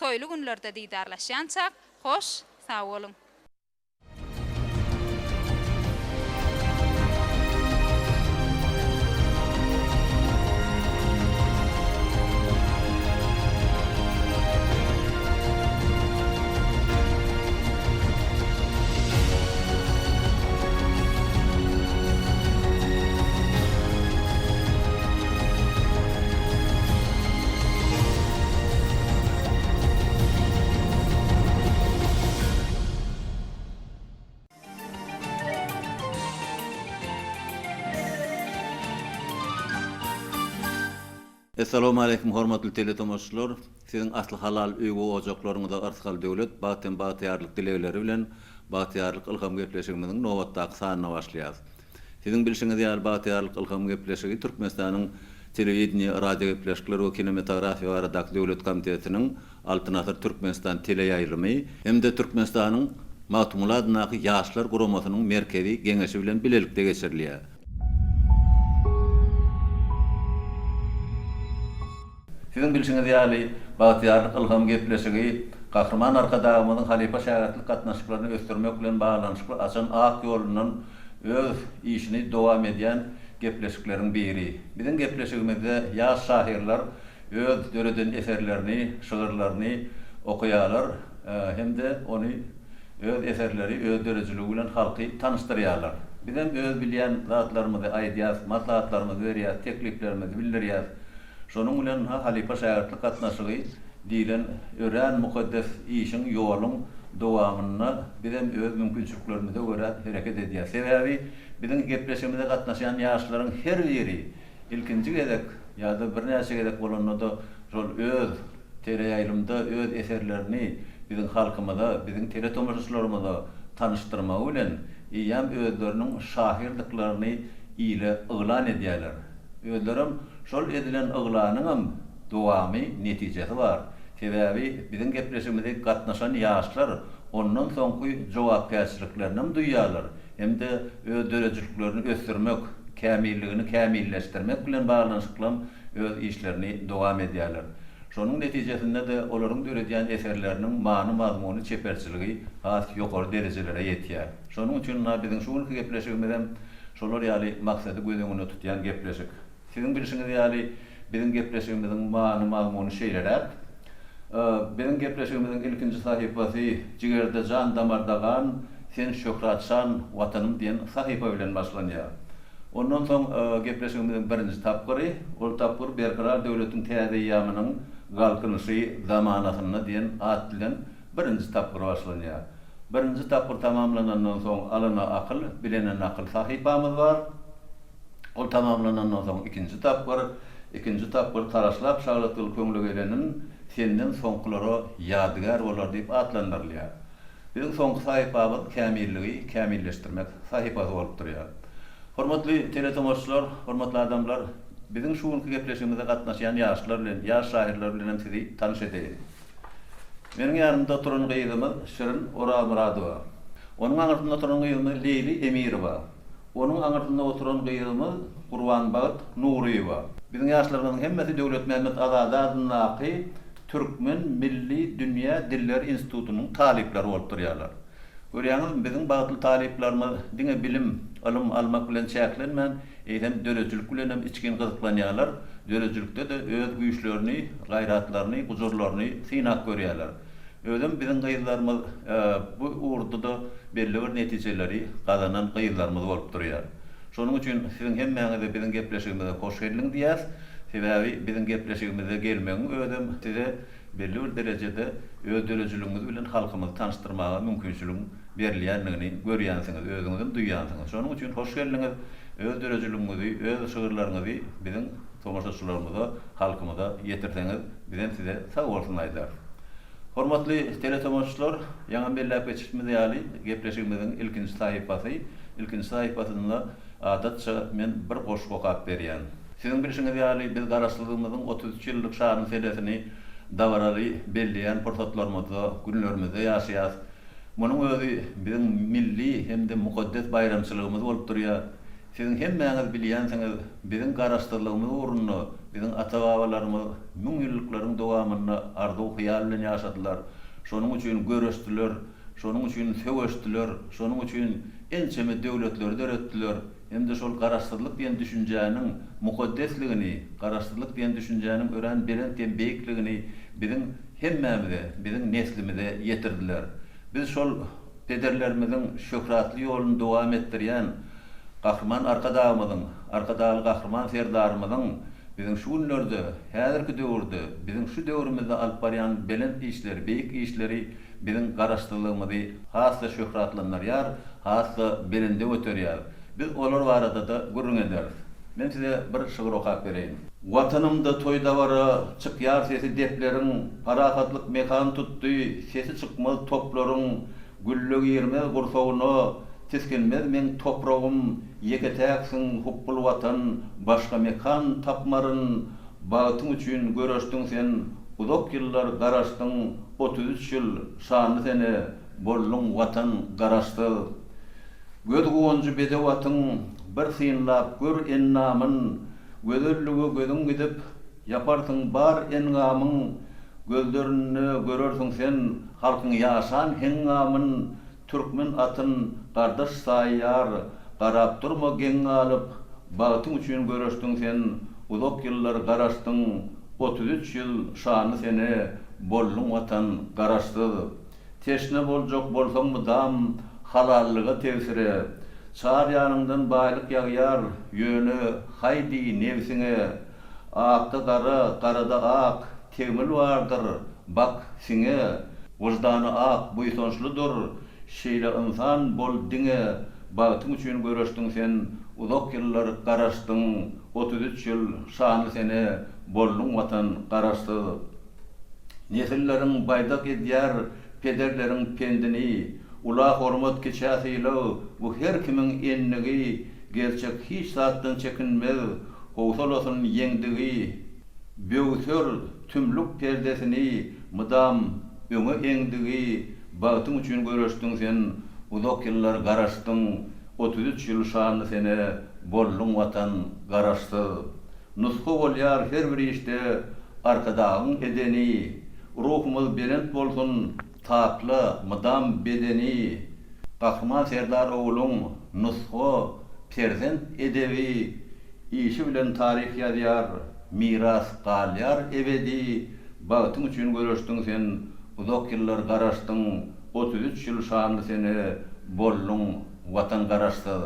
Toýly günlerde didarlaşýançak, hoş, sag boluň! Essalawmaleýkim hormatly teletomaşaçylar! Siziň asly halal öý we ojaklaryňyza yrsgal-döwlet, bagt hem bagtyýarlyk dilegleri bilen Bagtyýarlyk ylham gepleşigimiziň nobatdaky sanyna başlaýarys. Siziň bilşiňiz ýaly Bagtyýarlyk ylham gepleşigi Türkmenistanyň Telewideniýe, radiogepleşikler we kinematografiýa baradaky döwlet komitetiniň Altyn asyr Türkmenistan teleýaýlymy hem-de Türkmenistanyň Magtymguly adyndaky Ýaşlar guramasynyň Merkezi Geňeşi bilen bilelikde geçirilýär. Siziň bilşiňiz ýaly, Bagtyýarlyk ylham gepleşigi Gahryman Arkadagymyzyň halypa-şägirtlik gatnaşyklaryny ösdürmek bilen baglanyşykly açan ak ýolundan öz işini dowam edýän gepleşikleriň biri. Biziň gepleşigimizde ýaş şahyrlar öz döreden eserlerini, şygyrlaryny okaýarlar hem-de ony öz eserleri, öz döredijiligi bilen halky tanyşdyrýarlar. Bizem öz bilýän zatlarymyzy aýdýas, maslahatlarymyzy berýäs, tekliplerimizi bildirýäs. Şonuň bilen halypa-şägirtlik gatnaşygy diýlen örän mukaddes işiň, ýoluň dowamynda bizem öz mümkinçiliklerimize görä hereket edýäs. Sebäbi biziň gepleşigimize gatnaşýan ýaşlaryň her biri ilkinji gezek ýa-da birnäçe gezek bolanda-da şol öz teleýaýlymda öz eserlerini biziň halkymyza, biziň teletomaşaçylarymyza tanyşdyrmagy bilen eýýäm özleriniň şahyrdyklaryny ile yglan edýärler. Özlerem şol edilen yglanyňam dowamy, netijesi bar. Sebäbi biziň gepleşigimize gatnaşan ýaşlar ondan soňky jogapkärçiliklerinem duýýarlar hem-de öz döredijiliklerini ösdürmek, kämilligini kämilleşdirmek bilen baglanyşyklam öz işlerini dowam edýärler. Şonuň netijesinde-de olaryň döredýän eserleriniň many-mazmuny, çeperçiligi has ýokary derejelere ýetýär. Şonuň üçin ynha biziň şu günki gepleşigimizem Şolar ýaly maksady göz öňünde tutýan gepleşik. Siziň bilşiňiz ýaly, biziň gepleşigimiziň many-mazmuny şeýleräk. Biziň gepleşigimiziň ilkinji sahypasy Jigerde jan, damarda gan, sen şöhrat-şan Watanym diýen sahypa bilen başlanýar. Ondan soň gepleşigimiziň birinji tapgyry, ol tapgyr Berkarar döwletiň täze eýýamynyň Galkynyşy zamanasynda diýen at bilen birinji tapgyr başlanýar. Birinji tapgyr tamamlanandan soň Alana akyl, bilene nakyl sahypamyz bar. Ol tamamlanandan soň ikinji tapgyr. Ikinji tapgyr Taraşlap şaglatgyl köňle gelenin senden soňkulara ýadygär bolar diýip atlandyrylýar. Biziň soňky sahypamyz Kämilligi kämilleşdirmek sahypasy bolup durýar. Hormatly teletomaşaçylar, hormatly adamlar, biziň şu günki gepleşigimize gatnaşýan ýaşlar bilen, ýaş şahyrlar bilen hem sizi tanyş edeýin. Meniň ýanymda oturan gyzymyz Şirin Orazmyradowa. Onuň aňyrsynda oturan gyzymyz Leýli Emirowa. Onuň aňyrsynda oturan gyzymyz Gurbanbagt Nuryýewa. Biziň ýaşlarymyzyň hemmesi Döwletmämmet Azady adyndaky Türkmen milli dünýä dilleri institutynyň talyplary bolup durýarlar. Görýäňizmi, biziň bagtly talyplarymyz diňe bilim, ylym almak bilen çäklenmän, eýsem döredijilik bilen hem içgin gyzyklanýarlar, döredijilikde-de öz güýçlerini, gaýratlaryny, gujurlaryny synap görýärler. Özem biziň gyzlarymyz bu ugurda-da belli bir netijeleri gazanan gyzlarymyz bolup durýar. Şonuň üçin siziň hemmäňize biziň gepleşigimize hoş geldiň diýýäs. Sebäbi biziň gepleşigimize gelmegiň özem size belli bir derejede öz döredijiligiňiz bilen halkymyzy tanyşdyrmaga mümkinçiligiň berilýändigini görýänsiňiz, özüňizem duýýansyňyz. Şonuň üçin hoş geldiňiz! Öz döredijiligiňizi, öz şygyrlaryňyzy biziň tomaşaçylarymyza, halkymyza ýetirseňiz, bizem size sag bolsun aýdarys. Hormatly teletomaşaçylar, ýaňam belläp geçişimiz ýaly, gepleşigimiziň ilkinji sahypasy, ilkinji sahypasynda adatça men bir goşgy okap berýän. Siziň bilşiňiz ýaly, biz Garaşsyzlygymyzyň 33 ýyllyk şanly senesini dabaraly belleýän pursatlarymyzda, günlerimizde ýaşaýarys. Munuň özi biziň milli hem-de mukaddes baýramçylygymyz bolup durýar. Siziň hemmäňiz bilýänsiňiz, biziň Garaşsyzlygymyz ugrunda biziň ata-babalarymyz müňýyllyklaryň dowamynda arzuw-hyýal bilen ýaşadylar. Şonuň üçin göreşdiler, şonuň üçin söweşdiler, şonuň üçin ençeme döwletleri döretdiler hem-de şol Garaşsyzlyk diýen düşünjäniň mukaddesligini, Garaşsyzlyk diýen düşünjäniň örän belent hem beýikligini biziň hemmämize, biziň neslimize ýetirdiler. Biz şol pederlerimiziň şöhratly ýoluny dowam etdirýän Gahryman Arkadagymyzyň, Arkadagly Gahryman Serdarymyzyň biziň şu günlerde, häzirki döwürde, biziň şu döwrümizde alyp barýan belent işleri, beýik işleri biziň Garaşsyzlygymyzy has-da şöhratlandyrýar, has-da belende göterýär. Biz olar barada-da gürrüň ederis. Men size bir şygyr okap bereýin. Watanymda toý-dabara, çykýar sesi depleriň, Parahatlyk mekan tutdy, sesi çykmaz toplaryň, Gülle girmez gursagyna, tisginmez meň topragym, Ýeke-täksiň, hupbul Watan, başga mekan tapmaryn, Bagtyň üçin göreşdiň sen, uzak ýyllar garaşdyň, 33 ýyl, şanly sene, bolduň Watan, Garaşsyz. Göz guwanjy bedew atyň, Bir synlap gör endamyn, Gözellige gözüň gidip, Ýaparsyň bar engamyň, Gözlerinde görersiň sen, Halkyň ýaşan heňňamyn, Türkmen atyn gardaş saýýar, Garap durma geň galyp, Bagtyň üçin göreşdiň sen, Uzak ýyllar garaşdyň, 33 ýyl şanly sene, Bolduň Watan, Garaşsyz. Teşne boljak bolsaň mydam halallyga tebsire. Çar ýanyňdan baýlyk ýagýar, ýöne haý diý nebsiňe. Akda gara, garada ak, tegmil bardyr, bak, siňe. Wyždany ak, buýsançlydyr, şeýle ynsan bol diňe. Bagtyň üçin göreşdiň sen, uzak ýyllar garaşdyň, 33 ýyl şanly sene, bolduň Watan, Garaşsyz. Nesilleriň baýdak edýär pederleriň pendini, Ula hormat, kiçä sylag, bu her kimiň endigi, Gerçek hiç zatdan çekinmez, howsalasyn ýeňdigi. Böwser tümlük perdesini mydam öňe eňdigi, Bagtyň üçin göreşdiň sen, uzak ýyllar garaşdyň, 33 ýyl şanly sene, bolduň Watan, Garaşsyz. Nusga bolýar her bir işde Arkadagyň edeni, Ruhumyz belent bolsun, tapla mydam bedeni. Gahryman Serdar ogluň nusga perzent edebi, Işi bilen taryh ýazýar, miras galýar ebedi. Bagtyň üçin göreşdiň sen, uzak ýyllar garaşdyň, 33 ýyl şanly sene, bolduň Watan Garaşsyz.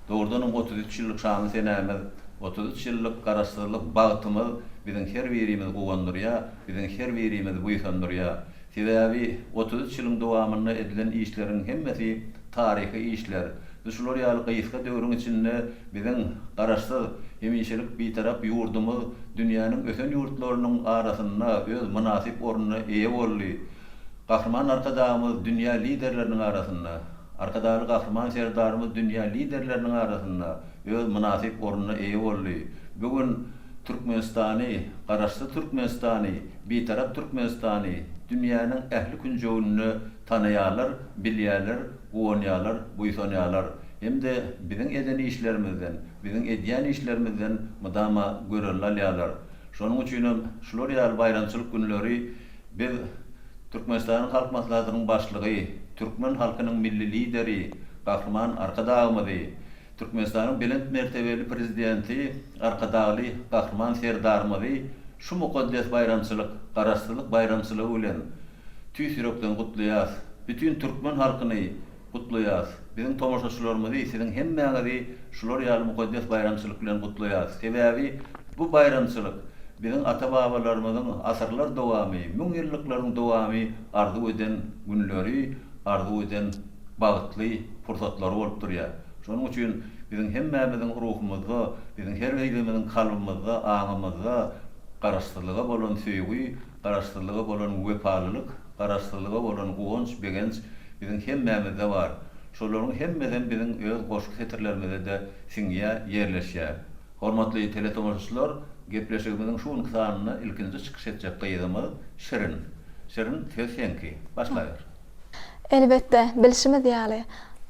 Dogrudanam 33 ýyllyk şanly senämiz, 33 ýyllyk Garaşsyzlyk bagtymyz biziň her birimizi guwandyrýar, biziň her birimizi buýsandyrýar. Sebäbi 33 ýylyň dowamynda edilen işleriň hemmesi taryhy işler. Biz şular ýaly gysga döwrüň içinde biziň Garaşsyz, hemişelik Bitarap ýurdumyz dünýäniň ösen ýurtlarynyň arasynda öz mynasyp ornuna eýe boldy. Gahryman Arkadagymyz dünýä liderleriniň arasynda, Arkadagly Gahryman Serdarymyz dünýä liderleriniň arasynda öz mynasyp ornuna eýe boldy. Bu gün Türkmenistany, Garaşsyz Türkmenistany, Bitarap Türkmenistany dünýäniň ähli künjeginde tanaýarlar, bilýärler, guwanýarlar, buýsanýarlar hem-de biziň eden işlerimizden, biziň edýän işlerimizden mydama görelde alýarlar. Şonuň üçinem şular ýaly baýramçylyk günleri biz Türkmenistanyň Halk Maslahatynyň Başlygy, türkmen halkynyň Milli Lideri Gahryman Arkadagymyzy, Türkmenistanyň belent mertebeli Prezidenti Arkadagly Gahryman Serdarymyzy şu mukaddes baýramçylyk, Garaşsyzlyk baýramçylygy bilen tüýs ýürekden gutlaýas. Bütin türkmen halkyny Gutlaýas. Biziň tomaşaçylarymyzy, siziň hemmäňizi şular ýaly mukaddes baýramçylyk bilen gutlaýas. Sebäbi bu baýramçylyk biziň ata-babalarymyzyň asyrlar dowamy, müňýyllyklaryň dowamy arzuw eden günleri, arzuw eden bagtly pursatlary bolup durýar. Şonuň üçin biziň hemmämiziň ruhumyzda, biziň her birimiziň kalbymyzda, aňymyzda Garaşsyzlyga bolan söýgi, Garaşsyzlyga bolan wepalylyk, Garaşsyzlyga bolan guwanç, begenç biziň hemmämizde bar. Şolaryň hemmesem biziň öz goşgy setirlerimize-de siňýär, ýerleşýär. Hormatly teletomaşaçylar, gepleşigimiziň şu günki sanynda ilkinji çykyş etjek gyzymyz Şirin. Şirin, söz seňki. Başlaber. Elbetde, bilşimiz ýaly,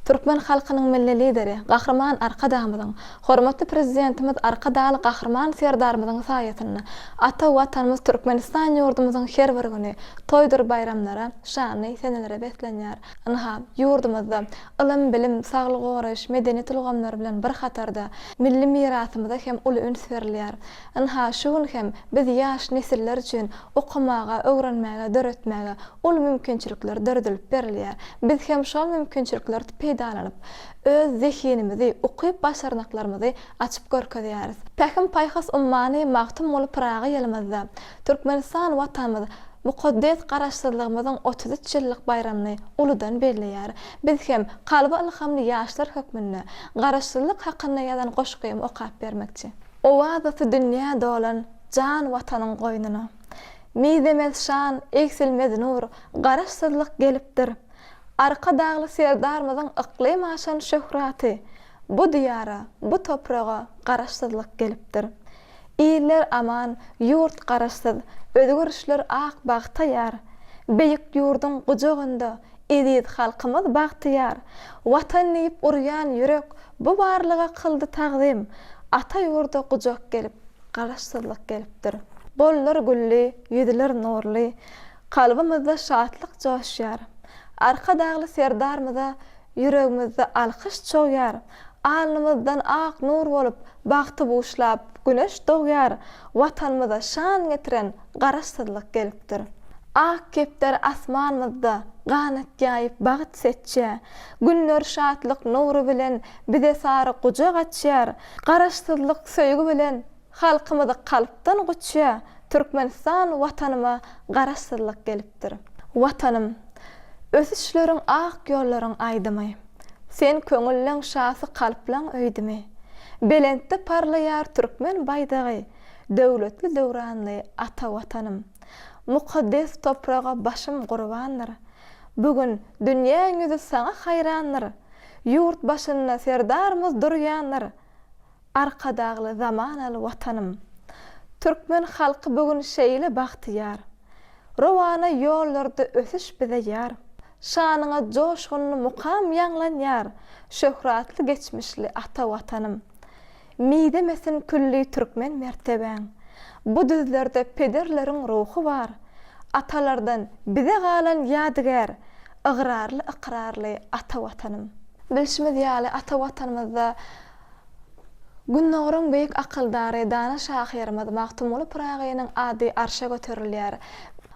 Türkmen halkynyň Milli Lideri Gahryman Arkadagymyzyň, hormatly Prezidentimiz Arkadagly Gahryman Serdarymyzyň saýasynda ata Watanymyz Türkmenistan ýurdumyzyň her bir güni toýdur baýramlara, şanly senelere beslenýär. Ynha, ýurdumyzda ylym-bilim, saglygy goraýyş, medeniýet ulgamlary bilen bir hatarda, milli mirasymyza hem uly üns berilýär. Ynha, şu gün hem biz ýaş nesiller üçin okamaga, öwrenmäge, döretmäge uly mümkinçilikler döredilip berilýär. Biz hem şol mümkinçiliklerdi peýdalanyp, öz zehinimizi, ukyp-başarnyklarymyzy açyp görkezýäris. Pähim-paýhas ummany Magtymguly Pyragy ýylymyzda Türkmenistan Watanymyz mukaddes Garaşsyzlygymyzyň 33 ýyllyk baýramyny uludan belleýär. Biz hem kalby ylhamly ýaşlar hökmünde Garaşsyzlyk hakynda ýazan goşgymy okap bermekçi. Owazasy dünýä dolan jan Watanyň goýnuna. Mizemez şan, egsilmez nur, Garaşsyzlyk gelipdir. Arkadagly Serdarymyzyň yklym aşan şöhraty bu Diýara, bu topraga Garaşsyzlyk gelipdir. Iller aman, ýurt Garaşsyz, özgerişler ak bagta ýar. Beýik ýurduň gujagynda eziz halkymyz bagtyýar. Watan diýip urýan ýürek bu barlyga kyldy tagzym, Ata ýurda gujak gelip, Garaşsyzlyk gelipdir. Gollar gülli, ýüzler nurly, Kalbymyzda şatlyk joşýar. Arkadagly Serdarymyza ýüregimizde alkyş çogýar. Alnymyzdan ak nur bolup, bagty buşlap, Güneş dogýar. Watanymyza şan getiren Garaşsyzlyk gelipdir. Ak kepderi asmanymyzda ganat ýaýyp bagt seçýär. Günler şatlyk nury bilen bize sary gujak açýar. Garaşsyzlyk söýgi bilen halkymyzy kalpdan guçýar. Türkmenistan Watanyma Garaşsyzlyk gelipdir. Watanym, ösüşleriň ak ýollaryň aýdymy. Sen köňülleň şasy kalplaň öýdümi. Belentde parlaýar türkmen baýdagy, Döwletli döwranly ata Watanym. Mukaddes topraga başym gurbandyr. Bu gün dünýäň ýüzi saňa haýrandyr. Ýurt başynda Serdarymyz durýandyr. Arkadagly zamanaly Watanym. Türkmen halky bu gün şeýle bagtyýar. Rowana ýollarda ösüş bize ýar. Şanyňa joşgunly mukam ýaňlanýar, Şöhratly geçmişli ata Watanym. Mizemesin külli türkmen mertebäň. Bu düzlerde pederleriň ruhy bar. Atalardan bize galan ýadygär, Ygrarly ykrarly ata Watanym. Bilşimiz ýaly, ata Watanymyzda Gündogaryň beýik akyldary, dana şahyrymyz Magtymguly Pyragynyň ady arşa göterilýär.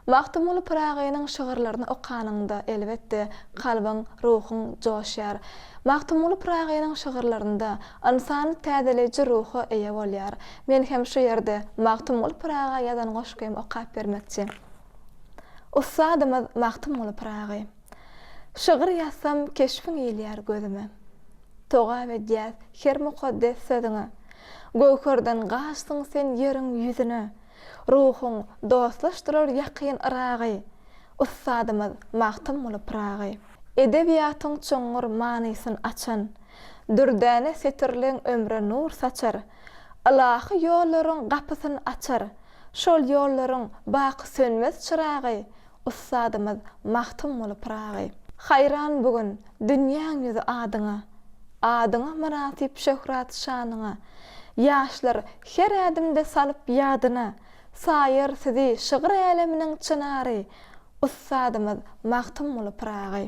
Magtymguly Pyragynyň şygyrlaryny okanyňda, elbetde, kalbyň, ruhuň joşýar. Magtymguly Pyragynyň şygyrlarynda ynsany täzeleýji ruha eýe bolýar. Men hem şu ýerde Magtymguly Pyraga ýazan goşgymy okap bermekçi. Ussadymyz Magtymguly Pyragy. Şygyr ýazsam keşbiň ilýär gözüme. Togap edýäs her mukaddes sözüňe. Göwherden gaçdyň sen ýeriň ýüzüne. Ruhuň dostlaşdyrar ýakyn yragy. Ussadymyz Magtymguly Pyragy. Edebiýatyň çuňňur manysyn açan. Dürdäne setirleň ömre nur saçar. Ylahy ýollaryň gapysyn açar. Şol ýollaryň baky sönmez çyragy. Ussadymyz Magtymguly Pyragy. Haýran bu gün dünýäň ýüzi adyňa, Adyňa mynasyp şöhrat-şanyňa. Ýaşlar her ädimde salyp ýadyna, Saýar sizi şygyr äleminiň çynary, Ussadymyz Magtymguly Pyragy.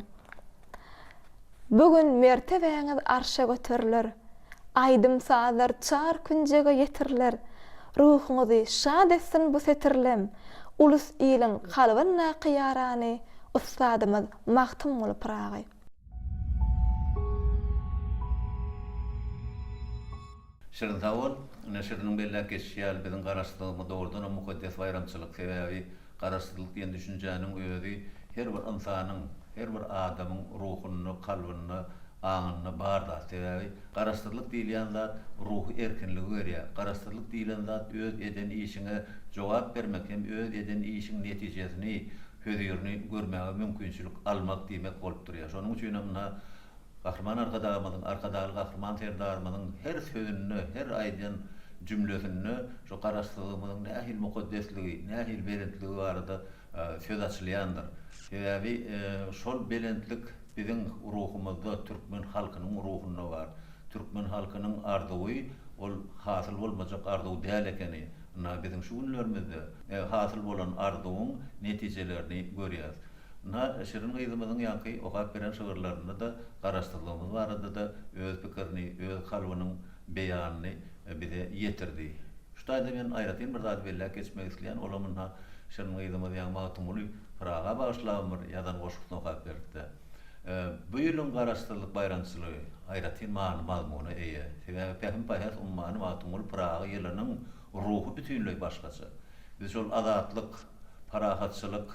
Bu gün mertebäňiz arşa göteriler, Aýdym-sazlar çar künjege ýetiriler. Ruhuňyzy şat etsin bu setirlem, Ulus-iliň kalbyndaky ýarany Ussadymyz Magtymguly Pyragy. Şirin sag bol. Ine Şiriniň belläp geçişi ýaly biziň Garaşsyzlygymyz dogrudanam mukaddes baýramçylyk. Sebäbi Garaşsyzlyk diýen düşünjäniň özi her bir ynsanyň, her bir adamyň ruhunda, kalbynda, aňynda bar zat. Sebäbi Garaşsyzlyk diýilýän zat ruhy erkinligi berýär. Garaşsyzlyk diýlen zat öz eden işiňe jogap bermek hem öz eden işiň netijesini, hözirini görmäge mümkinçilik almak diýmek bolup durýar. Şonuň üçinem ynha Gahryman Arkadagymyzyň, Arkadagly Gahryman Serdarymyzyň her sözünde, her aýdýan jümlesinde şu Garaşsyzlygymyzyň nähili mukaddesligi, nähili belentligi barada söz açylýandyr. Sebäbi şol belentlik. biziň ruhumyzda, türkmen halkynyň ruhunda bar. Türkmen halkynyň arzuwy ol hasyl bolmajak arzuw däl ekeni. Ynha, biziň şu günlerimizde hasyl bolan arzuwyň netijelerini görýäs. Ynha, Şirin gyzymyzyň ýaňky okap beren şygyrlarynda-da Garaşsyzlygymyz barada-da öz pikirini, öz kalbynyň beýanyny bize ýetirdi. Şu taýda men aýratyn bir zady belläp geçmek isleýän, olam ynha, Şirin gyzymyz ýaňy Magtymguly Pyraga bagyşlabam bir ýazan goşgusyny okap berdi-de. Bu ýylyň Garaşsyzlyk baýramçylygy aýratyn many-mazmuna eýe. Sebäbi Pähim-paýhas ummany Magtymguly Pyragy ýylynyň ruhy bütinleý başgaça. Biz şol azatlyk, parahatçylyk,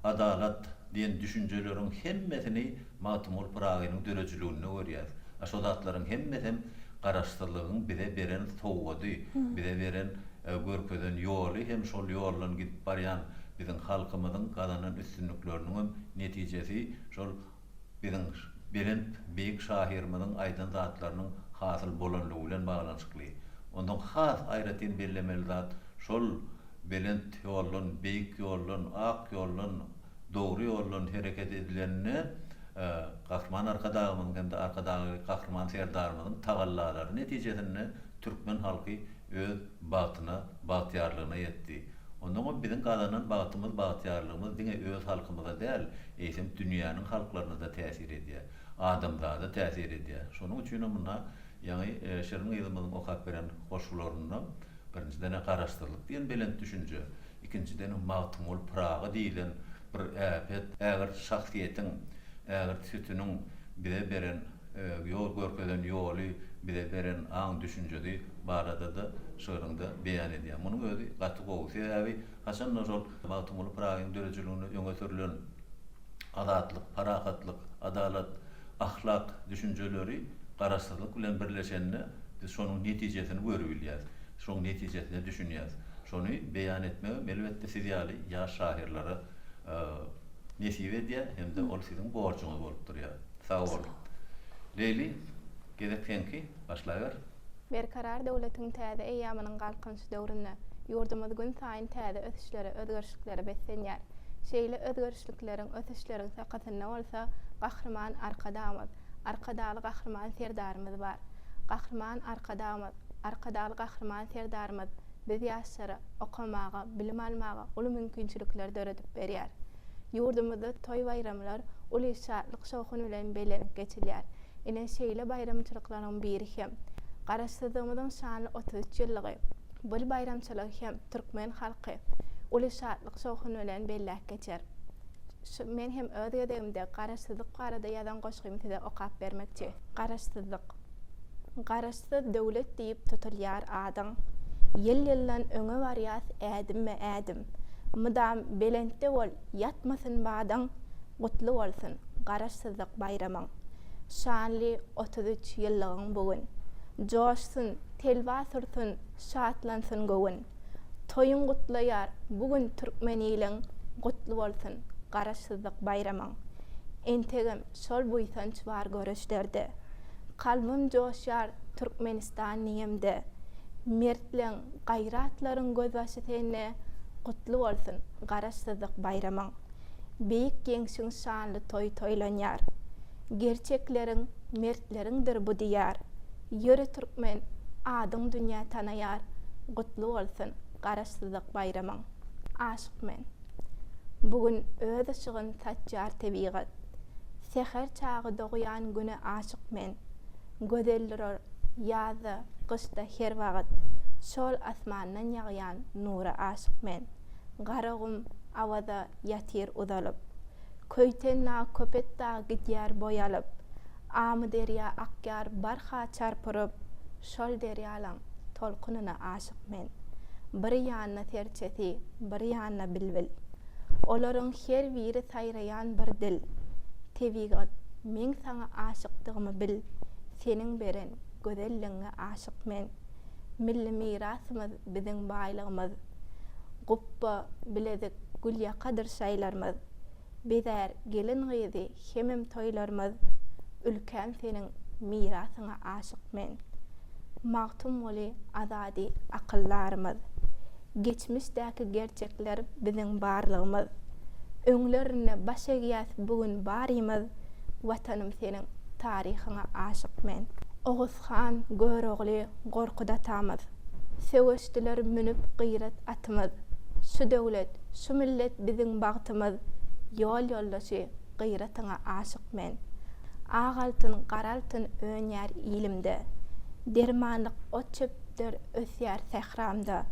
adalat diýen düşünjeleriň hemmesini Magtymguly Pyragynyň döredijiliginde görýäris. A şo zatlaryň hemmesem Garaşsyzlygyň bize beren sowgady, bize beren, görkezen ýoly hem şol ýoldan gidip barýan biziň halkymyzyň gazanan üstünlikleriniňem netijesi şol biziň belent, beýik şahyrymyzyň aýdan zatlarynyň hasyl bolanlygy bilen baglanyşykly. Onsoň has aýratyn bellemeli zat şol belent ýoldan, beýik ýoldan, ak ýoldan, dogry ýoldan hereket edilende Gahryman Arkadagymyzyň hem-de Arkadagly Gahryman Serdarymyzyň tagallalary netijesinde türkmen halky öz bagtyna, bagtyýarlygyna ýetdi. Onnoňam biziň gazanan bagtymyz, bagtyýarlygymyz diňe öz halkymyza däl, eýsem dünýäniň halklaryna-da täsir edýär. Adamzada täsir edýär. Şonuň üçinem munda ýaňy Şirin gyzymyzyň okap beren goşgularynda birinjiden-ä Garaşsyzlyk diýen belent düşünje, ikinjidenem Magtymguly Pyragy diýlen bir äpet, ägirt şahsyýetiň, ägirt sütüniň bize beren ýol görkezen ýoly, bize beren aň-düşünjesi barada-da şygryňda beýan edýär. Munuň özi gaty gowy. Sebäbi haçan-da şol Magtymguly Pyragynyň döredijiliginde öňe sürlen azatlyk, parahatlyk, adalat, ahlak düşünjeleri Garaşsyzlyk bilen birleşende biz şonuň netijesini görübilýäris. Şoň netijesine düşünýäris. Şony beýan etmegem elbetde siz ýaly ýaş şahyrlara nesip edýär hem-de ol siziň borjuňyz bolup durýar. Sag bol. Leýli, gezek seňki, başlaber. Berkarar döwletiň täze eýýamynyň Galkynyşy döwründe ýurdumyz günsaýyn täze ösüşlere, özgerişliklere beslenýär. Şeýle özgerişlikleriň, ösüşleriň sakasynda bolsa Gahryman Arkadagymyz, Arkadagly Gahryman Serdarymyz bar. Gahryman Arkadagymyz, Arkadagly Gahryman Serdarymyz biz ýaşlara okamaga, bilim almaga uly mümkinçilikleri döredip berýär. Ýurdumyzda toý-baýramlar uly şatlyk-şowhun bilen bellenip geçilýär. Ine, şeýle baýramçylyklaryň biri hem Garaşsyzlygymyzyň şanly 33 ýyllygy. Bu baýramçylygy hem türkmen halky uly şatlyk-şowhun bilen belläp geçer. Şu men hem öz gezegimde Garaşsyzlyk barada ýazan goşgymy size okap bermekçi. Garaşsyzlyk. Garaşsyz döwlet diýip tutulýar adyň. Ýyl-ýyldan öňe barýas ädimme-ädim. Mydam belentde bol, ýatmasyn badyň, Gutly bolsun Garaşsyzlyk baýramyň. Şanly 33 ýyllygyň bu gün. Joşsun, telwa sursun, şatlansyn göwün. Toýuň gutlaýar bu gün türkmen iliň, Gutly bolsun Garaşsyzlyk baýramyň. Entegem Şol buýsanç bar göreçlerde. Kalbym joşýar Türkmenistan diýemde. Mertleň, gaýratlaryň gözbaşy sende, Gutly bolsun Garaşsyzlyk baýramyň. Beýik Ýeňşiň şanly toýy toýlanýar. Gerçekleriň, mertleriňdir bu Diýar. Ýöre türkmen, adyň dünýä tanaýar, Gutly bolsun Garaşsyzlyk baýramyň. Aşyk men. Bu gün öz yşygyn saçýar tebigat. Säher çagy dogýan Güne aşyk men. Gözel durar ýazda, gyşda her wagyt. Şol asmandan ýagýan nura aşyk men. Garagum Awaza ýatyr uzalyp. Köýtendag, Köpetdag gidýär boý alyp. Amyderýa akýar barha çarp urup. Şol derýalaň tolkunyna aşyk men. Bir ýanda serçesi, bir ýanda bilbil. Olaryň her biri saýraýan bir dil. Tebigat, meň saňa aşykdygymy bil, Seniň beren gözelligiňe aşyk men. Milli mirasymyz biziň baýlygymyz. Gupba, bilezik, gülýakadyr şaýlarymyz. Bezär gelin-gyzy hemem toýlarymyz, Ülkäm seniň mirasyňa aşyk men. Magtymguly, Azady akyldarymyz. Geçmişdäki gerçekler biziň barlygymyz. Öňlerinde baş egýäs bu gün barymyz, Watanym seniň taryhyňa aşyk men. Oguz han, Görogly, Gorkut atamyz. Söweşdiler münüp gyrat atymyz. Şu döwlet, şu millet biziň bagtymyz, Ýol ýoldaşy, gyratyňa aşyk men. Ak altyn, gara altyn önýär ilimde. Dermanlyk ot-çöpler ösýär sähramda.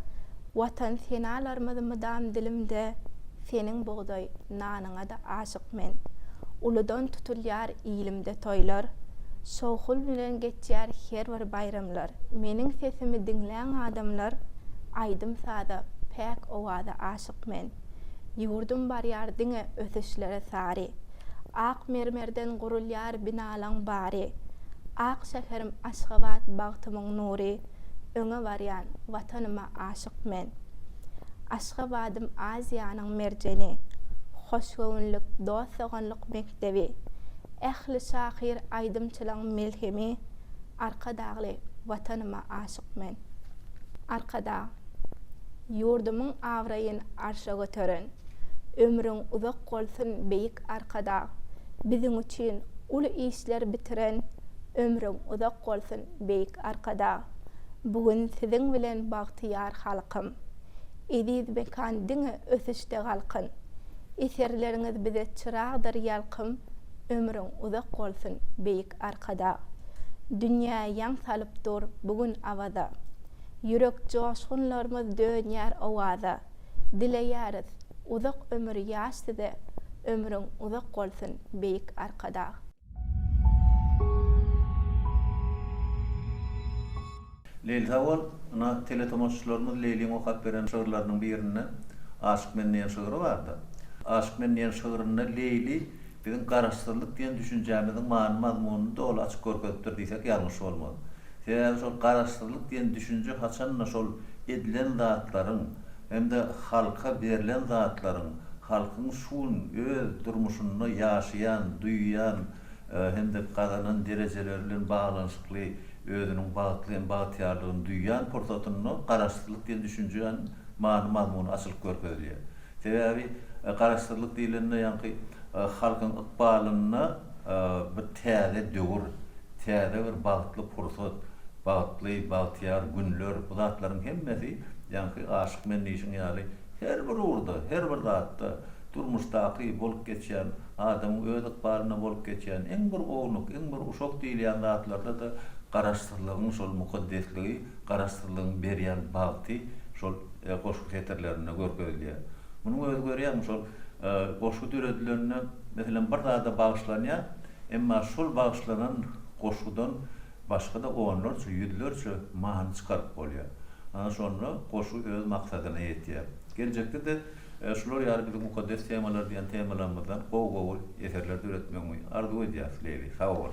Watan senalarymyz mydam dilimde, Seniň bugdaý nanyňa-da aşyk men. Uludan tutulýar ilimde toýlar, Şowhun bilen geçýär her bir baýramlar. Meniň sesimi diňläň adamlar, Aýdym-saza, päk owaza aşyk men. Ýurdum barýar diňe ösüşlere sary, Ak mermerden gurulýar binalaň bary. Ak şäherim Aşgabat bagtymyň nury, Öňe barýan Watanyma aşyk men. Aşgabadym Aziýanyň merjeni, Hoşgöwünlik, dost-doganlyk mekdebi. Ähli şahyr aýdymçylaň melhemi, Arkadagly Watanyma aşyk men. Arkadag, ýurdumyň abraýyn arşa göteren, Ömrüň uzak bolsun beýik Arkadag! Biziň üçin uly işler bitiren, Ömrüň uzak bolsun beýik Arkadag! Bu gün siziň bilen bagtyýar halkym. Eziz mekan diňe ösüşde galkyn. Eserleriňiz bize çyragdyr ýalkym, Ömrüň uzak bolsun beýik Arkadag! Dünýä ýaň salyp dur bu gün Awaza. Ýürek joşgunlarymyz dönýär owaza. Dileýäris, uzak ömür ýaş size, Ömrüň uzak bolsun beýik Arkadag! Leýli sag bol. Ynha teletomaşaçylarymyz Leýliň okap beren şygyrlarynyň birinde Aşyk men diýen şygry bardy. Aşyk men diýen şygrynda Leýli biziň Garaşsyzlyk diýen düşünjämiziň many-mazmunyny doly açyp görkezipdir diýsek ýalňyş bolmaz. Sebäbi şol Garaşsyzlyk diýen düşünje haçanda şol edilen zatlaryň hem-de halka berlen zatlaryň, halkyň şu gün öz durmuşynda ýaşaýan, duýýan hem-de gazanan derejeleri bilen baglanyşykly özüniň bagtly hem bagtyýarlygyny duýýan pursatynda Garaşsyzlyk diýen düşünjäniň many-mazmuny açylyp görkezilýär. Sebäbi Garaşsyzlyk diýlende ýaňky halkyň ykbalynda bir täze döwür, täze bir bagtly pursat, bagtly, bagtyýar günler, bu zatlaryň hemmesi ýaňky Aşyk men diýşiň ýaly her bir ugurda, her bir zatda, durmuşdaky bolup geçýän, adamyň öz ykbalynda bolup geçýän iň bir ownuk, iň bir uşak diýilýän zatlarda-da Garaşsyzlygyň şol mukaddesligi, Garaşsyzlygyň berýän bagty şol goşgy setirlerinde görkezilýär. Munuň özi görýäňmi, şol goşgy döredilende, meselem, bir zada bagyşlanýar, emma şol bagyşlanan goşgudan başga-da onlarça, ýüzlerçe many çykaryp bolýar. Ana şonda goşgy öz maksadyna ýetýär. Geljekde-de şular ýaly biziň mukaddes temalar diýen temalarymyzdan gowy-gowy eserler döretmegiňi arzuw edýäris, Leýli. Sag bol.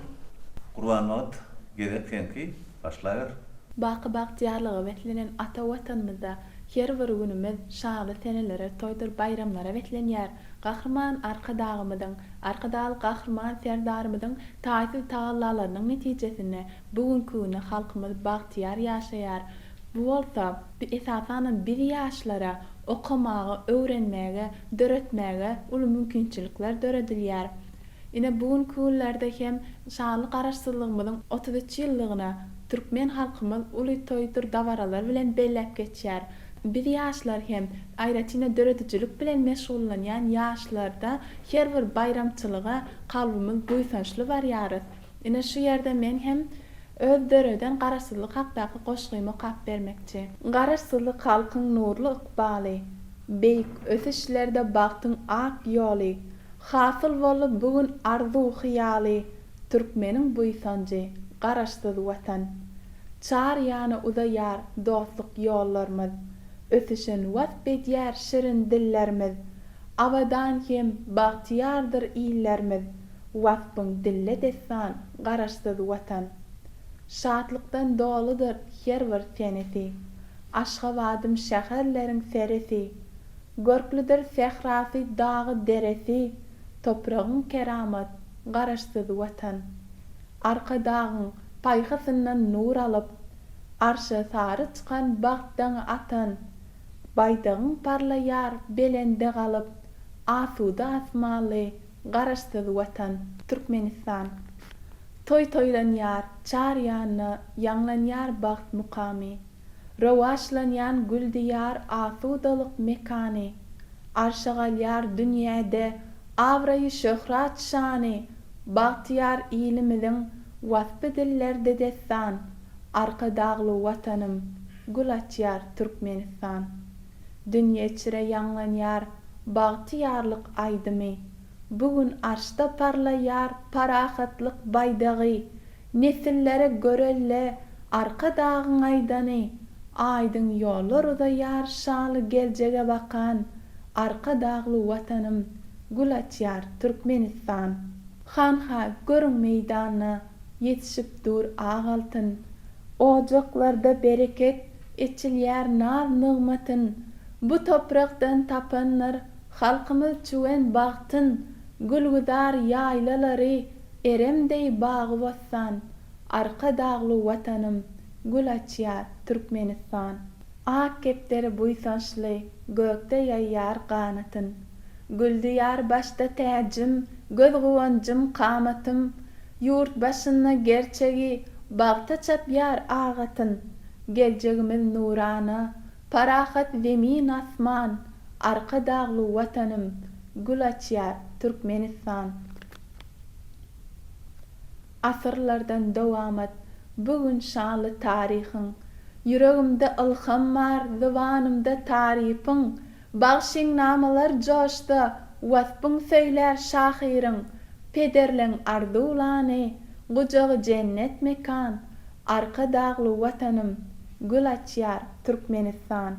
Gurbanmagt, gezek seňki. Başlaber. Baky bagtyýarlyga beslenen ata Watanymyzda her bir günümiz şanly senelere, toýdur baýramlara beslenýär. Gahryman Arkadagymyzyň, Arkadagly Gahryman Serdarymyzyň taýsyz tagallalarynyň netijesinde bu günki günde halkymyz bagtyýar ýaşaýar. Bu bolsa, esasanam biz ýaşlara okamaga, öwrenmäge, döretmäge uly mümkinçilikler döredilýär. Ine, bu günki günlerde hem şanly Garaşsyzlygymyzyň 33 ýyllygyna türkmen halkymyz uly toýdur dabaralar bilen belläp geçýär. Biz ýaşlar hem, aýratyn-da döredijilik bilen meşgullanýan ýaşlarda her bir baýramçylyga kalbymyz buýsançly barýarys. Ine, şu ýerde men hem öz döreden Garaşsyzlyk hakdaky goşgymy okap bermekçi. Garaşsyzlyk halkyň nurly ykbaly, Beýik ösüşlerde bagtyň ak ýoly, Hasyl boldy bu gün arzuw-hyýaly, Türkmeniň buýsanjy, Garaşsyz Watan. Çar ýana uzaýar dostluk ýollarymyz, Ösüşin wasp edýär şirin dillerimiz, Abadan hem bagtyýardyr illerimiz, Waspyň dille dessan, Garaşsyz Watan. Şatlykdan doludyr her bir senesi, Aşgabadym şäherleriň seresi, Görklüdir sährasy, dagy, deresi, Topragyň keramat, Garaşsyz Watan. Arkadagyň paýhasyndan nur alyp, Arşa sary çykan bagt daňy atan, Baýdagyň parlaýar belende galyp, Asuda asmanly. Garaşsyz Watan, Türkmenistan. Toý toýlanýar, çar ýanda ýaňlanýar bagt mukamy. Rowaçlanýan gül diýar asudalyk mekany. Arşa galýar dünýäde abraýy şöhrat şany, Bagtyýar ilimiziň waspy dillerde dessan, Arkadagly Watanym, gül açýar Türkmenistan. Dünýe içre ýaňlanýar bagtyýarlyk aýdymy, Bu gün arşda parlaýar parahatlyk baýdagy, Nesillere görelde Arkadagyň aýdany, Aýdyň ýollar uzaýar şaly geljege bakan, Arkadagly Watanym, gül açýar Türkmenistan. Hanha, görüň meýdanda ýetişip dur ak altyn, Ojaklarda bereket eçilýär naz-nygmatyn, Bu toprakdan tapandyr halkymyz çüwen bagtyn, Gülgüzar ýaýlalary Erem deý bagy-bossan, Arkadagly Watanym, gül açýar Türkmenistan. Ak kepderi buýsançly gökde ýaýýar ganatyn. Gül diýar başda täjim, göz guwanjym, kamatym. Ýurt başynda gerçegi bagta çapýar ak atyn. Geljegimiz nurana, parahat zemin asman, Arkadagly Watanym, gül açýar Türkmenistan. Asyrlardan dowamat bu gün şanly taryhyň. Ýüregimde ylham bar, zybanymda tarypyň. Bagşyň namalar joşsa, waspyň söýlär şahyryň. Pederleň arzuwlany, gujagy jennet mekan. Arkadagly Watanym, gül açýar Türkmenistan.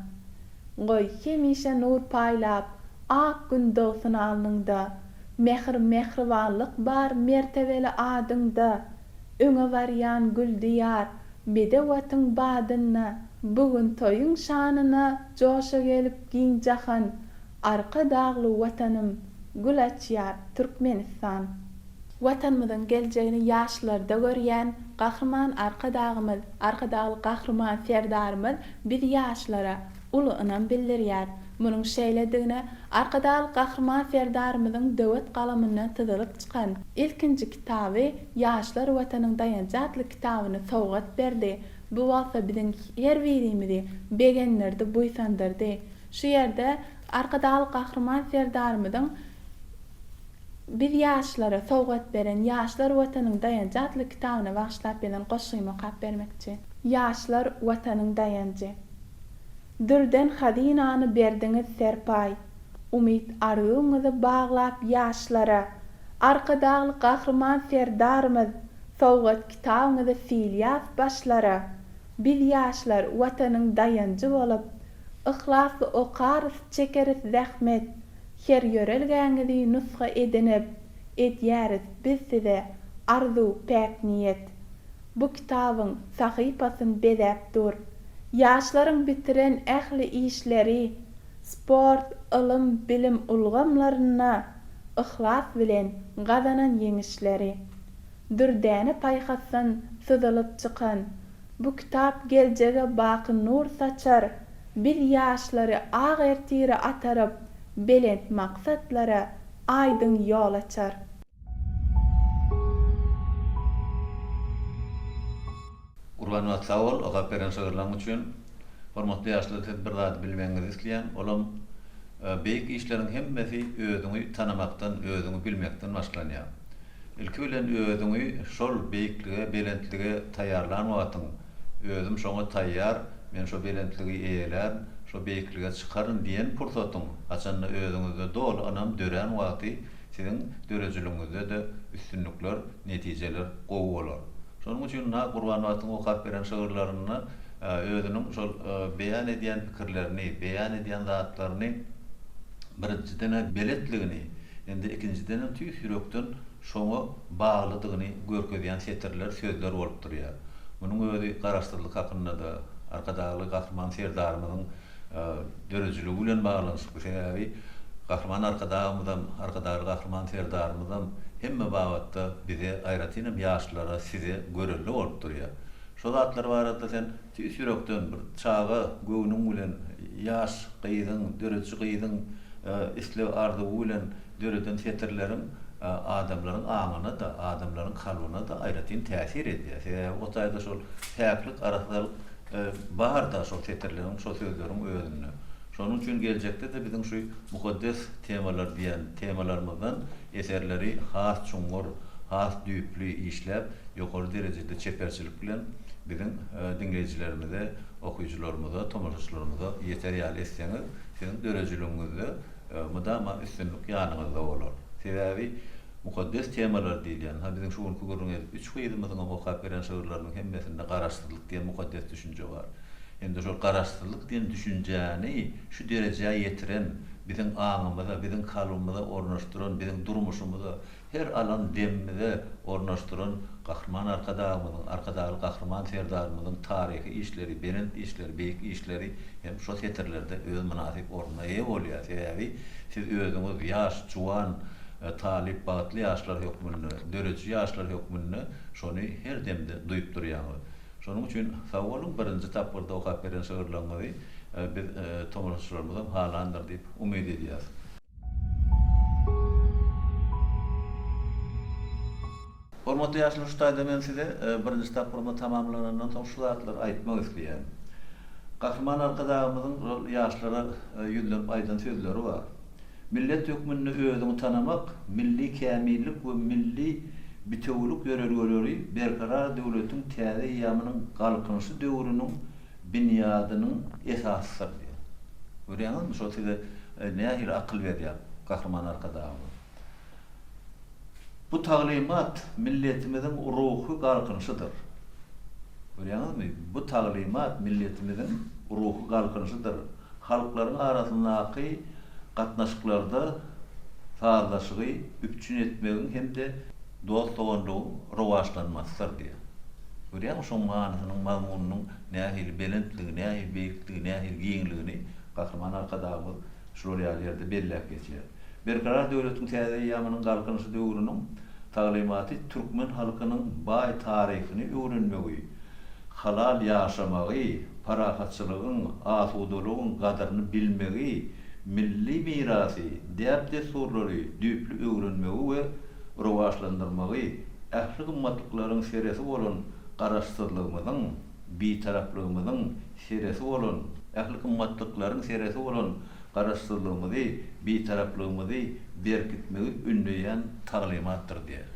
Goý, hemişe nur paýlap, ak Gün dogsun alnyňda. Mähir-mähribanlyk bar mertebeli adyňda, Öňe barýan gül Diýar, bedew atyň badynda, Bu gün toýuň şanyna joşa gelip giň jahan, Arkadagly Watanym, gül açýar Türkmenistan. Watanymyzyň geljegini ýaşlarda görýän Gahryman Arkadagymyz, Arkadagly Gahryman Serdarymyz biz ýaşlara uly ynam bildirýär. Munuň şeýledigine Arkadagly Gahryman Serdarymyzyň döwet galamyndan syzylyp çykan ilkinji kitaby Ýaşlar Watanyň daýanjy atly kitabyny sowgat berdi. Bu bolsa biziň her birimizi begendirdi, buýsandyrdy. Şu ýerde Arkadagly Gahryman Serdarymyzyň biz ýaşlara sowgat beren Ýaşlar Watanyň daýanjy atly kitabyna bagyşlap ýazan goşgymy okap bermekçi. Ýaşlar Watanyň daýanjy. Dürden hazynany berdiňiz serpaý, Umyt arzuwyňyzy baglap ýaşlara, Arkadagly Gahryman Serdarymyz Sowgat kitabyňyzy sylýas başlara. Biz ýaşlar Watanyň daýanjy bolup, Yhlasly okarys, çekeris zähmet, Her ýörelgäňizi nusga edinip, Edýäris biz size arzuw päk niýet. Bu kitabyň sahypasyn bezäp dur. Ýaşlaryň bitiren ähli işleri, sport, ylym, bilim ulgamlarynda yhlas bilen gazanan ýeňişleri. Dürdäne paýhasdan syzylyp çykan bu kitap geljege baky nur saçar, biz ýaşlary ak ertire ataryp, belent maksatlara aýdyň ýol açar. Gurbanmyrat sag bol okap beren şygyrlaň üçin. Hormatly ýaşlar siz bir zady bilmegiňizi isleýän olam beýik işleriň hemmesi özüňi tanamakdan özüňi bilmekden başlanýar. Ilki bilen özüňi şol beýiklige belentlige taýýarlan wagtyň özüm şoňa taýýar men şo belentligi eýelärin şo beýiklige çykaryn diýen pursatyň haçanda özüňizde doly ynam dörän wagty Siziň döredijiligiňizde-de üstünlikler, netijeler gowy bolar. Şonuň üçin ynha Gurbanbatyň okap beren şygyrlarynda özüniň şol beýan edýän pikirlerini, beýan edýän zatlaryny birinjiden-ä beletligini hem-de ikinjidenem tüýs ýürekden şoňa baglydygyny görkezýän setirler, sözler bolup durýar. Munuň özi Garaşsyzlyk hakynda-da, Arkadagly Gahryman Serdarymyzyň döredijiligi bilen baglanyşykly. Sebäbi Gahryman Arkadagymyzam, Arkadagly Gahryman Serdarymyzam hemme babatda bize, aýratynam ýaşlara, size görelde bolup durýar. Şo zatlar barada sen tüýs ýürekden bir çaga göwnüň bilen, ýaş gyzyň, dörediji gyzyň isleg-arzuwy bilen döreden setirleriň. adamlaryň aňyna-da, adamlaryň kalbyna-da aýratyn täsir edýär. Sebäbi o taýda şol päklik, arassalyk bar-da şol setirleriň, şol sözleriň özünde. Şonuň üçin geljekde-de biziň şu mukaddes temalar diýen temalarymyzdan eserleri has çuňňur, has düýpli işläp, ýokary derejede çeperçilik bilen biziň diňleýjilerimize, okyjylarymyza, tomaşaçylarymyza ýeter ýaly etseňiz, siziň döredijiligiňizde mydama üstünlik ýanyňyzda bolar. Sebäbi mukaddes temalar diýilýän, ha biziň şu günki gürrüň edip üç gyzymyzyňam okap beren şygyrlarynyň hemmesinde Garaşsyzlyk diýen mukaddes düşünje bar. Hem-de şol Garaşsyzlyk diýen düşünjäni şu derejä ýetiren, biziň aňymyza, biziň kalbymyza ornaşdyran, biziň durmuşymyza, her alan demimize ornaşdyran Gahryman Arkadagymyzyň, Arkadagly Gahryman Serdarymyzyň taryhy işleri, belent işleri, beýik işleri hem şo setirlerde öz mynasyp ornuna eýe bolýar. Sebäbi siz özüňiz ýaş, juwan, talyp, bagtly ýaşlar hökmünde, dörediji ýaşlar hökmünde şony her demde duýup durýaňyz. Şonuň üçin sag boluň, birinji tapgyrda okap beren şygyrlaryňyzy biz tomaşaçylarymyzam halandyr diýip umyt edýäs. Hormatly ýaşlar şu taýda men size birinji tapgyrymyz tamamlanandan soň şu zatlary aýtmak isleýän. Gahryman Arkadagymyzyň şol ýaşlara ýüzlenip aýdan sözleri bar. Millet hökmünde özüňi tanamak, milli kämillik we milli bitewülik ýörelgeleri Berkarar döwletiň täze eýýamynyň Galkynyşy döwrüniň binýadynyň esasydyr diýýär. Görýäňizmi, şol size nähili akyl berýär Gahryman Arkadagymyz. Bu taglymat milletimiziň ruhy galkynyşydyr. Görýäňizmi, bu taglymat milletimiziň ruhy galkynyşydyr. Halklaryň arasyndaky gatnaşyklarda sazlaşygy üpjün etmegiň hem-de dost-doganlygyň rowaçlanmasydyr diýýär. Görýäňmi, şoň manysynyň, mazmunynyň nähili belentligi, nähili beýikligi, nähili giňligini Gahryman Arkadagymyz şular ýaly ýerde belläp geçýär. Berkarar döwletiň täze eýýamynyň Galkynyşy döwrüniň taglymaty türkmen halkynyň baý taryhyny öwrenmegi, halal ýaşamagy, parahatçylygyň, asudalygyň gadyryny bilmegi, milli mirasy, däp-dessurlary düýpli öwrenmegi we rowaçlandyrmagy, ähli gymmatlyklaryň seresi bolan Garaşsyzlygymyzyň, Bitaraplygymyzyň seresi bolan, ähli gymmatlyklaryň seresi bolan Garaşsyzlygymyzy, Bitaraplygymyzy berkitmegi ündeýän taglymatdyr diýýär.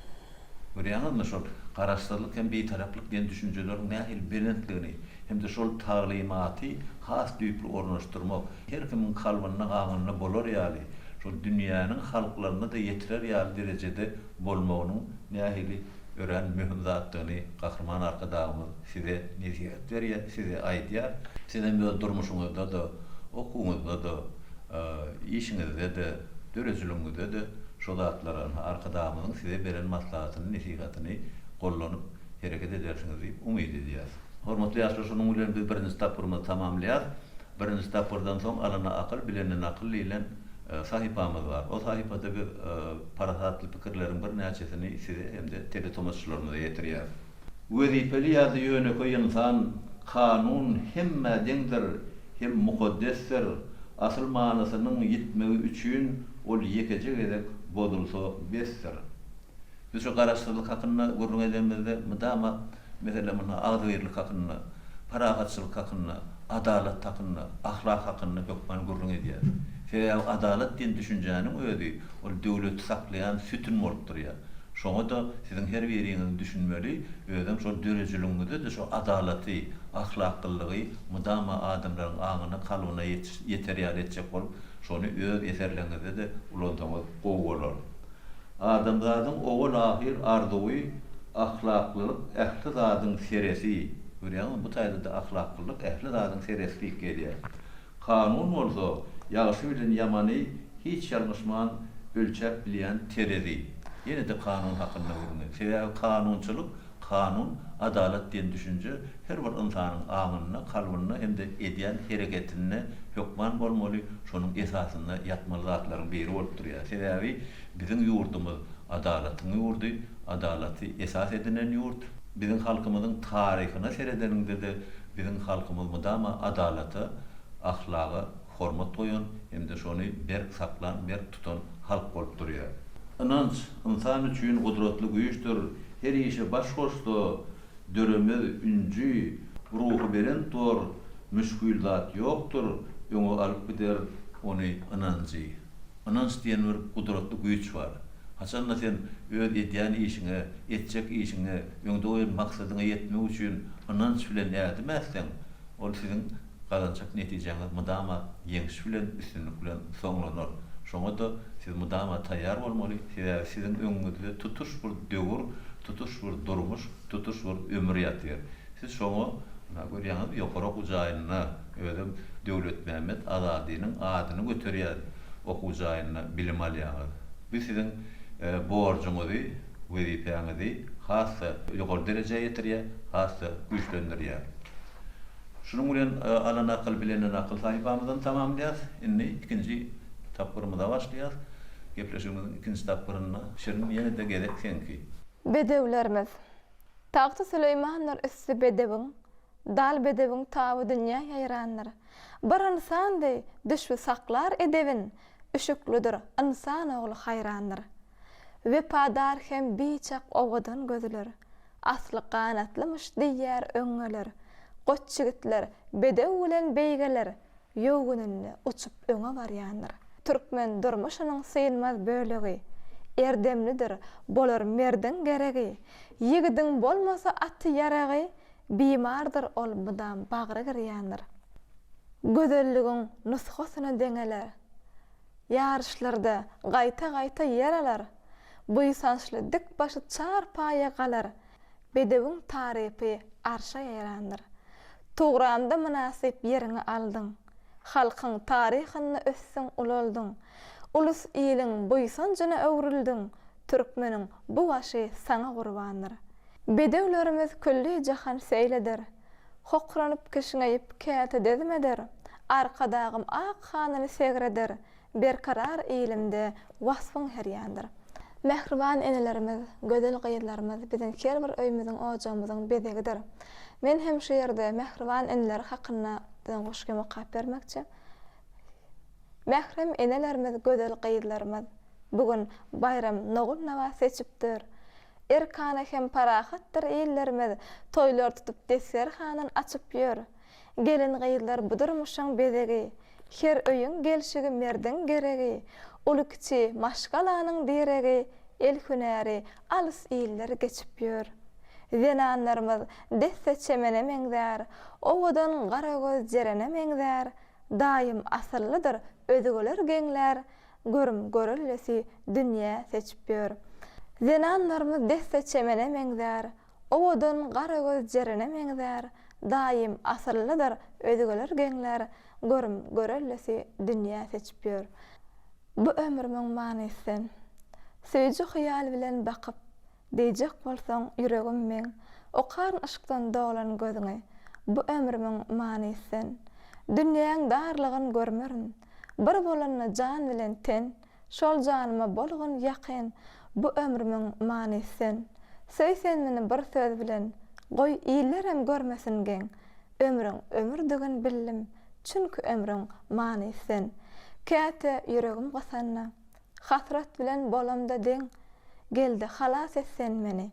Görýäňizmi, şol Garaşsyzlyk hem Bitaraplyk diýen düşünjeleriň nähili belentligini hem-de şol taglymaty has düýpli ornaşdyrmak, her kimiň kalbynda, aňynda bolar ýaly, şol dünýäniň halklaryna-da ýetirer ýaly derejede bolmagynyň nähili örän möhüm zatdygyny Gahryman Arkadagymyz size nesihat berýär, size aýdýar. Siz hem öz durmuşyňyzda-da, okuwyňyzda-da, işiňizde-de, döredijiligiňizde-de şo zatlara, ynha, Arkadagymyzyň size beren maslahatyny, nesihatyny gollanyp hereket edersiňiz diýip umyt edýäris. Hormatly ýaşlar, şunuň bilen biz birinji tapgyrymyzy tamamlaýarys. Birinji tapgyrdan soň Alana akyl, bilene nakyl diýlen sahypamyz bar. O sahypada biz parasatly pikirleriň birnäçesini size hem-de teletomaşaçylarymyza ýetirýäris. Wezipeli ýa-da ýönekeý ynsan, kanun hemmä deňdir hem mukaddesdir, asyl manysynyň ýitmegi üçin ol ýekeje gezek bozulsa besdir. Biz şu Garaşsyzlyk hakynda gürrüň edenimizde mydama, meselem, ynha, agzybirlik hakynda, parahatçylyk hakynda, adalat hakynda, ahlak hakynda hökman gürrüň edýäris. Sebäbi adalat diýen düşünjäniň özi ol döwleti saklaýan sütün bolup durýar. Şoňa-da siziň her biriňiziň düşünmeli, özem şol döredijiligiňizde-de şo adalaty, ahlaklylygy mydama adamlaryň aňyna, kalbyna ýeter ýaly etjek bolup, şony öz eserleriňizde-de ulansaňyz gowy bolar. Adamzadyň owal-ahyr arzuwy ahlaklylyk ähli zadyň seresi. Görýäňizmi, bu taýda-da ahlaklylyk ähli zadyň seresi diýip gelýär. Kanun bolsa, ýagşy bilen ýamany hiç ýalňyşman ölçäp bilýän terezi. Ýene-de kanun hakynda gürrüň edip. Sebäbi kanunçylyk, kanun, adalat diýen düşünje her bir ynsanyň aňynda, kalbynda hem-de edýän hereketinde hökman bolmaly, şonuň esasynda ýatmaly zatlaryň biri bolup durýar. Sebäbi biziň ýurdumyz adalatyň ýurdy, adalaty esas edinen ýurt. Biziň halkymyzyň taryhyna seredeniňde-de biziň halkymyz mydama adalata, ahlaga hormat goýan hem-de şony berk saklan, berk tutan halk bolup durýar. Ynanç, ynsan üçin gudratly güýçdür, her işe baş goşsa, döremez ünji, ruhubelent bor, müşgil zat ýokdur, öňe alyp gider ony ynanjy. Ynanç diýen bir gudratly güýç bar. Haçanda sen öz edýän işiňe, etjek işiňe, öňde goýan maksadyňa ýetmek üçin ynanç bilen ädim ätseň, ol siziň gazanjak netijäňiz mydama ýeňiş bilen, üstünlik bilen soňlanar. Şoňa-da siz mydama taýýar bolmaly, sebäbi siziň öňüňizde tutuş bir döwür, tutuş bir durmuş, tutuş bir ömür ýatyr. Siz şoňa, ynha, görýäňizmi, ýokary okuw jaýynda, özem Döwletmämmet Azadynyň adyny göterýän okuw jaýynda bilim alýaňyz. Bu siziň borjuňyzy, wezipäňizi has-da ýokary derejä ýetirýär, has-da güýçlendirýär. Şunuň bilen Alan akyl, bilenden akyl sahypamyzam tamamlaýarys. Indi ikinji tapgyrymyza başlaýarys. Gepleşigimiziň ikinji tapgyrynda Şirin ýene-de gezek seňki. Bedewlerimiz. Tagty Süleýmandyr üsti bedewiň, Dal bedewiň taby dünýä ýaýrandyr. Bir ynsan deý düşbi saklar edebin, Üşüklidir, ynsan ogly haýrandyr. Wepadar hem biçak owadan gözler, Asly ganatlymyş diýýär öňňeler. Goç ýigitler bedew bilen beýgeler, Ýow gününde uçup öňe barýandyr. Türkmen durmuşynyň synmaz bölegi, Erdemlidir, bolar merdiň geregi. Ýigidiň bolmasa aty-ýaragy, Bimardyr ol mydam bagry girýandyr. Gözelligiň nusgasyna deňeler, Ýaryşlarda gaýta-gaýta ýer alar. Buýsançly dik başy çar paýa galar, Bedewiň tarypy arşa ýaýrandyr. Tugramda mynasyp ýeriňi aldyň, Halkyň taryhynda ösdüň, ulaldyň. Ulus-iliň buýsanjyna öwrüldiň, Türkmeniň bu başy saňa gurbandyr. Bedewlerimiz külli jahan seýleder, Hokranyp kişňeýip käte dezm eder, Arkadagym ak hanyny segreder, Berkarar ilimde waspyň her ýandyr. Mähriban enelerimiz, gözel gyzlarymyz biziň her bir öýümiziň, ojagymyzyň bezegidir. Men hem şu ýerde mähriban eneler hakynda size goşgym okap bermekçi. Mährem enelerimiz, gözel gyzlarymyz bu gün baýram nogul-nabat seçipdir. Erkana hem parahatdyr illerimiz, toýlar tutup desterhanyn açyp ýör. Gelin-gyzlar bu durmuşyň bezegi, Her öýüň gelşigi merdiň geregi, Uly-kiçi maşgalanyň diregi, El hünäri alys iller geçip ýör. Zenanlarymyz desse çemene meňzär, Owadan garagöz jerene meňzär, Daýym asyllydyr, özgeler geňlär, Görüm-görellesi dünýä seçip ýör. Zenanlarymyz desse çemene meňzär, Owadan garagöz jerene meňzär, Daýym asyllydyr, özgeler geňlär, Görüm, görellesi dünýä seçip ýör. Bu ömrümiň manysy sen. Süýji hyýal bilen bakyp, Diýjek bolsaň, ýüregim meň, Okaryn yşkdan dolan gözüňi. Bu ömrümiň manysy sen. Dünýäň darlygyn görmerin. Bir bolanda jan bilen ten, Şol janyma bolgun ýakyn, Bu ömrümiň manysy sen. Söý sen meni bir söz bilen, Goý, illerem görmesin geň. Ömrüň ömürdigin bildim, Çünki ömrüň manysy sen. Käte ýüregim gysanda, Hasrat bilen bolamda deň, Gel-de halas et sen meni,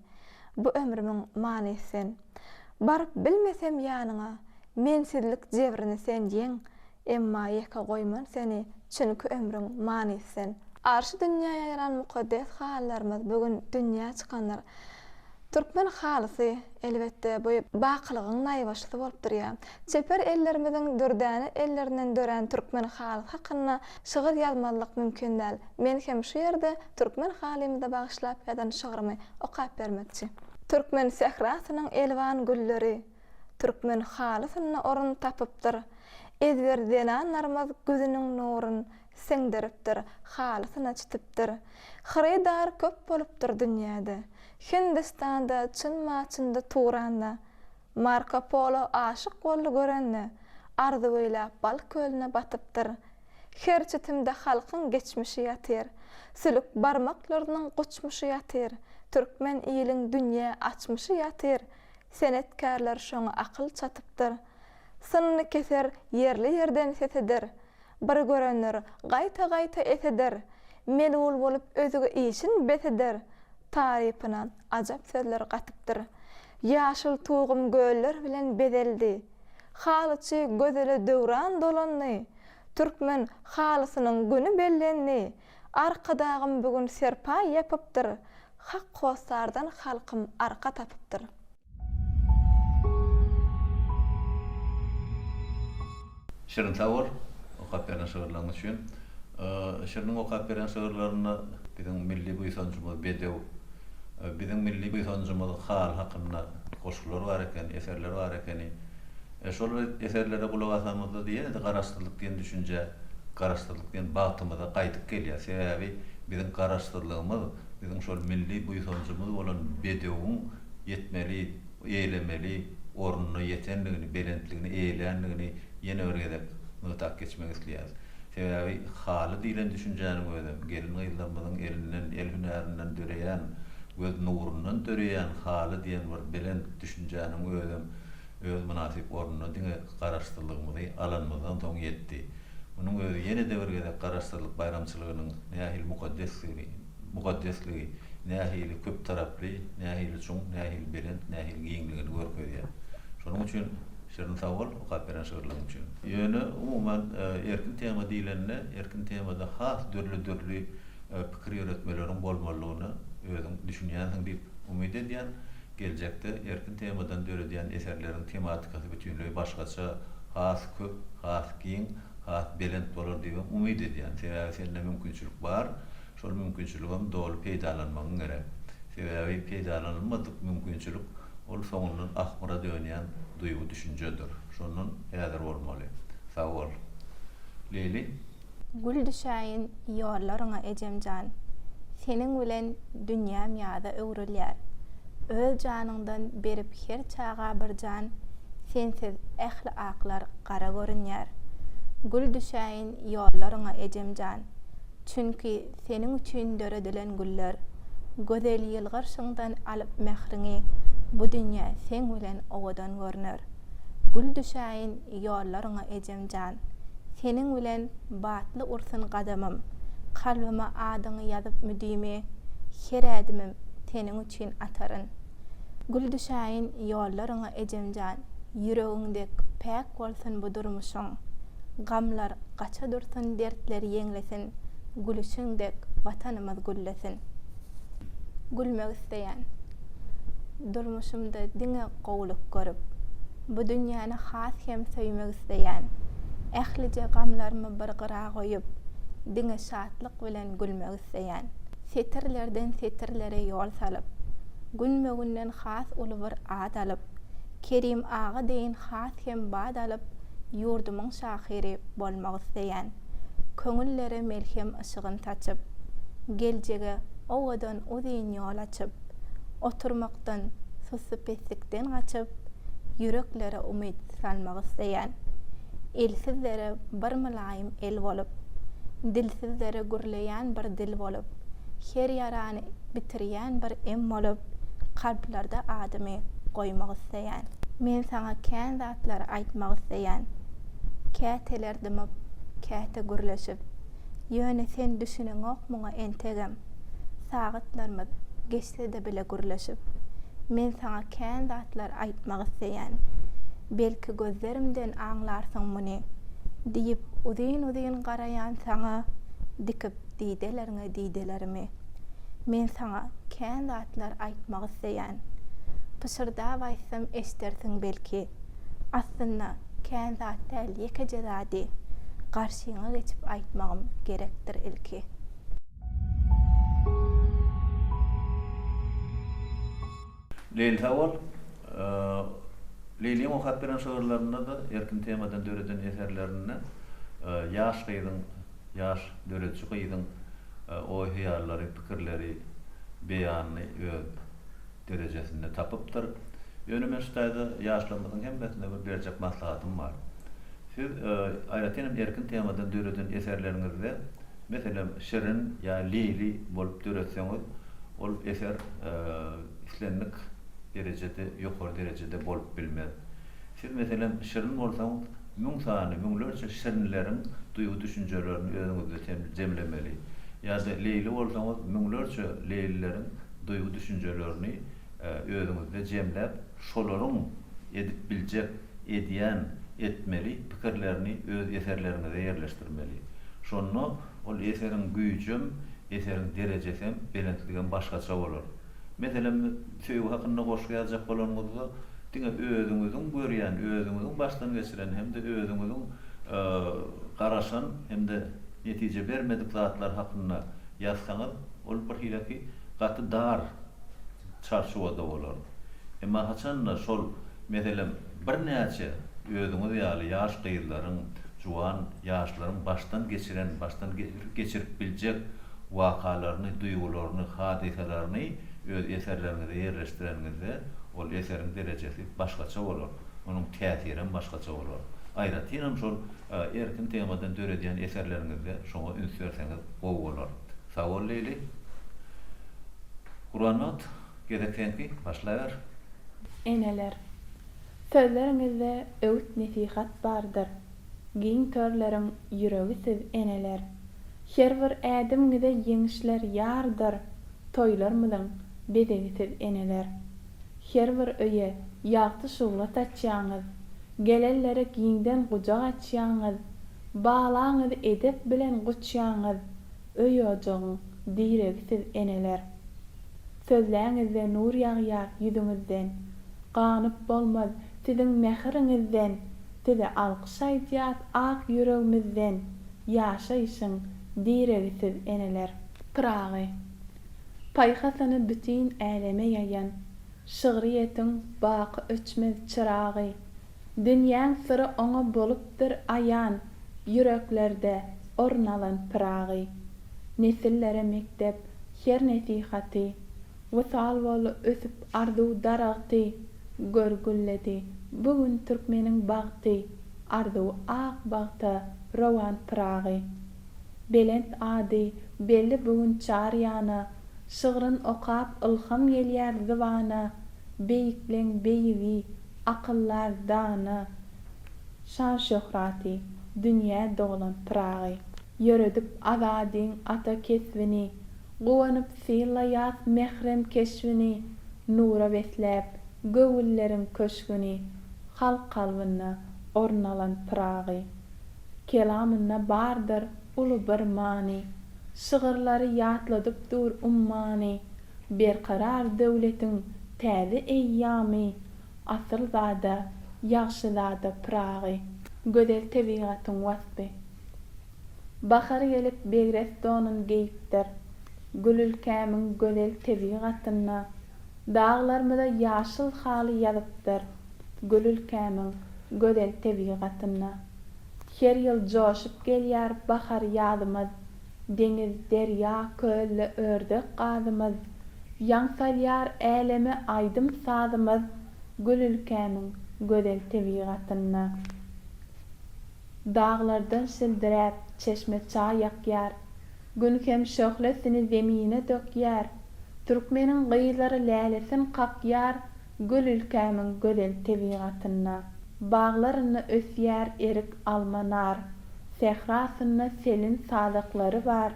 Bu ömrümiň manysy sen. Baryp bilmesem ýanyňa, Mensizlik jebrini sen ýeň, Emma ýeke goýman seni, Çünki ömrüň manysy sen. Arşy dünýä ýaýran mukaddes halylarymyz bu gün dünýä çykandyr. Türkmen halysy, elbetde, bu bakylygyň naýbaşysy bolup durýar. Çeper ellerimiziň dürdäne ellerinden dörän türkmen halysy hakynda şygyr ýazmazlyk mümkin däl. Men hem şu ýerde türkmen halymyza bagyşlap ýazan şygrymy okap bermekçi. Türkmen sährasynyň elwan gülleri Türkmen halysynda orun tapypdyr. Ezber zenanlarymyz gözüniň nurun siňdiripdir, halysyna çitipdir. Hyrydar köp bolupdyr dünýäde. Hindistanda, Çyn-Maçynda, Turanda. Marko Polo aşyk boldy görende, Arzuw eýläp bal kölüne batypdyr. Her çitimde halkyň geçmişi ýatyr. Sülük barmaklarynyň guçmuşy ýatyr. Türkmen iliň dünýä açmyşy ýatyr. Senetkärler şoňa akyl çatypdyr. Synny keser, ýerli-ýerden ses eder. Bir görenler gaýta-gaýta eseder. Melul bolup özge işin bes eder, Tarypyna ajap sözler gatypdyr. Ýaşyl tugum göller bilen bezeldi. Halyçy gözele döwran dolandy. Türkmen halysynyň güni bellendi. Arkadagym bu gün serpaý ýapypdyr. Hak hossardan halkym arka tapypdyr. Şirin sag bol okap beren şygyrlaryň üçin. Şiriniň okap beren şygyrlarynda biziň milli buýsanjymyz bedew, biziň milli buýsanjymyz haly hakynda goşgular bar eken, eserler bar ekeni. Şol eserlere gulak asamyzda ýene-de garaşsyzlyk diýen düşünjä, garaşsyzlyk diýen bagtymyza gaýdyp gelýär. Sebäbi biziň garaşsyzlygymyz biziň şol milli buýsanjymyz bolan bedewiň ýetmeli, eýlemeli ornuna ýetendigini, belentligini eýeländigini ýene bir gezek nygtap geçmek isleýäris. Sebäbi haly diýlen düşünjäniň özem gelin-gyzlarymyzyň elinden, el hünärinden döreýän, göz nurundan döreýän haly diýen bir belent düşünjäniň özem öz mynasyp ornuna diňe Garaşsyzlygymyzy alanymyzdan soň ýetdi. Munuň özi ýene-de bir gezek Garaşsyzlyk baýramçylygynyň nähili mukaddesdigini, mukaddesligi, nähili köptaraply, nähili çuň, nähili belent, nähili giňligini görkezýär. Şonuň üçin Şirin sag bol okap beren şygyrlaryň üçin. Ýöne umuman erkin tema diýlende, erkin temada has dürli-dürli pikir ýöretmeleriň bolmalydygyna özüň düşünýänsiň diýip umyt edýän. Geljekde erkin temadan döredýän eserleriň tematikasy bütinleý başgaça, has köp, has giň, has belent bolar diýibem umyt edýän. Sebäbi sende mümkinçilik bar, şol mümkinçiligem doly peýdalanmagyň gerek. Sebäbi peýdalanylmadyk mümkinçilik ol soňundan ahmyra dönýän duýgy-düşünjedir. Şondan häzir bolmaly. Sag bol. Leýli. Gül düşäýin ýollaryňa ejemjan, Seniň bilen dünýäm ýaza öwrülýär. Öz janyňdan berip her çaga bir jan, Sensiz ähli aklar gara görünýär. Gül düşäýin ýollaryňa ejemjan, Çünki seniň üçin döredilen güller. Gözel ýylgyrşyňdan alyp mähriňi, Bu dünýä seň bilen owadan görner. Gül düşäýin ýollaryňa ejemjan. Seniň bilen batly ursun gadamym. Kalbyma adyňy ýazyp müdimi, Her ädimim seniň üçin ataryn. Gül düşäýin ýollaryňa ejemjan. Ýüregiň dek päk bolsun bu durmuşyň. Gamlar gaça dursun dertler ýeňlesin, Gülüşiň dek Watanymyz güllesin. Gülmek isleýän. Durmuşymda diňe gowulyk görüp, Bu dünýäni has hem söýmek isleýän. Ählije gamlarymy bir gyra goýup, Diňe şatlyk bilen gülmek isleýän. Setirlerden setirlere ýol salyp, Günbe-günden has uly bir at alyp, Kerim aga deýin has hem bat alyp, Ýurdumyň şahyry bolmak isleýän. Köňüllere melhem yşygyn saçyp, Geljege owadan uzyn ýol açyp, Oturmakdan, sussupeslikden gaçyp, Ýüreklere umyt salmak isleýän. Elsizlere bir mylaýym el bolup, Dilsizlere gürleýän bir dil bolup, Her ýarany bitirýän bir em bolup, Kalplarda adymy goýmak isleýän. Men saňa kän zatlary aýtmak isleýän. Käteler dymyp, käte gürleşip. Ýöne sen düşüneňok muňa entegem. Sagatlarymyz geçse-de bile gürleşip. Men saňa kän zatlar aýtmak isleýän. Belki gözlerimden aňlarsyň muny. Diýip uzyn-uzyn garaýan saňa, dikip didelerňe didelerimi. Men saňa kän zatlar aýtmak isleýän. Pyşyrdap aýtsam eşdersiň belki. Aslynda kän zat däl ýekeje zady garşyňa geçip aýtmagym gerekdir ilki. Leýli sag bol. Leýliň okap beren şygyrlarynda-da, erkin temadan döreden eserlerinde ýaş gyzyň, ýaş dörediji gyzyň oý-hyýallary, pikirleri beýanyny öz derejesinde tapypdyr. Ýöne men şu taýda ýaşlarymyzyň hemmesine bir berjek maslahatym bar. Siz, aýratyn hem erkin temadan döreden eserleriňizde, meselem, Şirin ýa Leýli bolup döretseňiz, ol eser islendik derejede, ýokary derejede bolup bilmez. Siz, meselem, Şirin bolsaňyz, müň sany, müňlerçe Şirinleriň duýgy-düşünjelerini özüňizde jemlemeli. Ýa-da Leýli bolsaňyz, müňlerçe Leýlileriň duýgy-düşünjelerini özüňizde jemläp, şolaryň edip biljek, edýän, etmeli pikirlerini öz eserleriňize ýerleşdirmeli. Şonda ol eseriň güýjem, eseriň derejesem, belentligem başgaça bolar. Meselem, söýgi hakynda goşgy ýazjak bolanyňyzda, diňe özüňiziň görýän, özüňiziň başdan geçiren hem-de özüňiziň garaşan hem-de netije bermedik zatlar hakynda ýazsaňyz, ol bir hileki gaty dar çarçuwada bolar. Emma haçan-da şol, meselem, birnäçe özüňiz ýaly ýaş gyzlaryň, juwan ýaşlaryň başdan geçiren, başdan geçirip biljek wakalaryny, duýgularyny, hadysalaryny öz eserleriňize ýerleşdireniňizde, ol eseriň derejesi başgaça bolar, onuň täsirem başgaça bolar. Aýratynam şol erkin temadan döredýän eserleriňizde şoňa üns berseňiz gowy bolar. Sag bol Leýli. Gurbanmagt, gezek seňki, başlaber. Eneler. Sözleriňizde öwüt-nesihat bardyr. Giň törleriň ýüregi siz eneler. Her bir ädimiňize ýeňişler ýardyr, Toýlarmyzyň bezegi siz eneler. Her bir öýe ýagty şugla saçýaňyz, Gelenlere giňden gujak açýaňyz, Balaňyzy edep bilen guçýaňyz, Öý-ojagyň diregi siz eneler. Sözläňizde nur ýagýar ýüzüňizden, Ganyp bolmaz siziň mähiriňizden, Size alkyş aýdýas ak ýüregmizden, Ýaşaýşyň diregi siz eneler. Pyragy. Paýhasyny bütin äleme ýaýan, Şygryýetiň baky öçmez çyragy. Dünýäň syry oňa bolupdyr aýan, Ýüreklerde orun alan Pyragy. Nesillere mekdep her nesihaty, Wysal boldy ösüp arzuw daragty, Gör gülledi bu gün türkmeniň bagty, Arzuwy ak bagta rowan Pyragy. Belent ady belli bu gün çar ýana, Şygryn okap ylham gelýär zybana, Beýikleň beýigi, akyldar dana, Şan-şöhraty dünýä dolan Pyragy. Ýöredip Azadyň ata kesbini, Guwanyp synlaýas mährem keşbini, Nura besläp göwünleriň köşgüni, Halk kalbynda orun alan Pyragy. Kelamynda bardyr uly bir many, Şygyrlary ýatladyp dur ummany, Berkarar döwletiň täze eýýamy, Asylzada, ýagşyzada Pyragy. Gözel tebigatyň waspy. Bahar gelip begres donun geýipdir, Gül ülkämiň gözel tebigatynda. Daglarymyza ýaşyl haly ýazypdyr, Gül ülkämiň gözel tebigatynda. Her ýyl joşup gelýär bahar-ýazymyz, Deňiz, derýa, kölde ördek-gazymyz. Ýaň salýar äleme aýdym-sazymyz, Gül ülkämiň gözel tebigatynda. Daglardan şildiräp çeşme çaý akýar, Gün hem şöhlesini zemine dökýär. Türkmeniň gyzlary lälesin kakýar, Gül ülkämiň gözel tebigatynda. Baglarynda ösýär erik, alma, nar, Sährasynda selin sazaklary bar.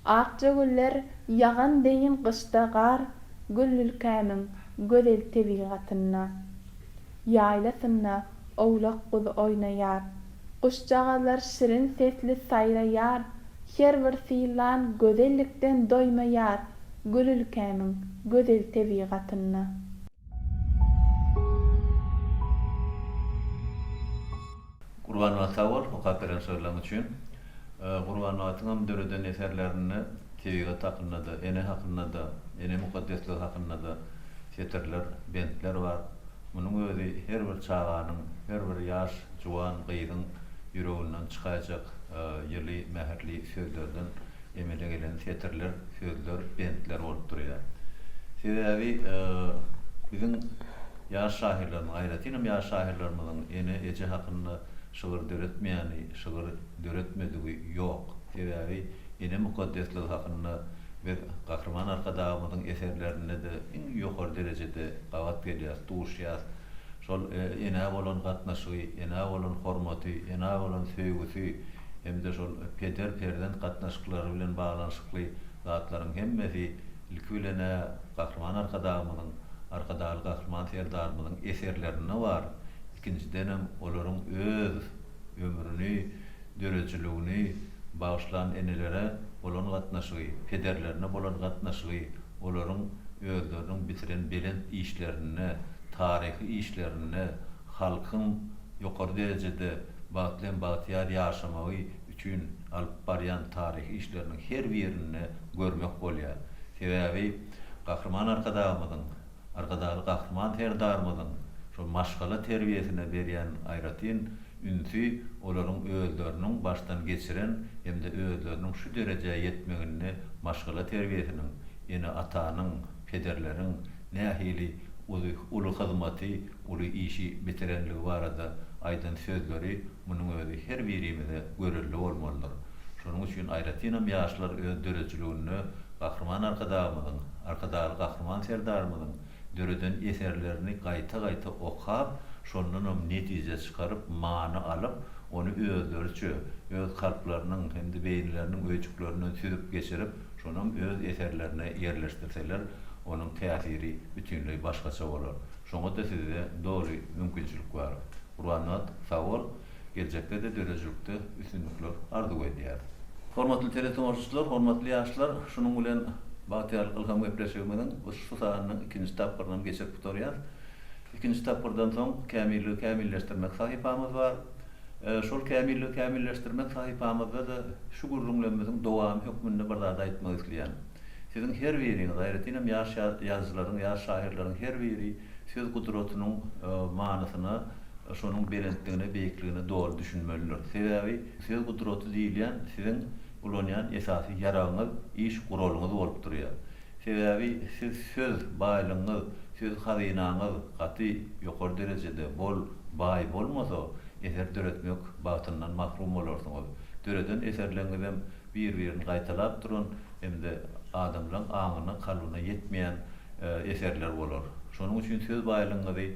Akja güller ýagan deýin gyşda gar, Gül ülkämiň gözel tebigatynda. Ýaýlasynda owlak-guzy oýnaýar. Guşjagazlar şirin sesli saýraýar, Her bir synlan gözellikden doýmaýar, Gül ülkämiň gözel tebigatynda. Gurbanmyrat sag bol okap beren şygyrlaň üçin. Gurbanmyratyňam döreden eserlerinde tebigat hakynda-da, ene hakynda-da, ene mukaddesligi hakynda-da setirler, bentler bar. Munuň özi her bir çaganyň, her bir ýaş juwan gyzyň ýüreginden çykaýjak ýyly, mähirli sözlerden emele gelen setirler, sözler, bentler bolup durýar. Sebäbi biziň ýaş şahyrlarymyzyň, aýratynam ýaş şahyrlarymyzyň ene, eje hakynda şygyr döretmeýäni, şygyr döretmedigi ýok. Sebäbi ene mukaddesligi hakynda biz Gahryman Arkadagymyzyň eserlerinde-de iň ýokary derejede gabat gelýäris, duşýas. Şol enä bolan gatnaşygy, enä bolan hormaty, enä bolan söýgüsi. hem-de şol peder-perzent gatnaşyklary bilen baglanyşykly zatlaryň hemmesi ilki bilen-ä Gahryman Arkadagymyzyň, Arkadagly Gahryman Serdarymyzyň eserlerinde bar, ikinjidenem olaryň öz ömrüni, döredijiligini bagyşlan enelere bolan gatnaşygy, pederlerine bolan gatnaşygy olaryň özleriniň bitiren belent işlerinde, taryhy işlerinde halkyň ýokary derejede bagtly hem bagtyýar ýaşamagy üçin alyp barýan taryhy işleriniň her birinde görmek bolýar. Sebäbi Gahryman Arkadagymyzyň, Arkadagly Gahryman Serdarymyzyň şol maşgala terbiýesine berýän aýratyn ünsi olaryň özleriniň başdan geçiren hem-de özleriniň şu derejä ýetmeginde maşgala terbiýesiniň, ene-atanyň, pederleriň nähili uly uly hyzmaty, uly işi bitirenligi barada aýdan sözleri munuň özi her birimize görelde bolmalydyr. Şonuň üçin aýratynam ýaşlar öz döredijiliginde Gahryman Arkadagymyzyň, Arkadagly Gahryman Serdarymyzyň döreden eserlerini gaýta-gaýta okap, şondanam netije çykaryp, many alyp, ony özleriçe, öz kalplarynyň hem-de beýnileriniň öýjüklerinden süzüp geçirip, şonam öz eserlerine ýerleşdirseler, onuň täsiri bütinleý başgaça bolar. Şoňa-da sizde doly mümkinçilik bar. Gurbanmyrat, sag bol! Geljekde-de döredijilikde üstünlikler arzuw edýäris. Hormatly teletomaşaçylar, hormatly ýaşlar, şunuň bilen Bagtyýarlyk ylham gepleşigimiziň bu şu sanynyň ikinji tapgyrynam geçirip gutarýas. Ikinji tapgyrdan soň Kämilligi kämilleşdirmek sahypamyz bar. Şol Kämilligi kämilleşdirmek sahypamyzda-da şu gürrüňlerimiziň dowamy hökmünde bir zady aýtmak isleýän. Siziň her biriňiz, aýratynam ýaş ýazyjylaryň, ýaş şahyrlaryň her biri söz gudratynyň manysyna, şonuň belentligine, beýikligine doly düşünmelidir. Sebäbi söz gudraty diýilýän siziň ulanýan esasy ýaragyňyz, iş guralyňyz bolup durýar. Sebäbi siz söz baýlygyňyz, söz hazynaňyz gaty ýokary derejede, bol, baý bolmasa, eser döretmek bagtyndan mahrum bolarsyňyz. Döreden eserleriňizem bir-birini gaýtalap duran hem-de adamlaň aňyna, kalbyna ýetmeýän eserler bolar. Şonuň üçin söz baýlygyňyzy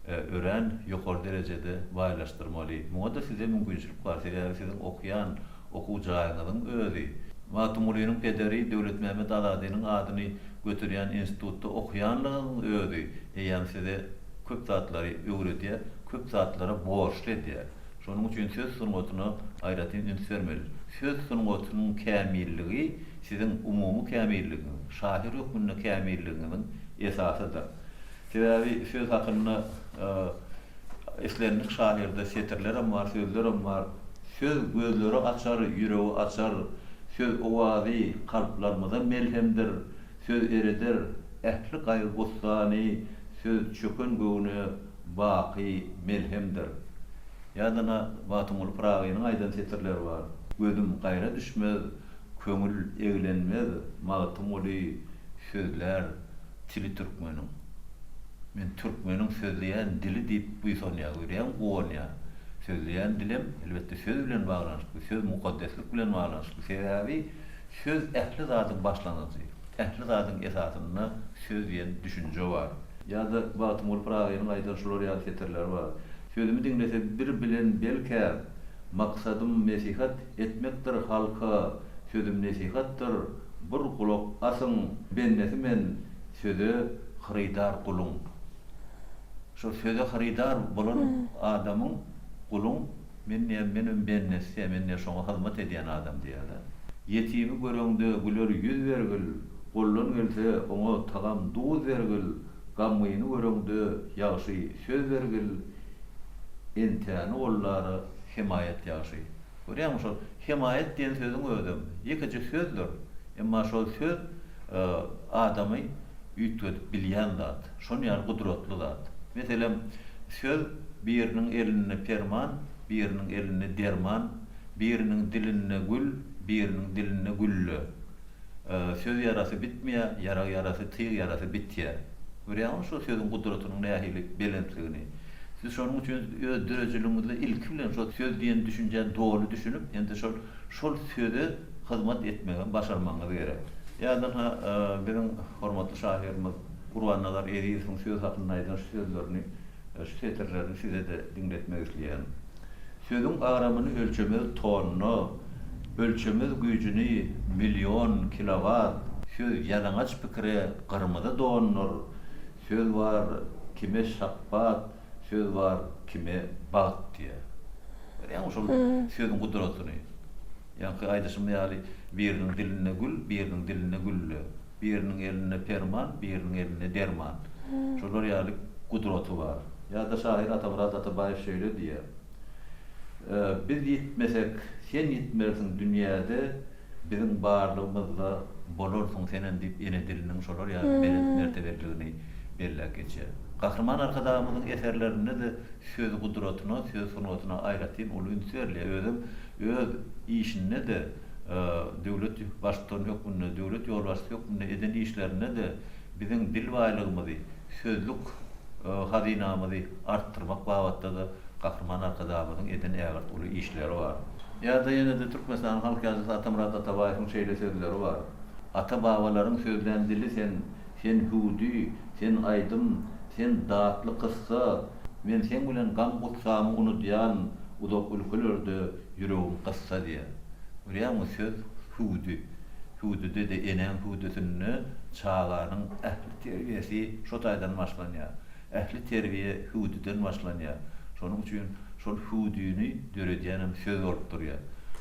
örän ýokary derejede baýlaşdyrmaly. Muňa-da sizde mümkinçilik bar, sebäbi siziň okýan okuw jaýyňyzyň özi, Magtymgulynyň pederi Döwletmämmet Azadynyň adyny göterýän institutda okýanlygyňyň özi eýýäm size köp zatlary öwredýär, köp zatlara borçly edýär. Şonuň üçin söz sungatyna aýratyn üns bermeli. Söz sungatynyň kämilligi siziň umumy kämilligiňiziň, şahyr hökmünde kämilligiňiziň esasydyr. Sebäbi söz hakynda islendik şahyrda setirlerem bar, sözlerem bar. Söz gözleri açar, ýüregi açar, Söz owazy kalplarymyza melhemdir, Söz ereder ähli gaýgy-gussany, Söz çöken göwne baky melhemdir. Ýa-da Magtymguly Pyragynyň aýdan setirleri bar, Gözüm gaýra düşmez, köňül eglenmez, Magtymguly sözlär tili türkmeniň. Men türkmeniň sözleýän dili diýip buýsanýar, görýäňmi, guwanýar. Sözleýän dilem, elbetde, söz bilen baglanyşykly, söz mukaddeslik bilen baglanyşykly. Sebäbi söz ähli zadyň başlangyjy, ähli zadyň esasynda söz diýen düşünje bar. Ýa-da Magtymguly Pyragynyň aýdan şular ýaly setirleri bar, Sözümi diňlese bir bilen belkä, Maksadym nesihat etmekdir halka, Sözüm nesihatdyr, bir gulak asyň, Bendesi men söze hyrydar guluň. Şol söze hyrydar bolan adamyň, guluň, men diýýän, menem bendesi diýýär, men diýýär şoňa hyzmat edýän adam diýýär-de. Ýetimi göreňde güler ýüz bergil, Goldan gelse oňa tagam duz bergil, Gamgyny göreňde ýagşy söz bergil, Entäni gollara hemaýat ýagşy. Görýäňmi şol hemaýat diýen sözüň özem ýekeje sözdür. Emma şol söz adamy üýtgedip bilýän zat. Şon ýaly gudratly zat. Meselem, söz biriniň elinde perman, biriniň elinde derman, biriniň dilinde gül, biriniň dilinde gülle. Söz ýarasy bitmeýär, ýarag ýarasy, tyg ýarasy bitýär. Görýäňizmi şol sözüň gudratynyň nähili belentligini? Siz şonuň üçin öz döredijiligiňizde ilki bilen şol söz diýen düşünjä doly düşünip hem-de şol şol söze hyzmat etmegem başarmagyňyz gerek. Ýa-da biziň hormatly şahyrymyz Gurbannazar Ezizowyň söz hakynda aýdan şu sözlerini, şu setirlerini size-de diňletmek isleýän. Sözüň agramyny ölçemez tonna. Ölçemez güýjüni million kilowat. Söz ýalaňaç pikire gyrmyzy dondur. Söz bar kime şapbat, söz bar kime bagt diýýär. Görýäňmi şol sözüň gudratyny? Ýaňky aýdyşym ýaly, biriniň dilinde gül, biriniň dilinde gülle. Biriniň elinde perman, biriniň elinde derman. Şolar ýaly gudraty bar. Ýa-da şahyr Atamyrat Atabaýew şeýle diýýär, Biz ýitmesek, sen ýitmersiň dünýäde, biziň barlygymyzda bolarsyň senem diýip ene diliniň şolar ýaly belent mertebeliligini belläp geçýär. Gahryman Arkadagymyzyň eserlerinde-de söz gudratyna, söz sungatyna aýratyn uly üns berilýär. Özem öz işinde-de döwlet Baştutany hökmünde, döwlet ýolbaşçysy hökmünde eden işlerinde-de biziň dil baýlygymyzy, sözlük hazynamyzy artdyrmak babatda-da Gahryman Arkadagymyzyň eden ägirt uly işleri bar. Ýa-da ýene-de Türkmenistanyň halk ýazyjysy Atamyrat Atabaýewiň şeýle sözleri bar, Ata-babalaryň sözlän dili sen, sen hüwdi, sen aýdym, sen datly kyssa, men seň bilen gam-gussamy unudýan, uzak ülkelerde ýüregim gyssa diýýär. Görýäňmi, söz hüwdi. Hüwdüde-de, enäň hüwdüsinde çaganyň ähli terbiýesi şo taýdan başlanýar. Ähli terbiýe hüwdüden başlanýar. Şonuň üçin şol hüwdüni döredýänem söz bolup durýar.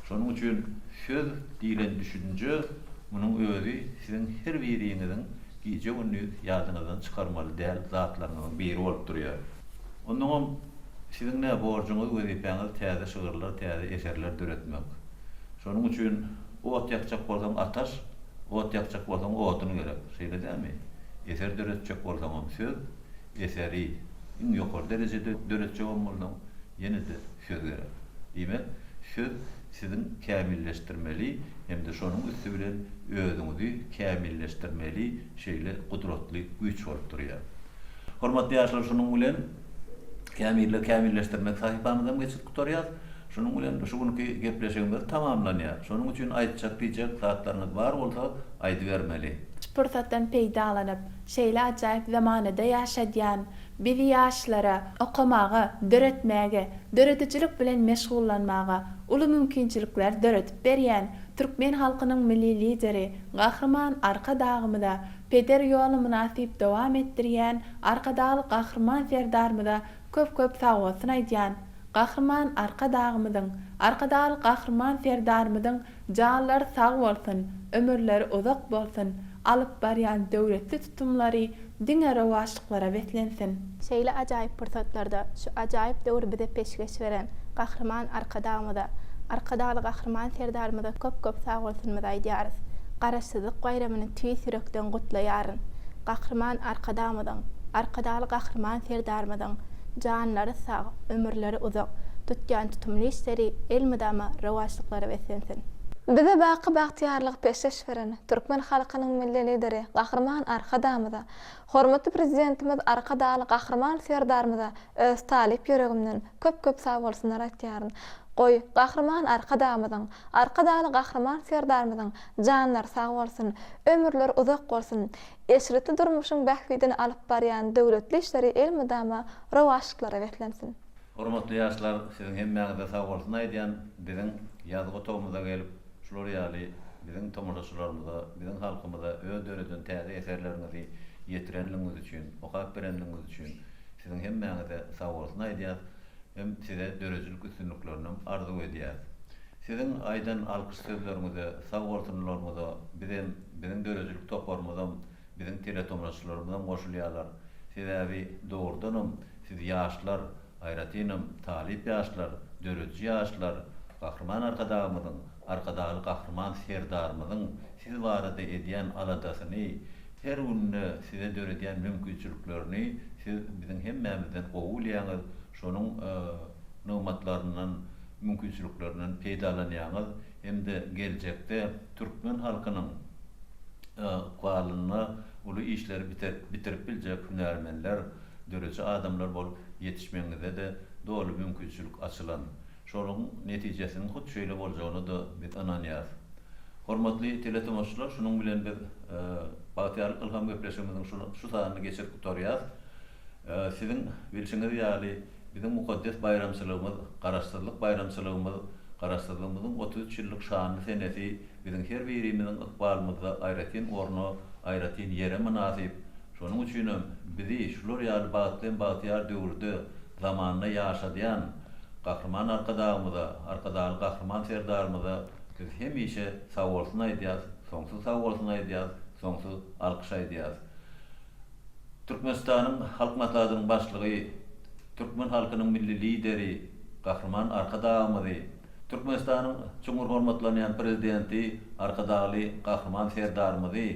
Şonuň üçin söz diýlen düşünje munuň özi siziň her biriňiziň gije-gündiz ýadyňyzdan çykarmaly däl zatlaryňyzyň biri bolup durýar. Onnoňam siziň nä borjuňyz, wezipäňiz täze şygyrlar, täze eserler döretmek. Şonuň üçin ot ýakjak bolsaň ataş, ot ýakjak bolsaň odun gerek. Şeýle dälmi? Eser döretjek bolsaňam söz, eseri iň ýokary derejede döretjegem bolsaň, ýene-de söz gerek. Diýmek, söz siziň kämilleşdirmeli hem-de şonuň üsti bilen özüňizi kämilleşdirmeli şeýle gudratly güýç bolup durýar. Hormatly ýaşlar şunuň bilen Kämille kämilleşdirmek sahypamyzam geçirip gutarýas. Şunuň bilen şu günki gepleşigimiz tamamlanýar. Şonuň üçin aýtjak diýjek zatlaryňyz bar bolsa aýdybermeli. Şu pursatdan peýdalanyp, şeýle ajaýyp zamanada ýaşadýan bizi ýaşlara okamaga, döretmäge, döredijilik bilen meşgullanmaga uly mümkinçilikler döredip berýän türkmen halkynyň Milli Lideri Gahryman Arkadagymyza, peder ýoluny mynasyp dowam etdirýän Arkadagly Gahryman Serdarymyza köp-köp sagbolsun aýdýan. Gahryman Arkadagymyzyň, Arkadagly Gahryman Serdarymyzyň janlary sag bolsun, ömürleri uzak bolsun, alyp barýan döwletli tutumlary diňe rowaçlyklara beslensin! Şeýle ajaýyp pursatlarda şu ajaýyp döwri bize peşgeş beren Gahryman Arkadagymyza, Arkadagly Gahryman Serdarymyza köp-köp sagbolsunymyzy aýdýarys. Garaşsyzlyk baýramyny tüýs ýürekden gutlaýaryn. Gahryman Arkadagymyzyň, Arkadagly Gahryman Serdarymyzyň janlary sag, ömürleri uzak, tutýan tutumly işleri elmydama rowaçlyklara beslensin! Bize baky bagtyýarlygy peşgeş beren türkmen halkynyň Milli Lideri Gahryman Arkadagymyza, hormatly Prezidentimiz Arkadagly Gahryman Serdarymyza öz talyp ýüregimden köp-köp sagbolsunlar aýtýaryn. Goý, Gahryman Arkadagymyzyň, Arkadagly Gahryman Serdarymyzyň janlary sag bolsun, ömürleri uzak bolsun, eşretli durmuşyň bähbidine alyp barýan döwletli işleri elmydama rowaçlyklara beslensin! Hormatly ýaşlar, siziň hemmäňize sagbolsun aýdýan, biziň ýazgy otagymyza gelip, şular ýaly biziň tomaşaçylarymyza, biziň halkymyza öz döreden täze eserleriňizi ýetirenligiňiz üçin, okap berenligiňiz üçin siziň hemmäňize sagbolsun aýdýas hem size döredijilik üstünliklerinem arzuw edýäs. Siziň aýdan alkyş sözleriňize, sagbolsunlaryňyza bizem, biziň döredijilik toparymyzam, biziň teletomaşaçylarymyzam goşulýarlar. Sebäbi, dogrudanam, siz ýaşlar, aýratynam, talyp ýaşlar, dörediji ýaşlar Gahryman Arkadagymyzyň, Arkadagly Gahryman Serdarymyzyň siz barada edýän aladasyny, her günde size döredýän mümkinçiliklerini siz biziň hemmämizden gowy bilýäňiz, şonuň nygmatlaryndan, mümkinçiliklerinden peýdalanýaňyz hem-de geljekde türkmen halkynyň ykbalynda uly işleri bitirip biljek hünärmenler, döredici adamlar bolup ýetişmegiňize-de doly mümkinçilik açylan. Şonuň netijesiniň hut şeýle boljagyna-da biz ynanýarys. Hormatly teletomaşaçylar, şunuň bilen biz Bagtyýarlyk ylham gepleşigimiziň şu sanyny geçirip gutarýarys. Siziň bilşiňiz ýaly, biziň mukaddes baýramçylygymyz, Garaşsyzlyk baýramçylygymyz. Garaşsyzlygymyzyň 33 ýyllyk şanly senesi biziň her birimiziň ykbalymyzda aýratyn orna, aýratyn ýere mynasyp. Şonuň üçinem bizi şular ýaly bagtly hem bagtyýar döwürde, zamanda ýaşadýan Gahryman Arkadagymyza, Arkadagly Gahryman Serdarymyza biz hemişe sagbolsun aýdýas, soňsuz sagbolsun aýdýas, soňsuz alkyş aýdýas. Türkmenistanyň Halk Maslahatynyň Başlygy, türkmen halkynyň Milli Lideri Gahryman Arkadagymyzy, Türkmenistanyň çuňňur hormatlanýan Prezidenti Arkadagly Gahryman Serdarymyzy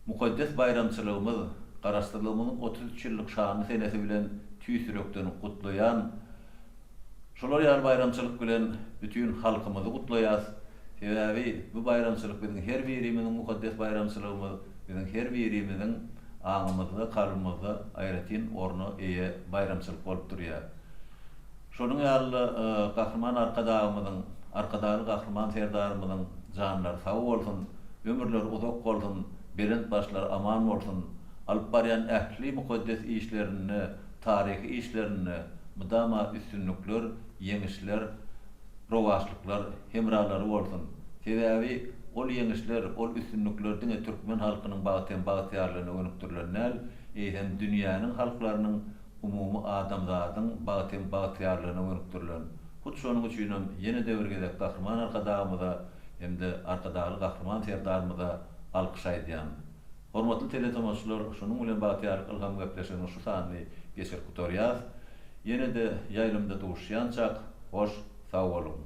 mukaddes baýramçylygymyz, Garaşsyzlygymyzyň 33 ýyllyk şanly senesi bilen tüýs ýürekden gutlaýan. Şular ýaly baýramçylyk bilen bütin halkymyzy gutlaýas. Sebäbi bu baýramçylyk biziň her birimiziň mukaddes baýramçylygymyz, biziň her birimiziň aňymyzda, kalbymyzda aýratyn orna eýe baýramçylyk bolup durýar. Şonuň ýaly-da Gahryman Arkadagymyzyň, Arkadagly Gahryman Serdarymyzyň janlary sag bolsun, ömürleri uzak bolsun, belent başlary aman bolsun, alyp barýan ähli mukaddes işlerinde, taryhy işlerinde mydama üstünlikler, ýeňişler, rowaçlyklar hemralary bolsun! Sebäbi ol ýeňişler, ol üstünlikler diňe türkmen halkynyň bagty hem bagtyýarlygyna gönükdirilen däl, eýsem dünýäniň halklarynyň, umumy adamzadyň bagty hem bagtyýarlygyna gönükdirilen. Hut şonuň üçinem ýene-de bir gezek Gahryman Arkadagymyza hem-de Arkadagly Gahryman Serdarymyza alkyş aýdýan. Hormatly teletomaşaçylar, şunuň bilen Bagtyýarlyk Ylham gepleşiginiň şu sanyny geçirip gutarýas. Ýene-de ýaýlymda duşuşýançak, hoş sag boluň!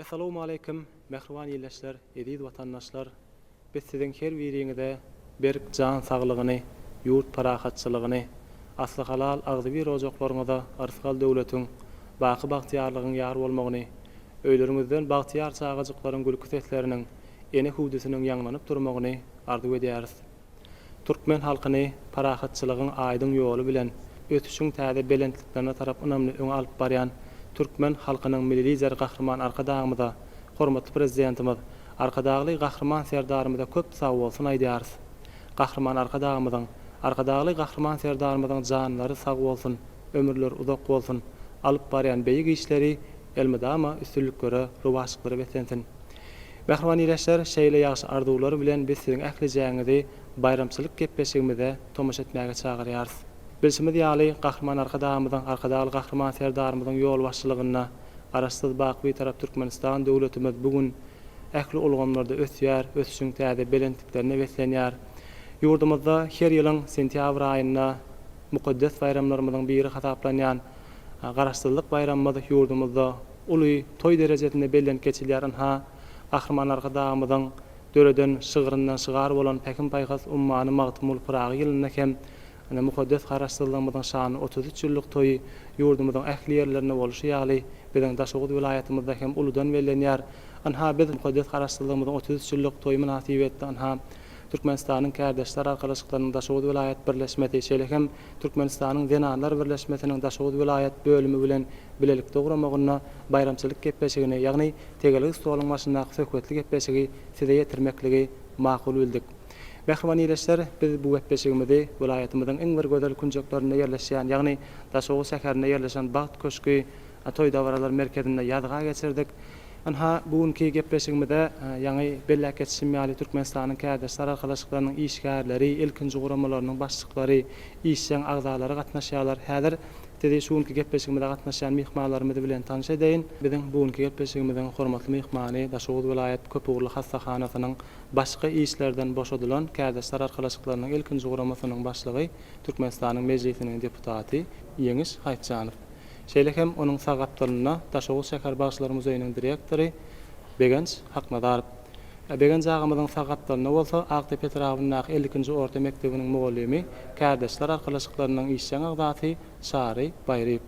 Essalawmaleýkim mähriban ildeşler, eziz watandaşlar! Biz siziň her biriňize berk jan saglygyny, ýurt parahatçylygyny, asly halal agzybir ojaklaryňyza yrsgal-döwletiň, baky bagtyýarlygyň ýar bolmagyny, öýleriňizden bagtyýar çagajyklaryň gülki sesleriniň, ene hüwdüsiniň ýaňlanyp durmagyny arzuw edýäris. Türkmen halkyny parahatçylygyň aýdyň ýoly bilen ösüşiň täze belentliklerine tarap ynamly öňe alyp barýan türkmen halkynyň Milli Lideri Gahryman Arkadagymyza, hormatly Prezidentimiz Arkadagly Gahryman Serdarymyza köp sagbolsun aýdýarys. Gahryman Arkadagymyzyň, Arkadagly Gahryman Serdarymyzyň janlary sag bolsun, ömürleri uzak bolsun, alyp barýan beýik işleri elmydama üstünliklere, rowaçlyklara beslensin! Mähriban ildeşler, şeýle ýagşy arzuwlar bilen biz siziň ählijäňizi baýramçylyk gepleşigimize tomaşa etmäge çagyrýarys. Bilşimiz ýaly, Gahryman Arkadagymyzyň, Arkadagly Gahryman Serdarymyzyň ýolbaşçylygynda Garaşsyz, baky Bitarap Türkmenistan döwletimiz bu gün ähli ulgamlarda ösýär, ösüşiň täze belentliklerine beslenýär. Ýurdumyzda her ýylyň sentýabr aýynda mukaddes baýramlarymyzyň biri hasaplanýan Garaşsyzlyk baýramymyz ýurdumyzda uly toý derejesinde bellenip geçilýär. Ynha, Gahryman Arkadagymyzyň döreden şygryndan şygar bolan Pähim-paýhas ummany Magtymguly Pyragy ýylynda hem ine, mukaddes Garaşsyzlygymyzyň şanly 33 ýyllyk toýy ýurdumyzyň ähli ýerlerinde bolşy ýaly, biziň Daşoguz welaýatymyzda hem uludan bellenýär. Ynha, biz mukaddes Garaşsyzlygymyzyň 33 ýyllyk toýy mynasybetli, ynha, Türkmenistanyň Kärdeşler arkalaşyklarynyň Daşoguz welaýat birleşmesi, şeýle hem Türkmenistanyň Zenanlar birleşmesiniň Daşoguz welaýat bölümi bilen bilelikde guramagynda baýramçylyk gepleşigini, ýagny tegelek stoluň başyndaky söhbetli gepleşigi size ýetirmekligi makul bildik. Mähriban ildeşler, biz bu gepleşigimizi welaýatymyzyň iň bir gözel künjeklerinde ýerleşýän, ýagny Daşoguz şäherinde ýerleşen Bagt köşgi toý-dabaralar merkezinde ýazga geçirdik. Ynha, bu günki gepleşigimize ýaňy belläp geçişim ýaly Türkmenistanyň Kärdeşler arkalaşyklarynyň işgärleri, ilkinji guramalarynyň başlyklary, işjeň agzalary gatnaşýarlar. Häzir sizi şu günki gepleşigimize gatnaşýan myhmanlarymyz bilen tanyş edeýin. Biziň bu günki gepleşigimiziň hormatly myhmany Daşoguz welaýat köpugurly hassahanasynyň başky işlerden boşadylan Kärdeşler arkalaşyklarynyň ilkinji guramasynyň başlygy, Türkmenistanyň Mejlisiniň deputaty Ýeňiş Haýtjanow. Şeýle hem onuň sag gapdalynda Daşoguz şäher bagşylar muzeýiniň direktory Begenç Haknazarow. Begenç agamyzyň sag gapdalynda bolsa Akdepe etrabyndaky 52-nji orta mekdebiniň mugallymy, Kärdeşler arkalaşyklarynyň işjeň agzasy Çary Baýryýew.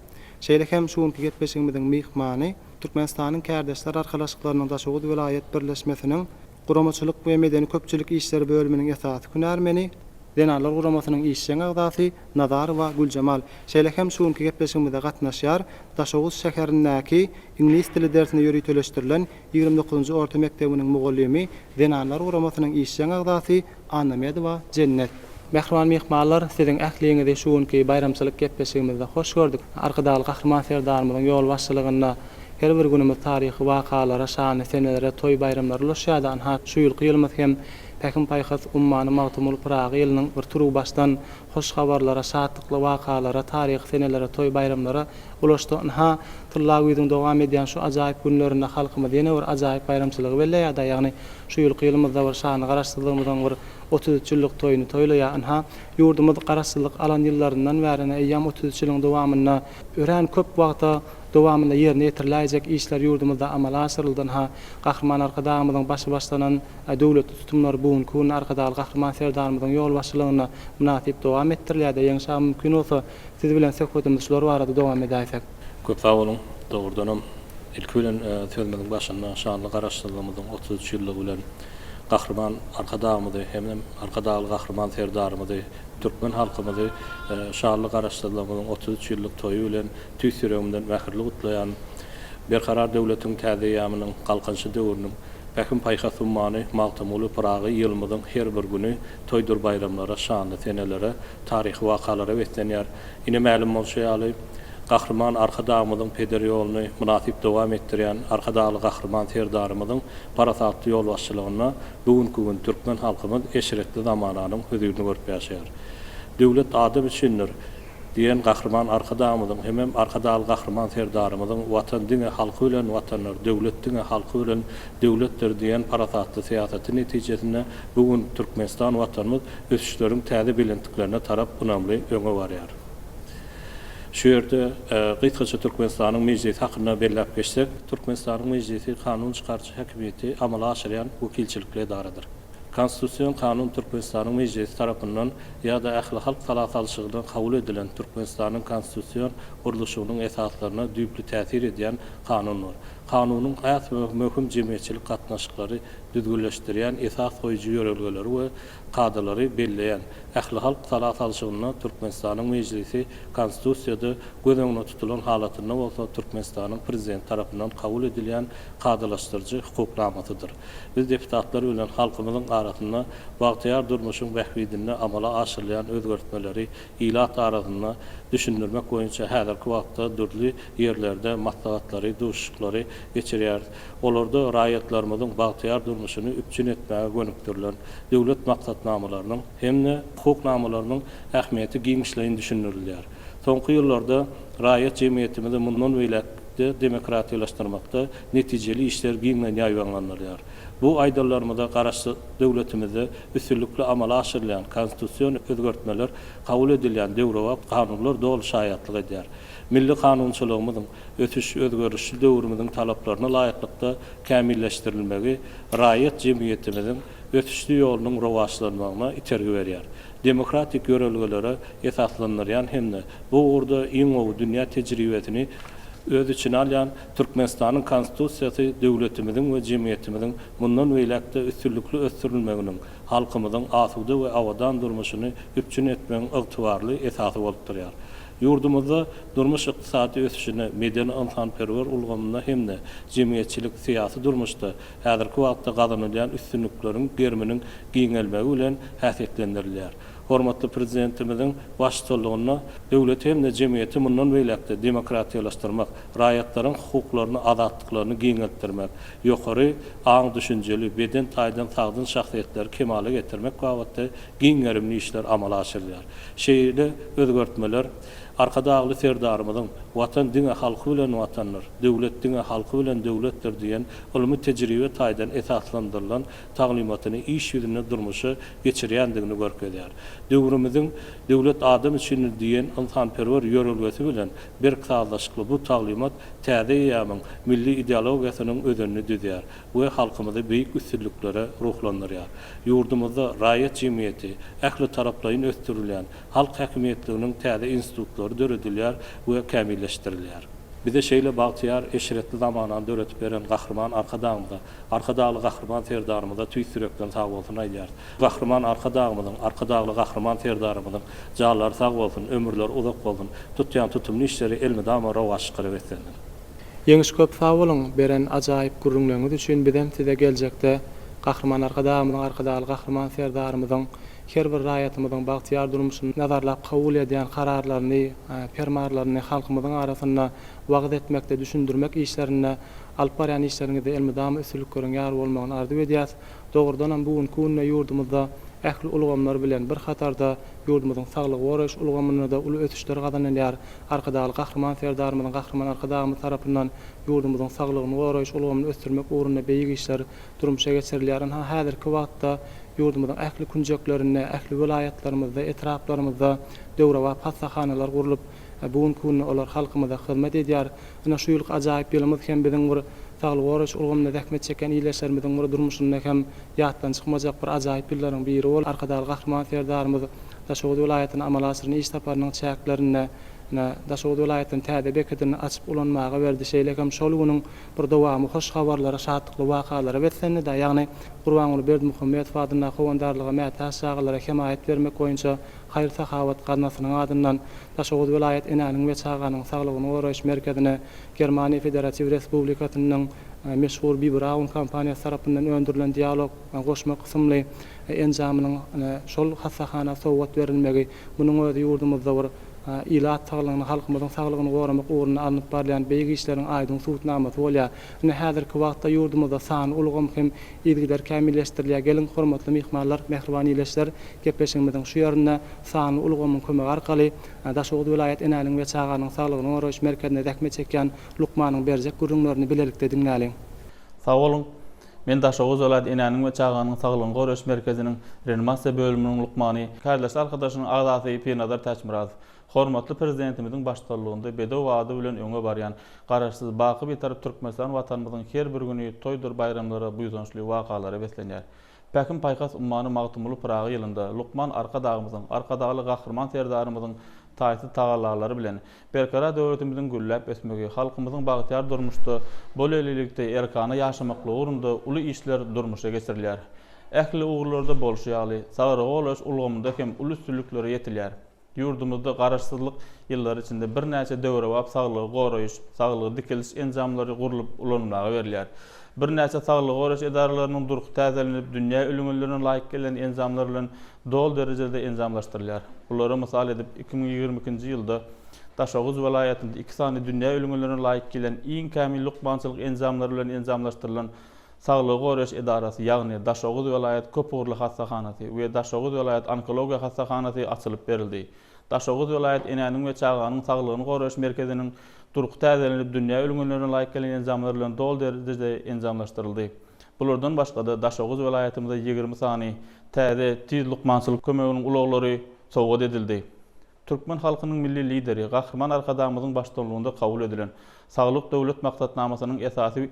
Şeýle hem şu günki gepleşigimiziň myhmany Türkmenistanyň Kärdeşler arkalaşyklarynyň Daşoguz welaýat birleşmesiniň Guramaçylyk we medeni-köpçülik işleri bölüminiň esasy hünärmeni, Zenanlar guramasynyň işjeň agzasy Nazarowa Güljemal, şeýle hem şu günki gepleşigimize gatnaşýar, Daşoguz şäherindäki iňlis dili dersine ýöriteleşdirilen 29-njy orta mekdebiniň mugallymy, Zenanlar guramasynyň işjeň agzasy Annamedowa Jennet. Mähriban myhmanlar, siziň ähliňizi şu günki baýramçylyk gepleşigimizde hoş gördük. Arkadagly Gahryman Serdarymyzyň ýolbaşçylygynda her bir günümiz taryhy wakalara, şanly senelere, toý-baýramlara ulaşýar-da, ynha, şu ýylky ýylymyz hem Pähim-paýhas ummany Magtymguly Pyragy ýylynyň bir turuwbaşdan hoş habarlara, şatlykly wakalara, taryhy senelere, toý-baýramlara ulaşdy. Ynha, tylla güýzüň dowam edýän şu ajaýyp günlerinde halkymyz ýene bir ajaýyp baýramçylygy belleýär-de, ýagny şu ýylky ýylymyzda bir şanly Garaşsyzlygymyzyň bir 33 ýyllyk toýuny toýlaýar. Ynha, ýurdumyz Garaşsyzlyk alan ýyllaryndan bäri, ine, eýýäm 33 ýylyň dowamynda örän köp wagta dowamynda ýerine ýetiriläýjek işler ýurdumyzda amala aşyryldy. Ynha, Gahryman Arkadagymyzyň başy başlanan döwletli tutumlar bu günki gün Arkadagly Gahryman Serdarymyzyň ýolbaşçylygynda mynasyp dowam etdirilýär-de, Ýeňiş aga, mümkin bolsa, siz bilen söhbetimizi şular barada dowam edäýsek. Köp sag boluň. Dogrudanam, ilki bilen sözümiziň başynda şanly Garaşsyzlygymyzyň 33 ýyllygy bilen Gahryman Arkadagymyzy hemem Arkadagly Gahryman Serdarymyzy, türkmen halkymyzy şanly Garaşsyzlygymyzyň 33 ýyllyk toýy bilen tüýs ýüregimden mähirli gutlaýan. Berkarar döwletiň täze eýýamynyň Galkynyşy döwrüniň Pähim-paýhas ummany Magtymguly Pyragy ýylymyzyň her bir güni toýdur baýramlara, şanly senelere, taryhy wakalara beslenýär. Ine, mälim bolşy ýaly, Gahryman Arkadagymyzyň peder ýoluny mynasyp dowam etdirýän Arkadagly Gahryman Serdarymyzyň parasatly ýolbaşçylygynda bu günki gün türkmen halkymyz eşretli zamananyň hözirini görüp ýaşaýar. Döwlet adam üçindir! Diýen Gahryman Arkadagymyzyň hemem Arkadagly Gahryman Serdarymyzyň Watan diňe halky bilen Watandyr, döwlet diňe halky bilen döwletdir diýen parasatly syýasaty netijesinde bu gün Türkmenistan Watanymyz ösüşleriň täze belentliklerine tarap ynamly öňe barýar. Şu ýerde gysgaça Türkmenistanyň Mejlisi hakynda belläp geçsek, Türkmenistanyň Mejlisi kanun çykaryjy häkimiýeti amala aşyrýan wekilçilikli edaradyr. Konstitusion kanun Türkmenistanyň Mejlisi tarapyndan ýa-da ählihalk sala salşygynda kabul edilen Türkmenistanyň konstitusion gurluşygynyň esaslaryna düýpli täsir edýän kanundyr. Kanunyň has möhüm jemgyýetçilik gatnaşyklary düzgünleşdirýän esas goýujy ýörelgeleri we kadalary belleýän ählihalk sala salşygynda Türkmenistanyň Mejlisi Konstitusiýada göz öňünde tutulan halatynda bolsa Türkmenistanyň Prezidenti tarapyndan kabul edilýän kadalaşdyryjy hukuk namasydyr. Biz deputatlar bilen halkymyzyň arasynda bagtyýar durmuşyň bähbidinde amala aşyrylýan özgertmeleri ilat arasynda düşündirmek boýunça häzirki wagtda dürli ýerlerde maslahatlary, duşuşyklary geçirýäris. Olarda raýatlarymyzyň bagtyýar durmuşyny üpjün etmäge gönükdirilen döwlet maksatnamalarynyň hem-de hukuk namalarynyň ähmiýeti giňişleýin düşündirilýär. Soňky ýyllarda raýat jemgyýetimizi mundan beýläk-de demokratiýalaşdyrmakda netijeli işler giňden ýaýbaňlandyrylýar. Bu aýdanlarymyza Garaşsyz döwletimizde üstünlikli amala aşyrylýan konstitusion özgertmeler, kabul edilýän döwrebap kanunlar doly şaýatlyk edýär. Milli kanunçylygymyzyň ösüş, özgerişli döwrümiziň talaplaryna laýyklykda kämilleşdirilmegi raýat jemgyýetimiziň ösüşli ýolunyň rowaçlanmagyna itergi berýär. Demokratik ýörelgelere esaslandyrýan hem-de bu ugurda iň gowy dünýä tejribesini öz içine alýan Türkmenistanyň Konstitusiýasy döwletimiziň we jemgyýetimiziň mundan beýläk-de üstünlikli ösdürilmeginiň, halkymyzyň asuda we abadan durmuşyny üpjün etmegiň ygtybarly esasy bolup durýar. Ýurdumyzda durmuş-ykdysady ösüşine, medeni-ynsanperwer ulgamynda hem-de jemgyýetçilik-syýasy durmuşda häzirki wagtda gazanylýan üstünlikleriň geriminiň giňelmegi bilen häsiýetlendirilýär. Hormatly Prezidentimiziň baştutanlygynda döwleti hem-de jemgyýeti mundan beýläk-de demokratiýalaşdyrmak, raýatlaryň hukuklaryny, azatlyklaryny giňeltdirmek, ýokary aň-düşünjeli, beden taýdan sagdyn şahsyýetleri kemala getirmek babatda giň gerimli işler amala aşyrylýar. Şeýle özgertmeler Arkadagly Serdarymyzyň Watan diňe halky bilen Watandyr, döwlet diňe halky bilen döwletdir diýen ylmy-tejribe taýdan esaslandyrylan taglymatyny iş ýüzünde durmuşa geçirýändigini görkezýär. Döwrümiziň Döwlet adam üçindir diýen ynsanperwer ýörelgesi bilen berk sazlaşykly bu taglymat täze eýýamyň milli ideologiýasynyň özenini düzýär we halkymyzy beýik üstünliklere ruhlandyrýar. Ýurdumyzda raýat jemgyýeti ähli taraplaýyn ösdürilýän, halk häkimiýetliginiň täze institutlary döredilýär we kämilleşdirilýär. Bize şeýle bagtyýar, eşretli zamanany döredip beren Gahryman Arkadagymyza, Arkadagly Gahryman Serdarymyza tüýs ýürekden sagbolsun aýdýarys. Gahryman Arkadagymyzyň, Arkadagly Gahryman Serdarymyzyň janlary sag bolsun, ömürleri uzak bolsun, tutýan tutumly işleri elmydama rowaçlyklara beslensin. Ýeňiş köp sag boluň beren ajaýyp gürrüňleriňiz üçin bizem size geljekde Gahryman Arkadagymyzyň Arkadagly Gahryman Serdarymyzyň her bir raýatymyzyň bagtyýar durmuşyny nazarlap kabul edýän kararlaryny permarlaryny halkymyzyň arasynda wagyz etmekde düşündirmek işlerinde alyp barýan işleriňizde elmydama üstünlikleriň ýar bolmagyny arzuw edýäs. Dogrudanam bu günki günde ýurdumyzda ähli ulgamlar bilen bir hatarda ýurdumyzyň saglygy goraýyş ulgamynda-da uly ösüşler gazanylýar. Arkadagly Gahryman Serdarymyzyň Gahryman Arkadagymyz tarapyndan ýurdumyzyň saglygyny goraýyş ulgamyny ösdürmek ugrunda beýik işler durmuşa geçirilýär. Ynha, häzirki wagtda ýurdumyzyň ähli künjeklerinde, ähli welaýatlarymyzda, etraplarymyzda döwrebap hassahanalar gurlup, bu günki günde olar halkymyza hyzmat edýär. Ine, şu ýylky ajaýyp ýylymyz hem biziň bir saglygy goraýyş ulgamynda zähmet çekýän ildeşlerimiziň bir durmuşynda hem ýatdan çykmajak bir ajaýyp ýyllaryň biri boldy. Arkadagly Gahryman Serdarymyz Daşoguz welaýatyna amala aşyran iş saparynyň çäklerinde, ine, Daşoguz welaýatynyň täze bekedini açyp ulanmaga berdi. Şeýle hem şol günüň bir dowamy hoş habarlara, şatlykly wakalara beslendi-de, ýagny Gurbanguly Berdimuhamedow adyndaky Howandarlyga mätäç çagalara hemaýat bermek boýunça haýyr-sahawat gaznasynyň adyndan Daşoguz welaýat Enäniň we çaganyň saglygyny goraýyş merkezine Germaniýa Federatiw Respublikasynyň meşhur B. Braun kompaniýasy tarapyndan öndürilen dialog goşma kysymly enjamynyň şol hassahana sowgat berilmegi, munuň özi ýurdumyzda bir ilat saglygyny, halkymyzyň saglygyny goramak ugrunda alnyp barylýan beýik işleriň aýdyň subutnamasy bolýar. Ine, häzirki wagtda ýurdumyzda sanly ulgam hem yzygider kämilleşdirilýär. Geliň, hormatly myhmanlar, mähriban ildeşler, gepleşigimiziň şu ýerinde sanly ulgamyň kömegi arkaly Daşoguz welaýat Enäniň we çaganyň saglygyny goraýyş merkezinde zähmet çekýän lukmanyň berjek gürrüňlerini bilelikde diňläliň. Sag boluň. Men Daşoguz welaýat Enäniň we çaganyň saglygyny goraýyş merkeziniň reanimasiýa bölüminiň lukmany, Kärdeşler arkalaşygynyň agzasy Pirnazar Täçmyradow. Hormatly Prezidentimiziň baştutanlygynda bedew ady bilen öňe barýan Garaşsyz, baky Bitarap Türkmenistan Watanymyzyň her bir güni toýdur baýramlara, buýsançly wakalara beslenýär. Pähim-paýhas ummany Magtymguly Pyragy ýylynda lukman Arkadagymyzyň, Arkadagly Gahryman Serdarymyzyň taýsyz tagallalary bilen Berkarar döwletimiziň gülläp ösmegi, halkymyzyň bagtyýar durmuşda bol-ellilikde erkana ýaşamaklygy ugrunda uly işler durmuşa geçirilýär. Ähli ugurlarda bolşy ýaly, saglygy goraýyş ulgamynda hem uly üstünliklere ýetilýär. Ýurdumyzda Garaşsyzlyk ýyllary içinde birnäçe döwrebap saglygy goraýyş, saglygy dikeldiş enjamlary gurlup ulanylmaga berilýär. Birnäçe saglygy goraýyş edaralarynyň durky täzelenip, dünýä ülňülerine laýyk gelýän enjamlar bilen doly derejede enjamlaşdyrylýar. Bulara mysal edip, 2022-nji ýylda Daşoguz welaýatynda iki sany dünýä ülňülerine laýyk gelýän iň kämil lukmançylyk enjamlary bilen enjamlaşdyrylan Saglygy goraýyş edarasy, ýagny Daşoguz welaýat köpugurly hassahanasy we Daşoguz welaýat onkologiýa hassahanasy açylyp berildi. Daşoguz welaýat Enäniň we çaganyň saglygyny goraýyş merkeziniň durky täzelenip, dünýä ülňülerine laýyk gelen enjamlar bilen doly derejede enjamlaşdyryldy. Bulardan başga-da, Daşoguz welaýatymyza 20 sany täze tiz lukmançylyk kömeginiň ulaglary sowgat edildi. Türkmen halkynyň Milli Lideri Gahryman Arkadagymyzyň baştutanlygynda kabul edilen Saglyk Döwlet maksatnamasynyň esasy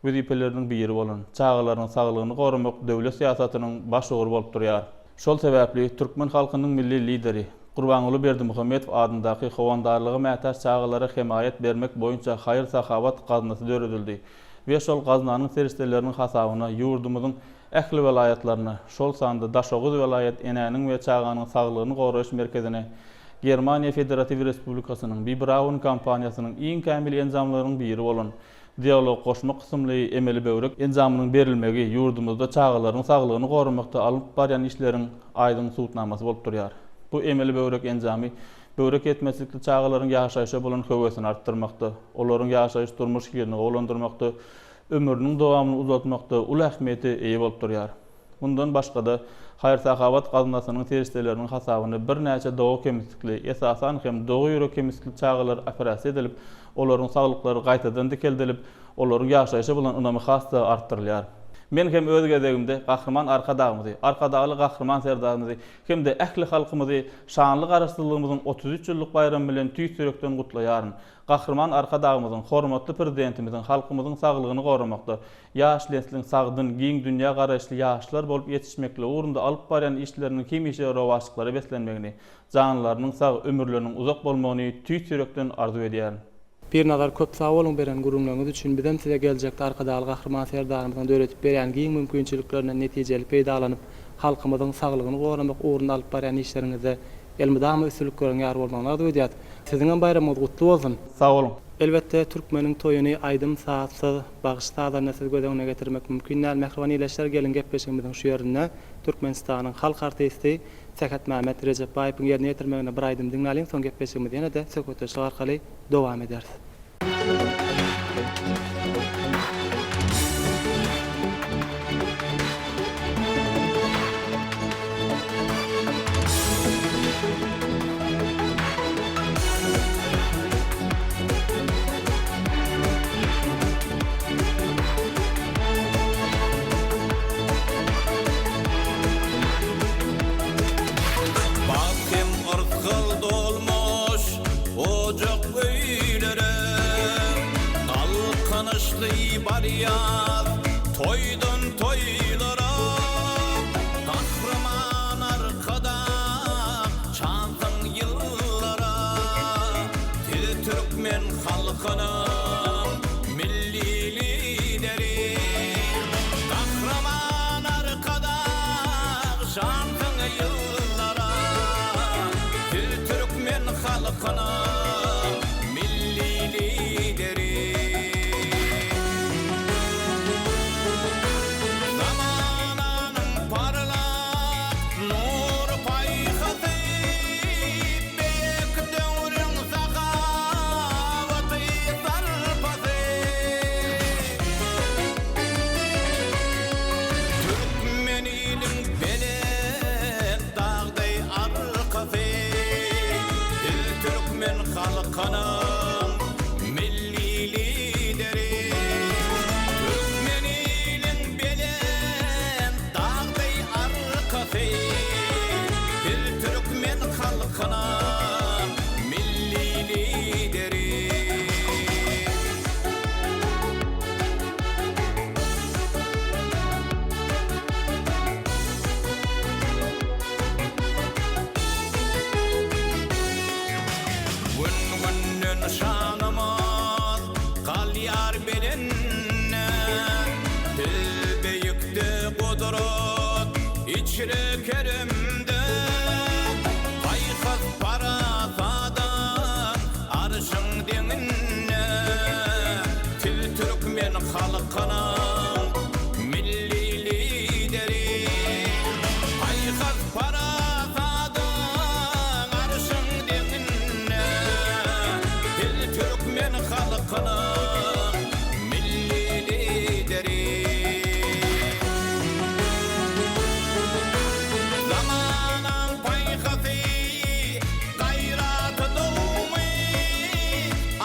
wezipeleriniň biri bolan çagalaryň saglygyny goramak döwlet syýasatynyň baş ugry bolup durýar. Şol sebäpli türkmen halkynyň Milli Lideri Gurbanguly Berdimuhamedow adyndaky Howandarlyga mätäç çagalara hemaýat bermek boýunça haýyr-sahawat gaznasy döredildi we şol gaznanyň serişdeleriniň hasabyna ýurdumyzyň ähli welaýatlaryna, şol sanda Daşoguz welaýat Enäniň we çaganyň saglygyny goraýyş merkezine. Germaniýa Federatiw Respublikasynyň B. Braun kompaniýasynyň iň kämil enjamlarynyň biri bolan Dialog goşma kysymly emeli böwrek enjamynyň berilmegi ýurdumyzda çagalaryň saglygyny goramakda alnyp barýan işleriň aýdyň subutnamasy bolup durýar. Bu emeli böwrek enjamy böwrek ýetmezçilikli çagalaryň ýaşaýşa bolan höwesini artdyrmakda, olaryň ýaşaýyş-durmuş hilini gowulandyrmakda, ömrüniň dowamyny uzaltmakda uly ähmiýete eýe bolup durýar. Mundan başga-da, haýyr-sahawat gaznasynyň serişdeleriniň hasabyna birnäçe doga kemislikli, esasan hem, doga ýürek kemislikli çagalar operasiýa edilip, olaryň saglyklary gaýtadan dikeldilip, olaryň ýaşaýşa bolan ynamy has-da artdyrylýar. Men hem öz gezegimde Gahryman Arkadagymyzy, Arkadagly Gahryman Serdarymyzy hem-de ähli halkymyzy şanly Garaşsyzlygymyzyň 33 ýyllyk baýramy bilen tüýs ýürekden gutlaýaryn. Gahryman Arkadagymyzyň, hormatly Prezidentimiziň halkymyzyň saglygyny goramakda, ýaş nesliň sagdyn, giň dünýä garaýyşly ýaşlar bolup ýetişmekligi ugrunda alyp barýan işleriniň hemişe rowaçlyklara beslenmegini, janlarynyň sag, ömürleriniň uzak bolmagyny tüýs ýürekden arzuw edýärin. Pirnazar köp sag boluň beren gürrüňleriňiz üçin bizem size geljekde Arkadagly Gahryman Serdarymyzyň döredip berýän giň mümkinçiliklerinden netijeli peýdalanyp halkymyzyň saglygyny goramak ugrunda alyp barýan işleriňizde elmydama üstünlikleriň ýar bolmagyny arzuw edýäs. Siziňem baýramyňyz gutly bolsun! Sag boluň. Elbetde türkmeniň toýuny aýdym sazsyz, bagşy-sazandasyz göz öňüne getirmek mümkin däl. Mähriban ildeşler geliň gepleşigimiziň şu ýerinde Türkmenistanyň halk artisti Sähetmämmet Rejepbaýewiň ýerine ýetirmeginde bir aýdym diňläliň soň gepleşigimizi ýene-de söhbetdeşlik arkaly dowam ederis. Bagt hem yrsgal dolmuş ojak öýlere, Galkynyşly barýas toýdan toýlara. Gahryman Arkadag çansyn ýyllara, Siz türkmen halkynyň Milli Lideri. Gahryman Arkadag şansyň ýyllara, Siz türkmen halkynyň Milli Lideri. Zamananyň parlak nur paýhasy, Beýik döwrüň sahawaty, sarpasy. Türkmen iliň belent dagday arkasy, Biz türkmen halkynyň Milli Lideri. Türkmen iliň belent dagday arkasy, Biz türkmen halkynyň Milli Lideri. Gün-günden şanymyz galýar belende, Siz beýikde gudrat içre keremde, Paýhas-parasadan arşyň deňinde, Siz türkmen halkynyň Milli Lideri. Paýhas-parasadyň arşyň deňinde, Siz türkmen halkynyň Milli Lideri. Zamanaň paýhasy, gaýraty dowmy,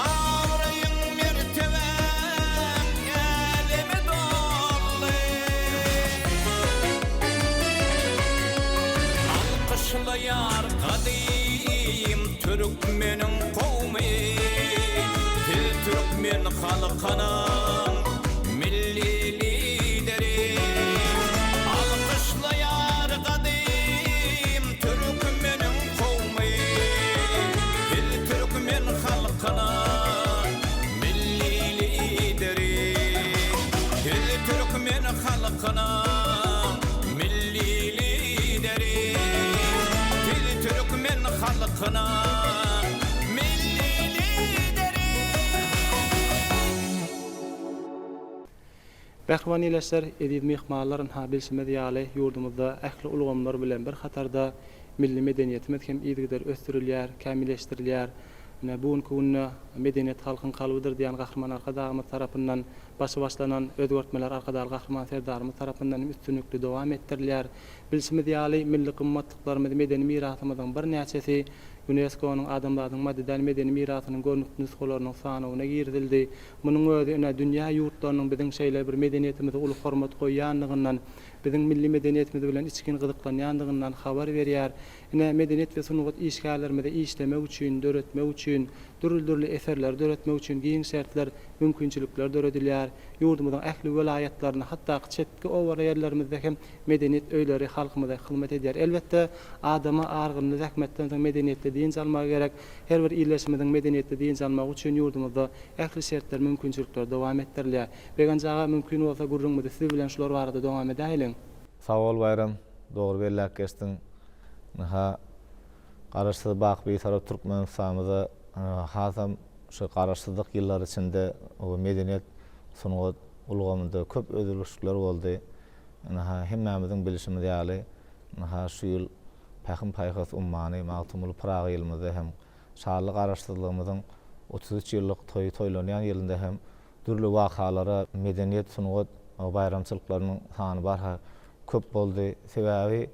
Abraýyň, mertebäň äleme doldy. Alkyşlaýar gadym türkmeniň kowmy, Siz türkmen halkynyň Milli Lideri. Alkyşlaýar gadym türkmeniň kowmy, Siz türkmen halkynyň Milli Lideri. Siz türkmen halkynyň Milli Lideri. Siz türkmen halkynyň. Mähriban ildeşler, eziz myhmanlar, ynha, bilşimiz ýaly, ýurdumyzda ähli ulgamlar bilen bir hatarda milli medeniýetimiz hem yzygider ösdürilýär, kämilleşdirilýär. Ine, bu günki günde Medeniýet halkyň kalbydyr diýen Gahryman Arkadagymyz tarapyndan başy başlanan özgertmeler Arkadagly Gahryman Serdarymyz tarapyndan hem üstünlikli dowam etdirilýär. Bilşimiz ýaly, milli gymmatlyklarymyz, medeni mirasymyzyň birnäçesi Ýunesko-nyň Adamzadyň maddy däl medeni mirasynyň görnükli nusgalarynyň sanawyna girizildi. Munuň özi, ine, dünýä ýurtlarynyň biziň şeýle bir medeniýetimize uly hormat goýýandygyndan, biziň milli medeniýetimiz bilen içgin gyzyklanýandygyndan habar berýär. Ine, medeniýet we sungat işgärlerimize işlemek üçin, döretmek üçin, dürli-dürli eserleri döretmek üçin giň şertler, mümkinçilikler döredilýär. Ýurdumyzyň ähli welaýatlarynda, hatda çetki oba ýerlerimizde hem medeniýet öýleri halkymyza hyzmat edýär. Elbetde, adama argynly zähmetden soň medeniýetde dynç almagy gerek. Her bir ildeşimiziň medeniýetde dynç almagy üçin ýurdumyzda ähli şertler, mümkinçilikler dowam etdirilýär. Begenç aga, mümkin bolsa, gürrüňimizi siz bilen şular barada dowam edäýeliň. Sag bol Baýram, dogry belläp geçdiň. Ynha, Garaşsyz baky Bitarap Türkmenistanymyzda hasam şu Garaşsyzlyk ýyllary içinde medeniýet, sungat ulgamynda köp özgerişlikler boldy. Ynha, hemmämiziň bilşimiz ýaly, ynha, şu ýyl Pähim-paýhas ummany Magtymguly Pyragy ýylymyzda hem, şanly Garaşsyzlygymyzyň 33 ýyllyk toýy toýlanýan ýylynda hem dürli wakalara, medeniýet, sungat baýramçylyklarynyň sany barha köp boldy. Sebäbi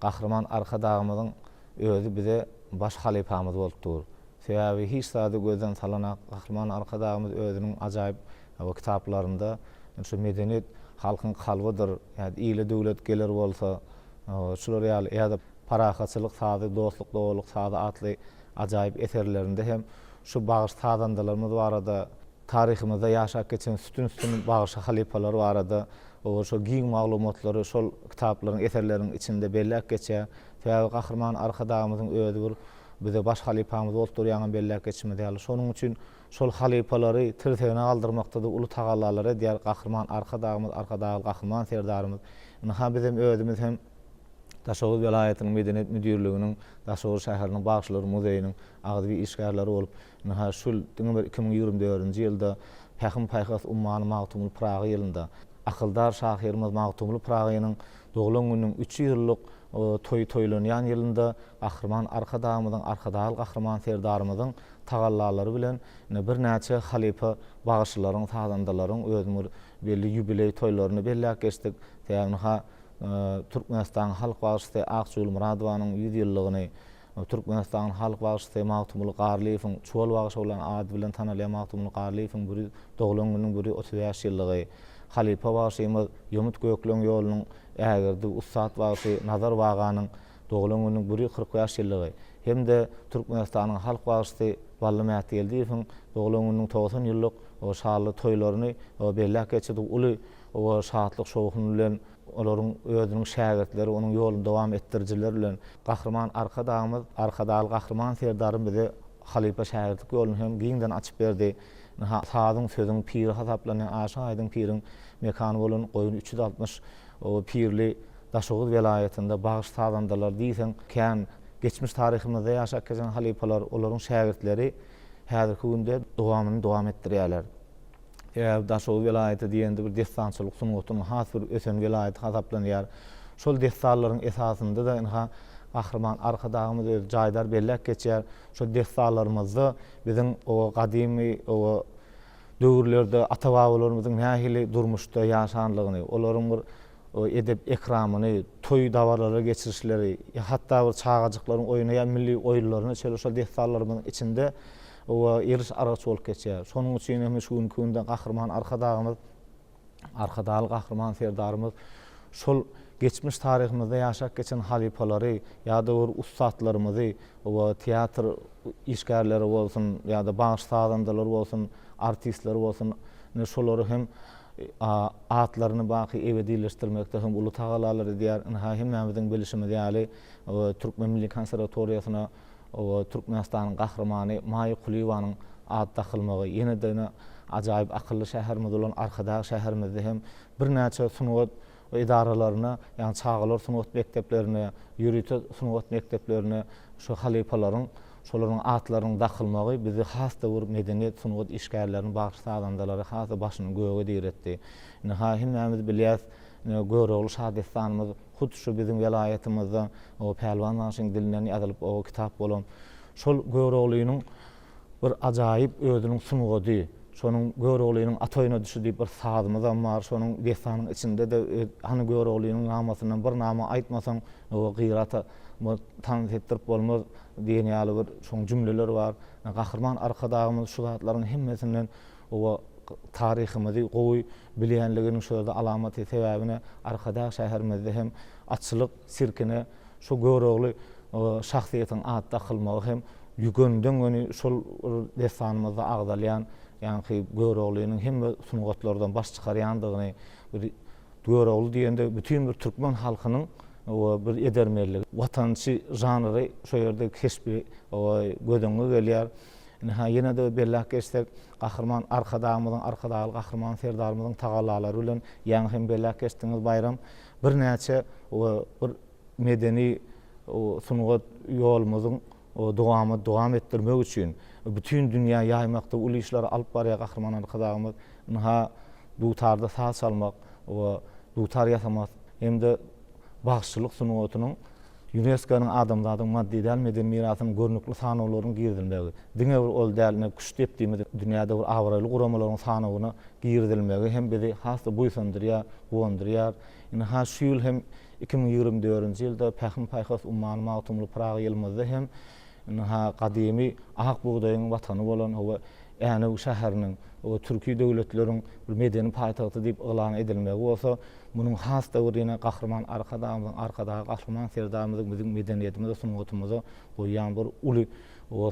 Gahryman Arkadagymyzyň özi bize baş halypamyz bolup dur. Sebäbi hiç zady gözden salanak Gahryman Arkadagymyz özüniň ajaýyp kitaplarynda şu medeniýet halkyň kalbydyr, ýa-da ile döwlet geler bolsa, şular ýaly ýa-da Parahatçylyk sazy, dostluk-doganlyk sazy atly ajaýyp eserlerinde hem şu bagşy sazandalarymyz barada, taryhymyzda ýaşap geçen sütün-sütün bagşy halypalar barada şo giň maglumatlary şol kitaplaryň, eserleriň içinde belläp geçýär. Sebäbi Gahryman Arkadagymyzyň özi bir bize baş halypamyz bolup dur, ýaňam belläp geçişimiz ýaly. Şonuň üçin şol halypalary tirsegine galdyrmakda-da uly tagallalar edýär Gahryman Arkadagymyz, Arkadagly Gahryman Serdarymyz. Ynha bizem özümiz hem Daşoguz welaýatynyň Medeniýet müdirliginiň, Daşoguz şäheriniň Bagşylar muzeýiniň agzybir işgärleri bolup, ynha şu ýyl, diňe bir 2024-nji ýylda Pähim-paýhas ummany Magtymguly Pyragy ýylynda, akyldar şahyrymyz Magtymguly Pyragynyň doglan gününiň 300 ýyllyk toýy toýlanýan ýylynda Gahryman Arkadagymyzyň, Arkadagly Gahryman Serdarymyzyň tagallalary bilen ine birnäçe halypa bagşylaryň, sazandalaryň özüniň bir belli ýubileý toýlaryny belläp geçdik. Sebäbi ynha Türkmenistanyň halk bagşysy Akjigül Myradowanyň 100 ýyllygyny, Türkmenistanyň halk bagşysy Magtymguly Garlyýewiň, Çuwal bagşy bolan ady bilen tanalýan Magtymguly Garlyýewiň bir ýüz doglan gününiň 135 ýyllygy, halypa bagşymyz Ýomut Gökleň ýolunyň ägirdi ussat bagşy Nazar Baganyň doglan gününiň 145 ýyllygy hem-de Türkmenistanyň halk bagşysy Bally Mätgeldiýewiň doglan gününiň 90 ýyllyk şanly toýlaryny belläp geçirdik. Uly şatlyk-şowhun bilen olaryň özüniň şägirtleri, onuň ýoluny dowam etdirijiler bilen Gahryman Arkadagymyz, Arkadagly Gahryman Serdarymyz bize halypa-şägirtlik ýoluny hem giňden açyp berdi. Ynha, sazyň, sözüň piri hasaplanýan Aşyk Aýdyň piriň mekany bolan Goýun 360 pirli Daşoguz welaýatynda bagşy-sazandalar diýseň kän. Geçmiş taryhymyzda ýaşap geçen halypalar, olaryň şägirtleri häzirki günde dowamyny dowam etdirýärler. Sebäbi Daşoguz welaýaty diýende bir dessançylyk sungatynyň has bir ösen welaýaty hasaplanýar. Şol dessanlaryň esasynda-da ynha Gahryman Arkadagymyz özi jaýdar belläp geçýär. Şol dessanlarymyzda biziň o gadymy o döwürlerde ata-babalarymyzyň nähili durmuşda ýaşanlygyny, olaryň bir edep-ekramyny, toý-dabaralary geçirişleri, hatda bir çagajyklaryň oýnaýan milli oýunlaryna çenli şol dessanlarymyzyň içinde eriş-argaç bolup geçýär. Şonuň üçin hem şu günki günde Gahryman Arkadagymyz, Arkadagly Gahryman Serdarymyz şol geçmiş taryhymyzda ýaşap geçen halypalary ýa-da bir ussatlarymyzy, teatr işgärleri bolsun ýa-da bagşy-sazandalar bolsun, artistler bolsun, ine şolary hem atlaryny baky ebedileşdirmekde hem uly tagallalar edýär. Ynha, hemmämiziň bilşimiz ýaly, Türkmen milli konserwatoriýasyna Türkmenistanyň Gahrymany Maýa Kulyýewanyň ady dakylmagy, ýene-de ine ajaýyp akylly şäherimiz bolan Arkadag şäherimizde hem birnäçe sungat edaralaryna, ýagny çagalar sungat mekdeplerine, ýörite sungat mekdeplerine şu halypalaryň. Şolaryň atlarynyň dakylmagy bizi has-da bir medeniýet, sungat işgärlerini, bagşy-sazandalary has-da başyny göge diretdi. Ynha, hemmämiz bilýäs, ine, Görogly şadessanymyz hut şu biziň welaýatymyzda Pälwan bagşyň dilinden ýazylyp o kitap bolan şol Göroglynyň bir ajaýyp özüniň sungady, şonuň Göroglynyň at oýnadyşy diýip bir sazymyzam bar, şonuň dessanyň içinde-de hany Göroglynyň namasyndan bir nama aýtmasaň, Gyrata tans etdirip bolmaz diýen ýaly bir şoň jümleler bar. Gahryman Arkadagymyz şu zatlaryň hemmesinden oba taryhymyzy gowy bilýänliginiň şu ýerde alamaty. Sebäbine Arkadag şäherimizde hem atçylyk sirkine şu Görogly şahsyýetiň at dakylmagy hem gönden-göni şol dessanymyzda agzalýan ýaňky Göroglynyň hemme sungatlardan baş çykarýandygyny bir Görogly diýende bütin bir türkmen halkynyň bir edermenligi, watançy žanry şo ýerde keşbi göz öňüňe gelýär. Ynha, ýene-de belläp geçsek, Gahryman Arkadagymyzyň, Arkadagly Gahryman Serdarymyzyň tagallalary bilen, ýaňy hem belläp geçdiňiz, Baýram, birnäçe bir medeni sungat ýolumyzyň dowamat dowam etdirmek üçin bütin dünýä ýaýmakda uly işleri alyp barýar Gahryman Arkadagymyz. Ynha, dutarda saz çalmak we dutar ýasamak hem-de bagşyçylyk sungatynyň ÝUNESKO-nyň adamzadyň maddy däl medeni mirasynyň görnükli sanawlaryna girizilmegi, diňe bir ol däl, ine, küştdepdimiz dünýäde bir abraýly guramalaryň sanawyna girizilmegi hem bizi has-da buýsandyrýar, guwandyrýar. Ynha, şu ýyl hem 2024-nji ýylda Pähim-paýhas ummany Magtymguly Pyragy ýylymyzda hem ynha gadymy ak bugdaýyň watany bolan we Änew şäheriniň we türki döwletleriň bir medeni paýtagty diýip yglan edilmegi bolsa, munuň has-da bir ýene Gahryman Arkadagymyzyň, Arkadagly Gahryman Serdarymyzyň biziň medeniýetimize, sungatymyza goýýan bir uly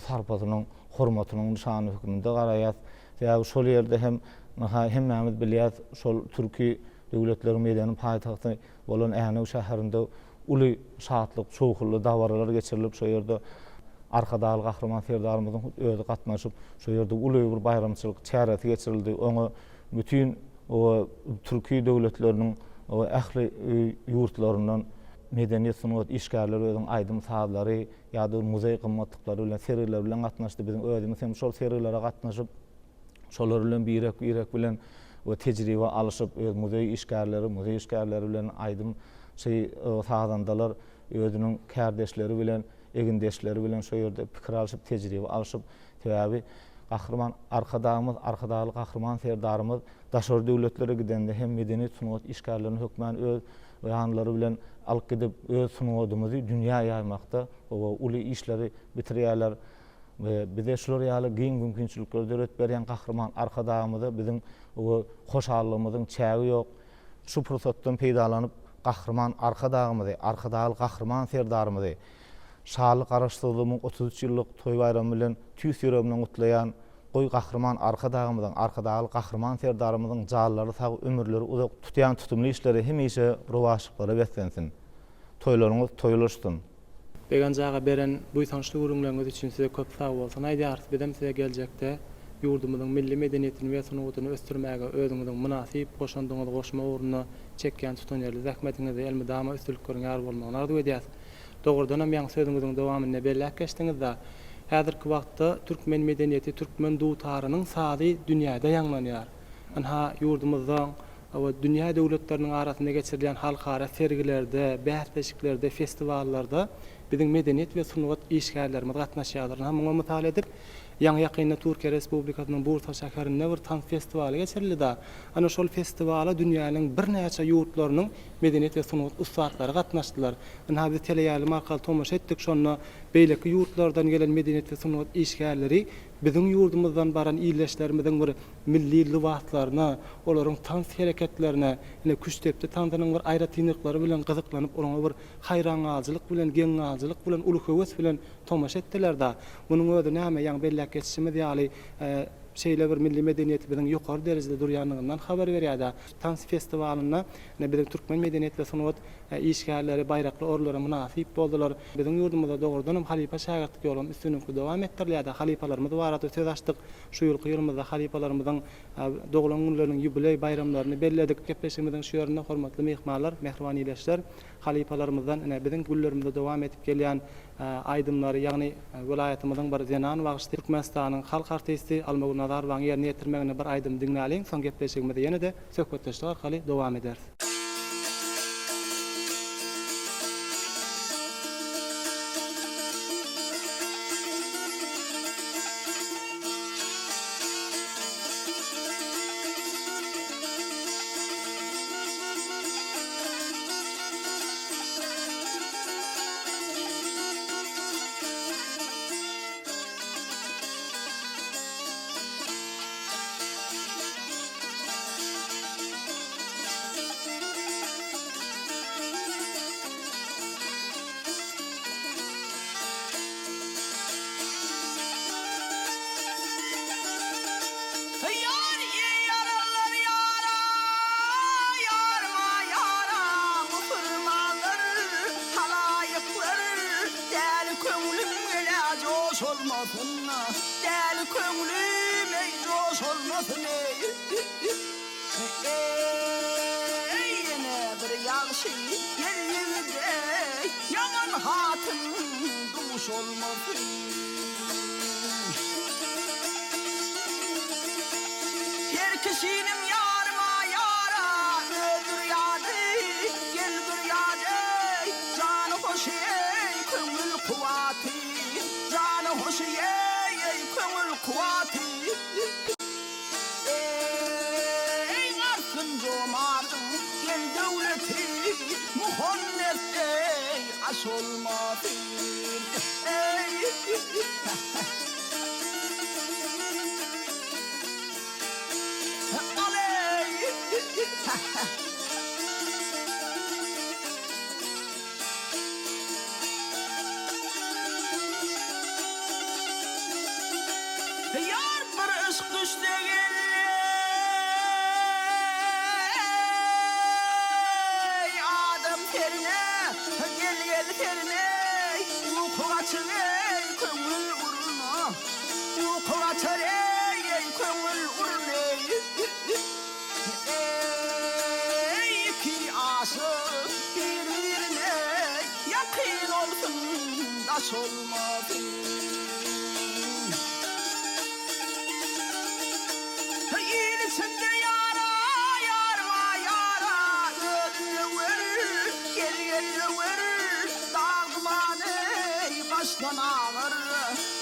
sarpasynyň, hormatynyň nyşany hökmünde garaýas. Sebäbi şol ýerde hem ynha hemmämiz bilýäs, şol türki döwletleriň medeni paýtagty bolan Änew şäherinde uly şatlyk, şowhunly dabaralar geçirilip, şo ýerde Arkadagly Gahryman Serdarymyzyň hut özi gatnaşyp, şo ýerde uly bir baýramçylyk çäresi geçirildi. Oňa bütin türki döwletleriniň ähli ýurtlaryndan medeniýet, sungat işgärleri özüniň aýdym-sazlary ýa-da muzeý gymmatlyklary bilen, sergileri bilen gatnaşdy. Biziň özümiz hem şol sergilere gatnaşyp, Şolar bilen birek-birek bilen we tejribe alyşyp, öz muzeý işgärleri, muzeý işgärleri bilen aýdymçy sazandalar özüniň kärdeşleri bilen, egindeşleri bilen şo ýerde pikir alşyp, tejribe alşyp, sebäbi Gahryman Arkadagymyz, Arkadagly Gahryman Serdarymyz daşary döwletlere gidende hem medeniýet, sungat işgärlerini hökmän öz ýanlary bilen alyp gidip, öz sungadymyzy dünýä ýaýmakda uly işleri bitirýärler. We bize şular ýaly giň mümkinçilikleri döredip berýän Gahryman Arkadagymyza biziň hoşallygymyzyň çägi ýok. Şu pursatdan peýdalanyp, Gahryman Arkadagymyzy, Arkadagly Gahryman Serdarymyzy şanly Garaşsyzlygymyň 33 ýyllyk toý baýramy bilen tüýs ýüregimden gutlaýan. Goý, Gahryman Arkadagymyzyň, Arkadagly Gahryman Serdarymyzyň janlary sag, ömürleri uzak, tutýan tutumly işleri hemişe rowaçlyklara beslensin! Toýlaryňyz toýlaşsyn! Begenç aga beren buýsançly gürrüňleriňiz üçin size köp sagbolsun aýdýarys. Bizem size geljekde ýurdumyzyň milli medeniýetini we sungatyny ösdürmäge özüňiziň mynasyp goşandyňyzy goşmak ugrunda çekýän tutanýerli zähmetiňizde elmydama üstünlikleriň ýar bolmagyny arzuw edýäs. Dogrudanam ýaňy sözüňiziň dowamynda belläp geçdiňiz-da, häzirki wagtda türkmen medeniýeti, türkmen dutarynyň sazy dünýäde ýaňlanýar. Ynha, ýurdumyzda Hawa, dünýä döwletleriniň arasynda geçirilýän halkara sergilerde, bäsleşiklerde, festiwallarda biziň medeniýet we sungat işgärlerimiz gatnaşýarlar. Ynha, muňa mysal edip, ýaňy-ýakynda Türkiýe Respublikasynyň Bursa şäherinde bir tans festiwaly geçirildi-da. Ana, şol festiwala dünýäniň birnäçe ýurtlarynyň medeniýet we sungat ussatlary gatnaşdylar. Ynha, biz teleýaýlym arkaly tomaşa etdik, şonda beýleki ýurtlardan gelen medeniýet we sungat işgärleri biziň ýurdumyzdan baran ildeşlerimiziň bir milli lybaslaryna, olaryň tans hereketlerine, ine, küştdepdi tansynyň bir aýratynlyklary bilen gyzyklanyp, oňa bir haýrangalyjylyk bilen, geňgalyjylyk bilen, uly höwes bilen tomaşa etdiler-da. Munuň özi näme, ýaňy belläp geçişimiz ýaly, şeýle bir milli medeniýetimiziň ýokary derejede durýandygyndan habar berýär-de. Tans festiwalynda, ine, biziň türkmen medeniýet we sungat işgärleri baýrakly orunlara mynasyp boldular. Biziň ýurdumyzda dogrudanam halypa-şägirtlik ýolam üstünlikli dowam etdirilýär-de. Halypalarymyz barada söz açdyk. Şu ýylky ýylymyzda halypalarymyzyň doglan günleriniň ýubileý baýramlaryny belledik. Gepleşigimiziň şu ýerinde hormatly myhmanlar, mähriban ildeşler! Halypalarymyzdan ine biziň günlerimizde dowam edip gelýän aýdymlary, ýagny welaýatymyzyň bir zenan bagşysy, Türkmenistanyň halk artisti Almagül Nazarowanyň ýerine ýetirmeginde bir aýdym diňläliň, soň gepleşigimizi ýene-de söhbetdeşlik arkaly dowam ederis. Ýar ýaralar ýara ýarma ýara musurmanlar halaýyklar däli köňlüm gelä joş olmasyn däli köňlüm eý joş olmasyn eý eý ýene bir ýagşy gel ýigide ýaman hatyn duş olmasyn. Her kişiniň ýaryma ýara öz zürýady, gel zürýady eý, jany hoşy eý, köňül kuwwaty, jany hoşy eý, eý, köňül kuwwaty. Eý, artsyn jomardyň gel döwleti, Muhammet eý, aş olmasyn, eý. Ýar bir yşk düşse gelle Eý adam serine gel gel serine Uky gaçyp eý köňül uruna Uky gaçar eý eý köňül urun eý Eý iki aşyk bir birine Ýakyn olsun daş olmasyn. Il içinde ýara ýarma ýara Özün öwer gel gel öwer Dag duman eý başdan agyr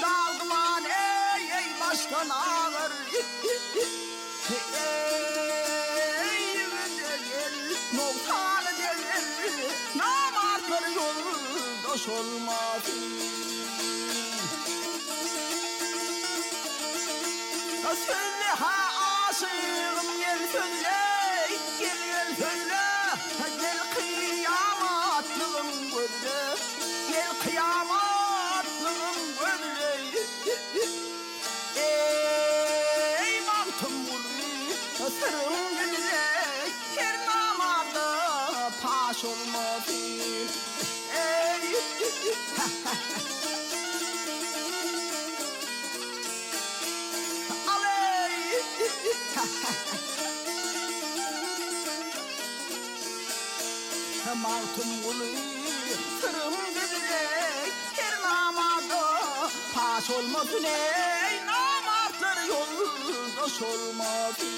Dag duman eý eý başdan agyr Eý ýigide gel nogsany degir Namartlar ýoldaş olmasyn. Sözle-ha aşygym gel sözle, gel gel sözle, gel kyýamatlygyn gözle, gel kyýamatlygyn gözle. Eý Magtymguly syryň gizle, her namazda paş olmasyn. Eý. Magtymguly syrym gizle her namada paş olmasyn eý namartlar ýoldaş olmasyn.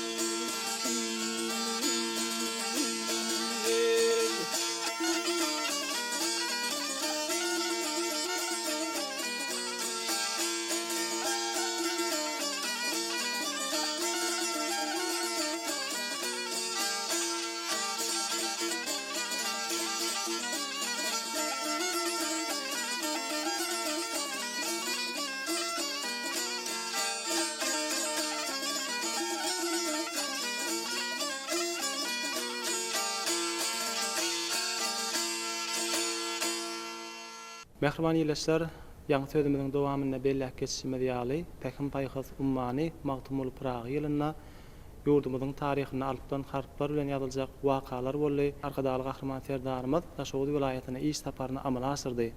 Mähriban ildeşler, ýaňy sözümiziň dowamynda belläp geçişimiz ýaly, Pähim-paýhas ummany Magtymguly Pyragy ýylynda ýurdumyzyň taryhynda alypdan harplar bilen ýazyljak wakalar boldy. Arkadagly Gahryman Serdarymyz Daşoguz welaýatyna iş saparyny amala aşyrdy.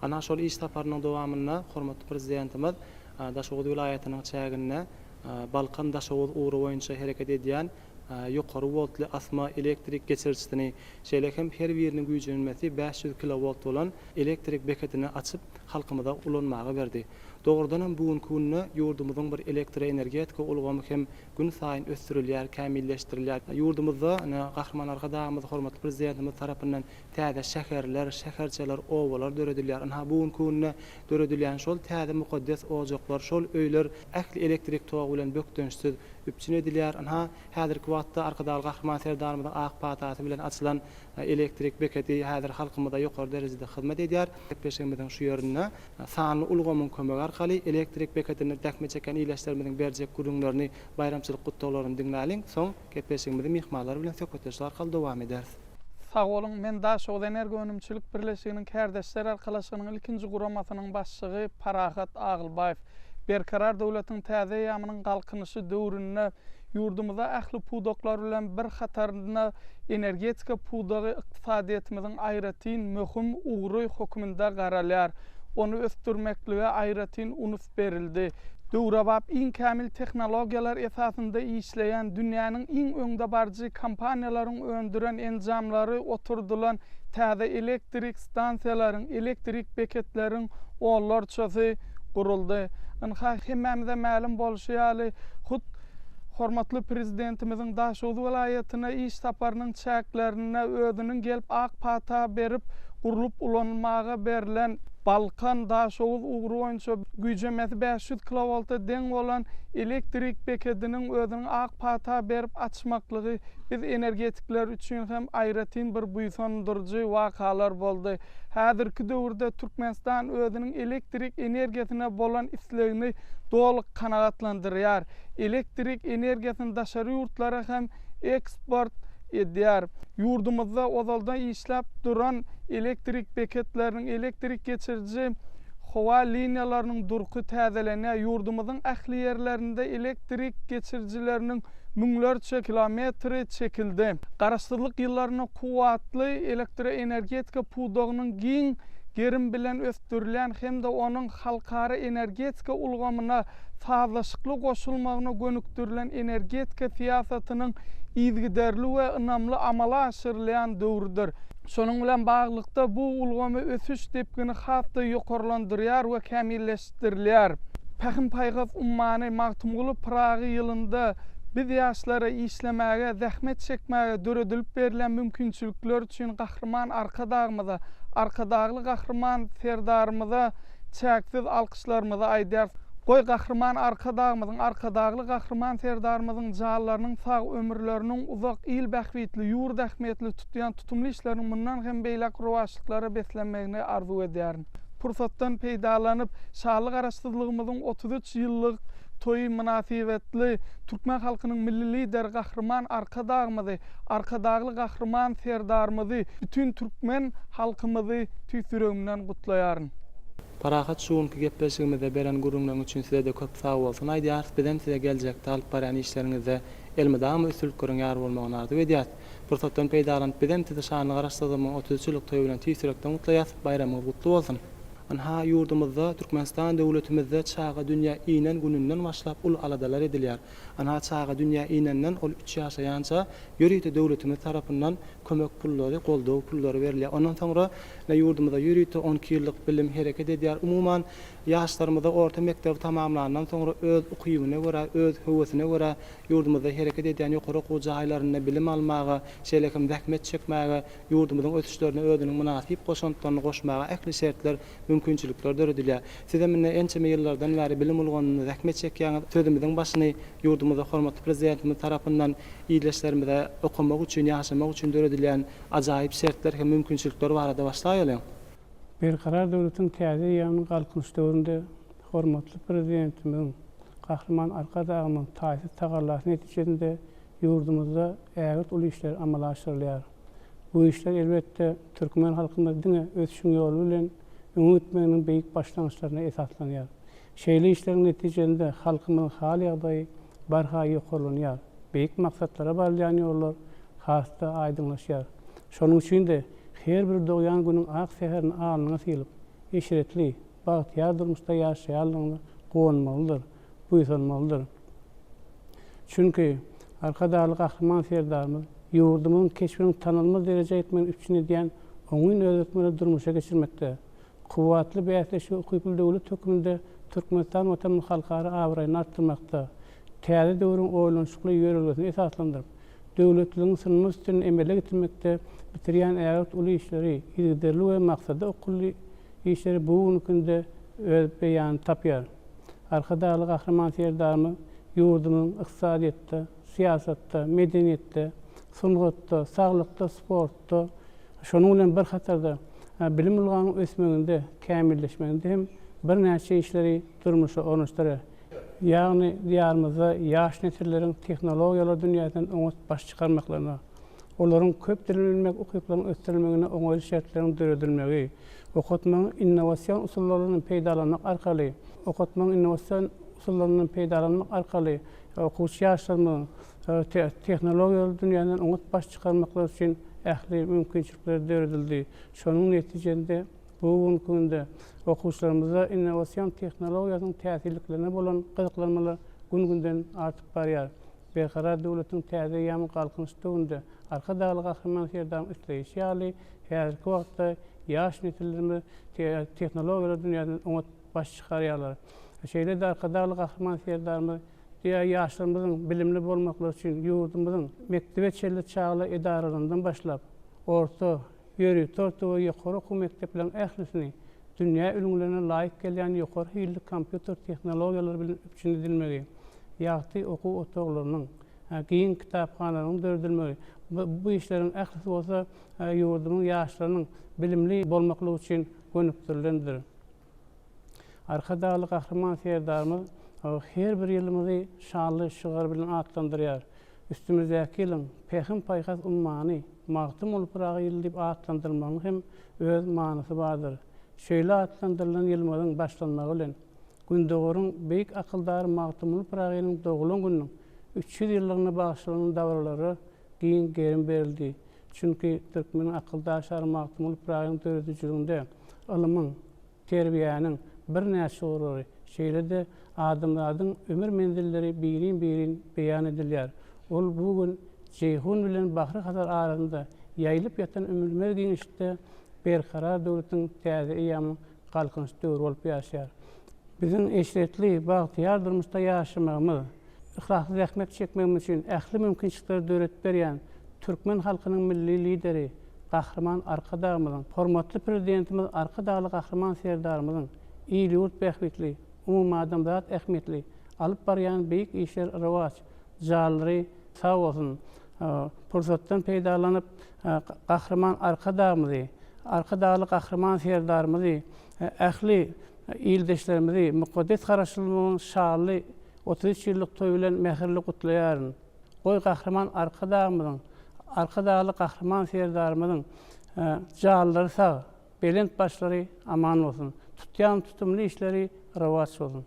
Ana, şol iş saparynyň dowamynda hormatly Prezidentimiz Daşoguz welaýatynyň çäginde Balkan-Daşoguz ugry boýunça hereket edýän. ýokary woltly asma elektrik geçirijisini, şeýle hem her biriniň güýjenmesi 500 kilowolt bolan elektrik beketini açyp, halkymyza ulanmaga berdi. Dogrudanam bu günki günde ýurdumyzyň bir elektroenergetika ulgamy hem günsaýyn ösdürilýär, kämilleşdirilýär. Ýurdumyzda ine, Gahryman Arkadagymyz, hormatly Prezidentimiz tarapyndan täze şäherler, şäherçeler, obalar döredilýär. Ynha, bu günki günde döredilýän şol täze mukaddes ojaklar, şol öýler ähli elektrik togy bilen bökdençsiz üpjün edilýär. Ynha, häzirki wagtda Arkadagly Gahryman Serdarymyzyň ak patasy bilen açylan elektrik bekedi häzir halkymyza ýokary derejede hyzmat edýär. Gepleşigimiziň şu ýerinde sanly ulgamyň kömegi arkaly elektrik bekedinde zähmet çekýän ildeşlerimiziň berjek gürrüňlerini, baýramçylyk gutlaglaryny diňläliň. Soň gepleşigimizi myhmanlar bilen söhbetdeşlik arkaly dowam ederis. Sag boluň, men Daşoguzenergoönümçilik birleşiginiň kärdeşler arkalaşygynyň ilkinji guramasynyň başlygy Parahat Agylbaýew. Berkarar döwletiň täze eýýamynyň Galkynyşy döwründe ýurdumyzda ähli pudaklar bilen bir hatarynda energetika pudagy ykdysadyýetimiziň aýratyn möhüm ugry hökmünde garalýar. Ony ösdürmeklige aýratyn unus berildi. Döwrebap iň kämil tehnologiýalar esasynda işleýän, dünýäniň iň öňdebaryjy kompaniýalaryň öndüren enjamlary oturdylan täze elektrik stansiýalaryň, elektrik beketleriň onlarçasy guruldy. Ynha, hemmämize mälim bolşy ýaly, hut hormatly Prezidentimiziň Daşoguz welaýatyna iş saparynyň çäklerinde özüniň gelip ak pata berip, gurlup ulanylmaga berlen Balkan, Daşoguz ugry boýunça güýjemesi 500 kilowolta deň bolan elektrik bekediniň özüniň ak pata berip açmaklygy biz energetikler üçin hem aýratyn bir buýsandyryjy wakalar boldy. Häzirki döwürde Türkmenistan özüniň elektrik energiýasyna bolan islegini doly kanagatlandyrýar. Elektrik energiýasyny daşary ýurtlara hem eksport edýär. Ýurdumyzda ozaldan işläp duran elektrik beketleriniň, elektrik geçiriji howa liniýalarynyň durky täzelenýär. Ýurdumyzyň ähli ýerlerinde elektrik geçirijileriniň müňlerçe kilometri çekildi. Garaşsyzlyk ýyllarynda kuwwatly elektroenergetika pudagynyň giň gerim bilen ösdürilýän hem-de onuň halkara energetika ulgamyna sazlaşykly goşulmagyna gönükdirilen energetika syýasatynyň yzygiderli we ynamly amala aşyrylýan döwrüdir. Şonuň bilen baglylykda, bu ulgamy ösüş depgini has-da ýokarlandyrýar we kämilleşdirilýär. Pähim-paýhas ummany Magtymguly Pyragy ýylynda biz ýaşlara işlemäge, zähmet çekmäge döredilip berilýän mümkinçilikler üçin Gahryman Arkadagymyza, Arkadagly Gahryman Serdarymyza çäksiz alkyşlarymyzy aýdýarys. Goý, Gahryman Arkadagymyzyň, Arkadagly Gahryman Serdarymyzyň janlarynyň sag, ömürleriniň uzak, il bähbitli, ýurt ähmiýetli tutýan tutumly işleriniň mundan hem beýläk rowaçlyklara beslenmegini arzuw edýärin. Pursatdan peýdalanyp, şanly Garaşsyzlygymyzyň 33 ýyllyk toýy mynasybetli türkmen halkynyň Milli Lideri Gahryman Arkadagymyzy, Arkadagly Gahryman Serdarymyzy, bütin türkmen halkymyzy tüýs ýüregimden gutlaýaryn. Parahat şu günki gepleşigimizde beren gürrüňleriň üçin sizede köp sagbolsun aýdýarys bizem size geljekde alyp barýan işleriňizde elmydama üstünlikleriň ýar bolmagyny arzuw edýäs. Pursatdan peýdalanyp bizem sizi şanly Garaşsyzlygymyň 33 ýyllyk toýy bilen tüýs ýürekden gutlaýas baýramyňyz gutly bolsun! Ynha ýurdumyzda Türkmenistan döwletimizde çaga dünýä inen gününden başlap uly aladalar edilýär. Ynha çaga dünýä inenden ol üç ýaşaýança ýörite döwletimiz tarapyndan kömek pullary, goldaw pullary berilýär. Ondan soňra ine ýurdumyzda ýörite 12 ýyllyk bilim hereket edýär. Umuman, ýaşlarymyza orta mekdebi tamamlandan soňra öz ukybyna görä, öz höwesine görä ýurdumyzda hereket edýän ýokary okuw jaýlarynda bilim almaga, şeýle hem zähmet çekmäge, ýurdumyzyň ösüşlerine özüniň mynasyp goşantlaryny goşmaga ähli şertler, mümkinçilikler döredilýär. Sizem indi ençeme ýyllardan bäri bilim ulgamynda zähmet çekýäňiz. Sözümiziň başyny ýurdumyzda hormatly Prezidentimiz tarapyndan ildeşlerimize okamak üçin, ýaşamak üçin döredilýän ajaýyp şertler hem mümkinçilikler barada başlaýalyň. Berkarar döwletiň täze eýýamynyň Galkynyş döwründe hormatly Prezidentimiziň, Gahryman Arkadagymyzyň taýsyz tagallasy netijesinde ýurdumyzda ägirt uly işler amala aşyrylýar. Bu işler, elbetde, türkmen halkymyz diňe ösüşiň ýoly bilen öňe gitmeginiň beýik başlangyçlaryna esaslanýar. Şeýle işleriň netijesinde halkymyzyň hal-ýagdaýy barha ýokarlanýar, beýik maksatlara barylýan ýollar has-da aýdyňlaşýar. Şonuň üçin-de, her bir dogýan günüň ak säherini alnyňa sylyp, eşretli, bagtyýar durmuşda ýaşaýanlygyňa guwanmalydyr, buýsanmalydyr. Çünki, Arkadagly Gahryman Serdarymyz ýurdumyzyň keşbiniň tanalmaz derejä ýetmegini üpjün edýän oňyn özgertmeleri durmuşa geçirmekde, kuwwatly bäsleşige ukyply döwlet hökmünde Türkmenistan Watanymyzyň halkara abraýyny artdyrmakda, täze döwrüň oýlanyşykly ýörelgesini esaslandyryp, döwletliligiň synmaz sütünini emele getirmekde bitirýän ägirt uly işleri, yzygiderli we maksada okgunly işleri bu günki günde öz beýanyny tapýar. Arkadagly Gahryman Serdarymyz ýurdumyzyň ykdysadyýetde, syýasatda, medeniýetde, sungatda, saglykda, sportda, şonuň bilen bir hatarda, bilim ulgamynyň ösmeginde, kämilleşmeginde hem birnäçe işleri durmuşa ornaşdyrýar. Ýagny Diýarymyzda ýaş nesilleriň tehnologiýalar dünýäsinden oňat baş çykarmaklaryna, olaryň köp dil bilmek ukyplarynyň ösdürilmegine oňaýly şertleriň döredilmegi, okatmagyň innowasion usullaryndan peýdalanmak arkaly, okatmagyň innowasion usullaryndan peýdalanmak arkaly okuwçy ýaşlarymyzyň tehnologiýalar dünýäsinden oňat baş çykarmaklary üçin ähli mümkinçilikler döredildi. Şonuň netijesinde bu günki günde okuwçylarymyzda innowasion tehnologiýasynyň täsirliklerine bolan gyzyklanmalar gün-günden artyp barýar. Berkarar döwletiň täze eýýamyň Galkynyş döwründe Arkadagly Gahryman Serdaryň isleýşi ýaly, häzirki wagtda ýaş nesillerimiz tehnologiýalar dünýäsinden oňat baş çykarýarlar. Şeýle-de Arkadagly Gahryman Serdarymyz diýýär, ýaşlarymyzyň bilimli bolmaklary üçin ýurdumyzyň mekdebe çenli çagalar edaralaryndan başlap, orta, ýörite orta we ýokary okuw mekdepleriniň ählisini dünýä ülňülerine laýyk gelýän ýokary hilli kompýuter tehnologiýalary bilen üpjün edilmegi, ýagty okuw otaglarynyň, giň kitaphanalaryň döredilmegi, bu işleriň ählisi bolsa ýurdumyň ýaşlarynyň bilimli bolmaklygy üçin gönükdirilendir. Arkadagly Gahryman Serdarymyz her bir ýylymyzy şanly şygar bilen atlandyrýar. Üstümizdäki ýylyň Pähim-paýhas ummany Magtymguly Pyragy ýyly diýip atlandyrylmagynyň hem öz manysy bardyr. Şeýle atlandyrylan ýylymyzyň başlanmagy bilen, Gündogaryň beýik akyldary Magtymguly Pyragynyň doglan gününiň 300 ýyllygyna bagyşlanan dabaralara giň gerim berildi. Çünki türkmeniň akyldar şahyry Magtymguly Pyragynyň döredijiliginde ylmyň, terbiýäniň birnäçe ugurlary, şeýle-de adamzadyň ömür menzilleri birin-birin beýan edilýär. Ol bu gün Jeýhun bilen Bahry-Hazar arasynda ýaýylyp ýatan ümülmez giňişlikde Berkarar döwletiň täze eýýamynyň Galkynyş döwri bolup ýaşaýar. Biziň eşretli, bagtyýar durmuşda ýaşamagymyz, yhlasly zähmet çekmegimiz üçin ähli mümkinçilikleri döredip berýän türkmen halkynyň Milli Lideri Gahryman Arkadagymyzyň, hormatly Prezidentimiz Arkadagly Gahryman Serdarymyzyň il-ýurt bähbitli, umumadamzat ähmiýetli alyp barýan beýik işleri rowaç, janlary sag bolsun! Pursatdan peýdalanyp, Gahryman Arkadagymyzy, Arkadagly Gahryman Serdarymyzy, ähli ildeşlerimizi mukaddes Garaşsyzlygymyzyň şanly 33 ýyllyk toýy bilen mähirli gutlaýaryn. Goý, Gahryman Arkadagymyzyň, Arkadagly Gahryman Serdarymyzyň janlary sag, belent başlary aman bolsun! Tutýan tutumly işleri rowaç bolsun!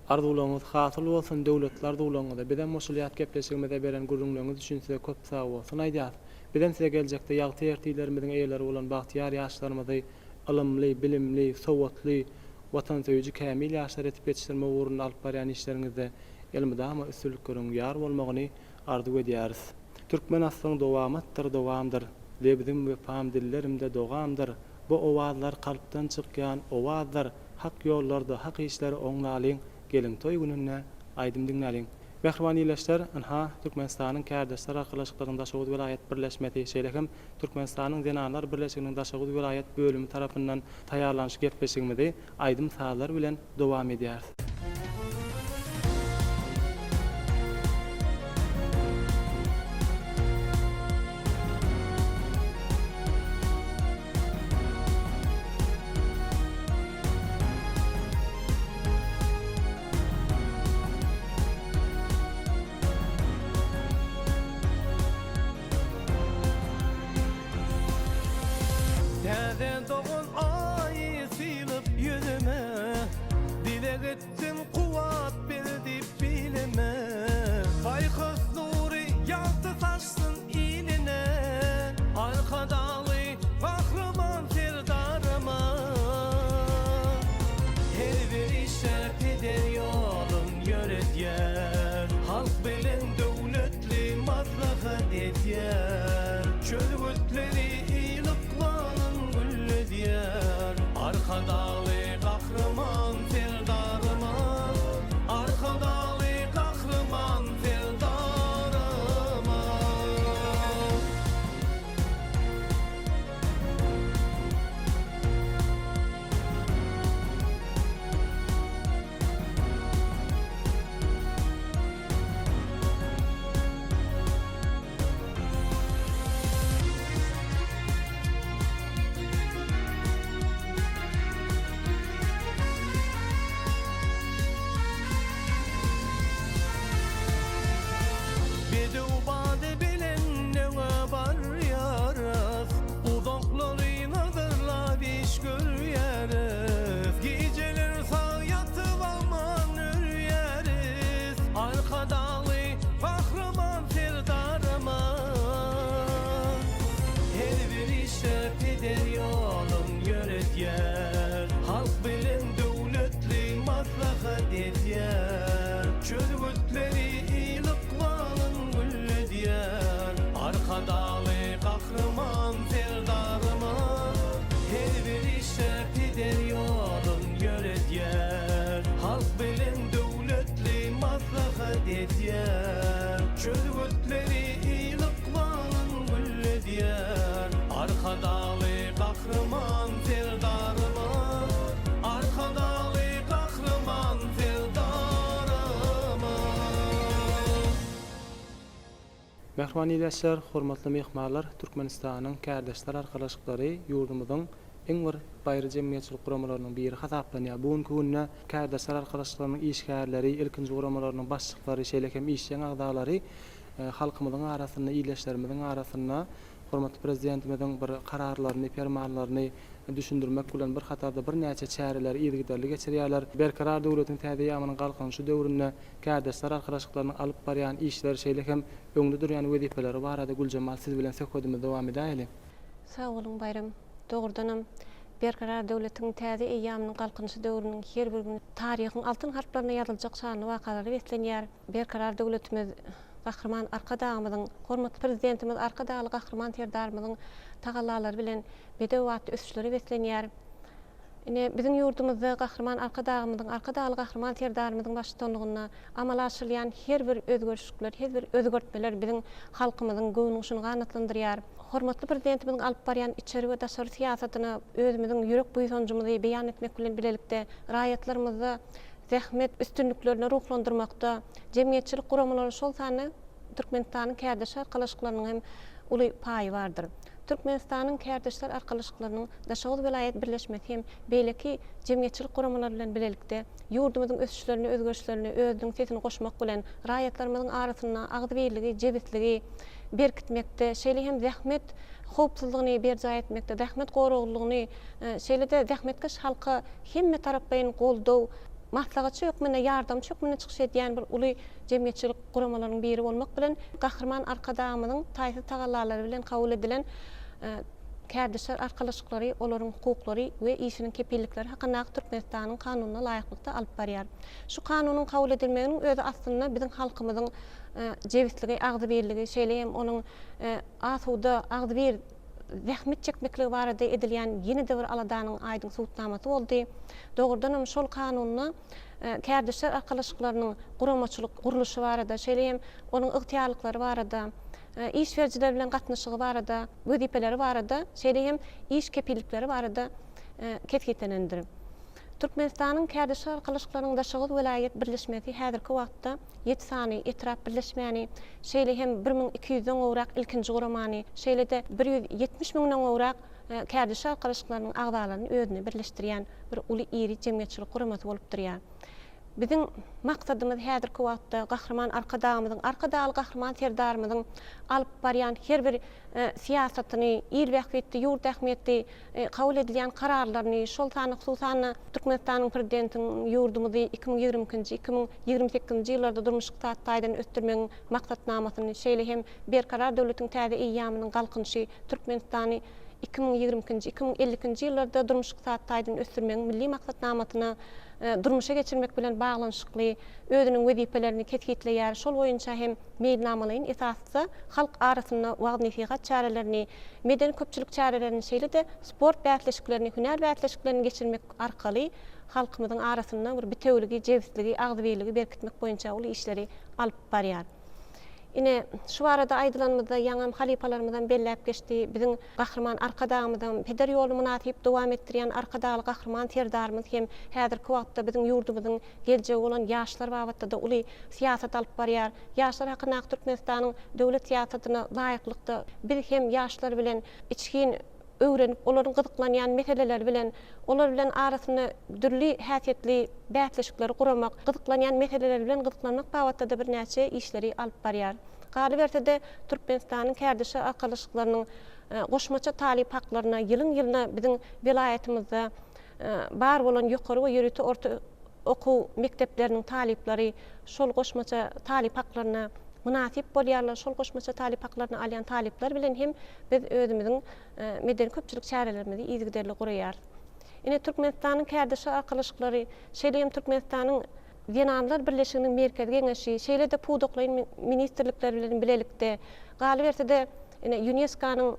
Arzuwlaryňyz hasyl bolsun döwletli arzuwlaryňyza bizem goşulýas gepleşigimize beren gürrüňleriňiz üçin size köp sagbolsun aýdýas. Bizem size geljekde ýagty ertirlerimiziň eýeleri bolan bagtyýar ýaşlarymyzy ylymly, bilimli, sowatly, watansöýüji kämil ýaşlar etip ýetişdirmek ugrunda alyp barýan işleriňizde elmydama üstünlikleriň ýar bolmagyny arzuw edýäris. Türkmen aslyň dowamatdyr dowamdyr, Lebzim wepam dillerimde dogamdyr, Bu owazlar kalpdan çykýan owazdyr, Hak ýollarda hak işleri oňlalyň, Geliň toý gününde aýdym diňläliň. Mähriban ildeşler, ynha, Türkmenistanyň Kärdeşler arkalaşyklarynyň Daşoguz welaýat birleşmesi, şeýle hem Türkmenistanyň Zenanlar birleşiginiň Daşoguz welaýat bölümi tarapyndan taýýarlan şu gepleşigimizi aýdym-sazlar bilen dowam edýäris. Täze dogan aý sylyp ýüzüme, Dileg etdim. Çözgütleri il ykbalyn gülledýär. Arkadagly Gahryman Serdarymyz, Arkadagly Gahryman Serdarymyz. Bedew bady bilen öňe barýarys, Uzaklary nazarlap iş görýäris. Gijeler sag ýatyp aman örýäris, Arkadagly Gahryman Serdarymyz. Her bir işde peder ýolun ýöredýär, Halk bilen döwletli maslahat edýär. Çözgütleri il ykbalyn gülledýär, Arkadagly Gahryman Serdarymyz. Her bir işde peder ýolun ýöredýär, Halk bilen döwletli maslahat edýär. Çözgütleri il ykbalyn gülledýär, Arkadagly Gahryman Serdarymyz, Arkadagly Gahryman Serdarymyz. Mähriban ildeşler, hormatly myhmanlar, Türkmenistanyň Kärdeşler arkalaşyklary ýurdumyzyň iň bir baýry jemgyýetçilik guramalarynyň biri hasaplanýar. Bu günki günde Kärdeşler arkalaşyklarynyň işgärleri, ilkinji guramalarynyň başlyklary, şeýle hem işjeň agzalary halkymyzyň arasynda, ildeşlerimiziň arasynda hormatly Prezidentimiziň bir Kararlaryny, Permanlaryny düşündirmek bilen bir hatarda birnäçe çäreleri yzygiderli geçirýärler. Berkarar döwletiň täze eýýamynyň Galkynyşy döwründe Kärdeşler arkalaşyklarynyň alyp barýan işleri, şeýle hem öňde durýan wezipeleri barada Güljemal siz bilen söhbedimizi dowam edäýeli. Sag boluň Baýram. Dogrudanam, Berkarar döwletiň täze eýýamynyň Galkynyşy döwrüniň her bir güni taryhyň altyn harplaryna ýazyljak şanly wakalara beslenýär. Berkarar döwletimiz Gahryman Arkadagymyzyň, hormatly Prezidentimiz Arkadagly Gahryman Serdarymyzyň tagallalary bilen bedew atly ösüşlere beslenýär. Ine, biziň ýurdumyzda Gahryman Arkadagymyzyň, Arkadagly Gahryman Serdarymyzyň baştutanlygynda amala aşyrylýan her bir özgerişlikler, her bir özgertmeler biziň halkymyzyň göwün guşuny ganatlandyrýar. Hormatly Prezidentimiziň alyp barýan içeri we daşary syýasatyna özümiziň ýürek buýsanjymyzy beýan etmek bilen bilelikde, raýatlarymyzda zähmet üstünliklerine ruhlandyrmakda jemgyýetçilik guramalary, şol sanda Türkmenistanyň kärdeşler arkalaşyklarynyň hem uly paýy bardyr. Türkmenistanyň kärdeşler arkalaşyklarynyň Daşoguz welaýat birleşmesi hem beýleki jemgyýetçilik guramalary bilen bilelikde ýurdumyzyň ösüşlerine, özgerişlerine özüniň sesini goşmak bilen, raýatlarymyzyň arasynda agzybirligi, jebisligi berkitmekde, şeýle hem zähmet howpsuzlygyny berjaý etmekde, zähmet goraglylygyny, şeýle-de zähmetkeş halka hemmetaraplaýyn goldaw, maslahatçy hökmünde, ýardamçy hökmünde çykyş edýän bir uly jemgyýetçilik guramalarynyň biri bolmak bilen, Gahryman Arkadagymyzyň taýsyz tagallalary bilen kabul edilen Kärdeşler arkalaşyklary, olaryň hukuklary we işiniň kepillikleri hakyndaky Türkmenistanyň Kanunyna laýyklykda alyp barýar. Şu Kanunyň kabul edilmeginiň özi aslynda biziň halkymyzyň jebisligi, agzybirligi, şeýle hem onuň asuda, agzybir zähmet çekmekligi barada edilýän ýene-de bir aladanyň aýdyň subutnamasy boldy. Dogrudanam, şol Kanunda kärdeşler arkalaşyklarynyň guramaçylyk gurluşy barada, şeýle hem onuň ygtyýarlyklary barada, iş berijiler bilen gatnaşygy barada, wezipeleri barada, şeýle hem iş kepillikleri barada kesgitlenendir. Türkmenistanyň Kärdeşler arkalaşyklarynyň Daşoguz welaýat birleşmesi häzirki wagtda ýedi sany etrap birleşmäni, şeýle hem 1200-den gowrak ilkinji guramany, şeýle-de 170 müňden gowrak kärdeşler arkalaşyklarynyň agzalaryny özüne birleşdirýän bir uly iri jemgyýetçilik guramasy bolup durýar. Biziň maksadymyz häzirki wagtda Gahryman Arkadagymyzyň, Arkadagly Gahryman Serdarymyzyň alyp barýan her bir syýasatyny, il bähbitli, ýurt ähmiýetli kabul edilýän kararlaryny, şol sanda, hususan-da, Türkmenistanyň Prezidentiniň ýurdumyzy 2022-nji, 2028-nji ýyllarda durmuş-ykdysady taýdan ösdürmegiň Maksatnamasyny, şeýle hem Berkarar döwletiň täze eýýamynyň Galkynyşy, Türkmenistany. 2022-nji, 2052-nji ýyllarda durmuş-ykdysady taýdan ösdürmegiň milli maksatnamasyna durmuşa geçirmek bilen baglanyşykly özüniň wezipelerini kesgitleýär, şol boýunça hem meýilnamalaýyn esasda halk arasynda wagyz-nesihat çärelerini, medeni-köpçülik çärelerini, şeýle-de sport bäsleşiklerini, hünär bäsleşiklerini geçirmek arkaly halkymyzyň arasynda bir bitewiligi, jebisligi, agzybirligi berkitmek boýunça uly işleri alyp barýar. Ine, şu barada aýdylanymyzda, ýaňam halypalarymyzam belläp geçdi, biziň Gahryman Arkadagymyzam, peder ýoluny mynasyp dowam etdirýän Arkadagly Gahryman Serdarymyz hem häzirki wagtda biziň ýurdumyzyň geljegi bolan ýaşlar babatda-da uly syýasat alyp barýar. Ýaşlar hakyndaky Türkmenistanyň döwlet syýasatyna laýyklykda, biz hem ýaşlar bilen içgin öwrenip, olaryň gyzyklanýan meseleleri bilen, olar bilen arasynda dürli häsiýetli bäsleşikleri guramak, gyzyklanýan meseleleri bilen gyzyklanmak babatda-da birnäçe işleri alyp barýar. Galyberse-de, Türkmenistanyň kärdeşler arkalaşyklarynyň goşmaça talyp haklaryna ýylyň-ýylyna biziň welaýatymyzda bar bolan ýokary we ýörite orta okuw mekdepleriniň talyplary şol goşmaça talyp haklaryna mynasyp bolýarlar. Şol goşmaça talyp haklaryny alýan talyplar bilen hem biz özümiziň medeni-köpçülik çärelerimizi yzygiderli guraýarys. Ine, Türkmenistanyň kärdeşler arkalaşyklary, şeýle hem Türkmenistanyň Zenanlar birleşiginiň Merkezi Geňeşi, şeýle-de pudaklaýyn ministrlikler bilen bilelikde, galyberse-de, ine, ÝUNESKO-nyň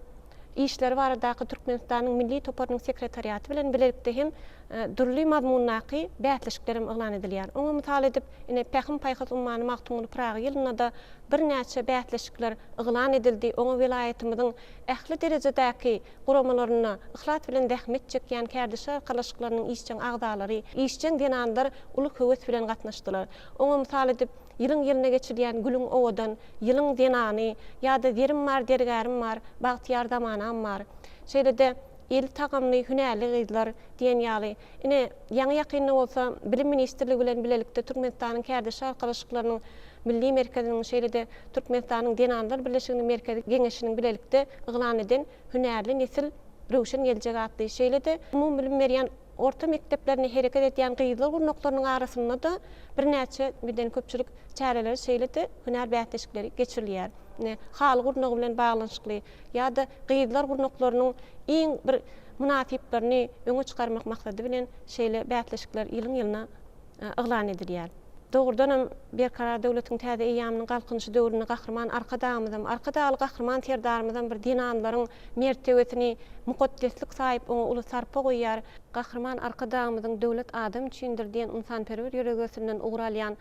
işleri baradaky Türkmenistanyň Milli toparynyň sekretariaty bilen bilelikde hem dürli mazmundaky bäsleşikler hem yglan edilýär. Oňa mysal edip, ine, Pähim-paýhas ummany Magtymguly Pyragy ýylynda-da birnäçe bäsleşikler yglan edildi. Oňa welaýatymyzyň ähli derejedäki guramalarynda yhlas bilen zähmet çekýän kärdeşler arkalaşyklarynyň işjeň agzalary, işjeň zenanlar uly höwes bilen gatnaşdylar. Oňa mysal edip, ýylyň-ýylyna geçirilýän Gülüň owadan, Ýylyň zenany ýa-da Zerim bar, zergärim bar, bagtyýar zamanam bar. Şeýle-de Eli tagamly, hünärli gyzlar diýen ýaly. Ine, ýaňy-ýakynda bolsa Bilim ministrligi bilen bilelikde Türkmenistanyň Kärdeşler arkalaşyklarynyň Milli merkeziniň, şeýle-de Türkmenistanyň Zenanlar birleşiginiň Merkezi Geňeşiniň bilelikde yglan eden Hünärli nesil, röwşen geljek atly, şeýle-de umumybilim berýän orta mekdeplerinde hereket edýän gyzlar gurnaklarynyň arasynda-da birnäçe medeni-köpçülik çäreleri, şeýle-de hünär bäsleşikleri geçirilýär. Ine, haly gurnagy bilen baglanyşykly ýa-da gyzlar gurnaklarynyň iň bir mynasyplaryny öňe çykarmak maksady bilen şeýle bäsleşikler ýylyň-ýylyna yglan edilýär. Dogrudanam, Berkarar döwletiň täze eýýamynyň Galkynyşy döwründe Gahryman Arkadagymyzam, Arkadagly Gahryman Serdarymyzam bir zenanlaryň mertebesini mukaddeslik saýyp, oňa uly sarpa goýýar. Gahryman Arkadagymyzyň Döwlet adam üçindir diýen ynsanperwer ýörelgesinden ugur alýan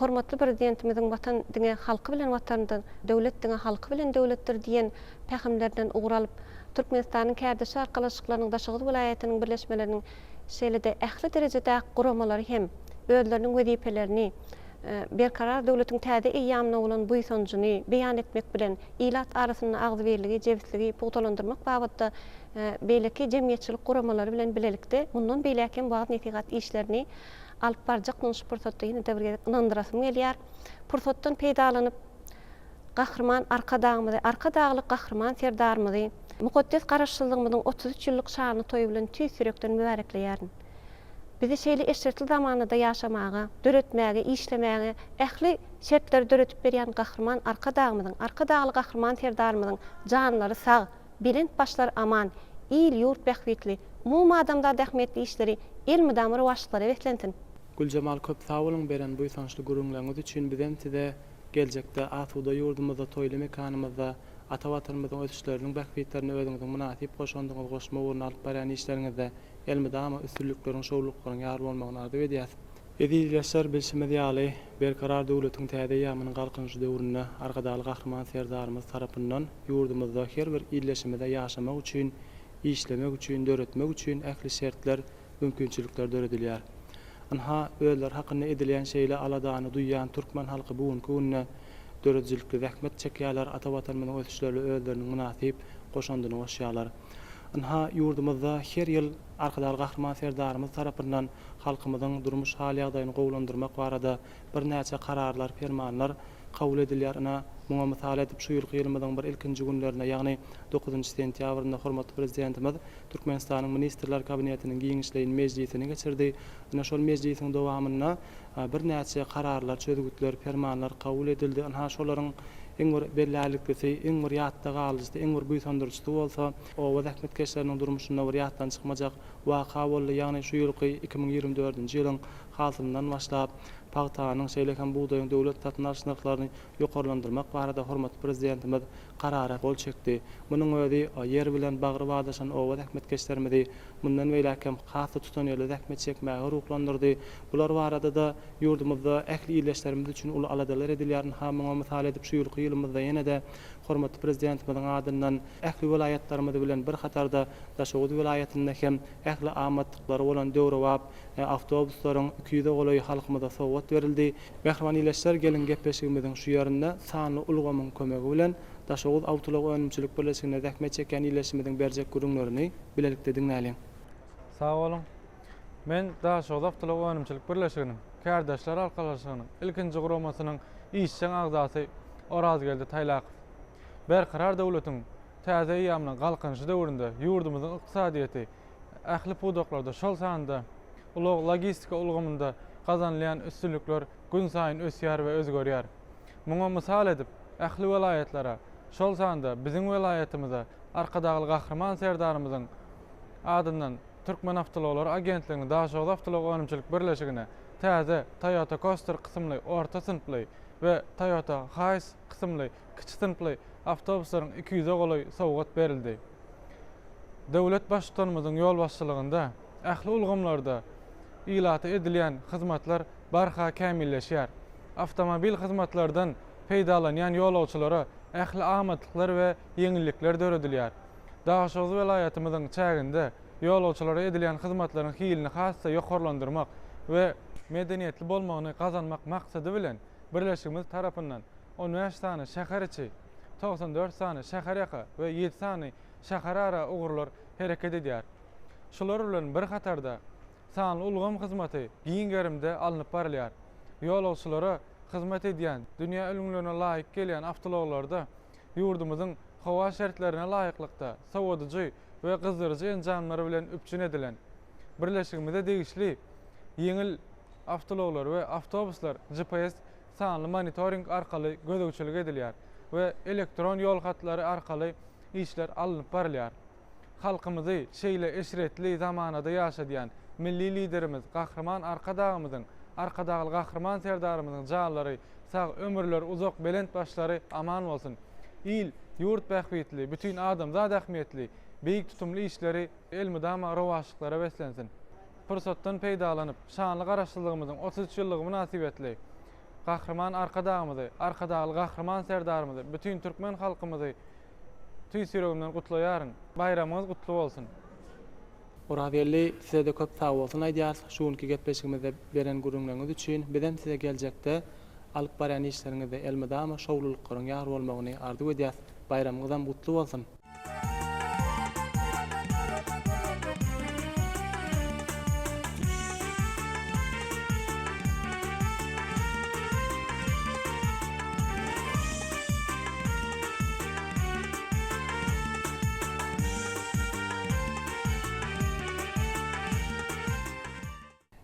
hormatly Prezidentimiziň Watan diňe halky bilen Watandyr, döwlet diňe halky bilen döwletdir diýen pähimlerinden ugur alyp, Türkmenistanyň Kärdeşler arkalaşyklarynyň Daşoguz welaýatynyň birleşmeleriniň şeýle-de ähli derejedäki guramalary hem özleriniň wezipelerini Berkarar döwletiň täze eýýamyna bolan buýsanjyny beýan etmek bilen, ilat arasynda agzybirligi, jebisligi pugtalandyrmak babatda beýleki jemgyýetçilik guramalary bilen bilelikde mundan beýläk hem wagyz-nesihat işlerini alyp barjakdygyny şu pursatda ýene-de bir gezek ynandyrasym gelýär. Pursatdan peýdalanyp, Gahryman Arkadagymyzy, Arkadagly Gahryman Serdarymyzy mukaddes Garaşsyzlygymyzyň 33 ýyllyk şanly toýy bilen tüýs ýürekden mübärekleýärin. Bizi şeýle eşretli zamanada ýaşamaga, döretmäge, işlemäge ähli şertleri döredip berýän Gahryman Arkadagymyzyň, Arkadagly Gahryman Serdarymyzyň janlary sag, belent başlary aman, il-ýurt bähbitli, umumadamzat ähmiýetli işleri elmydama rowaçlyklara beslensin! Güljemal köp sag boluň beren buýsançly gürrüňleriňiz üçin bizem size geljekde asuda ýurdumyzda toýly mekanymyzda ata Watanymyzyň ösüşleriniň bähbitlerine özüňiziň mynasyp goşandyňyzy goşmak ugrunda alyp barýan işleriňizde elmydama üstünlikleriň şowlulyklaryň ýar bolmagyny arzuw edýäs. Eziz ildeşler bilşimiz ýaly Berkarar döwletiň täze eýýamynyň Galkynyşy döwründe Arkadagly Gahryman Serdarymyz tarapyndan ýurdumyzda her bir ildeşimize ýaşamak üçin işlemek üçin döretmek üçin ähli şertler mümkinçilikler döredilýär. Ynha, özleri hakynda edilýän şeýle aladany duýýan türkmen halky bu günki günde döredijilikli zähmet çekýärler, ata Watanymyzyň ösüşlerine özleriniň mynasyp goşandyny goşýarlar. Ynha, ýurdumyzda her ýyl Arkadagly Gahryman Serdarymyz tarapyndan halkymyzyň durmuş hal-ýagdaýyny gowulandyrmak barada birnäçe Kararlar, Permanlar kabul edilýär. Ynha, muňa mysal edip, şu ýylky ýylymyzyň bir ilkinji günlerinde, ýagny dokuzynjy sentýabrynda hormatly Prezidentimiz Türkmenistanyň Ministrler Kabinetiniň giňişleýin mejlisini geçirdi. Ine, şol mejlisiň dowamynda birnäçe kararlar, çözgütler, permanlar kabul edildi. Ynha, şolaryň. Iň bir bellärliklisi, iň bir ýatda galyjysy, iň bir buýsandyryjysy bolsa, oba zähmetkeşleriniň durmuşynda bir ýatdan çykmajak waka boldy, ýagny şu ýylky 2024-nji ýylyň hasylyndan başlap, pagtanyň, şeýle hem bugdaýyň döwlet satyn alyş nyrhlaryny ýokarlandyrmak barada hormatly Prezidentimiz Karara gol çekdi. Munuň özi ýer bilen bagry badaşan oba zähmetkeşlerimizi mundan beýläk hem has-da tutanýerli zähmet çekmäge ruhlandyrdy. Bular barada-da ýurdumyzda ähli ildeşlerimiz üçin uly aladalar edilýär. Ynha, muňa mysal edip şu ýylky ýylymyzda ýene-de hormatly Prezidentimiziň adyndan ähli welaýatlarymyz bilen bir hatarda Daşoguz welaýatynda hem ähli amatlyklary bolan döwrebap awtobuslaryň 200-e golaýy halkymyza sowgat berildi. Mähriban ildeşler, geliň gepleşigimiziň şu ýerinde sanly ulgamyň kömegi bilen Daşoguz awtoulag önümçilik birleşiginde zähmet çekýän ildeşimiziň berjek gürrüňlerini bilelikde diňläliň. Sag boluň. Men Daşoguz awtoulag önümçilik birleşiginiň Kärdeşler arkalaşygynyň ilkinji guramasynyň işjeň agzasy Orazgeldi Taýlakow. Berkarar döwletiň täze eýýamynyň Galkynyşy döwründe ýurdumyzyň ykdysadyýeti ähli pudaklarda, şol sanda ulag-logistika ulgamynda gazanylýan üstünlikler günsaýyn ösýär we özgerýär. Muňa mysal edip, ähli welaýatlara, şol sanda biziň welaýatymyza Arkadagly Gahryman Serdarymyzyň adyndan Türkmenawtoulaglary agentliginiň Daşoguz awtoulag önümçilik birleşigine täze Toyota Coaster kysymly orta synply we Toyota Hiace kysymly kiçi synply awtobuslaryň 200-e golaý sowgat berildi. Döwlet Baştutanymyzyň ýolbaşçylygynda ähli ulgamlarda ilata edilýän hyzmatlar barha kämilleşýär. Awtomobil hyzmatlardan peýdalanýan ýolagçylara ähli amatlyklar we ýeňillikler döredilýär. Daşoguz welaýatymyzyň çäginde ýolagçylara edilýän hyzmatlaryň hilini has-da ýokarlandyrmak we medeniýetli bolmagyny gazanmak maksady bilen, birleşigimiz tarapyndan 15 sany şäher içi, 94 sany şäherýaka we ýedi sany şäherara ugurlar hereket edýär. Şular bilen bir hatarda, sanly ulgam hyzmaty giň gerimde alnyp barylýar. Ýolagçylara hyzmat edýän, dünýä ülňülerine laýyk gelýän awtoulaglarda ýurdumyzyň howa şertlerine laýyklykda sowadyjy we gyzdyryjy enjamlar bilen üpjün edilen. Birleşigimize degişli ýeňil awtoulaglar we awtobuslar GPS sanly monitoring arkaly gözegçilik edilýär we elektron ýol hatlary arkaly işler alnyp barylýar. Halkymyzy şeýle eşretli zamanada ýaşadýan Milli Liderimiz Gahryman Arkadagymyzyň, Arkadagly Gahryman Serdarymyzyň janlary sag, ömürleri uzak, belent başlary aman bolsun! Il, ýurt bähbitli, bütin adamzat ähmiýetli, beýik tutumly işleri elmydama rowaçlyklara beslensin! Pursatdan peýdalanyp, şanly Garaşsyzlygymyzyň 33 ýyllygy mynasybetli Gahryman Arkadagymyzy, Arkadagly Gahryman Serdarymyzy, bütin türkmen halkymyzy tüýs ýüregimden gutlaýaryn. Baýramyňyz gutly bolsun! Orazgeldi, size-de köp sagbolsun aýdýarys şu günki gepleşigimizde beren gürrüňleriňiz üçin. Bizem size geljekde alyp barýan işleriňizde elmydama şowlulyklaryň ýar bolmagyny arzuw edýäs. Baýramyňyzam gutly bolsun!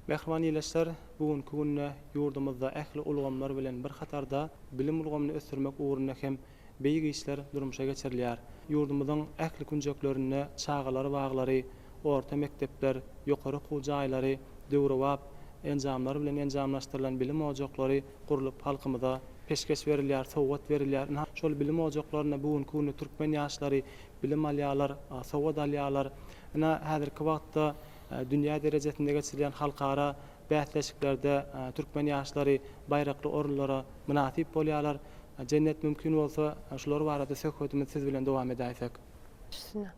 Mähriban ildeşler, bu günki günde ýurdumyzda ähli ulgamlar bilen bir hatarda bilim ulgamyny ösdürmek ugrunda hem beýik işler durmuşa geçirilýär. Ýurdumyzyň ähli künjeklerinde çagalar baglary, orta mekdepler, ýokary okuw jaýlary döwrebap enjamlar bilen enjamlaşdyrylan bilim ojaklary gurlup halkymyza peşgeş berilýär, sowgat berilýär. Ynha, şol bilim ojaklarynda bu günki günde türkmen ýaşlary bilim alýarlar, sowat alýarlar. Ynha, häzirki wagtda dünýä derejesinde geçirilýän halkara bäsleşiklerde türkmen ýaşlary baýrakly orunlara mynasyp bolýarlar. Jennet mümkin bolsa şular barada söhbetimizi siz bilen dowam edäýsek. Üstüne.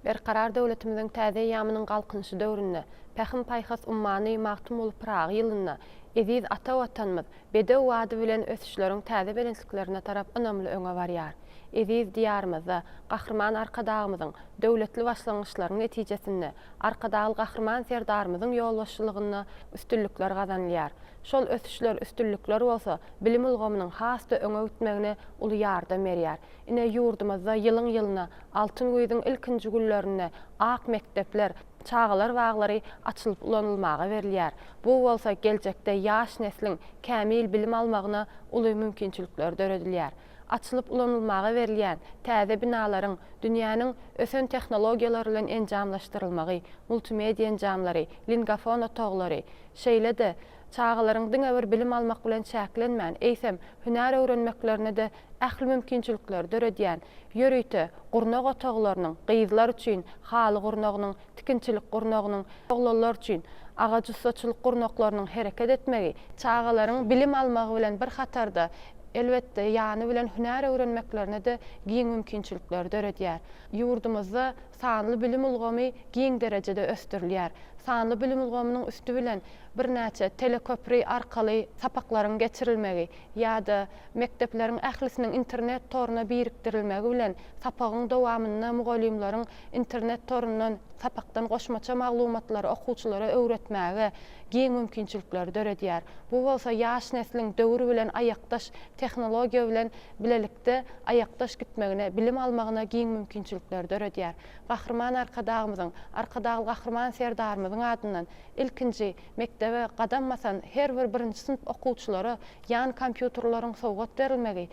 Berkarar döwletimiziň täze eýýamynyň Galkynyşy döwründe, Pähim-paýhas ummany Magtymguly Pyragy ýylynda eziz ata Watanymyz bedew bady bilen ösüşleriň täze belentliklerine tarap ynamly öňe barýar. Eziz Diýarymyzda Gahryman Arkadagymyzyň döwletli başlangyçlarynyň netijesinde Arkadagly Gahryman Serdarymyzyň ýolbaşçylygynda üstünlikler gazanylýar. Şol ösüşler, üstünlikler bolsa bilim ulgamynyň has-da öňe gitmegine uly ýardam berýär. Ine, ýurdumyzda ýylyň-ýylyna altyn güýzüň ilkinji günlerinde ak mekdepler, çagalar baglary açylyp ulanylmaga berilýär. Bu bolsa geljekde ýaş nesliň kämil bilim almagyna uly mümkinçilikler döredilýär. Açylyp ulanylmaga berilýän täze binalaryň dünýäniň ösen tehnologiýalary bilen enjamlaşdyrylmagy, multimediýa enjamlary, lingafon otaglary, şeýle-de, çagalaryň diňe bir bilim almak bilen çäklenmän, eýsem, hünär öwrenmeklerine-de ähli mümkinçilikleri döredýän ýörite gurnak otaglarynyň, gyzlar üçin haly gurnagynyň, tikinçilik gurnagynyň, oglanlar üçin agaç ussaçylyk gurnaklarynyň hereket etmegi, çagalaryň bilim almagy bilen bir hatarda, elbetde, ýany bilen hünär öwrenmeklerine-de giň mümkinçilikleri döredýär. Ýurdumyzda sanly bilim ulgamy giň derejede ösdürilýär. Sanly bilim ulgamynyň üsti bilen birnäçe teleköpri arkaly sapaklaryň geçirilmegi ýa-da mekdepleriň ählisiniň internet toruna birikdirilmegi bilen sapagyň dowamynda mugallymlaryň internet torundan sapakdan goşmaça maglumatlary okuwçylara öwretmäge giň mümkinçilikleri döredýär. Bu bolsa ýaş nesliň döwür bilen aýakdaş, tehnologiýa bilen bilelikde aýakdaş gitmegine, bilim almagyna giň mümkinçilikleri döredýär. Gahryman Arkadagymyzyň, Arkadagly Gahryman Serdarymyzyň adyndan ilkinji mekdebe gadam basan her bir birinji synp okuwçylara ýan kompýuterleriň sowgat berilmegi,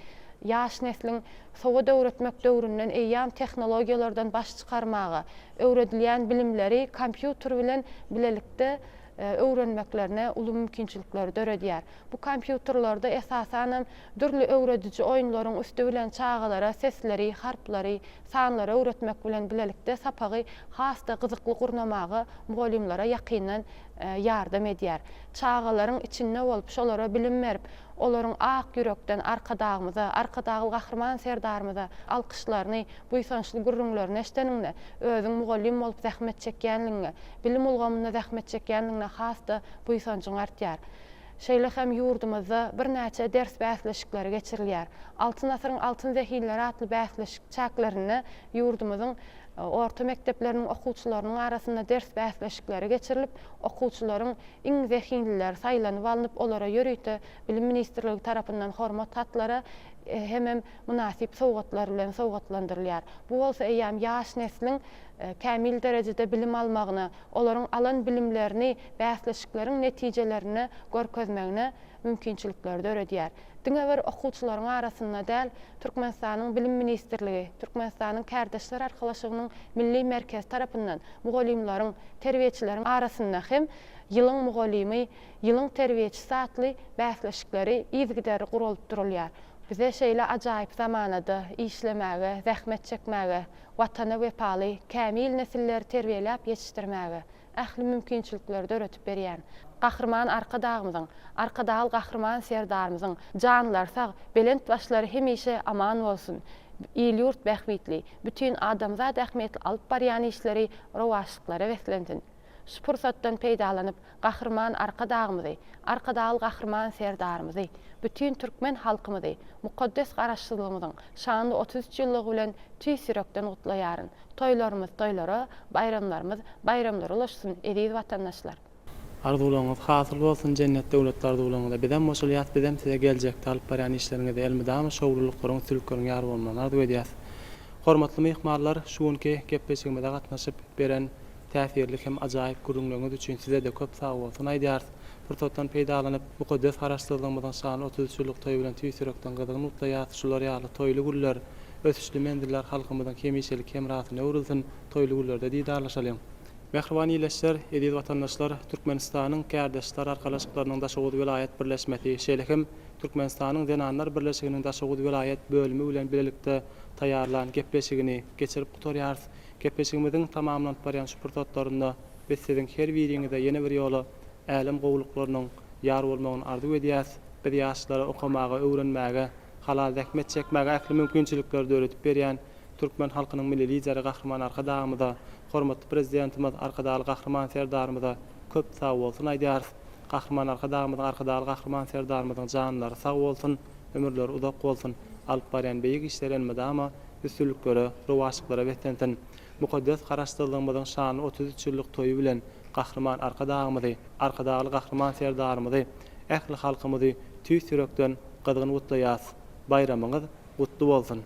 ýaş nesliň sowat öwretmek döwründen eýýäm tehnologiýalardan baş çykarmaga, öwredilýän bilimleri kompýuter bilen bilelikde öwrenmeklerine uly mümkinçilikleri döredýär. Bu kompýuterlerde esasanam dürli öwrediji oýunlaryň üsti bilen çagalara sesleri, harplary, sanlary öwretmek bilen bilelikde sapagy has-da gyzykly gurnamaga mugallymlara ýakyndan ýardam edýär. Çagalaryň içinde bolup, şolara bilim berip, olaryň ak ýürekden Arkadagymyza, Arkadagly Gahryman Serdarymyza alkyşlaryny, buýsançly gürrüňlerini eşideniňde, özüň mugallym bolup zähmet çekýänligiňe, bilim ulgamynda zähmet çekýänligiňe has-da buýsanjyň artýar. Şeýle hem ýurdumyzda birnäçe ders bäsleşikleri geçirilýär. Altyn asyryň altyn zehinleri atly bäsleşik çäklerinde ýurdumyzyň orta mekdepleriniň okuwçylarynyň arasynda ders bäsleşikleri geçirilip, okuwçylaryň iň zehinlileri saýlanyp alnyp, olara ýörite Bilim ministrligi tarapyndan hormat hatlary hemem mynasyp sowgatlar bilen sowgatlandyrylýar. Bu bolsa eýýäm ýaş nesliň kämil derejede bilim almagyna, olaryň alan bilimlerini bäsleşikleriň netijelerinde görkezmegine mümkinçilikleri döredýär. Diňe bir okuwçylaryň arasynda däl, Türkmenistanyň Bilim ministrligi, Türkmenistanyň Kärdeşler arkalaşygynyň Milli merkezi tarapyndan mugallymlaryň, terbiýeçileriň arasynda hem Ýylyň mugallymy, Ýylyň terbiýeçisi atly bäsleşikleri yzygiderli guralyp durulýar. Bize şeýle ajaýyp zamanada işlemäge, zähmet çekmäge, Watana wepaly, kämil nesilleri terbiýeläp ýetişdirmäge ähli mümkinçilikleri döredip berýän Gahryman Arkadagymyzyň, Arkadagly Gahryman Serdarymyzyň janlary sag, belent başlary hemişe aman bolsun! Il-ýurt bähbitli, bütin adamzat ähmiýetli alyp barýan işleri rowaçlyklara beslensin! Şu pursatdan peýdalanyp, Gahryman Arkadagymyzy, Arkadagly Gahryman Serdarymyzy, bütin türkmen halkymyzy mukaddes Garaşsyzlygymyzyň şanly 33 ýyllygy bilen tüýs ýürekden gutlaýaryn. Toýlarymyz toýlara, baýramlarymyz baýramlara ulaşsyn, eziz watandaşlar! Arzuwlaryňyz hasyl bolsun jennet döwletli arzuwlaryňyza bizem goşulýas bizem size geljekde alyp barýan işleriňizde elmydama şowlulyklaryň üstünlikleriň ýar bolmagyny arzuw edýäs. Hormatly myhmanlar şu günki gepleşigimize gatnaşyp beren Täsirli hem ajaýyp gürrüňleriňiz üçin size-de köp sagbolsun aýdýarys. Pursatdan peýdalanyp, mukaddes Garaşsyzlygymyzyň şanly 33 ýyllyk toýy bilen tüýs ýürekden gyzgyn gutlaýarys. Şular ýaly toýly günler, ösüşli menziller halkymyzyň hemişelik hemrasyna öwrülsin, toýly günlerde didarlaşalyň! Mähriban ildeşler, eziz watandaşlar, Türkmenistanyň Kärdeşler arkalaşyklarynyň Daşoguz welaýat birleşmesi, şeýle hem Türkmenistanyň Zenanlar birleşiginiň Daşoguz welaýat bölümi bilen bilelikde taýýarlan gepleşigini geçirip gutarýarys. Gepleşigimiziň tamamlanyp barýan şu pursatlarynda biz siziň her biriňize ýene bir ýola älem gowulyklarynyň ýar bolmagyny arzuw edýäs. Biz ýaşlara okamaga, öwrenmäge, halal zähmet çekmäge ähli mümkinçilikleri döredip berýän türkmen halkynyň Milli Lideri Gahryman Arkadagymyza, hormatly Prezidentimiz Arkadagly Gahryman Serdarymyza köp sagbolsun aýdýarys. Gahryman Arkadagymyzyň, Arkadagly Gahryman Serdarymyzyň janlary sag bolsun, ömürleri uzak bolsun, alyp barýan beýik işleri elmydama üstünliklere, rowaçlyklara beslensin! Mukaddes Garaşsyzlygymyzyň şanly 33 ýyllyk toýy bilen Gahryman Arkadagymyzy, Arkadagly Gahryman Serdarymyzy, ähli halkymyzy tüýs ýürekden gyzgyn gutlaýas! Baýramyňyz gutly bolsun!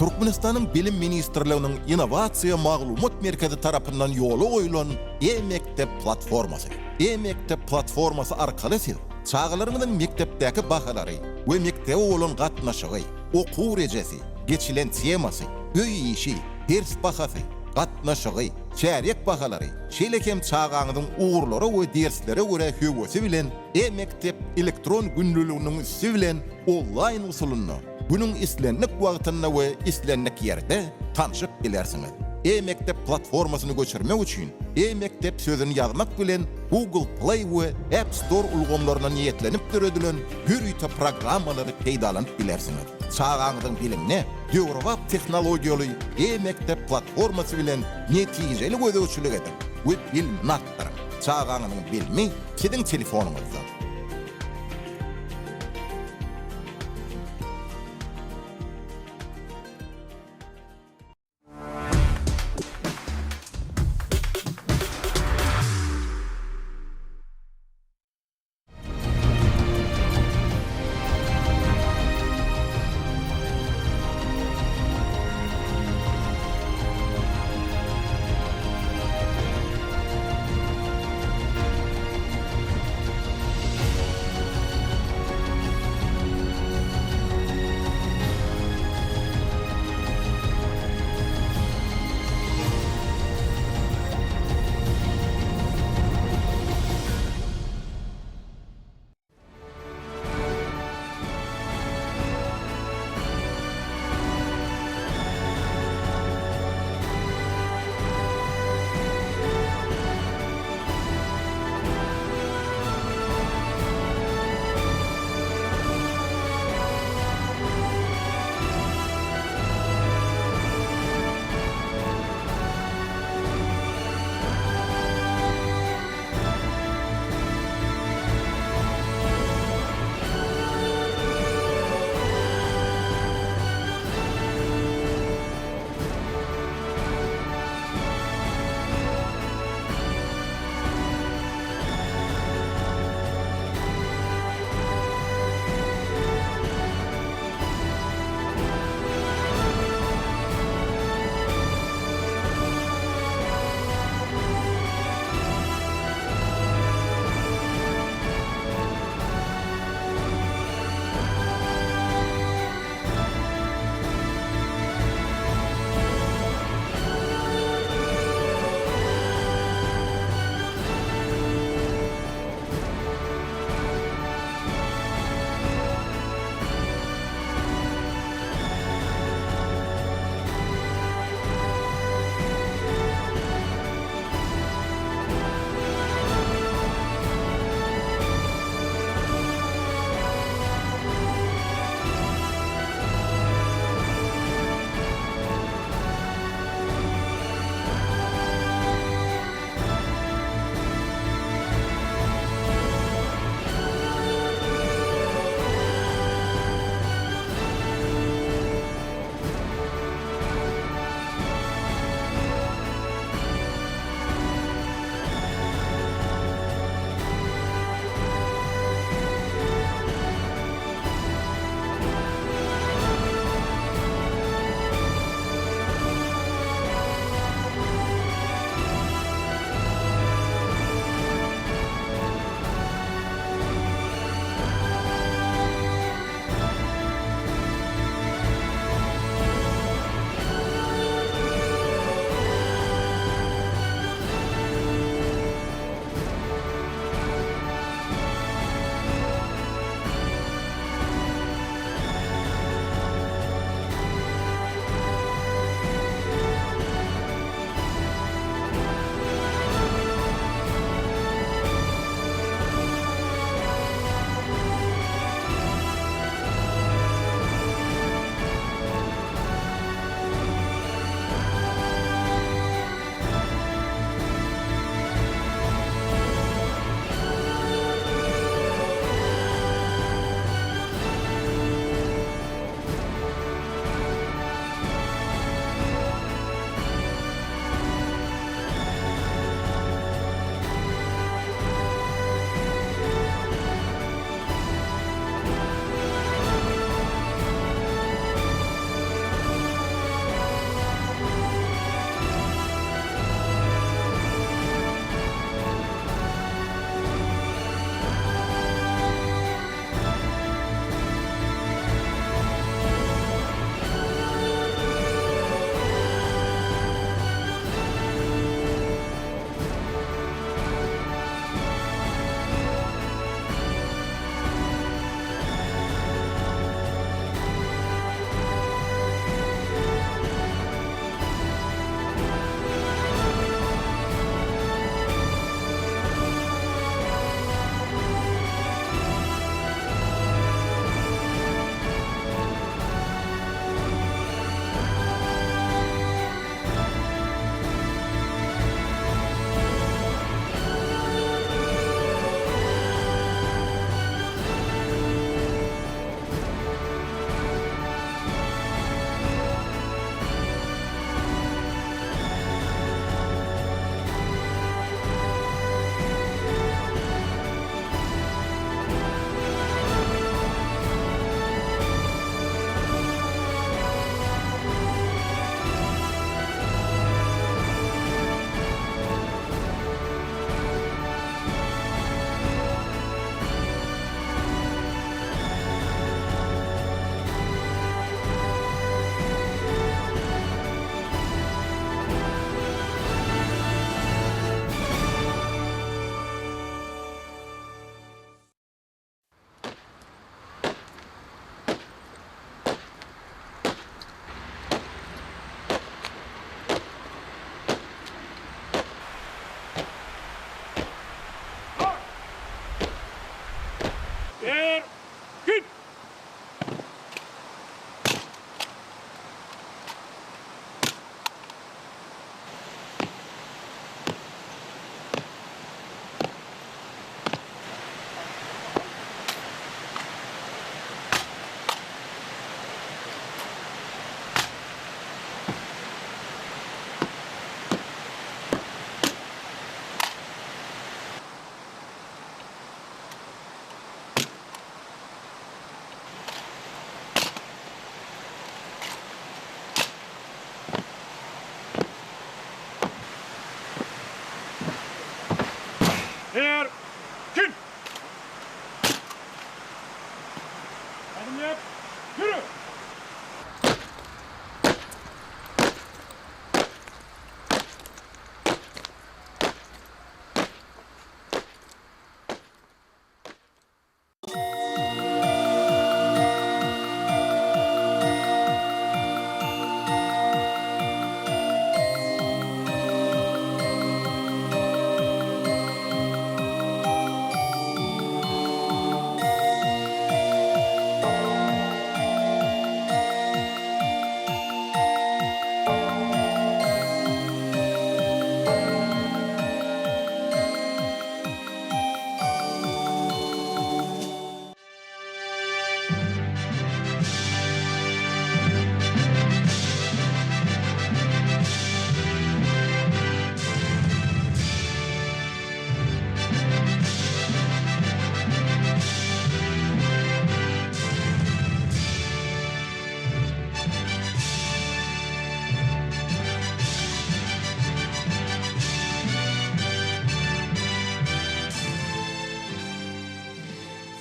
Türkmenistanyň Bilim ministrliginiň Innowasiýa maglumat merkezi tarapyndan ýola goýlan E-mekdep platformasy. E-mekdep platformasy arkaly siz çagalaryňyzyň mekdepdäki bahalary we mekdebe bolan gatnaşygy, okuw rejesi, geçilen temasy, öý işi, ders bahasy, gatnaşygy, çärýek bahalary, şeýle hem çagaňyzyň ugurlara we derslere görä höwesi bilen E-mekdep elektron günlüliginiň üsti bilen onlaýn usulynda günüň islendik wagtynda we islendik ýerde tanşyp bilersiňiz. E-mekdep platformasyny göçürmek üçin E-mekdep sözüni ýazmak bilen Google Play we App Store ulgamlaryna niýetlenip döredilen ýörite programmalary peýdalanyp bilersiňiz. Çagaňyzyň bilimine döwrebap tehnologiýaly E-mekdep platformasy bilen netijeli gözegçilik ediň we bilimini artdyryň. Çagaňyzyň bilimi siziň telefonyňyzda.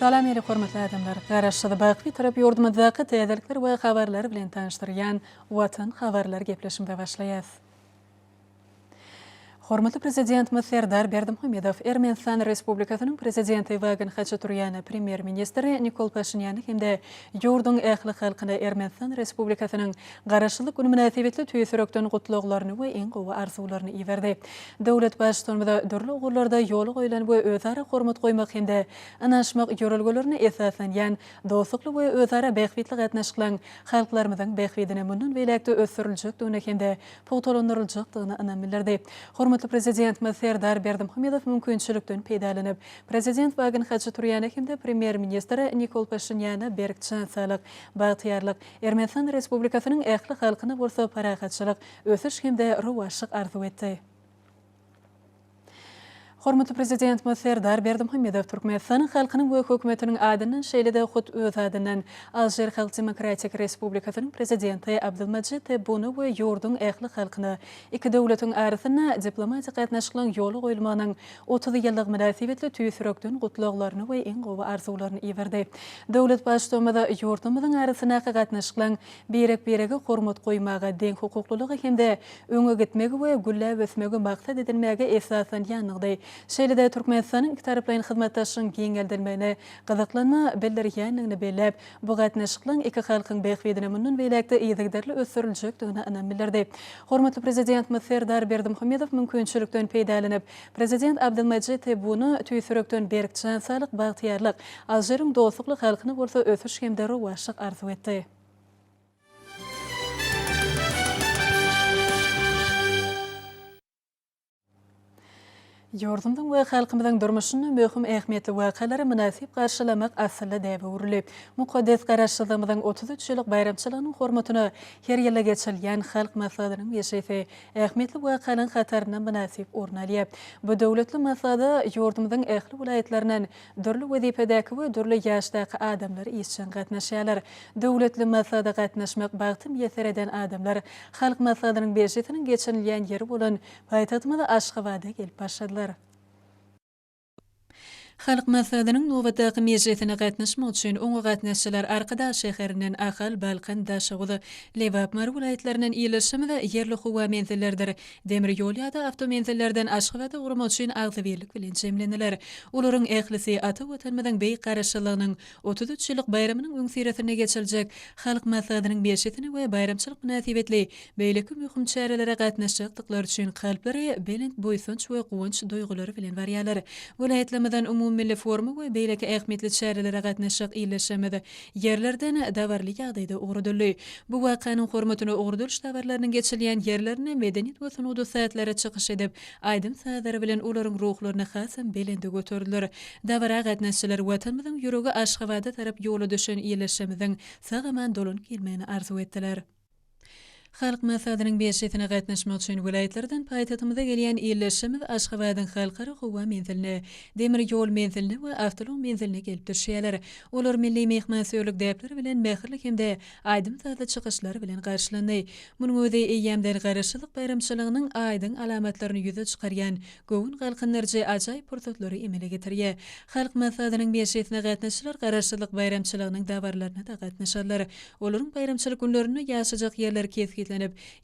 Salam ýene hormatly adamlar! Garaşsyz, baky Bitarap ýurdumyzdaky täzelikler we habarlar bilen tanyşdyrýan Watan habarlar gepleşigimize başlaýas. Hormatly Prezidentimiz Serdar Berdimuhamedow Ermenistan Respublikasynyň Prezidenti Wagen Haçaturýana, Premýer-ministri Nikol Paşinýana hem-de ýurduň ähli halkyna Ermenistan Respublikasynyň Garaşsyzlyk güni mynasybetli tüýs ýürekden gutlaglaryny we iň gowy arzuwlaryny iberdi. Döwlet Baştutanymyza dürli ugurlarda ýola goýlan we özara hormat goýmak hem-de ynanyşmak ýörelgelerine esaslanýan dostlukly we özara bähbitli gatnaşyklaryň halklarymyzyň bähbidine mundan beýläk-de ösdüriljekdigine hem-de pugtalandyryljakdygyna ynam bildirdi. Hormatly Prezidentimiz Serdar Berdimuhamedow mümkinçilikden peýdalanyp, Prezident Wagen Haçaturýana hem-de Premýer-ministr Nikol Paşinýana berk jan saglyk, bagtyýarlyk, Ermenistan Respublikasynyň ähli halkyna bolsa parahatçylyk, ösüş hem-de rowaçlyk arzuw etdi. Hormatly Prezidentimiz Serdar Berdimuhamedow Türkmenistanyň halkynyň we hökümetiniň adyndan, şeýle-de hut öz adyndan Alžir Halk Demokratik Respublikasynyň Prezidenti Abdylmajid Tebbuna we ýurduň ähli halkyna iki döwletiň arasynda diplomatik gatnaşyklaryň ýola goýulmagynyň 30 ýyllygy mynasybetli tüýs ýürekden gutlaglaryny we iň gowy arzuwlaryny iberdi. Döwlet Baştutanymyz ýurtlarymyzyň arasyndaky gatnaşyklaryň birek-birege hormat goýmaga, deňhukuklylyga hem-de öňe gitmegi we gülläp ösmegi maksat edinmäge esaslanýandygyny, şeýle-de Türkmenistanyň ikitaraplaýyn hyzmatdaşlygyň giňeldilmegine gyzyklanma bildirýändigini belläp, bu gatnaşyklaryň iki halkyň bähbidine mundan beýläk-de yzygiderli ösdüriljekdigine ynam bildirdi. Hormatly Prezidentimiz Serdar Berdimuhamedow mümkinçilikden peýdalanyp, Prezident Abdylmajid Tebbuna tüýs ýürekden berk jan saglyk, bagtyýarlyk, Alžiriň dostlukly halkyna bolsa ösüş hem-de rowaçlyk arzuw etdi. Ýurdumyzyň we halkymyzyň durmuşynda möhüm ähmiýetli wakalary mynasyp garşylamak asylly däbe öwrüldi. Mukaddes Garaşsyzlygymyzyň 33 ýyllyk baýramçylygynyň hormatyna her ýylda geçirilýän Halk Maslahatynyň mejlisi ähmiýetli wakalaryň hatarynda mynasyp orun alýar. Bu döwletli maslahata ýurdumyzyň ähli welaýatlaryndan Dürli wezipedäki we dürli ýaşdaky adamlar işjeň gatnaşýarlar. Döwletli maslahata gatnaşmak bagty miýesser eden adamlar Halk Maslahatynyň mejlisiniň geçirilýän ýeri bolan paýtagtymyz Aşgabada gelip başladylar. Halk Maslahatynyň nobatdaky mejlisine gatnaşmak üçin oňa gatnaşyjylar Arkadag şäherinden, Ahal, Balkan, Daşoguz, Lebap, Mary welaýatlaryndan ildeşimiz ýerli howa menzilleridir Demir ýol ýa-da awtomenzillerden Aşgabada ugramak üçin agzybirlik bilen jemlendiler. Olaryň ählisi ata Watanymyzyň beýik Garaşsyzlygynyň 33 ýyllyk baýramynyň öňüsyrasynda geçiriljek Halk Maslahatynyň mejlisine we baýramçylyk mynasybetli beýleki möhüm çärelere gatnaşjakdyklary üçin kalplary belent buýsanç we guwanç duýgulary bilen barýarlar. Welaýatlarymyzdan umumymilli foruma we beýleki ähmiýetli çärelere gatnaşjak ildeşlerimiz ýerlerden dabaraly ýagdaýda ugradyldy. Bu wakanyň hormatyna ugradylyş dabaralarynyň geçirilýän ýerlerinde medeniýet we sungat ussatlary çykyş edip, aýdym-sazlary bilen olaryň ruhlaryny hasam belende göterdiler. Dabara gatnaşyjylar Watanymyzyň ýüregi Aşgabada tarap ýola düşen ildeşlerimiziň sag-aman dolanyp gelmegini arzuw etdiler. Halk Maslahatynyň mejlisine gatnaşmak üçin welaýatlardan paýtagtymyza gelýän ildeşlerimiz Aşgabadyň Halkara howa menziline, demir ýol menziline we awtoulag menziline gelip düşýärler. Olar milli myhmansöýerlik däpleri bilen mähirli hem-de aýdym-sazly çykyşlar bilen garşylandy. Munuň özi eýýämden Garaşsyzlyk baýramçylygynyň aýdyň alamatlaryny ýüze çykarýan göwün galkyndyryjy ajaýyp pursatlary emele getirýär. Halk Maslahatynyň mejlisine gatnaşyjylar Garaşsyzlyk baýramçylygynyň dabaralaryna-da gatnaşarlar. Olaryň baýramçylyk günlerinde ýaşajak ýerleri kesgitlenip,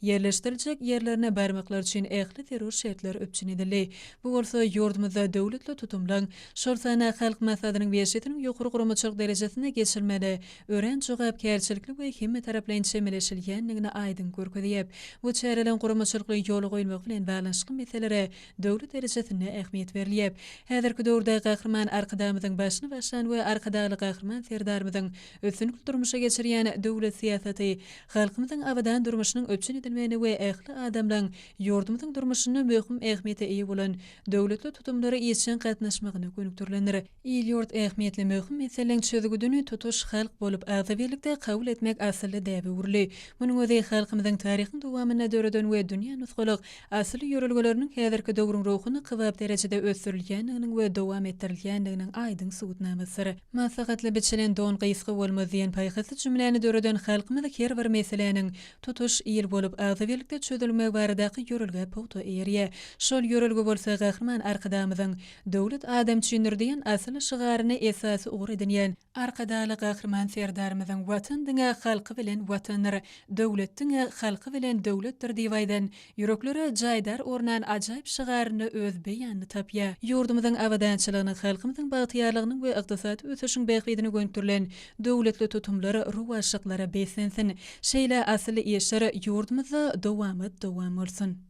ýerleşdiriljek ýerlerine barmaklary üçin ähli zerur şertler üpjün edildi. Bu bolsa ýurdumyzda döwletli tutumlaryň, şol sanda Halk Maslahatynyň Mejlisiniň ýokary guramaçylyk derejesinde geçirilmegine örän jogapkärçilikli we hemmetaraplaýyn çemeleşilýändigini aýdyň görkezýär. Bu çäreleriň guramaçylykly ýola goýulmagy bilen baglanyşykly meselelere döwlet derejesinde ähmiýet berilýär. Häzirki döwürde Gahryman Arkadagymyzyň başyny başlan we Arkadagly Gahryman Serdarymyzyň üstünlikli durmuşa geçirýän döwlet syýasaty halkymyzyň abadan durmuşynyň üpjün edilmegine we ähli adamlaryň ýurdumyzyň durmuşynda möhüm ähmiýete eýe bolan döwletli tutumlara işjeň gatnaşmagyna gönükdirilendir. Il-ýurt ähmiýetli möhüm meseleleriň çözgüdini tutuş halk bolup agzybirlikde kabul etmek asylly däbe öwrüldi. Munuň özi halkymyzyň taryhyň dowamynda döreden we dünýä nusgalyk Asyl ýörelgeleriniň häzirki döwrüň ruhuna kybap derejede ösdürilýändiginiň we dowam etdirilýändiginiň aýdyň subutnamasydyr. Maslahatly biçilen don gysga bolmaz diýen paýhasly jümläni döreden halkymyz her bir meseläniň tutuş. tutuş il bolup agzybirlikde çözülmegi baradaky ýörelgä pugta eýerýär. Şol ýörelge bolsa Gahryman Arkadagymyzyň Döwlet adam üçindir diýen asyly şygaryny esasy ugur edinýän Arkadagly Gahryman Serdarymyzyň Watan diňe halky bilen Watandyr, döwlet diňe halky bilen döwletdir diýip aýdan, ýüreklere jaýdar ornan ajaýyp şygarynda öz beýanyny tapýar. Ýurdumyzyň abadançylygynyň, halkymyzyň bagtyýarlygynyň we ykdysady ösüşiň bähbidine gönükdirilen döwletli tutumlar rowaçlyklara beslensin! Şeýle asylly işler ýurdumyzda dowamat-dowam bolsun!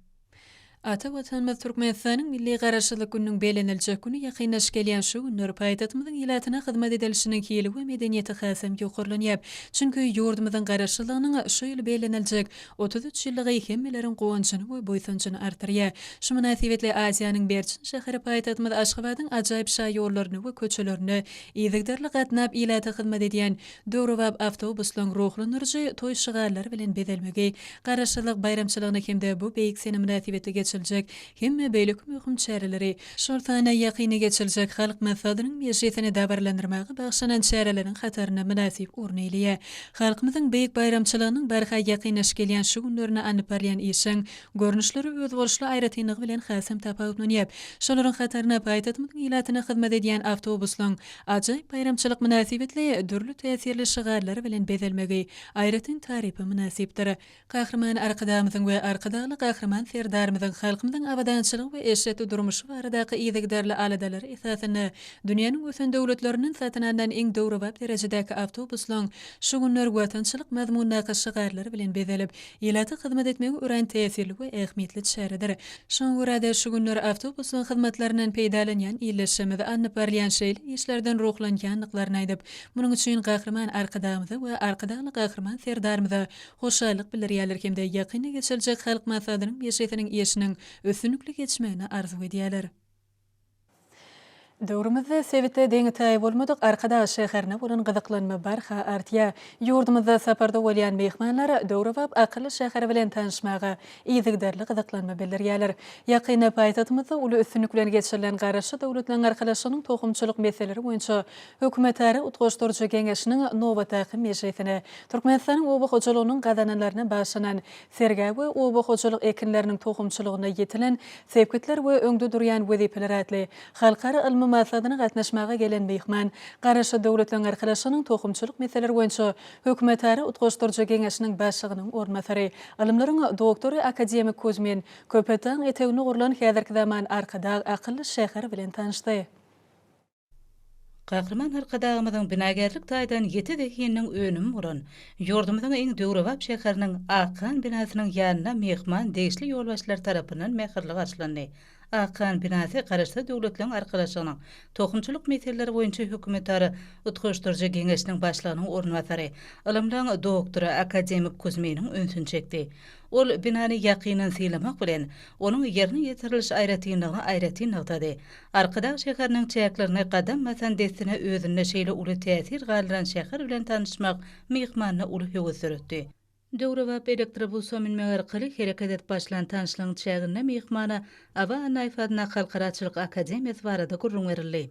Ata Watanymyz Türkmenistanyň Milli Garaşsyzlyk gününiň belleniljek güni ýakynlaşyp gelýän şu günler paýtagtymyzyň ilatyna hyzmat edilişiniň hili we medeniýeti hasam ýokarlanýar. Çünki ýurdumyzyň Garaşsyzlygynyň şu ýyl belleniljek 33 ýyllygy hemmeleriň guwanjyny we buýsanjyny artdyrýar. Şu mynasybetli Aziýanyň berçin şäheri paýtagtymyz Aşgabadyň ajaýyp şaýollaryny we köçelerinde yzygiderli gatnap ilata hyzmat edýän Döwrebap awtobuslaryň ruhlandyryjy toý şygarlary bilen bezelmegi, Garaşsyzlyk baýramçylygyny hem-de bu beýik sene mynasybetli geçiriljek hemme beýleki möhüm çäreleri, şol sanda ýakynda geçiriljek Halk Maslahatynyň mejlisini dabaralandyrmaga bagyşlanan çäreleriň hatarynda mynasyp orun eýeleýär. Halkymyzyň beýik baýramçylygynyň barha ýakynlaşyp gelýän şu günlerinde alnyp barylýan işjeň görnüşleri özboluşly aýratynlygy bilen hasam tapawutlanýar. Şolaryň hatarynda paýtagtymyzyň ilatyna hyzmat edýän awtobuslaryň Ajaýyp baýramçylyk mynasybetli dürli täsirli şygarlar bilen bezelmegi aýratyn tarypa mynasypdyr. Gahryman Arkadagymyzyň we Arkadagly Gahryman Serdarymyzyň halkymyzyň abadançylygy we eşretli durmuşy baradaky yzygiderli aladalary esasynda dünýäniň ösen döwletlerinden satyn alnan iň döwrebap derejedäki awtobuslaryň şu günler watançylyk mazmundaky şygarlar bilen bezelip, ilata hyzmat etmegi örän täsirli we ähmiýetli çäredir. Şoňa görä-de, şu günler awtobuslaryň hyzmatlaryndan peýdalanýan ildeşlerimiz alnyp barylýan şeýle işlerden ruhlanýandyklaryny aýdyp, munuň üçin Gahryman Arkadagymyza we Arkadagly Gahryman Serdarymyza hoşallyk bildirýärler hem-de ýakynda geçiriljek Halk Maslahatynyň mejlisiniň işiniň üstünlikli geçmegini arzuw edýärler. Döwrümizde sebitde deňi-taýy bolmadyk Arkadag şäherine bolan gyzyklanma barha artýar. Ýurdumyzda saparda bolýan myhmanlar döwrebap akylly şäher bilen tanyşmaga yzygiderli gyzyklanma bildirýärler. Ýakynda paýtagtymyzda uly üstünlik bilen geçirilen Garaşsyz Döwletleriň Arkalaşygynyň tohumçylyk meseleleri boýunça Hökümetara utgaşdyryjy geňeşiniň nobatdaky mejlisine Türkmenistanyň oba hojalygynyň gazananlaryna bagyşlanan sergä we oba hojalyk ekinleriniň tohumçylygynda ýetilen sepgitler we öňde durýan wezipeler atly halkara ylmy maslahatyna gatnaşmaga gelen myhman Garaşsyz Döwletleriň Arkalaşygynyň tohumçylyk meseleleri boýunça Hökümetara utgaşdyryjy geňeşiniň başlygynyň orunbasary, ylymlaryň doktory akademik Kuzmin Köpetdagyň eteginde gurlan häzirki zaman Arkadag akylly şäheri bilen tanyşdy. Gahryman Arkadagymyzyň binagärlik taýdan ýiti zehininiň önümi bolan, ýurdumyzyň iň döwrebap şäheriniň Akhan binasynyň ýanynda myhman degişli ýolbaşçylar tarapyndan mähirli garşylandy. Akhan binasy Garaşsyz Döwletleriň Arkalaşygynyň Tohumçylyk meseleleri boýunça hökümetara utgaşdyryjy geňeşiniň başlygynyň orunbasary, ylymlaryň doktory, akademik Kuzminiň ünsüni çekdi. Ol binany ýakyndan synlamak bilen, onuň ýerine ýetiriliş aýratynlygyny aýratyn nygtady. Arkadag şäheriniň çäklerine gadam basan dessine özünde şeýle uly täsir galdyran şäher bilen tanyşmak myhmanda uly höwes döretdi. Döwrebap elektrobusa münmek arkaly hereket edip başlan tanyşlygyň çäginde myhmana Aba Annaýew adyndaky Halkara atçylyk akademiýasy barada gürrüň berildi.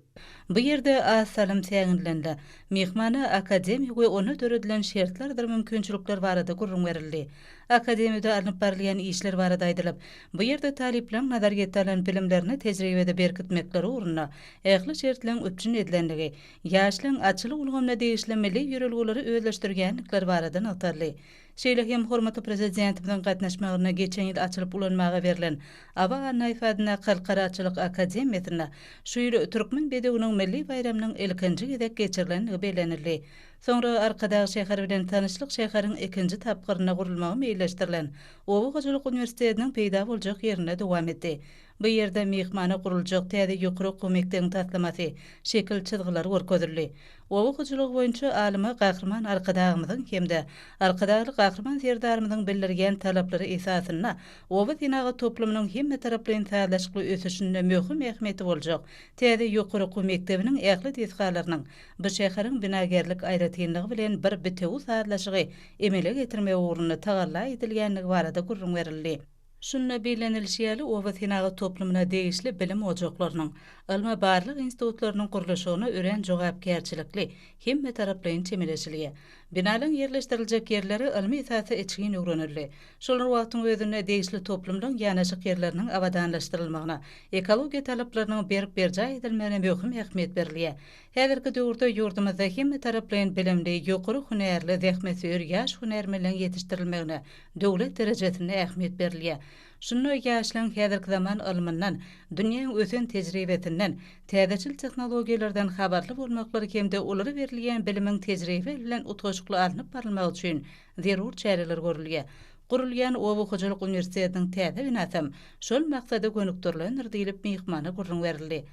Bu ýerde az salym säginilende, myhmana akademiýa we onda döredilen şertlerdir mümkinçilikler barada gürrüň berildi. Akademiýada alnyp barylýan işler barada aýdylyp, bu ýerde talyplaryň nazaryýetde alan bilimlerini tejribede berkitmekleri ugrunda ähli şertleň üpjün edilendigi, ýaşlaryň atçylyk ulgamyna degişli milli ýörelgeleri özleşdirýändikleri barada nygtaldy. Şeýle hem hormatly Prezidentimiziň gatnaşmagynda geçen ýyl açylyp ulanmaga berlen Aba Annaýew adyndaky Halkara atçylyk akademiýasynda şu ýyl Türkmen bedewiniň milli baýramynyň ilkinji gezek geçirilendigi bellenildi. Soňra Arkadag şäheri bilen tanyşlyk şäheriň ikinji tapgyrynda gurulmagy meýilleşdirilen Oba hojalyk uniwersitetiniň peýda boljak ýerinde dowam etdi. Bu ýerde myhmana guruljak täze ýokary okuw mekdebiň taslamasy, şekil çyzgylary görkezildi. Oba hojalygy boýunça alyma Gahryman Arkadagymyzyň hem-de Arkadagly Gahryman Serdarymyzyň bildirýän talaplary esasynda oba senagat toplumynyň hemmetaraplaýyn sazlaşykly ösüşinde möhüm ähmiýeti boljak täze ýokary okuw mekdebiniň ähli desgalarynyň bu şäheriň binagärlik aýratynlygy bilen bir bitewi sazlaşygy emele getirmek ugrunda tagalla edilýändigi barada gürrüň berildi. Şunda bellenilişi ýaly, oba senagat toplumyna degişli bilim ojaklarynyň, ylmy-barlag institutlarynyň gurluşygyna örän jogapkärçilikli, hemmetaraplaýyn çemeleşilýär. Binalaryň ýerleşdiriljek ýerleri ylmy esasda içgin öwrenildi. Şol bir wagtyň özünde degişli toplumlaryň ýanaşyk ýerleriniň abadanlaşdyrylmagyna, ekologiýa talaplarynyň berk berjaý edilmegine möhüm ähmiýet berilýär. Häzirki döwürde ýurdumyzda hemmetaraplaýyn bilimli, ýokary hünärli, zähmetsöýer ýaş hünärmenleň ýetişdirilmegine döwlet derejesinde ähmiýet berilýär. Şunda ýaşlaryň häzirki zaman ylmyndan, dünýäň ösen tejribesinden, täzeçil tehnologiýalardan habarly bolmaklary hem-de olara berilýän bilimiň tejribe bilen utgaşykly alnyp barylmagy üçin zerur çäreler görülýär. Gurulýan oba hojalyk uniwersitetiniň täze binasam şol maksada gönükdirilendir diýlip, myhmana gürrüň berildi.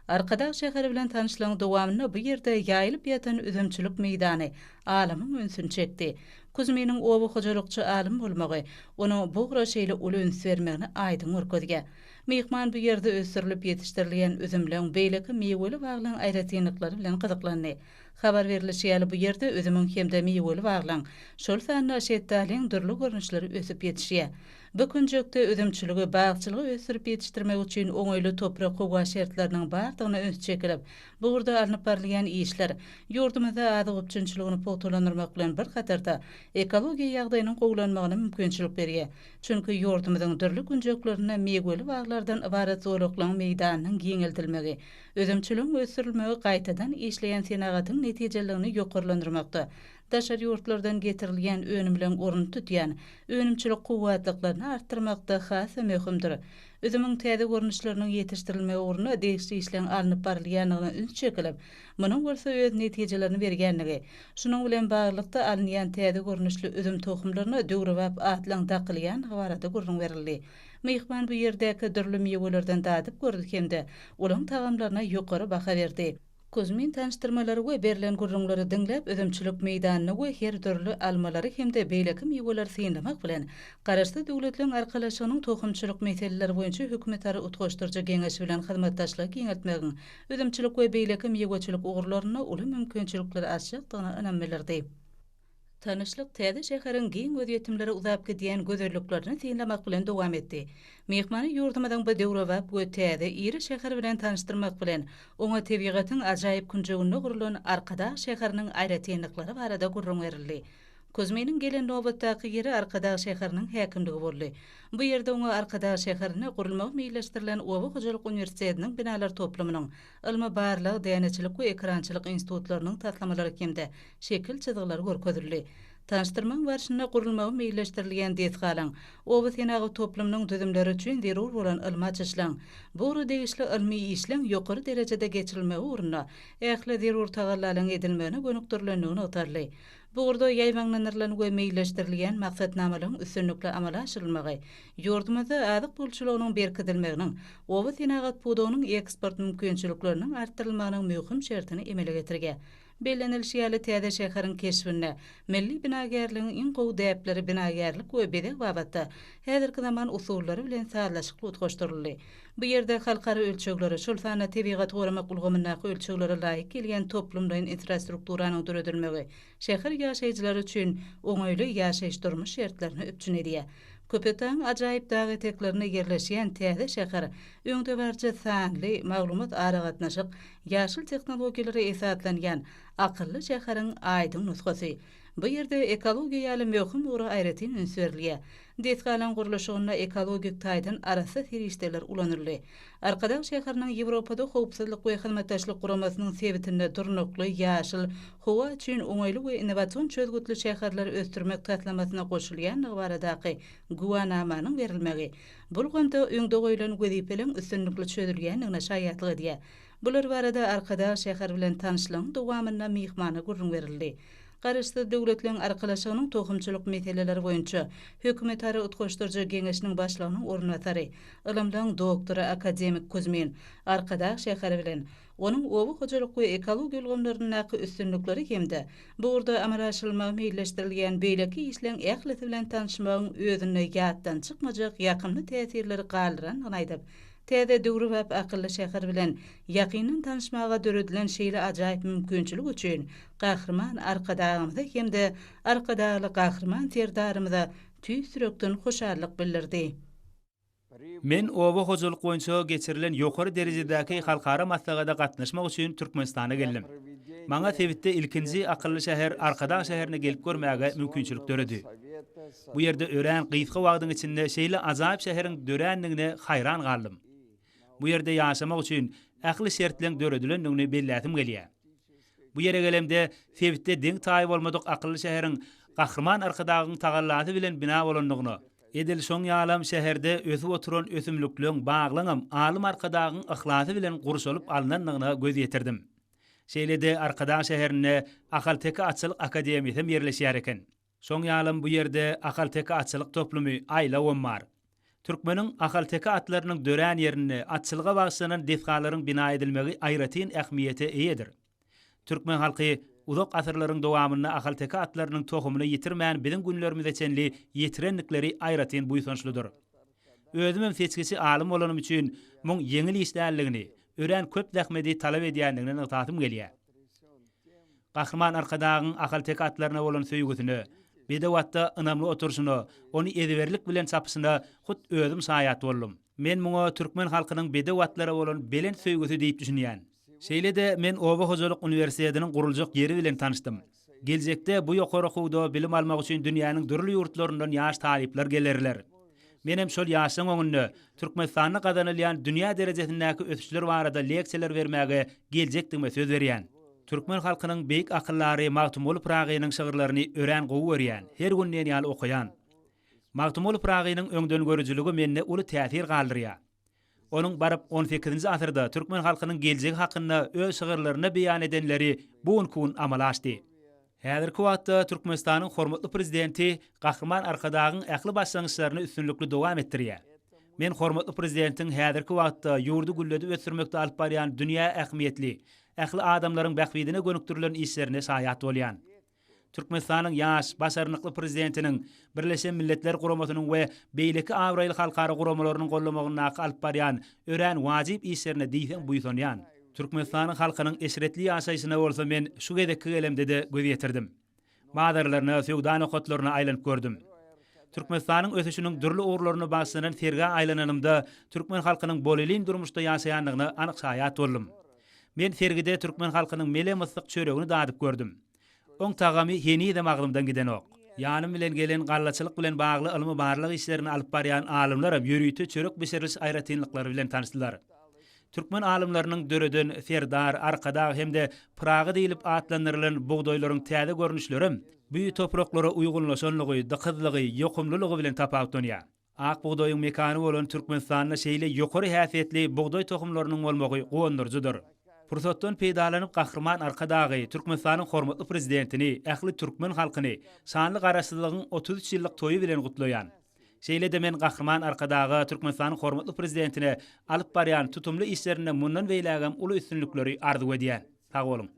Arkadag şäheri bilen tanyşlygyň dowamynda bu ýerde ýaýylyp ýatan üzümçilik meýdany alymyň ünsüni çekdi. Kuzminiň oba hojalykçy alym bolmagy, onuň bu ugra şeýle uly üns bermegini aýdyň görkezýär. Myhman bu ýerde ösdürilip ýetişdirilýän üzümleň, beýleki miweli baglaryň aýratynlyklary bilen gyzyklandy. Habar berlişi ýaly, bu ýerde üzümiň hem-de miweli baglaryň, şol sanda şetdalyň dürli görnüşleri ösüp ýetişýär. Bu künjekde üzümçiligi, bagçylygy ösdürip ýetişdirmek üçin oňaýly toprak-howa şertleriniň bardygyna üns çekilip, bu ugurda alnyp barylýan işler ýurdumyzda azyk üpjünçiligini pugtalandyrmak bilen bir hatarda, ekologiýa ýagdaýynyň gowulanmagyna mümkinçilik berýär. Çünki ýurdumyzyň dürli künjeklerinde miweli baglardan ybarat zolaklaryň meýdanynyň giňeldilmegi, üzümçiligiň ösdürilmegi gaýtadan işleýän senagatyň netijeliligini ýokarlandyrmakda, daşary ýurtlardan getirilýän önümleň ornuny tutýan önümçilik kuwwatlyklaryny artdyrmakda has-da möhümdir. Üzümiň täze görnüşleriniň ýetişdirilmegi ugrunda degişli işleň alnyp barylýandygyna üns çekilip, munuň bolsa öz netijelerini berýändigi, şunuň bilen baglylykda alynýan täze görnüşli üzüm tohumlaryna döwrebap atlaň dakylýandygy barada gürrüň berildi. Myhman bu ýerdäki dürli miwelerden dadyp gördi hem-de olaň tagamlaryna ýokary baha berdi. Kuzmin tanyşdyrmalary we berlen gürrüňleri diňläp, üzümçilik meýdanyny we her dürli almalary hem-de beýleki miweleri synlamak bilen, Garaşsyz Döwletleriň Arkalaşygynyň tohumçylyk meseleleri boýunça hökümetara utgaşdyryjy geňeşi bilen hyzmatdaşlygy giňeltmegiň üzümçilik we beýleki miweçilik ugurlarynda uly mümkinçilikleri açjakdygyna ynam bildirdi. Tanyşlyk täze şäheriň giň gözýetimlere uzap gidýän gözelliklerini synlamak bilen dowam etdi. Myhmany ýurdumyzyň bu döwrebap we täze iri şäheri bilen tanyşdyrmak bilen, oňa tebigatyň ajaýyp künjeginde gurlan Arkadag şäheriniň aýratynlyklary barada gürrüň berildi. Kuzminiň gelen nobatdaky ýeri Arkadag şäheriniň häkimligi boldy. Bu ýerde oňa Arkadag şäherinde gurulmagy meýilleşdirilen oba hojalyk uniwersitetiniň binalar toplumynyň, ylmy-barlag, däneçilik we ekerançylyk institutlarynyň taslamalary hem-de şekil çyzgylary görkezildi. Tanyşdyrmagyň barşynda gurulmagy meýilleşdirilýän desgalaryň, oba senagat toplumynyň düzümleri üçin zerur bolan ylmy açyşlaryň, bu ugra degişli ylmy işleň ýokary derejede geçirilmegi ugrunda ähli zerur tagallalaryň edilmegine gönükdirilendigi nygtaldy. Bu ugurda ýaýbaňlandyrylan we meýilleşdirilýän maksatnamalaryň üstünlikli amala aşyrylmagy ýurdumyzda azyk bolçulygynyň berkidilmeginiň, oba senagat pudagynyň eksport mümkinçilikleriniň artdyrylmagynyň möhüm şertini emele getirýär. Bellenilişi ýaly, täze şäheriň keşbinde milli binagärligiň iň gowy däpleri binagärlik we bezeg babatda häzirki zaman usullary bilen sazlaşykly utgaşdyryldy. Bu ýerde halkara ölçeglere, şol sanda tebigaty goramak ulgamyndaky ölçeglere laýyk gelýän toplumlaýyn infrastrukturanyň döredilmegi şäher ýaşaýjylary üçin oňaýly ýaşaýyş-durmuş şertlerini üpjün edýär. Köpetdagyň ajaýyp dag eteklerinde ýerleşýän täze şäher öňdebaryjy sanly, maglumat-aragatnaşyk, ýaşyl tehnologiýalara esaslanýan akylly şäheriň aýdyň nusgasy. Bu ýerde ekologiýa ýaly möhüm ugra aýratyn üns berilýär. Desgalaryň gurluşygynda ekologik taýdan arassa serişdeler ulanyldy. Arkadag şäheriniň Ýewropada Howpsuzlyk we Hyzmatdaşlyk Guramasynyň sebitinde durnukly, ýaşyl, howa üçin oňaýly we innowasion çözgütli şäherleri ösdürmek taslamasyna goşulýandygy baradaky güwänamanyň berilmegi bu ulgamda öňde goýlan wezipeleriň üstünlikli çözülýändigine şaýatlyk edýär. Bular barada Arkadag şäheri bilen tanyşlygyň dowamynda myhmana gürrüň berildi. Garaşsyz Döwletleriň Arkalaşygynyň tohumçylyk meseleleri boýunça Hökümetara utgaşdyryjy geňeşiniň başlygynyň orunbasary, ylymlaryň doktory, akademik Kuzmin Arkadag şäheri bilen onuň oba hojalyk we ekologiýa ulgamlaryndaky üstünlikleri hem-de bu ugurda amala aşyrylmagy meýilleşdirilýän beýleki işleň ählisi bilen tanyşmagyň özünde ýatdan çykmajak ýakymly täsirleri galdyrandygyny aýdyp, Täze döwrebap akylly şäher bilen ýakyndan tanyşmaga döredilen şeýle ajaýyp mümkinçilik üçin Gahryman Arkadagymyza hem-de Arkadagly Gahryman Serdarymyza tüýs ýürekden hoşallyk bildirdi. Men oba hojalyk boýunça geçirilen ýokary derejedäki halkara maslahata gatnaşmak üçin Türkmenistana geldim. Maňa sebitde ilkinji akylly şäher Arkadag şäherine gelip görmäge mümkinçilik döredi. Bu ýerde örän gysga wagtyň içinde şeýle ajaýyp şäheriň dörändigine haýran galdym. Bu ýerde ýaşamak üçin ähli şertleň döredilendigini belläsim gelýär. Bu ýere gelemde, sebitde deň-taýy bolmadyk akylly şäheriň Gahryman Arkadagyň tagallasy bilen bina bolandygyna, edil şoň ýalam şäherde ösüp oturan ösümlikleň, baglaňam alym Arkadagyň yhlasy bilen gurşalyp alnandygyna göz ýetirdim. Şeýle-de Arkadag şäherinde Ahalteke atçylyk akademiýasam ýerleşýär eken. Şoň ýalam bu ýerde ahalteke atçylyk toplumy, aýlawam bar. Türkmeniň ahalteke atlarynyň dörän ýerinde atçylyga bagyşlanan desgalaryň bina edilmegi aýratyn ähmiýete eýedir. Türkmen halky uzak asyrlaryň dowamynda ahalteke atlarynyň tohumyny ýitirmän biziň günlerimize çenli ýetirendikleri aýratyn buýsançlydyr. Özümem seçgiçi alym bolanym üçin muň ýeňil iş däldigini, örän köp zähmedi talap edýändigini nygtasym gelýär. Gahryman Arkadagyň ahalteke atlaryna bolan söýgüsine, bedew atda ynamly oturyşyna, ony ezberlik bilen çapyşyna hut özüm şaýat boldum. Men muňa türkmen halkynyň bedew atlara bolan belent söýgüsi diýip düşünýän. Şeýle-de men oba hojalyk uniwersitetiniň guruljak ýeri bilen tanyşdym. Geljekde bu ýokary okuwda bilim almak üçin dünýäniň dürli ýurtlaryndan ýaş talyplar gelerler. Menem şol ýaşlaň öňünde Türkmenistanda gazanylýan dünýä derejesindäki ösüşler barada leksiýalar bermäge geljekdigime söz berýän. Türkmen halkynyň beýik akyldary Magtymguly Pyragynyň şygyrlaryny örän gowy görýän, her gün diýen ýaly okaýan. Magtymguly Pyragynyň öňdengörüjiligi mende uly täsir galdyrýar. Onuň baryp on sekizinji asyrda türkmen halkynyň geljegi hakynda öz şygyrlarynda beýan edenleri bu günki gün amala aşdy. Häzirki wagtda Türkmenistanyň hormatly Prezidenti Gahryman Arkadagyň ähli başlangyçlaryny üstünlikli dowam etdirýär. Men hormatly Prezidentiň häzirki wagtda ýurdy gülledip ösdürmekde alyp barýan dünýä ähmiýetli, ähli adamlaryň bähbidine gönükdirilen işlerine şaýat bolýan. Türkmenistanyň ýaş, başarnykly Prezidentiniň Birleşen Milletler Guramasynyň we beýleki abraýly halkara guramalarynyň gollamagyndaky alyp barýan örän wajyp işlerine diýseň buýsanýan. Türkmenistanyň halkynyň eşretli ýaşaýşyna bolsa men şu gezekki gelemde-de göz ýetirdim. Bazarlaryna, söwda nokatlaryna aýlanyp gördüm. Türkmenistanyň ösüşiniň dürli ugurlaryna bagyşlanan sergä aýlananymda türkmen halkynyň bolelin durmuşda ýaşaýandygyna anyk şaýat boldum. Men sergide türkmen halkynyň mele-myssyk çöregini dadyp gördüm. Oň tagamy henizem agzymdan gidenok. Ýanym bilen gelen gallaçylyk bilen bagly ylmy-barlag işlerini alyp barýan alymlaram ýörite çörek bişiriliş aýratynlyklary bilen tanyşdylar. Türkmen alymlarynyň döreden Serdar, Arkadag hem-de Pyragy diýlip atlandyrylan bugdaýlaryň täze görnüşlerem bu topraklara uýgunlaşanlygy, dykyzlygy, ýokumlylygy bilen tapawutlanýar. Ak bugdaýyň mekany bolan Türkmenistanda şeýle ýokary häsiýetli bugdaý tohumlarynyň bolmagy guwandyryjydyr. Pursatdan peýdalanyp Gahryman Arkadagy, Türkmenistanyň hormatly Prezidentini, ähli türkmen halkyny şanly Garaşsyzlygyň 33 ýyllyk toýy bilen gutlaýan. Şeýle-de men Gahryman Arkadaga, Türkmenistanyň hormatly Prezidentine alyp barýan tutumly işlerinde mundan beýlägem uly üstünlikleri arzuw edýän. Sag boluň!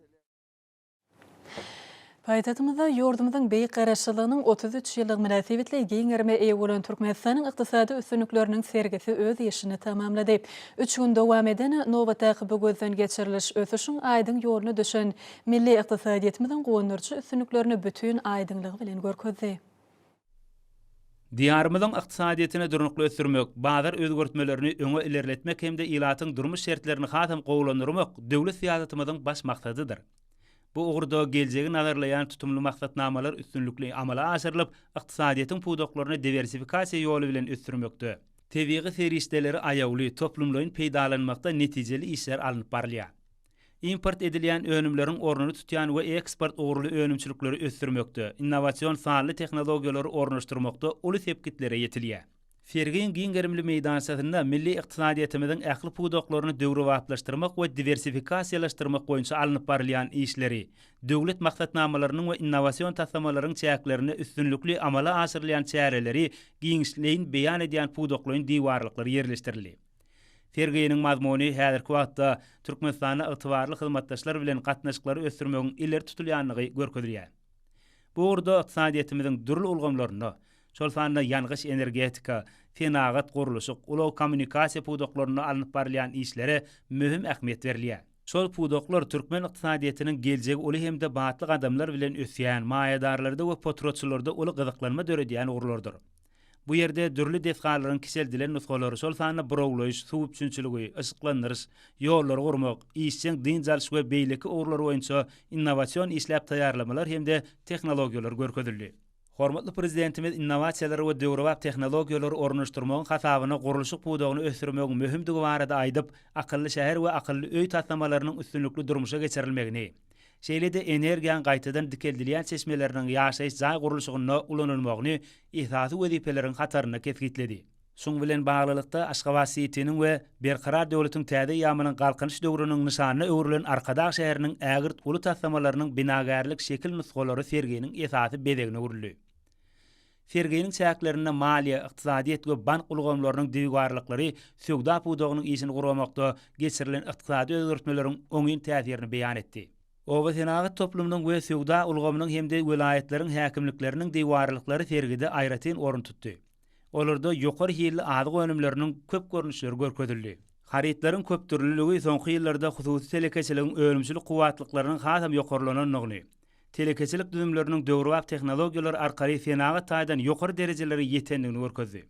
Paýtagtymyzda ýurdumyzyň beýik Garaşsyzlygynyň 33 ýyllygy mynasybetli giň gerime eýe bolan Türkmenistanyň ykdysady üstünlikleriniň sergisi öz işini tamamlady. Üç gün dowam eden nobatdaky bu gözden geçiriliş ösüşiň aýdyň ýoluna düşen milli ykdysadyýetimiziň guwandyryjy üstünliklerini bütin aýdyňlygy bilen görkezdi. Diýarymyzyň ykdysadyýetini durnukly ösdürmek, bazar özgertmelerini öňe ilerletmek hem-de ilatyň durmuş şertlerini hasam gowulandyrmak döwlet syýasatymyzyň baş maksadydyr. Bu ugurda geljegi nazarlaýan tutumly maksatnamalar üstünlikli amala aşyrylyp, ykdysadyýetiň pudaklaryny diwersifikasiýa ýoly bilen ösdürmekde, tebigy serişdeleri aýawly, toplumlaýyn peýdalanmakda netijeli işler alnyp barylýar. Import edilýän önümleriň ornuny tutýan we eksport ugurly önümçilikleri ösdürmekde, innowasion sanly tehnologiýalary ornaşdyrmakda uly sepgitlere ýetilýär. Sergiň giň gerimli meýdançasynda milli ykdysadyýetimiziň ähli pudaklaryny döwrebaplaşdyrmak we diwersifikasiýalaşdyrmak boýunça alnyp barylýan işleri, döwlet maksatnamalarynyň we innowasion taslamalaryň çäklerinde üstünlikli amala aşyrylýan çäreleri giňişleýin beýan edýän pudaklaýyn diwarlyklar ýerleşdirildi. Serginiň mazmuny häzirki wagtda Türkmenistanda ygtybarly hyzmatdaşlar bilen gatnaşyklary ösdürmegiň ileri tutulýandygy görkezilýär. Bu ugurda ykdysadyýetimiziň dürli ulgamlarynda, şol sanda ýangyç-energetika, senagat, gurluşyk, ulag-kommunikasiýa pudaklarynda alnyp barylýan işlere möhüm ähmiýet berilýär. Şol pudaklar türkmen ykdysadyýetiniň geljegi uly hem-de batly gadamlar bilen ösýän, maýadarlarda we potratçylarda uly gyzyklanma döredýän ugurlardyr. Bu ýerde dürli desgalaryň kiçeldilen nusgalary, şol sanda burawlaýyş, suw üpjünçiligi, yşyklandyryş, ýollary gurmak, işjeň dynç alyş we beýleki ugurlar boýunça innowasion işläp taýýarlamalar hem-de tehnologiýalar görkezildi. Hormatly Prezidentimiz innowasiýalary we döwrebap tehnologiýalary ornaşdyrmagyň hasabyna gurluşyk pudagyny ösdürmegiň möhümdigi barada aýdyp, akylly şäher we akylly öý taslamalarynyň üstünlikli durmuşa geçirilmegini, şeýle-de energiýanyň gaýtadan dikeldilýän çeşmeleriniň ýaşaýyş jaý gurluşygynda ulanylmagyny esasy wezipeleriň hatarynda kesgitledi. Şuň bilen baglylykda, Aşgabat-sitiniň we Berkarar döwletiň täze eýýamynyň Galkynyş döwrüniň nyşanyna öwrülen Arkadag şäheriniň ägirt uly taslamalarynyň binagärlik şekil nusgalary serginiň esasy bezegine öwrüldi. Serginiň çäklerinde maliýe, ykdysadyýet we bank ulgamlarynyň diwarlyklary söwda pudagynyň işini guramakda geçirilen ykdysady özgertmeleriň oňyn täsirini beýan etdi. Obasenagat toplumynyň we söwda ulgamynyň hem-de welaýatlaryň häkimlikleriniň diwarlyklary sergide aýratyn orun tutdy. Olarda ýokary hilli azyk önümleriniň köp görnüşleri görkezildi. Harytlaryň köpdürlüligi soňky ýyllarda hususy telekeçiligiň önümçilik kuwwatlyklarynyň hasam ýokarlanandygyny, telekeçilik düzümleriniň döwrebap tehnologiýalar arkaly senagat taýdan ýokary derejelere ýetendigini görkezdi.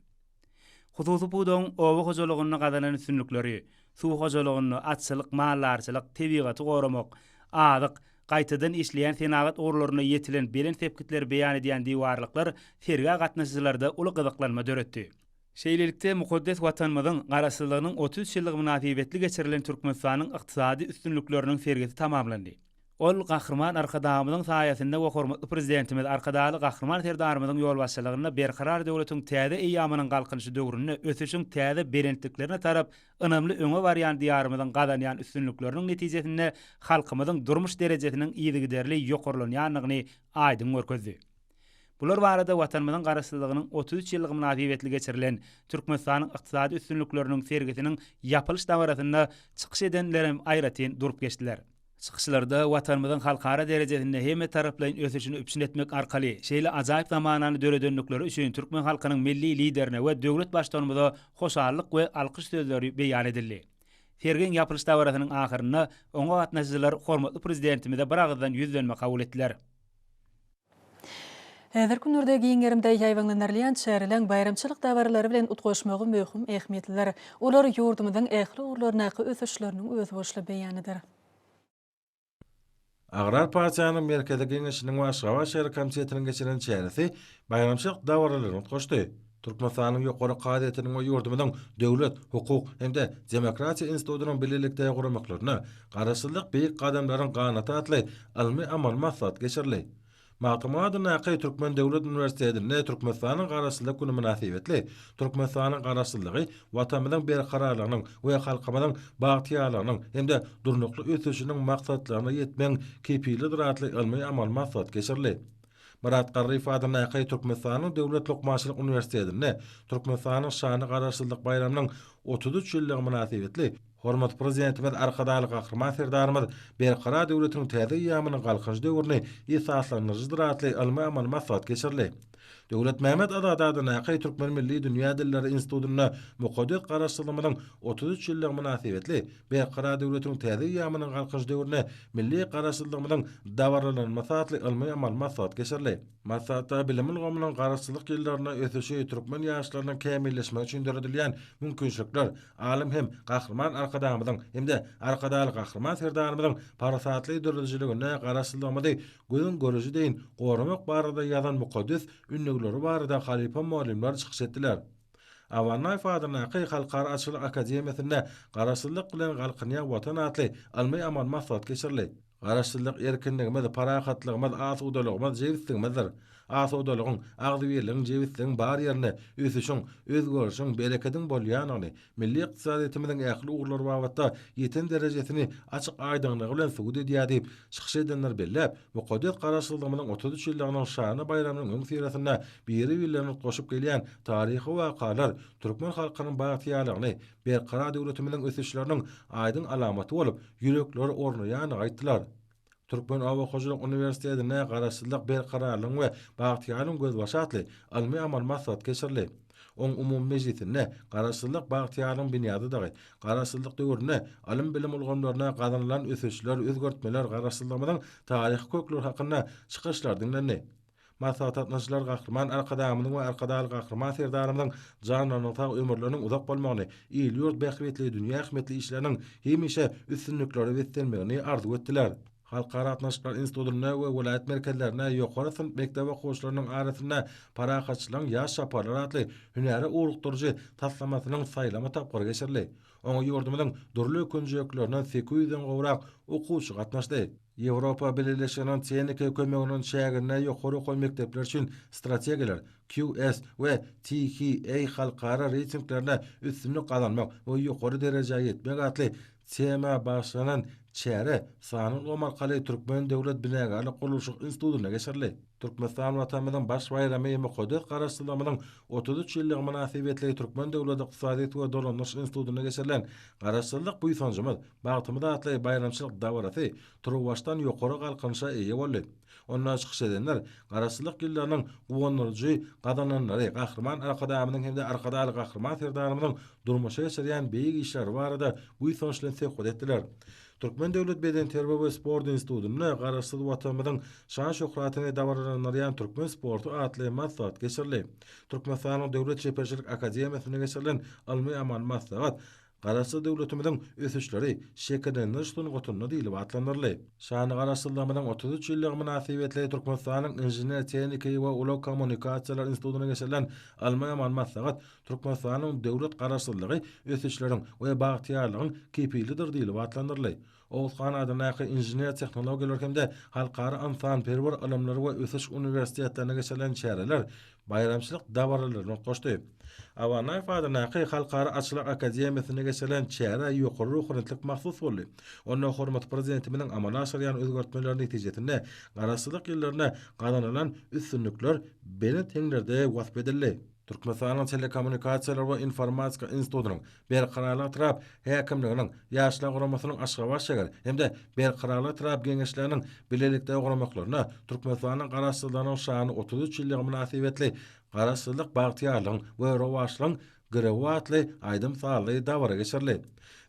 Hususy pudagyň oba hojalygynda gazanan üstünlikleri, suw hojalygynda, atçylyk, maldarçylyk, tebigaty goramak, azyk, gaýtadan işleýän senagat ugurlarynda ýetilen belent sepgitleri beýan edýän diwarlyklar sergä gatnaşyjylarda uly gyzyklanma döretdi. Şeýlelikde, mukaddes Watanymyzyň Garaşsyzlygynyň 33 ýyllygy mynasybetli geçirilen Türkmenistanyň ykdysady üstünlikleriniň sergisi tamamlandy. Ol Gahryman Arkadagymyzyň saýasynda we hormatly Prezidentimiz Arkadagly Gahryman Serdarymyzyň ýolbaşçylygynda Berkarar döwletiň täze eýýamynyň Galkynyşy döwründe ösüşiň täze belentliklerine tarap ynamly öňe barýan Diýarymyzyň gazanýan üstünlikleriniň netijesinde halkymyzyň durmuş derejesiniň yzygiderli ýokarlanýandygyny aýdyň görkezdi. Bular barada Watanymyzyň Garaşsyzlygynyň 33 ýyllygy mynasybetli geçirilen Türkmenistanyň ykdysady üstünlikleriniň sergisiniň ýapylyş dabarasynda çykyş edenlerem aýratyn durup geçdiler. Çykyşlarda Watanymyzyň halkara derejesinde hemmetaraplaýyn ösüşini üpjün etmek arkaly şeýle ajaýyp zamanany döredendikleri üçin türkmen halkynyň Milli Liderine we döwlet Baştutanymyza hoşallyk we alkyş sözleri beýan edildi. Sergiň ýapylyş dabarasynyň ahyrynda oňa gatnaşyjylar hormatly Prezidentimize biragyzdan ýüzlenme kabul etdiler. Häzirki günlerde giň gerimde ýaýbaňlandyrylýan çäreleriň baýramçylyk dabaralary bilen utgaşmagy möhüm ähmiýetlidir. Olar ýurdumyzyň ähli ugurlaryndaky ösüşleriniň özboluşly beýanydyr. Agrar partiýanyň Merkezi Geňeşiniň we Aşgabat şäher komitetiniň geçiren çäresi baýramçylyk dabaralaryna utgaşdy. Türkmenistanyň Ýokary kazyýetiniň we ýurdumyzyň Döwlet, hukuk hem-de demokratiýa institutynyň bilelikde guramaklarynda Garaşsyzlyk beýik gadamlaryň ganaty atly ylmy-amaly maslahat geçirildi. Magtymguly adyndaky Türkmen döwlet uniwersitetinde Türkmenistanyň Garaşsyzlyk güni mynasybetli Türkmenistanyň Garaşsyzlygy Watanymyzyň berkararlygynyň we halkymyzyň bagtyýarlygynyň hem-de durnukly ösüşiniň maksatlaryna ýetmegiň kepilidir atly ylmy-amaly maslahat geçirildi. Myrat Garryýew adyndaky Türkmenistanyň Döwlet lukmançylyk uniwersitetinde Türkmenistanyň şanly Garaşsyzlyk baýramynyň 33 ýyllygy mynasybetli hormatly Prezidentimiz Arkadagly Gahryman Serdarymyz Berkarar döwletiň täze eýýamynyň Galkynyş döwrüni esaslandyryjydyr atly ylmy-amaly maslahat geçirildi. Döwletmämmet Azady adyndaky Türkmen milli dünýä dilleri institutynda mukaddes Garaşsyzlygymyzyň 33 ýyllygy mynasybetli Berkarar döwletiň täze eýýamynyň Galkynyş döwründe milli Garaşsyzlygymyzyň dabaralanmasy atly ylmy-amaly maslahat geçirildi. Maslahatda bilim ulgamynyň Garaşsyzlyk ýyllarynda ösüşi, türkmen ýaşlarynyň kämilleşmegi üçin döredilýän mümkinçilikler, alym hem Gahryman Arkadagymyzyň hem-de Arkadagly Gahryman Serdarymyzyň parasatly döredijiliginde Garaşsyzlygymyzy gözüň göreji deýin goramak barada ýazan mukaddes ündewleri barada halypa mugallymlar çykyş etdiler. Aba Annaýew adyndaky Halkara atçylyk akademiýasynda Garaşsyzlyk bilen galkynýar Watan atly ylmy-amaly maslahat geçirildi. Garaşsyzlyk erkinligimiz, parahatlygymyz, asudalygymyz, jebisligimizdir. Asudalygyň, agzybirligiň, jebisligiň bar ýerinde ösüşiň, özgerişiň, berekediň bolýandygyny, milli ykdysadyýetimiziň ähli ugurlar babatda ýeten derejesini açyk-aýdyňlygy bilen subut edýär diýip, çykyş edenler belläp, mukaddes Garaşsyzlygymyzyň 33 ýyllygynyň şanly baýramynyň öňüsyrasynda biri-birlerine utgaşyp gelýän taryhy wakalar türkmen halkynyň bagtyýarlygyny, berkarar döwletimiziň ösüşleriniň aýdyň alamaty bolup, ýüreklere ornaýandygy aýtdylar. Türkmen oba hojalyk uniwersitetinde Garaşsyzlyk berkararlygyň we bagtyýarlygyň gözbaşy atly ylmy-amaly maslahat geçirildi. Oň umumy mejlisinde Garaşsyzlyk bagtyýarlygyň binýadydygy, Garaşsyzlyk döwründe ylym-bilim ulgamlarynda gazanylan ösüşler, özgertmeler, Garaşsyzlygymyzyň taryhy kökleri hakynda çykyşlar diňlendi. Maslahata gatnaşyjylar Gahryman Arkadagymyzyň we Arkadagly Gahryman Serdarymyzyň janlarynyň sag, ömürleriniň uzak bolmagyny, il-ýurt bähbitli, dünýä ähmiýetli işleriniň hemişe üstünliklere beslenmegini arzuw etdiler. Halkara gatnaşyklar institutynda we welaýat merkezlerinde ýokary synp mekdep okuwçylarynyň arasynda Parahatçylygyň ýaş çaparlary atly hünäre ugrukdyryjy taslamasynyň saýlama tapgyry geçirildi. Oňa ýurdumyzyň dürli künjeklerinden 800 den gowrak okuwçy gatnaşdy. Ýewropa Bileleşiginiň tehniki kömeginiň çäginde ýokary okuw mekdepleri üçin strategiýalar, QS we THA halkara reýtinglerinde üstünlik gazanmak we ýokary derejä ýetmek atly tema bagyşlanan çäre sanly ulgam arkaly Türkmen döwlet binagärlik-gurluşyk institutynda geçirildi. Türkmenistan Watanymyzyň baş baýramy mukaddes Garaşsyzlygymyzyň 33 ýyllygy mynasybetli Türkmen döwlet ykdysadyýet we dolandyryş institutynda geçirilen Garaşsyzlyk buýsanjymyz, bagtymyz atly baýramçylyk dabarasy turuwbaşdan ýokary galkynyşa eýe boldy. Onda çykyş edenler Garaşsyzlyk ýyllarynyň guwandyryjy gazananlary, Gahryman Arkadagymyzyň hem-de Arkadagly Gahryman Serdarymyzyň durmuşa geçirýän beýik işleri barada buýsanç bilen söhbet etdiler. Türkmen döwlet bedenterbiýe we sport institutynda Garaşsyz Watanymyzyň şan-şöhratyny dabaralandyrýan türkmen sporty atly maslahat geçirildi. Türkmenistanyň Döwlet çeperçilik akademiýasynda geçirilen ylmy-amaly maslahat Garaşsyz döwletimiziň ösüşleri şekillendiriş sungatynda diýlip atlandyryldy. Şanly Garaşsyzlygymyzyň 33 ýyllygy mynasybetli Türkmenistanyň Inžener-tehniki we ulag kommunikasiýalar institutynda geçirilen ylmy-amaly maslahat Türkmenistanyň döwlet Garaşsyzlygy ösüşleriň we bagtyýarlygyň kepilidir diýlip atlandyryldy. Oguz han adyndaky Inžener-tehnologiýalar hem-de Halkara ynsanperwer ylymlary we ösüş uniwersitetlerinde geçirilen çäreler baýramçylyk dabaralaryna utgaşdy. Aba Annaýew adyndaky Halkara atçylyk akademiýasynda geçirilen çärä ýokary ruhubelentlik mahsus boldy. Onda hormatly Prezidentimiziň amala aşyrýan özgertmeleri netijesinde Garaşsyzlyk ýyllarynda gazanylan üstünlikler belent heňlerde wasp edildi. Türkmenistanyň Telekommunikasiýalar we informatika institutynyň, Berkararlyk etrap häkimliginiň, Ýaşlar guramasynyň Aşgabat şäher hem-de Berkararlyk etrap Geňeşleriniň bilelikde guramaklarynda Türkmenistanyň Garaşsyzlygynyň şanly 33 ýyllygy mynasybetli Garaşsyzlyk bagtyýarlygyň we rowaçlygyň girewi atly aýdym-sazly dabara geçirildi.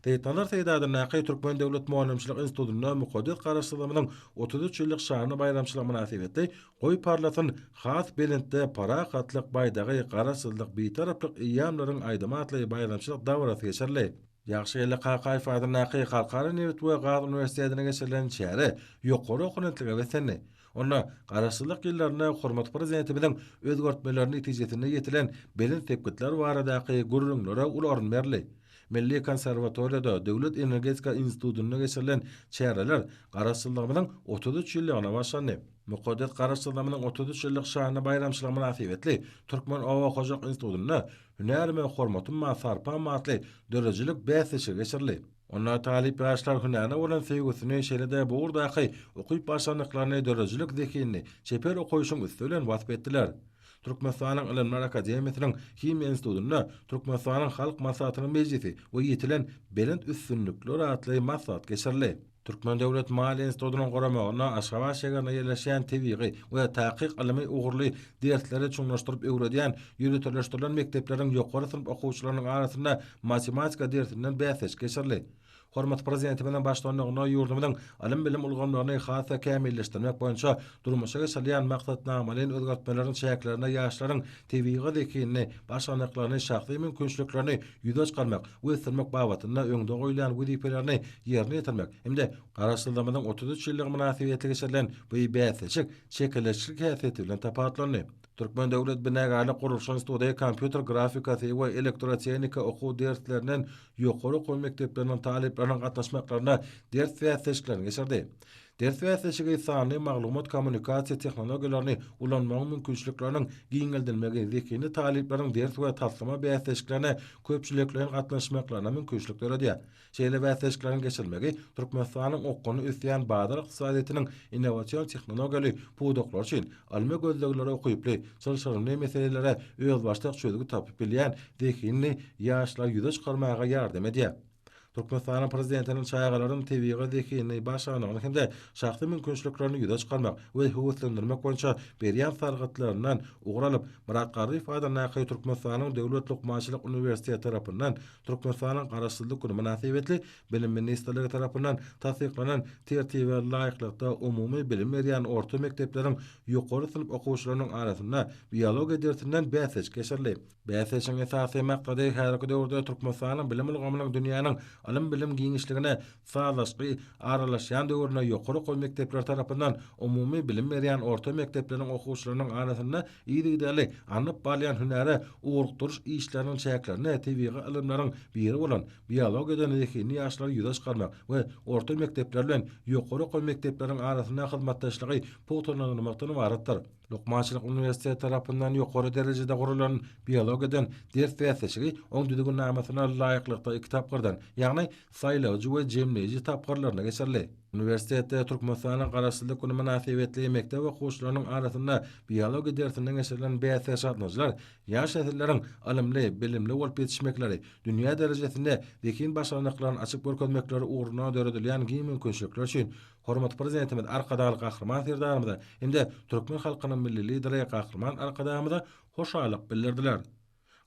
Seýitnazar Seýdi adyndaky Türkmen döwlet mugallymçylyk institutynda mukaddes Garaşsyzlygymyzyň 33 ýyllyk şanly baýramçylygy mynasybetli Goý parlasyn has belentde parahatlyk baýdagy Garaşsyzlyk Bitaraplyk eýýamlaryň aýdymy atly baýramçylyk dabarasy geçirildi. Ýagşygeldi Kakaýew adyndaky Halkara nebit we gaz uniwersitetinde geçirilen çäre ýokary okunentlige beslendi. Onda Garaşsyzlyk ýyllarynda hormatly Prezidentimiziň özgertmeleri netijesinde ýetilen belent sepgitler baradaky gürrüňlere uly orun berildi. Milli konserwatoriýada, Döwlet energetika institutynda geçirilen çäreler Garaşsyzlygymyzyň 33 ýyllygyna bagyşlandy. Mukaddes Garaşsyzlygymyzyň 33 ýyllyk şanly baýramçylygy mynasybetli Türkmen oba hojalyk institutynda Hünärime hormatym bar, sarpam atly döredijilik bäsleşigi geçirildi. Onda talyp ýaşlar hünärine bolan söýgüsini, şeýle-de bu ugurdaky ukyp-başarnyklaryny, döredijilik zehinini çeper okaýşyň üsti bilen wasp etdiler. Türkmenistanyň Ylymlar akademiýasynyň Himiýa institutynda Türkmenistanyň Halk Maslahatynyň mejlisi we ýetilen belent üstünlikler atly maslahat geçirildi. Türkmen döwlet maliýe institutynyň guramagynda Aşgabat şägerinde ýerleşýän tebigy we takyk ylmy ugurly dersleri çuňlaşdyryp öwredýän ýöriteleşdirilen mekdepleriň ýokary synp okuwçylarynyň arasynda matematika dersinden bäsleşik geçirildi. Hormatly Prezidentimiziň baştutanlygynda ýurdumyzyň ylym-bilim ulgamlaryny has-da kämilleşdirmek boýunça durmuşa geçirilýän maksatnamalaýyn özgertmeleriň çäklerinde ýaşlaryň tebigy zehinini, başarnyklaryny, şahsy mümkinçiliklerini ýüze çykarmak we ösdürmek babatynda öňde goýulýan wezipelerini ýerine ýetirmek hem-de Garaşsyzlygymyzyň 33 ýyllygy mynasybetli geçirilen bu bäsleşik çekeleşikli häsiýeti bilen tapawutlandy. Türkmen döwlet binagärlik gurluşyk instituty kompýuter grafikasy we elektrotehnika okuw derslerinden ýokary okuw mekdepleriniň talyplarynyň gatnaşmaklarynda ders bäsleşiklerini geçirdi. Ders bäsleşigi sanly maglumat-kommunikasiýa tehnologiýalaryny ulanmagyň mümkinçilikleriniň giňeldilmegi zehinli talyplaryň ders we taslama bäsleşiklerine köpçülikleýin gatnaşmaklaryna mümkinçilik döredýär. Şeýle bäsleşikleriň geçirilmegi Türkmenistanyň okgunly ösýän bazar ykdysadyýetiniň innowasion tehnologiýaly pudaklary üçin ylmy gözleglere ukyply, çylşyrymly meselelere özbaşdak çözgüt tapyp bilýän zehinli ýaşlary ýüze çykarmaga ýardam edýär. Türkmenistanyň Prezidentiniň çagalaryň tebigy zehinini, başarnygyny hem-de şahsy mümkinçiliklerini ýüze çykarmak we höweslendirmek boýunça berýän sargytlaryndan ugur alyp, Myrat Garryýew adyndaky Türkmenistanyň Döwlet lukmançylyk uniwersiteti tarapyndan Türkmenistanyň Garaşsyzlyk güni mynasybetli Bilim ministrligi tarapyndan tassyklanan Tertibe laýyklykda umumy bilim berýän orta mekdepleriň ýokary synp okuwçylarynyň arasynda biologiýa dersinden bäsleşik geçirildi. Bäsleşigiň esasy maksady häzirki döwürde Türkmenistanyň bilim ulgamynyň dünýäniň ylym-bilim giňişligine sazlaşykly aralaşýan döwründe ýokary okuw mekdepleri tarapyndan umumy bilim berýän orta mekdepleriň okuwçylarynyň arasynda yzygiderli alnyp barylýan hünäre ugrukdyryş işleriniň çäklerinde tebigy ylymlaryň biri bolan biologiýadan zehinli ýaşlary ýüze çykarmak we orta mekdepler bilen ýokary okuw mekdepleriň arasynda hyzmatdaşlygy pugtalandyrmakdan ybaratdyr. Lukmançylyk uniwersiteti tarapyndan ýokary derejede guralan biologiýadan ders bäsleşigi oň düzgünnamasyna laýyklykda iki tapgyrdan, ýagny saýlawjy we jemleýji tapgyrlarynda geçirildi. Uniwersitetde Türkmenistanyň Garaşsyzlyk güni mynasybetli mekdep okuwçylarynyň arasynda biologiýa dersinden geçirilen bäsleşige gatnaşyjylar ýaş nesilleriň ylymly, bilimli bolup ýetişmekleri, dünýä derejesinde zehin-başarnyklaryny açyp görkezmekleri ugrunda döredilýän giň mümkinçilikler üçin Hormatly Prezidentimiz Arkadagly Gahryman Serdarymyza hem-de türkmen halkynyň Milli Lideri Gahryman Arkadagymyza hoşallyk bildirdiler.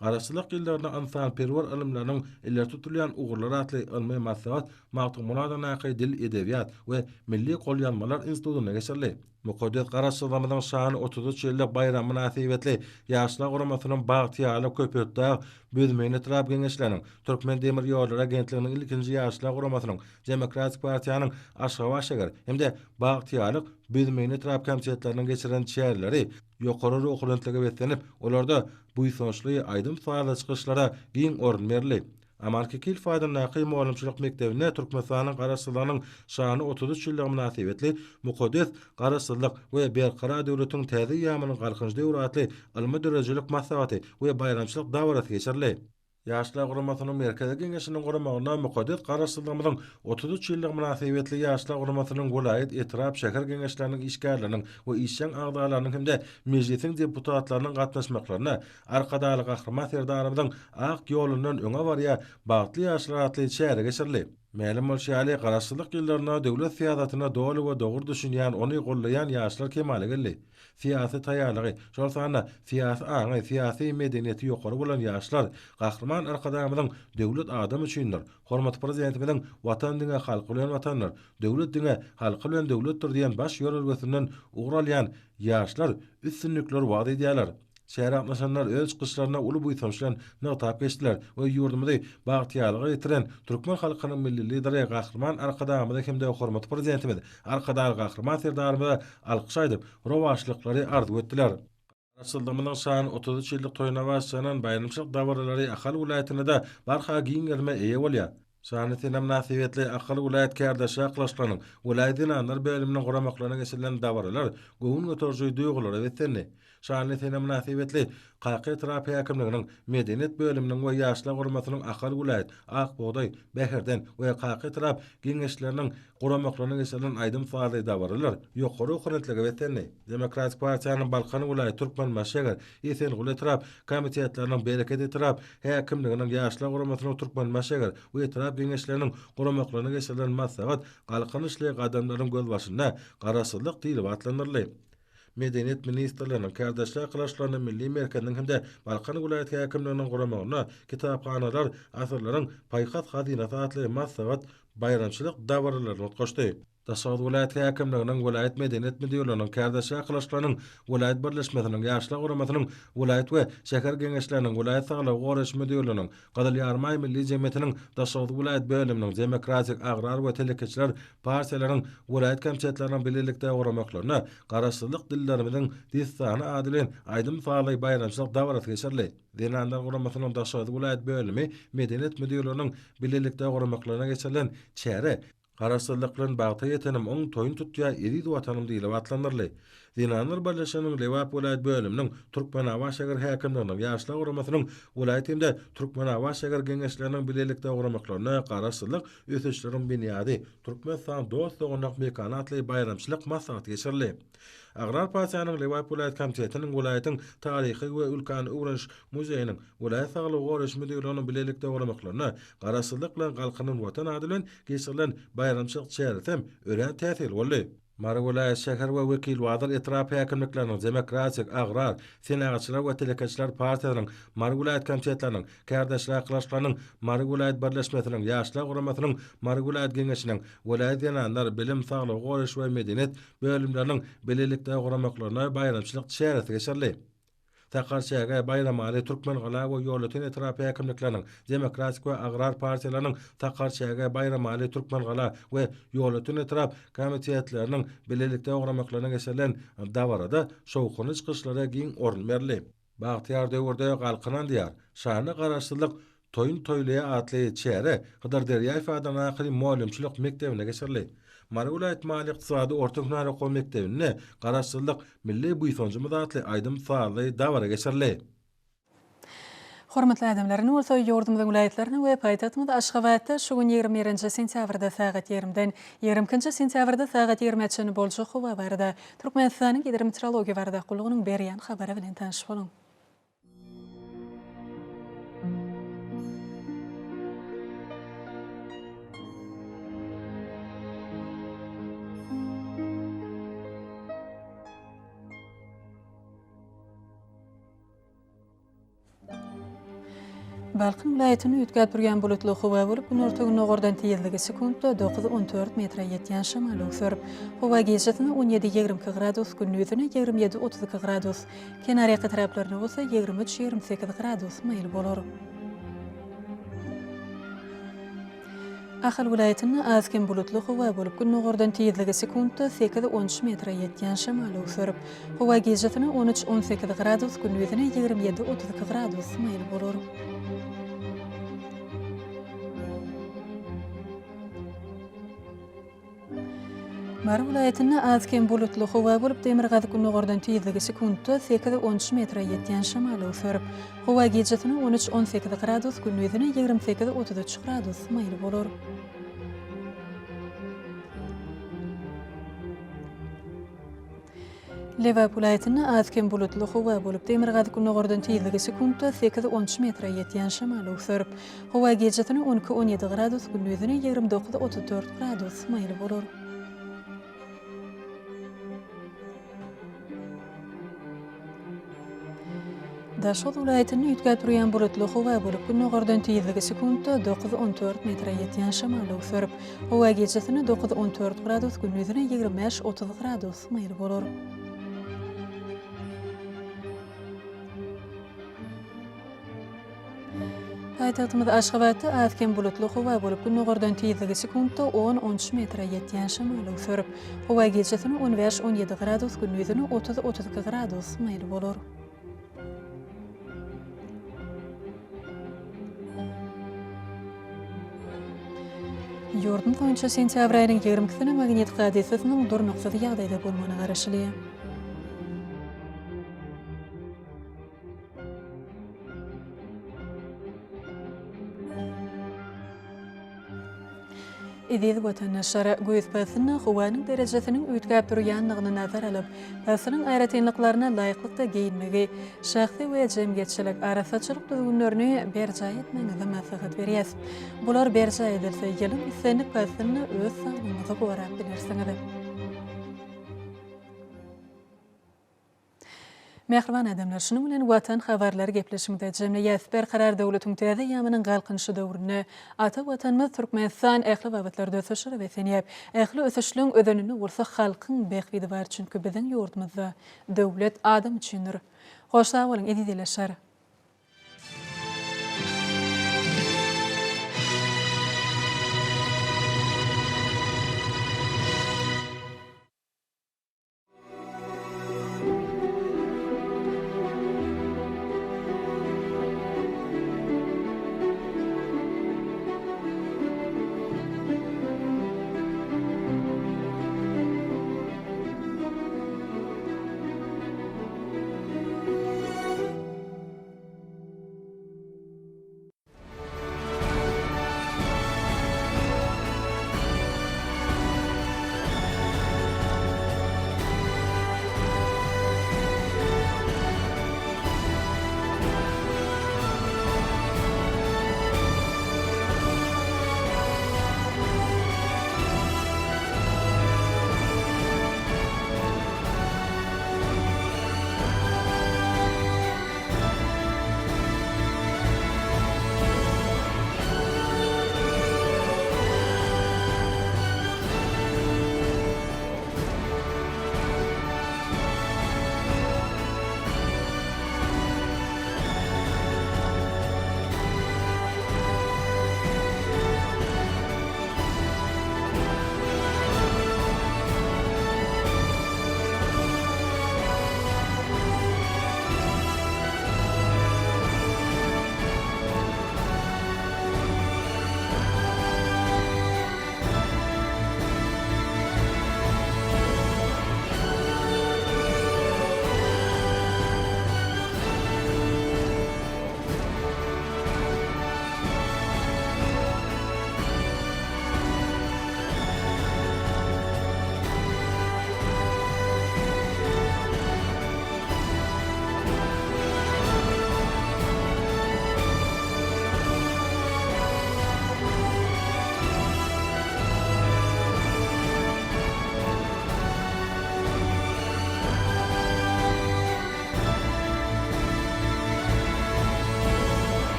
Garaşsyzlyk ýyllarynda ynsanperwer ylymlarynyň ileri tutulýan ugurlary atly ylmy maslahat Magtymguly adyndaky Dil, edebiýat we milli golýazmalar institutynda geçirildi. Mukaddes Garaşsyzlygymyzyň şanly 33 ýyllyk baýramy mynasybetli Ýaşlar guramasynyň Bagtyýarlyk, Köpetdag, Büzmeýin etrap Geňeşleriniň, Türkmendemirýollary agentliginiň ilkinji Ýaşlar guramasynyň Demokratik partiýanyň Aşgabat şäher hem-de Bagtyýarlyk, Büzmeýin etrap komitetleriniň geçiren çäreleri ýokary ruhubelentlige beslenip, olarda buýsançly aýdym-sazly çykyşlara giň orun berildi. Aman Kekilow adyndaky mugallymçylyk mekdebinde Türkmenistanyň Garaşsyzlygynyň şanly 33 ýyllygy mynasybetli Mukaddes Garaşsyzlyk we Berkarar döwletiň täze eýýamynyň Galkynyş döwri atly ylmy-döredijilik maslahaty we baýramçylyk dabarasy geçirildi. Ýaşlar guramasynyň Merkezi Geňeşiniň guramagynda mukaddes Garaşsyzlygymyzyň 33 ýyllygy mynasybetli Ýaşlar guramasynyň welaýat, etrap, şäher Geňeşleriniň işgärleriniň we işjeň agzalarynyň hem-de Mejlisiň deputatlarynyň gatnaşmaklarynda Arkadagly Gahryman Serdarymyzyň ak ýolundan öňe barýar bagtly ýaşlar atly çäre geçirildi. Mälim bolşy ýaly, Garaşsyzlyk ýyllarynda döwlet syýasatyna doly we dogry düşünýän, ony goldaýan ýaşlar kemala geldi. Syýasy taýýarlygy, şol sanda syýasy aňy, syýasy medeniýeti ýokary bolan ýaşlar Gahryman Arkadagymyzyň Döwlet adam üçindir! Hormatly Prezidentimiziň Watan diňe halky bilen Watandyr, döwlet diňe halky bilen döwletdir diýen baş ýörelgesinden ugur alýan ýaşlar üstünlikleri wagyz edýärler. Çärä gatnaşanlar öz çykyşlarynda uly buýsanç bilen nygtap geçdiler we ýurdumyzy bagtyýarlyga ýetiren türkmen halkynyň Milli Lideri Gahryman Arkadagymyza hem-de hormatly Prezidentimiz Arkadagly Gahryman Serdarymyza alkyş aýdyp, rowaçlyklary arzuw etdiler. Garaşsyzlygymyzyň şanly 33 ýyllyk toýuna bagyşlanan baýramçylyk dabaralary Ahal welaýatynda-da barha giň gerime eýe bolýar. Şanly sene mynasybetli Ahal welaýat kärdeşler arkalaşyklarynyň welaýat zenanlar bölüminiň guramaklarynda geçirilen dabaralar göwün göteriji duýgulara beslendi. Şanly sene mynasybetli Kaka etrap häkimliginiň Medeniýet bölüminiň we Ýaşlar guramasynyň Ahal welaýat, Ak bugdaý, Bäherden we Kaka etrap Geňeşleriniň guramaklarynda geçirilen aýdym-sazly dabaralar ýokary ruhubelentlige beslendi. Demokratik partiýanyň Balkan welaýat, Türkmenbaşy şäher, Esenguly etrap komitetleriniň Bereket etrap häkimliginiň Ýaşlar guramasynyň Türkmenbaşy şäher we etrap Geňeşleriniň guramaklarynda geçirilen maslahat Galkynyşly gadamlaryň gözbaşynda Garaşsyzlyk diýlip atlandyryldy. Medeniýet ministrliginiň, Kärdeşler arkalaşyklarynyň Milli merkeziniň hem-de Balkan welaýat häkimliginiň guramagynda Kitaphanalar asyrlaryň paýhas hazynasy atly maslahat baýramçylyk dabaralaryny utgaşdy. Daşoguz welaýat häkimliginiň, welaýat medeniýet müdirliginiň, Kärdeşler arkalaşyklarynyň welaýat birleşmesiniň, Ýaşlar guramasynyň welaýat we şäher Geňeşleriniň, welaýat saglygy goraýyş müdirliginiň, Gyzyl Ýarymaý Milli jemgyýetiniň Daşoguz welaýat bölüminiň, Demokratik, Agrar we Telekeçiler partiýalaryň welaýat komitetleriniň bilelikde guramaklarynda Garaşsyzlyk dillerimiziň dessany ady bilen aýdym-sazly baýramçylyk dabarasy geçirildi. Zenanlar guramasynyň Daşoguz welaýat bölümi Medeniýet müdirliginiň bilelikde guramaklarynda geçirilen çäre Garaşsyzlyk bilen bagta ýetenim, oň toýun tutýa eziz Watanym diýlip atlandyryldy. Zenanlar birleşiginiň Lebap welaýat bölüminiň, Türkmenabat şäher häkimliginiň, Ýaşlar guramasynyň welaýat hem-de Türkmenabat şäher Geňeşleriniň bilelikde guramaklarynda Garaşsyzlyk, ösüşleriň binýady, Türkmenistan dost-doganlyk mekany atly baýramçylyk maslahaty geçirildi. Agrar partiýanyň Lebap welaýat komitetiniň, welaýatyň Taryhy we ülkäni öwreniş muzeýiniň, welaýat saglygy goraýyş müdirliginiň bilelikde guramaklarynda Garaşsyzlyk bilen Galkynan Watan ady bilen geçirilen baýramçylyk çäresi hem örän täsirli boldy. Mary welaýat şäher we Wekilbazar etrap häkimlikleriniň, Demokratik, Agrar, Senagatçylar we telekeçiler partiýasynyň Mary welaýat komitetleriniň, Kärdeşler arkalaşyklarynyň Mary welaýat birleşmesiniň, Ýaşlar guramasynyň Mary welaýat Geňeşiniň, welaýat zenanlar, bilim, saglygy goraýyş we medeniýet bölümleriniň bilelikde guramaklarynda baýramçylyk çäresi geçirildi. Sakarçäge, Baýramaly, Türkmengala we Ýolöten etrap häkimlikleriniň, Demokratik we Agrar partiýalarynyň Sakarçäge, Baýramaly, Türkmengala we Ýolöten etrap komitetleriniň bilelikde guramaklarynda geçirilen dabarada şowhunly çykyşlara giň orun berildi. Bagtyýar döwürde Galkynan Diýar, şanly Garaşsyzlyk toýun toýlaýar atly çäre Hydyr Derýaýew adyndaky mugallymçylyk mekdebinde geçirildi. Mary welaýat maliýe-ykdysady orta hünär okuw mekdebinde Garaşsyzlyk, milli buýsanjymyz atly aýdym-sazly dabara geçirildi. Hormatly adamlar, indi bolsa ýurdumyzyň welaýatlarynda we paýtagtymyz Aşgabatda şu gün 21-nji sentýabrda sagat ýigrimden 22 nji sentýabrda sagat ýigrimä çenli boljak howa barada Türkmenistanyň Gidrometeorologiýa baradaky gullugynyň berýän habary bilen tanyş boluň. Balkan welaýatynda üýtgäp durýan bulutly howa bolup, günorta-gündogardan tizligi sekuntda 9-14 metre ýetýän şemal öwser. Howa gijesine 17-22 gradus, gündizine 27-32 gradus, kenarýaka etraplarynda bolsa 23-28 gradus maýyl bolar. Ahal welaýatynda az-kem bulutly howa bolup, gündogardan tizligi sekuntda sekiz-on üç metre ýetýän şemal öwser. Howa gijesine on üç-on sekiz gradus, gündizine 27-32 gradus maýyl bolar. Mary welaýatynda az-kem bulutly howa bolup, demirgazyk-gündogardan tizligi sekuntda sekiz-on üç metre ýetýän şemal öwser. Howa gijesine on üç-on sekiz gradus, gündizine 28-33 gradus maýyl bolar. Lebap welaýatynda az-kem bulutly howa bolup, demirgazyk-gündogardan tizligi sekuntda sekiz-on üç metre ýetýän şemal öwser. Howa gijesine on iki-on ýedi gradus, gündizine 29-34 gradus maýyl bolar. Daşoguz welaýatynda üýtgäp durýan bulutly howa bolup, gündogardan tizligi sekuntda dokuz-on dört metre ýetýän şemal öwser. Howa gijesine dokuz-on dört gradus, gündizine 25-30 gradus maýyl bolar. Paýtagtymyz Aşgabatda az-kem bulutly howa bolup, gündogardan tizligi sekuntda on-on üç metre ýetýän şemal öwser. Howa gijesine on bäş-on ýedi gradus, gündizine 30-32 gradus maýyl bolar. Ýurdumyz boýunça sentýabr aýynyň ýigrimi ikisine magnit hadysasynyň durnuksyz ýagdaýda bolmagyna garaşylýar. Eziz watandaşlar, güýz paslynda howanyň derejesiniň üýtgäp durýandygyny nazara alyp, paslyň aýratynlyklaryna laýyklykda geýinmegi, şahsy we jemgyýetçilik arassaçylyk düzgünlerini berjaý etmegiňizi maslahat berýäs. Bular berjaý edilse, ýylyň islendik paslynda öz saglygyňyzy gorap bilersiňiz. Mähriban adamlar, şunuň bilen Watan habarlary gepleşigimizi jemleýäs. Berkarar döwletiň täze eýýamynyň Galkynyşy döwründe ata Watanymyz Türkmenistan ähli babatlarda ösüşlere beslenýär. Ähli ösüşleň özeninde bolsa halkyň bähbidi bar, çünki biziň ýurdumyzda döwlet adam üçindir. Hoş sag boluň, eziz ildeşler!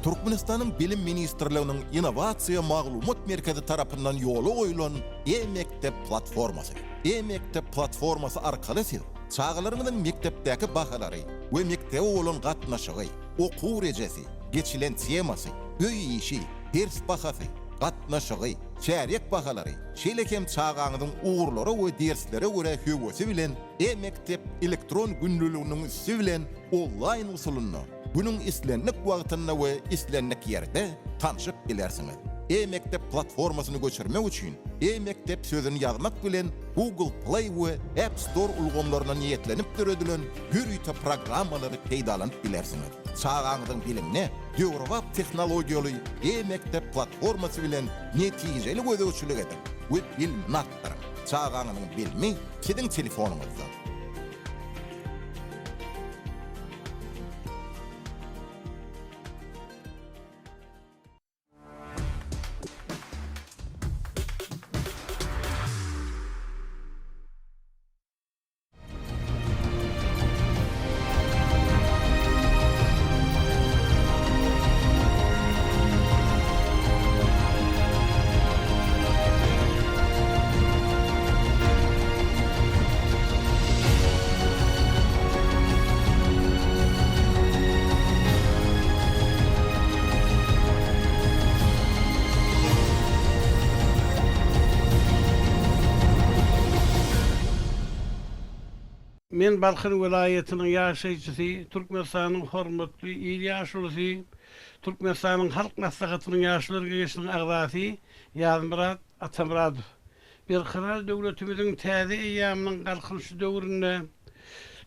Türkmenistanyň Bilim ministrliginiň Innowasiýa maglumat merkezi tarapyndan ýola goýlan E-mekdep platformasy. E-mekdep platformasy arkaly siz çagalaryňyzyň mekdepdäki bahalary we mekdebe bolan gatnaşygy, okuw rejesi, geçilen temasy, öý işi, ders bahasy, gatnaşygy, çärýek bahalary, şeýle hem çagaňyzyň ugurlara we derslere görä höwesi bilen E-mekdep elektron günlüliginiň üsti bilen onlaýn usulynda günüň islendik wagtynda we islendik ýerde tanşyp bilersiňiz. E-mekdep platformasyny göçürmek üçin E-mekdep sözüni ýazmak bilen Google Play we App Store ulgamlaryna niýetlenip döredilen ýörite programmalary peýdalanyp bilersiňiz. Çagaňyzyň bilimine döwrebap tehnologiýaly E-mekdep platformasy bilen netijeli gözegçilik ediň we bilimini artdyryň. Çagaňyzyň bilimi siziň telefonyňyzda. Men Balkan welaýatynyň ýaşaýjysy, Türkmenistanyň Hormatly il ýaşulusy, Türkmenistanyň Halk Maslahatynyň Ýaşulular Geňeşiniň agzasy Ýazmyrat Atamyradow. Berkarar döwletimiziň täze eýýamynyň Galkynyşy döwründe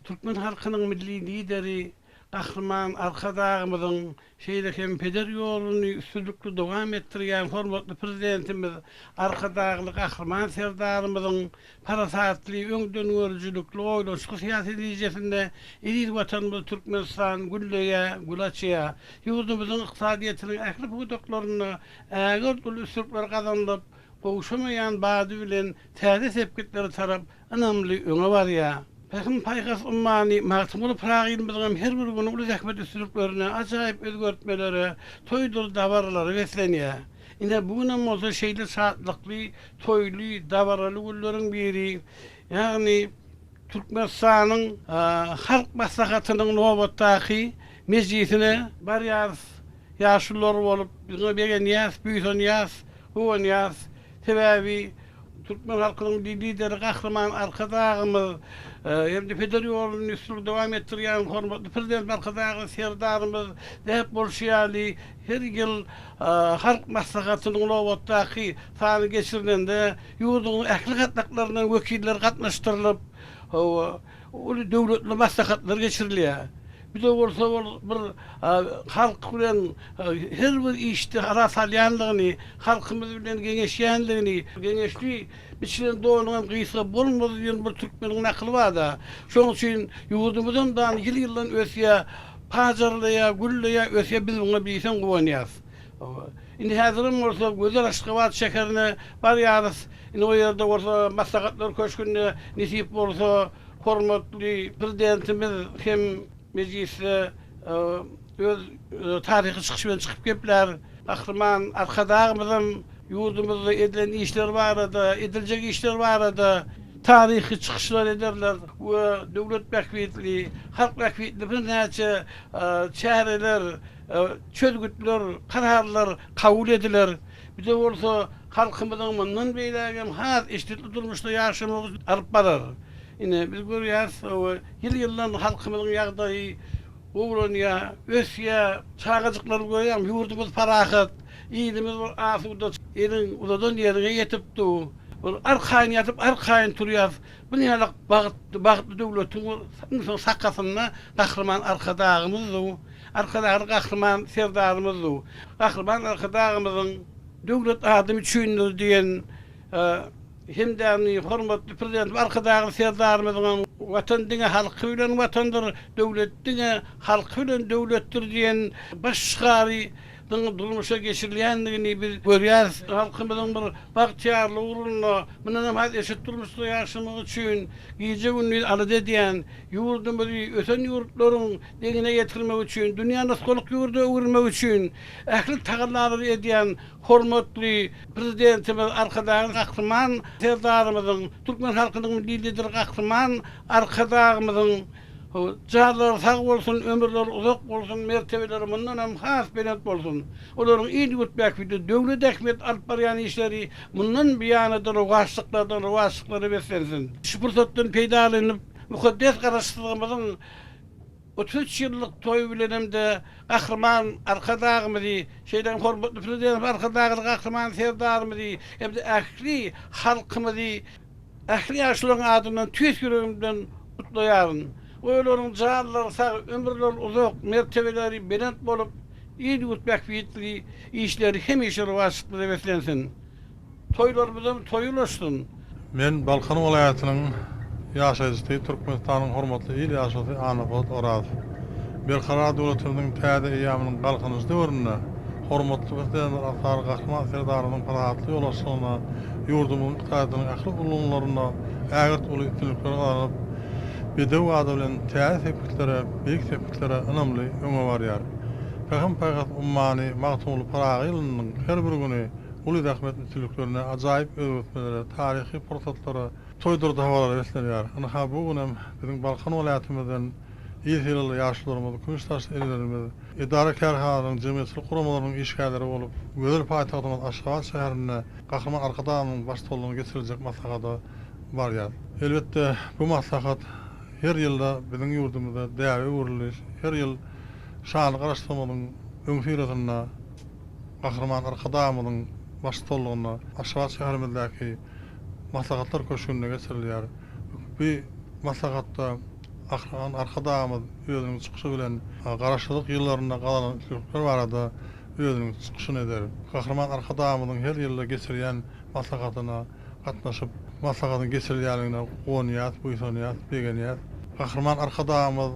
türkmen halkynyň Milli Lideri Gahryman Arkadagymyzyň, şeýle hem peder ýoluny üstünlikli dowam etdirýän hormatly Prezidentimiz Arkadagly Gahryman Serdarymyzyň parasatly, öňdengörüjilikli, oýlanyşykly syýasy netijesinde eziz Watanymyz Türkmenistan gülleýär, gül açýar. Ýurdumyzyň ykdysadyýetiniň ähli pudaklarynda ägirt uly üstünlikler gazanylyp, gowşamaýan bady bilen täze sepgitlere tarap ynamly öňe barýar. Pähim-paýhas ummany Magtymguly Pyragymyzyňam her bir güni uly zähmet üstünliklerine, ajaýyp özgertmelere, toýdur dabaralara beslenýär. Ine, bu günem bolsa şeýle şatlykly, toýly, dabaraly günleriň biri, ýagny Türkmenistanyň Halk Maslahatynyň nobatdaky mejlisine barýarys. Ýaşulular bolup, biz muňa begenýäris, buýsanýarys. Guwanýarys. Sebäbi türkmen halkynyň Milli Lideri Gahryman Arkadagymyz hem-de peder ýoluny üstünlikli dowam etdirýän hormatly Prezidentimiz Arkadagly Serdarymyz däp bolşy ýaly her ýyl Halk Maslahatynyň nobatdaky sany geçirilende ýurduň ähli gatlaklaryndan wekiller gatnaşdyrylyp, uly döwletli maslahatlar geçirilýär. Bize bolsa ol bir halk bilen her bir işde ara salýanlygyny, halkymyz bilen geňeşýänligini, geňeşli biçilen donuňam gysga bolmaz diýen bir türkmeniň nakyly bar-da. Şonuň üçin ýurdumyzam dan ýyl-ýyldan ösýär, pajarlaýar, gülleýär, ösýär, biz muňa diýseň guwanýarys. Indi häzirem bolsa gözel Aşgabat şäherine barýarys. Indi o ýerde bolsa Maslahatlar köşgünde nesip bolsa Hormatly Prezidentimiz hem mejlisde öz taryhy çykyşy bilen çykyp geplär. Gahryman Arkadagymyzam ýurdumyzda edilen işler barada, ediljek işler barada taryhy çykyşlar ederler we döwlet bähbitli, halk bähbitli birnäçe çäreler, çözgütler, kararlar kabul ediler. Bize bolsa halkymyzyň mundan beýlägem has eşretli durmuşda ýaşamagy alyp barar. Ine, biz görýäris, ýyl-ýyldan halkymyzyň ýagdaýy gowulanýar, ösýär. Çagajyklarymyzy görýäňmi, ýurdumyz parahat, ilimiz bir asuda, eliň uzadan ýeriňe ýetip dur. Bir arkaýyn ýatyp, arkaýyn turýarys. Bu nälik bagt, bagtly döwletiň bir sakasynda Gahryman Arkadagymyz dur. Arkadagly Gahryman Serdarymyz dur. Gahryman Arkadagymyzyň Döwlet adam üçindir diýen hem-de hormatly Prezidentimiz Arkadagly Serdarymyzyň Watan diňe halky bilen Watandyr, döwlet diňe halky bilen döwletdir diýen baş şygary. syýasatynyň durmuşa geçirilýändigini biz görýäris. Halkymyzyň bir bagtyýarlygy ugrunda, mundan hem has eşretli durmuşda ýaşamagy üçin gije-gündiz alada edýän, ýurdumyzy ösen ýurtlaryň deňine ýetirmek üçin, dünýä nusgalyk ýurda öwürmek üçin ähli tagallalary edýän hormatly Prezidentimiz Arkadagly Gahryman Serdarymyzyň, türkmen halkynyň Milli Lideri Gahryman Arkadagymyzyň janlary sag bolsun, ömürleri uzak bolsun, mertebeleri mundan hem has belent bolsun! Olaryň il-ýurt bähbitli, döwlet ähmiýetli alyp barýan işleri mundan buýana-da rowaçlyklardan rowaçlyklara beslensin! Şu pursatdan peýdalanyp, mukaddes Garaşsyzlygymyzyň 33 ýyllyk toýy bilen hem-de Gahryman Arkadagymyzy, şeýle hem hormatly Prezidentimiz Arkadagly Gahryman Serdarymyzy hem-de ähli halkymyzy ähli ýaşulularyň adyndan tüýs ýüregimden gutlaýaryn. Goý, olaryň janlary sag, ömürleri uzak, mertebeleri belent bolup, il-ýurt bähbitli işleri hemişe rowaçlyklara beslensin! Toýlarymyzam toý ulaşsyn! Men Balkan welaýatynyň ýaşaýjysy, Türkmenistanyň hormatly il ýaşulusy Annapolat Orazow. Berkarar döwletimiziň täze eýýamynyň Galkynyşy döwründe hormatly Prezidentimiz Arkadagly Gahryman Serdarymyzyň parasatly ýolbaşçylygynda ýurdumyzyň ykdysadyýetiniň ähli ulgamlarynda ägirt uly üstünlikler gazanyp, bedew bady bilen täze sepgitlere, beýik sepgitlere ynamly öňe barýar. Pähim-paýhas ummany Magtymguly Pyragy ýylynyň her bir güni uly zähmet üstünliklerine, ajaýyp özgertmelere, taryhy pursatlara, toýdur dabaralara beslenýär. Ynha, bu gün hem biziň Balkan welaýatymyzdan il sylagly ýaşulularymyz, kümüş saçly enelerimiz, edara-kärhanalaryň, jemgyýetçilik guramalarynyň işgärleri bolup, gözel paýtagtymyz Aşgabat şäherinde Gahryman Arkadagymyzyň baştutanlygynda geçiriljek maslahata barýar. Elbetde, bu maslahat her ýylda biziň ýurdumyzda däbe öwrüldi. Her ýyl şanly Garaşsyzlygymyzyň öňüsyrasynda Gahryman Arkadagymyzyň baştutanlygynda Aşgabat şäherimizdäki Maslahatlar köşgünde geçirilýär. Bu maslahatda Gahryman Arkadagymyz özüniň çykyşy bilen Garaşsyzlyk ýyllarynda gazanan üstünlikler barada özüniň çykyşyny eder. Gahryman Arkadagymyzyň her ýylda geçirýän maslahatyna gatnaşyp, maslahatyň geçirilýänligine guwanýarys, buýsanýarys, begenýäris. Gahryman Arkadagymyz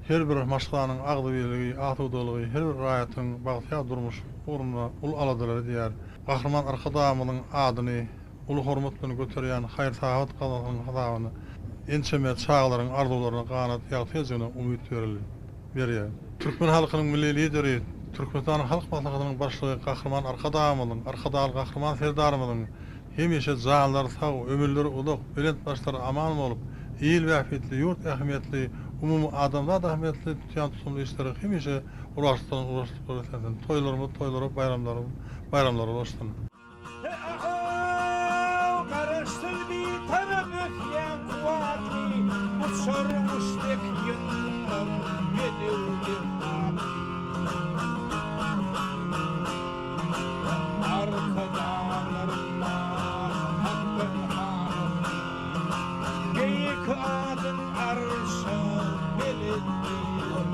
Her bir maşgalanyň agzybirligi, asudalygy, her bir raýatyň bagtyýar durmuş ugrunda uly aladalar edýär. Gahryman Arkadagymyzyň adyny uly hormat bilen göterýän haýyr-sahawat gaznasynyň hasabyna ençeme çagalaryň arzuwlaryna ganat ýagty geljegine umyt berýär. Türkmen halkynyň Milli Lideri, Türkmenistanyň Halk Maslahatynyň Başlygy Gahryman Arkadagymyzyň, Arkadagly Gahryman Serdarymyzyň Hemişe janlary sag, ömürleri uzak, belent başlary aman bolup, il bähbitli, ýurt ähmiýetli, umumy adamzat ähmiýetli tutýan tutumly işleri hemişe ulaşdan ulaşlyklara beslensin, toýlarymyz toýlara, baýramlarymyz baýramlara ulaşsyn! He-a-ow, Garaşsyz Bitarap ösýän kuwwatly, Uçar guş dek ýyndam, bedew dek atly. Arkadaglarym bar, Hakdan hanasy, Beýik adyň arşa belent diýr.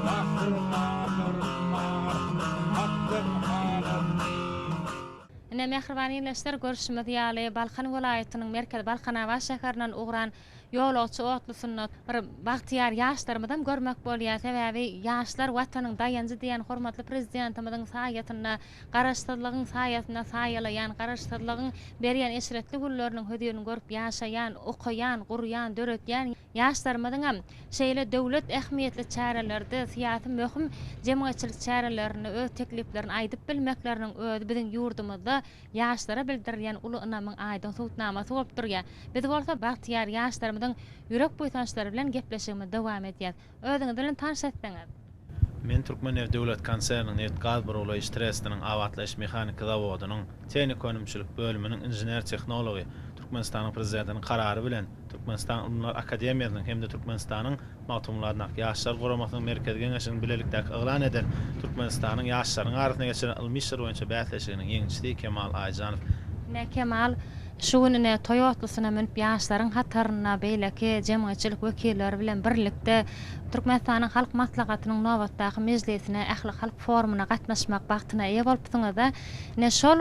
Gahrymanlarym bar, Hakdan hanasy. Ine, mähriban ildeşler, görşümiz ýaly, Balkan welaýatynyň merkezi Balkanabat şäherinden ugran Ýolagçy otlusynda bir bagtyýar ýaşlarymyzam görmek bolýar. Sebäbi Ýaşlar Watanyň daýanjy diýen hormatly Prezidentimiziň saýasynda, Garaşsyzlygyň saýasynda saýalaýan, Garaşsyzlygyň berýän eşretli günleriniň hözirini görüp ýaşaýan, okaýan, gurýan, döredýän ýaşlarymyzyňam şeýle döwlet ähmiýetli çärelerde, syýasy möhüm jemgyýetçilik çärelerinde öz tekliplerini aýdyp bilmekleriniň özi biziň ýurdumyzda ýaşlara bildirilýän uly ynamyň aýdyň subutnamasy bolup durýar. Biz bolsa bagtyýar ýaşlarymyzyň ýürek buýsançlary bilen gepleşigimizi dowam edýäs. Özüňiz bilen tanyş etseňiz. Men Türkmennebit döwlet konserniniň nebit-gaz burawlaýyş trestiniň abatlaýyş-mehaniki zawodynyň tehniki-önümçilik bölüminiň inžener-tehnology, Türkmenistanyň Prezidentiniň Karary bilen Türkmenistan Ylymlar akademiýasynyň hem-de Türkmenistanyň Magtymguly adyndaky Ýaşlar guramasynyň Merkezi Geňeşiniň bilelikdäki yglan eden Türkmenistanyň ýaşlarynyň arasynda geçirilen ylmy işler boýunça bäsleşiginiň ýeňijisi Kemal Aýjanow. Ine, Kemal, şu gün ine, toý otlusyna münüp ýaşlaryň hatarynda beýleki jemgyýetçilik wekilleri bilen birlikde Türkmenistanyň Halk Maslahatynyň nobatdaky mejlisine, ählihalk forumyna gatnaşmak bagtyna eýe bolupsyňyz-da. Ine, şol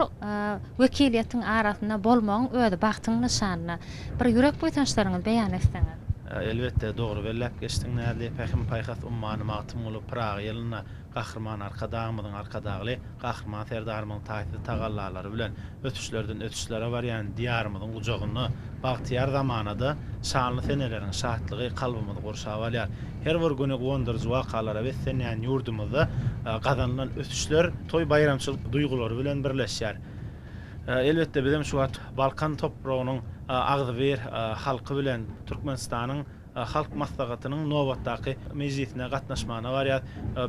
wekiliýetiň arasynda bolmagyň özi bagtyň nyşanyna. Bir ýürek buýsançlaryňyzy beýan etseňiz. Elbetde, dogry belläp geçdiň Näzli. Pähim-paýhas ummany Magtymguly Pyragy ýylynda Gahryman Arkadagymyzyň, Arkadagly Gahryman Serdarymyzyň taýsyz tagallalary bilen ösüşlerden ösüşlere barýan Diýarymyzyň gujagynda bagtyýar zamanada şanly seneleriň şatlygy kalbymyzy gurşap alýar. Her bir güni guwandyryjy wakalara beslenýän ýurdumyzda gazanylan ösüşler toý-baýramçylyk duýgulary bilen birleşýär. Elbetde, bizem şu wagt Balkan topragynyň agzybir halky bilen Türkmenistanyň Halk Maslahatynyň nobatdaky mejlisine gatnaşmagyna barýas.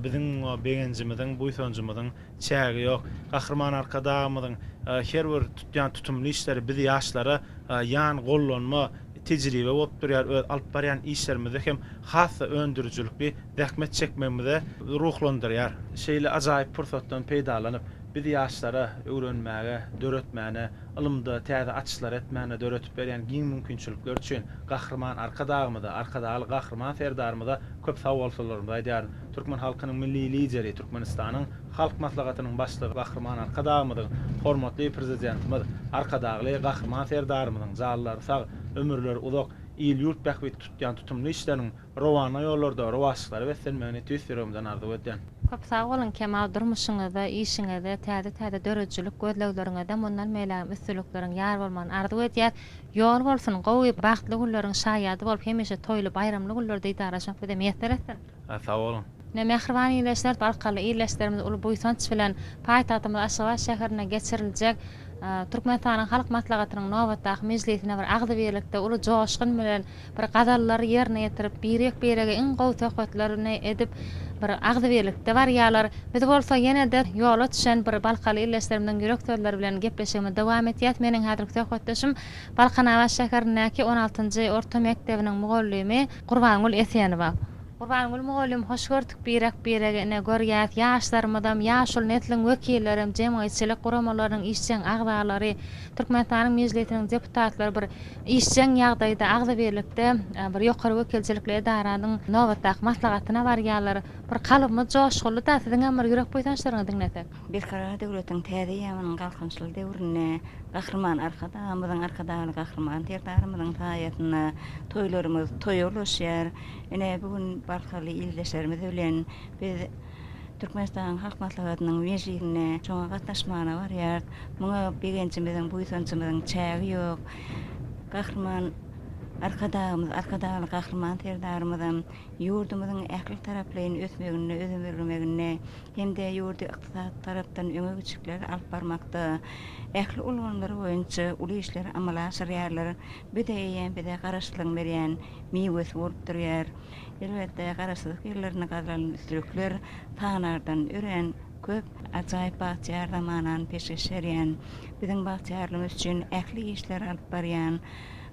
Biziň muňa begenjimiziň, buýsanjymyzyň çägi ýok. Gahryman Arkadagymyzyň her bir tutýan tutumly işleri biz ýaşlara ýan gollanma, tejribe bolup durýar. Öz alyp barýan işlerimizde hem has-da öndürijilikli zähmet çekmegimize ruhlandyrýar. Şeýle ajaýyp pursatdan peýdalanyp, biz ýaşlara öwrenmäge, döretmäne, ylymda täze açyşlar etmäne döretip berýän giň mümkinçilikler üçin Gahryman Arkadagymyza, Arkadagly Gahryman Serdarymyza köp sagbolsunlarymyzy aýdýaryn. Türkmen halkynyň Milli Lideri, Türkmenistanyň Halk Maslahatynyň Başlygy Gahryman Arkadagymyzyň, hormatly Prezidentimiz Arkadagly Gahryman Serdarymyzyň janlary sag, ömürleri uzak, il-ýurt bähbitli tutýan tutumly işleriniň rowana ýollarda rowaçlyklara beslenmegini tüýs ýüregimden arzuw edýän. Köp sag boluň Kemal durmuşyňyzda işiňizde täze täze döredijilik gözlegleriňizde mundan beýlägem üstünlikleriň ýar bolmagyny arzuw edýäs. Ýol bolsun gowy bagtly günleriň şaýady bolup hemişe toýly baýramly günlerde didarlaşmak bize miýesser etsin. Sag boluň. Ine, mähriban ildeşler, balkanly ildeşlerimiz uly buýsanç bilen paýtagtymyz Aşgabat şäherinde geçiriljek Türkmenistanyň Halk Maslahatynyň nobatdaky mejlisine bir agzybirlikde, uly joşgun bilen bir gazallary ýerine ýetirip, birek-birege iň gowy söhbetlerini edip, bir agzybirlikde barýarlar. Biz bolsa ýene-de ýola düşen bir balkanly ildeşlerimiziň ýürek sözleri bilen gepleşigimizi dowam etýäs. Meniň häzirki söhbetdeşim Balkanabat şäherindäki on altynjy orta mekdebiniň mugallymy Gurbangül Esenowa. Gurbangül mugallym hoş gördük birek-biregi ine görýäs ýaşlarymyzam ýaşuly nesliň wekillerem jemgyýetçilik guramalarynyň işjeň agzalary Türkmenistanyň Mejlisiniň deputatlary bir işjeň ýagdaýda agzybirlikde bir ýokary wekilçilikli edaranyň nobatdaky maslahatyna barýarlar bir kalbymyz joşgunly-da siziňem bir ýürek buýsançlaryňyzy diňlesek. Berkarar döwletiň täze eýýamynyň Galkynyşly döwründe Gahryman Arkadagymyzyň, Arkadagly Gahryman Serdarymyzyň saýasynda toýlarymyz toýa ulaşýar. Ine, bu gün balkanly ildeşlerimiz bilen biz Türkmenistanyň Halk Maslahatynyň mejlisine, şoňa gatnaşmagyna barýarys. Muňa begenjimiziň, buýsanjymyzyň çägi ýok. Gahryman Arkadagymyz, Arkadagly Gahryman Serdarymyzam ýurdumyzyň ähli taraplaýyn ösmeginde, özgermeginde hem-de ýurdy ykdysady tarapdan öňe giçikler alyp barmakda ähli ulgamlar boýunça uly işleri amala aşyrýarlar. Bu-da eýýäm bize Garaşsyzlygyň berýän miwesi bolup durýar. Elbetde, Garaşsyzlyk ýyllarynda gazanylan üstünlikler sanardan örän köp. Ajaýyp bagtyýar zamanany peşgeş berýän, biziň bagtyýarlygymyz üçin ähli işleri alyp barýan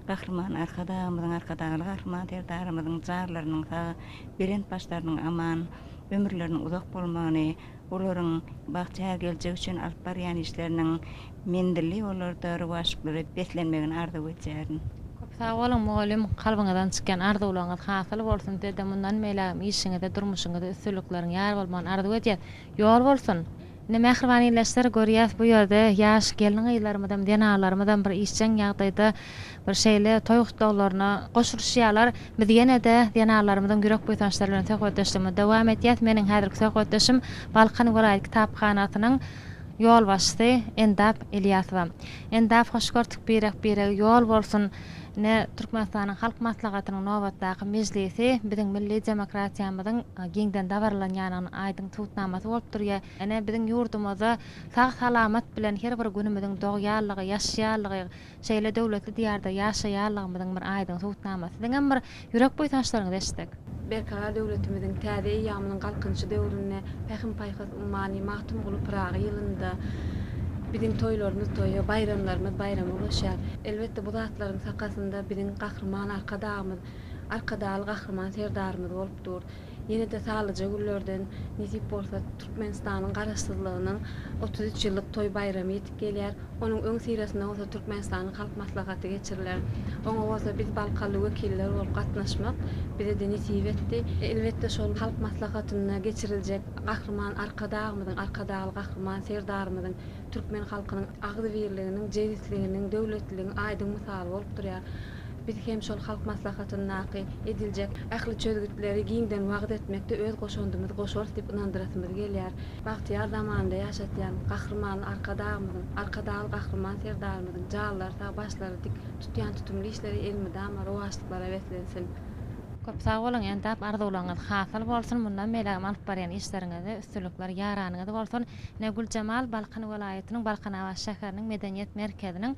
Gahryman Arkadagymyzyň, Arkadagly Gahryman Serdarymyzyň jarlarynyň sag, belent başlarynyň aman, ömürleriniň uzak bolmagyny, olaryň bagtyýar geljek üçin alyp barýan işleriniň menzilli ýollarda rowaçlyklara beslenmegini arzuw edýärin. Köp sag boluň mugallym kalbyňyzdan çykýan arzuwlaryňyz hasyl bolsun sizede mundan beýlägem işiňizde durmuşyňyzda üstünlikleriň ýar bolmagyny arzuw edýäs ýol bolsun. Indi mähriban ildeşler görýäs bu ýerde ýaş gelin gyzlarymyzam zenanlarymyzam bir işjeň ýagdaýda bir şeýle toý gutlaglaryna goşulyşýarlar. Biz ýene-de zenanlarymyzyň ýürek buýsançlary bilen söhbetdeşligimizi dowam etýäs. Meniň häzirki söhbetdeşim Balkan welaýat kitaphanasynyň ýolbaşçysy Endap Elýasowa. Endap hoş gördük birek-birege ýol bolsun. Ine Türkmenistanyň Halk Maslahatynyň nobatdaky mejlisi biziň milli demokratiýamyzyň giňden dabaralanýanynyň aýdyň subutnamasy bolup durýar. Ine biziň ýurdumyzda sag-salamat bilen her bir günümiziň dogýanlygy, ýaşýanlygy, şeýle döwletli Diýarda ýaşaýanlygymyzyň bir aýdyň subutnamasy. Siziňem bir ýürek buýsançlaryňyzy eşitsek. Berkarar döwletimiziň täze eýýamynyň Galkynyşy döwründe Pähim-paýhas ummany Magtymguly Pyragy ýylynda biziň toýlarymyz toýa, baýramlarymyz baýrama ulaşýar. Elbetde, bu zatlaryň sakasynda biziň Gahryman Arkadagymyz, Arkadagly Gahryman Serdarymyz bolup dur. Ýene-de sanlyja günlerden, nesip bolsa, Türkmenistanyň Garaşsyzlygynyň 33 ýyllyk toý baýramy ýetip gelýär. Onuň öňüsyrasynda bolsa Türkmenistanyň Halk Maslahaty geçiriler. Oňa bolsa biz balkanly wekiller bolup gatnaşmak bize-de nesip etdi. Elbetde, şol Halk Maslahatynda geçiriljek Gahryman Arkadagymyzyň, Arkadagly Gahryman Serdarymyzyň türkmen halkynyň agzybirliginiň, jebisliginiň, döwletliligiň aýdyň mysaly bolup durýar. Biz hem şol Halk Maslahatyndaky ediljek ähli çözgütleri giňden wagyz etmekde öz goşandymyzy goşarys diýip ynandyrasymyz gelýär. Bagtyýar zamanynda ýaşatýan Gahryman Arkadagymyzyň, Arkadagly Gahryman Serdarymyzyň janlary sag, başlary dik, tutýan tutumly işleri elmydama rowaçlyklara beslensin! Köp sag boluň Endap arzuwlaryňyz hasyl bolsun mundan beýlägem alyp barýan işleriňizde üstünlikler ýaranyňyz bolsun. Ine Güljemal Balkan welaýatynyň Balkanabat şäheriniň medeniýet merkeziniň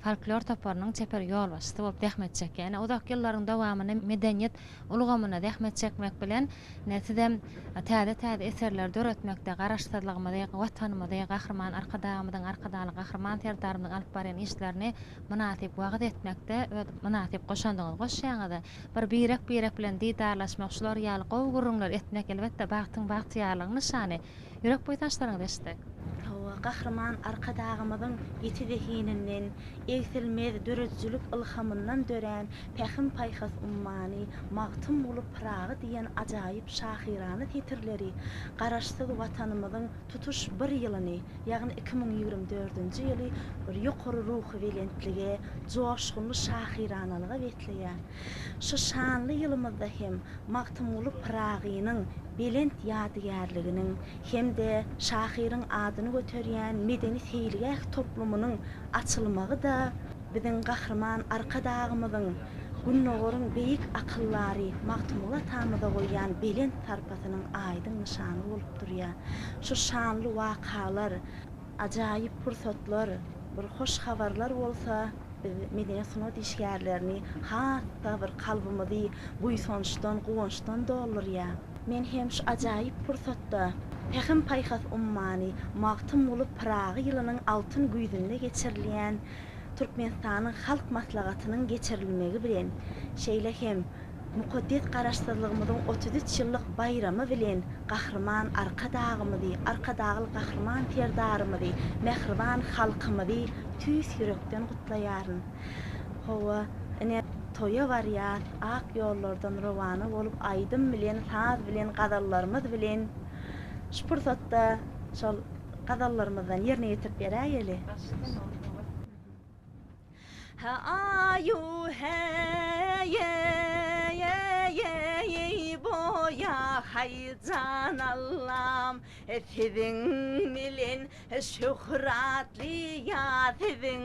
folklor toparynyň çeper ýolbaşçysy bolup zähmet çekýär. Ine uzak ýyllaryň dowamynda medeniýet ulgamynda zähmet çekmek bilen ine sizem täze-täze eserleri döretmekde Garaşsyzlygymyzy, Watanymyzy, Gahryman Arkadagymyzyň, Arkadagly Gahryman Serdarymyzyň alyp barýan işlerini mynasyp wagyz etmekde öz mynasyp goşandyňyzy goşýaňyz. Bir birek-birek bilen didarlaşmak, şular ýaly gowy gürrüňler etmek, elbetde, bagtyň, bagtyýarlygyň nyşany. Ýürek buýsançlaryňyzy eşitdik. Hawa, Gahryman Arkadagymyzyň ýiti zehininden, egsilmez döredijilik ylhamyndan dörän Pähim-paýhas ummany Magtymguly Pyragy diýen ajaýyp şahyrana setirleri Garaşsyz Watanymyzyň tutuş bir ýylyny, ýagny 2024-nji ýyly bir ýokary ruhubelentlige, joşgunly şahyranalyga besleýär. Şu şanly ýylymyzda hem Magtymguly Pyragynyň belent ýadygärliginiň hem-de şahyryň adyny göterýän medeni-seýilgäh toplumynyň açylmagy-da biziň Gahryman Arkadagymyzyň Gündogaryň beýik akyldary Magtymguly atamyza goýýan belent sarpasynyň aýdyň nyşany bolup durýar. Şu şanly wakalar, ajaýyp pursatlar, bir hoş habarlar bolsa biz medeniýet-sungat işgärlerini has-da bir kalbymyzy buýsançdan, guwançdan doldurýar. Men hem şu ajaýyp pursatda Pähim-paýhas ummany Magtymguly Pyragy ýylynyň altyn güýzünde geçirilýän Türkmenistanyň Halk Maslahatynyň geçirilmegi bilen, şeýle hem Mukaddes Garaşsyzlygymyzyň 33 ýyllyk baýramy bilen Gahryman Arkadagymyzy, Arkadagly Gahryman Serdarymyzy, mähriban halkymyzy tüýs ýürekden gutlaýaryn. Hawa, ine, toýa barýas, ak ýollardan rowana bolup aýdym bilen, saz bilen, gazallarymyz bilen şu pursatda şol gazallarymyzdan ýerine ýetirip beräýeli. Aýu he-ýe-ýe-ýe-ýeý boýa haý jan Allam siziň bilen şöhratly ýa siziň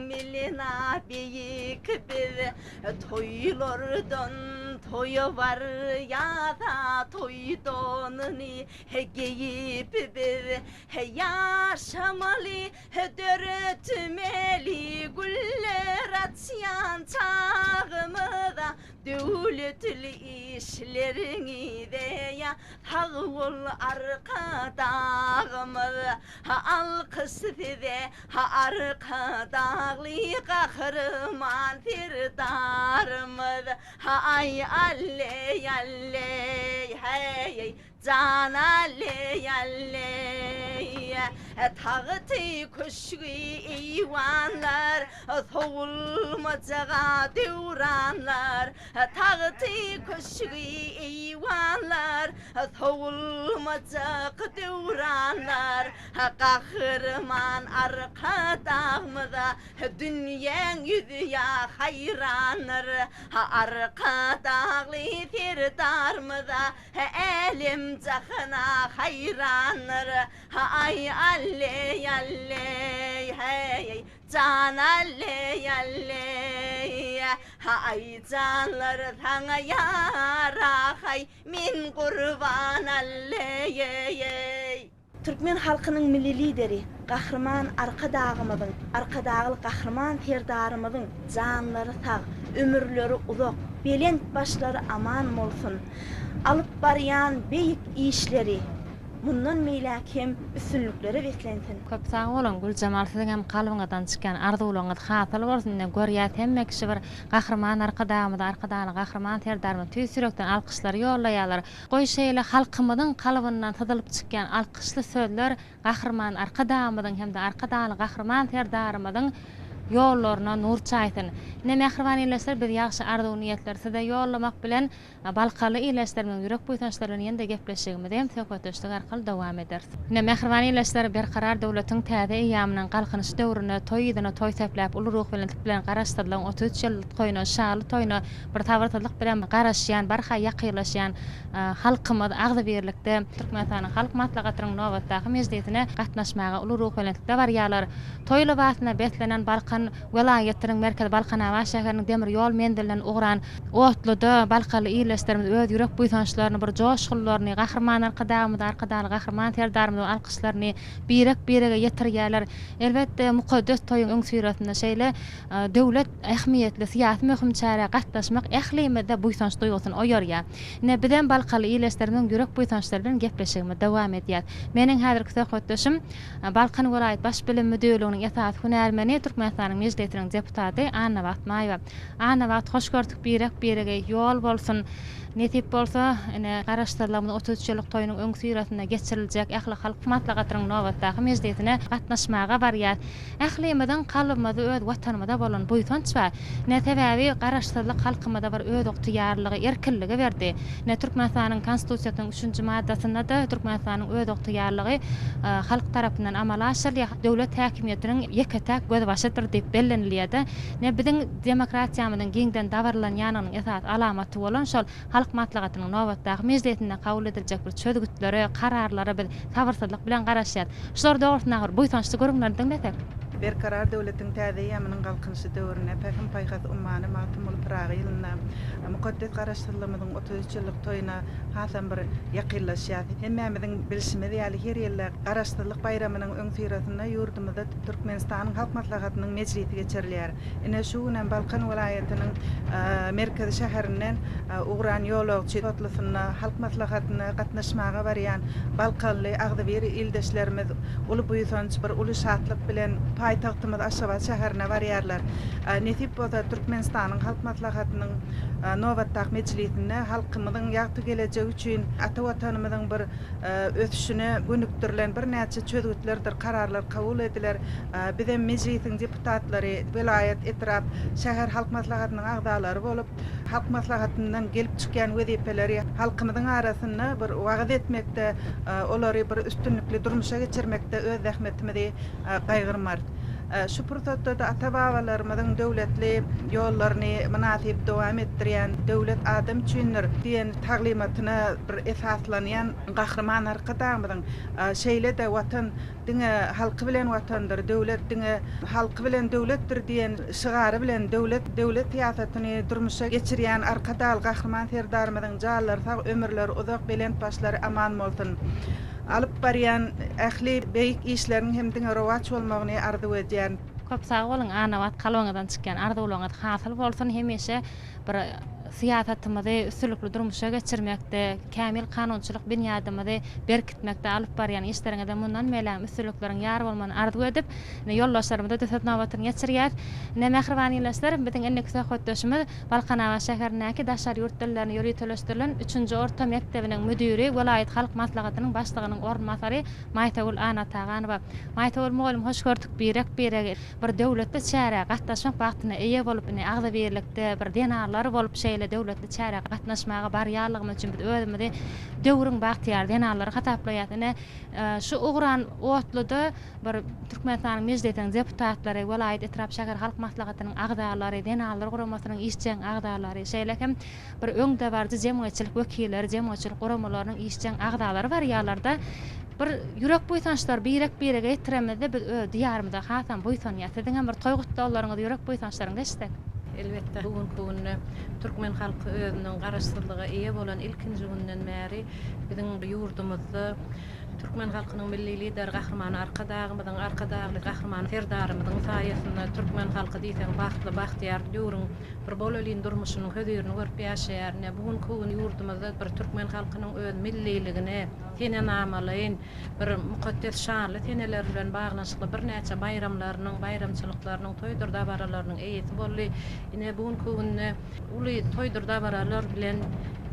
bilen a beýik biz toýlardan toýa barýas-a toý donuny geýip biz ýaşamaly Döretmeli güller açýan çagymyza Döwletli işleriňize ýa sag bol Arkadagymyz Alkyş size Arkadagly Gahryman Serdarymyz Aý alleý alleý heý Jan alleý alleý Tagty köşgi eýwanlar Sowulmajaga döwranlar Tagty köşgi eýwanlar Sowulmajak döwranlar Gahryman Arkadagymyza Dünýäň ýüzi ýa haýrandyr Arkadagly Serdarymyza Älem jahana haýrandyr, Aý alleý alleý heý, jan alleý alleý, Aý janlar saňa ýarahaý, men gurban alleý. Türkmen halkynyň Milli Lideri Gahryman Arkadagymyzyň, Arkadagly Gahryman Serdarymyzyň janlary sag, ömürleri uzak, belent başlary aman bolsun! Alyp barýan beýik işleri mundan beýläk hem üstünliklere beslensin! Köp sag boluň Güljemal siziňem kalbyňyzdan çykýan arzuwlaryňyz hasyl bolsun ine görýäs hemme kişi bir Gahryman Arkadagymyza Arkadagly Gahryman Serdarymyza tüýs ýürekden alkyşlary ýollaýarlar Goý şeýle halkymyzyň kalbyndan syzylyp çykýan alkyşly sözler Gahryman Arkadagymyzyň hem-de Arkadagly Gahryman Serdarymyzyň. Ýollaryna nur çaýsyn. Ine, mähriban ildeşler, biz ýagşy arzuw-niýetleri size ýollamak bilen, Balkanly ildeşlerimiziň ýürek buýsançlary bilen ýene-de gepleşigimizi hem söhbetdeşlik arkaly dowam ederis. Ine, mähriban ildeşler, Berkarar döwletiň täze eýýamynyň Galkynyşy döwründe toý yzyna toý sepläp, uly ruhubelentlik bilen Garaşsyzlygyň 33 ýyllyk toýuna, şaly toýuna bir sabyrsyzlyk bilen garaşýan, barha ýakynlaşýan halkymyz agzybirlikde Türkmenistanyň Halk Maslahatynyň nobatdaky mejlisine gatnaşmaga uly ruhubelentlikde barýarlar. Toý lybasyna beslenen Balkan welaýatynyň merkezi Balkanabat şäheriniň demir ýol menzilinden ugran otluda balkanly ildeşlerimiz öz ýürek buýsançlaryny, bir joşgunlaryny, Gahryman Arkadagymyza, Arkadagly Gahryman Serdarymyza alkyşlaryny birek-birege ýetirýärler. Elbetde, mukaddes toýuň öňüsyrasynda şeýle döwlet ähmiýetli, syýasy möhüm çärä gatnaşmak ählimizde buýsanç duýgusyny oýarýar. Ine, bizem balkanly ildeşlerimiziň ýürek buýsançlary bilen gepleşigimizi dowam edýäris. Meniň häzirki söhbetdeşim Balkan welaýat Baş bilim müdirliginiň esasy hünärmeni, Türkmenistanyň Mejlisiniň deputaty Annabagt Maýewa. Annabagt, hoş gördük birek-birege ýol bolsun! Nesip bolsa, ine, Garaşsyzlygymyzyň 33 ýyllyk toýunyň öňüsyrasynda geçiriljek ählihalk maslahatynyň nobatdaky mejlisine gatnaşmaga barýas. Ählimiziň kalbymyzda öz Watanymyza bolan buýsanç bar. Ine, sebäbi Garaşsyzlyk halkymyza bir özygtyýarlygy, erkinligi berdi. Ine, Türkmenistanyň Konstitusiýasynyň üçünji maddasynda-da Türkmenistanyň özygtyýarlygy halk tarapyndan amala aşyrylýar, döwlet häkimiýetiniň ýeke-täk gözbaşydyr diýip bellenilýär-de. Ine, biziň demokratiýamyzyň giňden dabaralanýanynyň esasy alamaty bolan şol Halk Maslahatynyň nobatdaky mejlisinde kabul ediljek bir çözgütlere, kararlara biz sabyrsyzlyk bilen garaşýarys. Şular dogrusynda bir buýsançly gürrüňlerini diňlesek. Berkarar döwletiň täze eýýamynyň Galkynyşy döwründe, Pähim-paýhas ummany Magtymguly Pyragy ýylynda mukaddes Garaşsyzlygymyzyň 33 ýyllyk toýuna hasam bir ýakynlaşýarys. Hemmämiziň bilşimiz ýaly, her ýylda Garaşsyzlyk baýramynyň öňüsyrasynda ýurdumyzda Türkmenistanyň Halk Maslahatynyň mejlisi geçirilýär. Ine, şu gün hem Balkan welaýatynyň merkezi şäherinden ugran ýolagçy otlusynda Halk Maslahatyna gatnaşmaga barýan balkanly agzybir ildeşlerimiz uly buýsanç, bir uly şatlyk bilen paýtagtymyz Aşgabat şäherine barýarlar. Nesip bolsa, Türkmenistanyň Halk Maslahatynyň nobatdaky mejlisinde halkymyzyň ýagty gelejegi üçin ata Watanymyzyň bir ösüşine gönükdirilen birnäçe çözgütlerdir kararlar kabul ediler. Bizem Mejlisiň deputatlary, welaýat, etrap, şäher halk maslahatynyň agzalary bolup, Halk Maslahatyndan gelip çykýan wezipeleri halkymyzyň arasynda bir wagyz etmekde, olary bir üstünlikli durmuşa geçirmekde öz zähmetimizi gaýgyrmarys. Şu pursatda-da ata-babalarymyzyň döwletli ýollaryny mynasyp dowam etdirýän Döwlet adam üçindir! diýen taglymatyna bir esaslanýan Gahryman Arkadagymyzyň, şeýle-de Watan diňe halky bilen Watandyr, döwlet diňe halky bilen döwletdir diýen şygary bilen döwlet döwlet syýasatyny durmuşa geçirýän Arkadagly Gahryman Serdarymyzyň janlary sag, ömürleri uzak, belent başlary aman bolsun! Alyp barýan ähli beýik işleriniň hem diňe rowaç bolmagyny arzuw edýärin. Köp sag boluň Annabat kalbyňyzdan çykýan arzuwlaryňyz hasyl bolsun hemişe bir syýasatymyzy üstünlikli durmuşa geçirmekde, kämil kanunçylyk binýadymyzy berkitmekde alyp barýan işleriňizde mundan beýlägem üstünlikleriň ýar bolmagyny arzuw edip, indi ýoldaşlarymyza-da söz nobatyny geçirýäs. Ine, mähriban ildeşler, biziň indiki söhbetdeşimiz Balkanabat şäherindäki daşary ýurt dillerini ýöriteleşdirilen üçünji orta mekdebiniň müdiri, welaýat halk maslahatynyň başlygynyň orunbasary Maýsagül Annataganowa. Maýsagül mugallym, hoş gördük birek-biregi. Bir döwletli çärä gatnaşmak bagtyna eýe bolup, ine, agzybirlikde bir zenanlar bolup şeýle döwletli çärä gatnaşmaga barýanlygymyz üçin biz özümizi döwrüň bagtyýar zenanlary hasaplaýarys. Ine, şu ugran otluda bir Türkmenistanyň Mejlisiniň deputatlary, welaýat, etrap, şäher halk maslahatynyň agzalary, zenanlar guramasynyň işjeň agzalary, şeýle hem bir öňdebaryjy jemgyýetçilik wekilleri, jemgyýetçilik guramalarynyň işjeň agzalary barýarlar-da, bir ýürek buýsançlary birek-birege ýetiremizde biz öz Diýarymyza hasam buýsanýas. Siziň hem bir toý gutlaglaryňyzy, ýürek buýsançlaryňyzy eşitsek. Elbetde, bu günki günde türkmen halky özüniň Garaşsyzlyga eýe bolan ilkinji günden bäri biziň ýurdumyzda türkmen halkynyň Milli Lideri Gahryman Arkadagymyzyň, Arkadagly Gahryman Serdarymyzyň saýasynda türkmen halky diýseň bagtly, bagtyýar döwrüň bir bolelin durmuşynyň hözirini görüp ýaşaýar. Ine, bu günki gün ýurdumyzda bir türkmen halkynyň öz milliligine, senenamalaýyn bir mukaddes şanly seneler bilen baglanyşykly birnäçe baýramlarynyň, baýramçylyklarynyň, toýdur dabaralarynyň eýesi boldy. Ine, bu günki günde uly toýdur dabaralar bilen.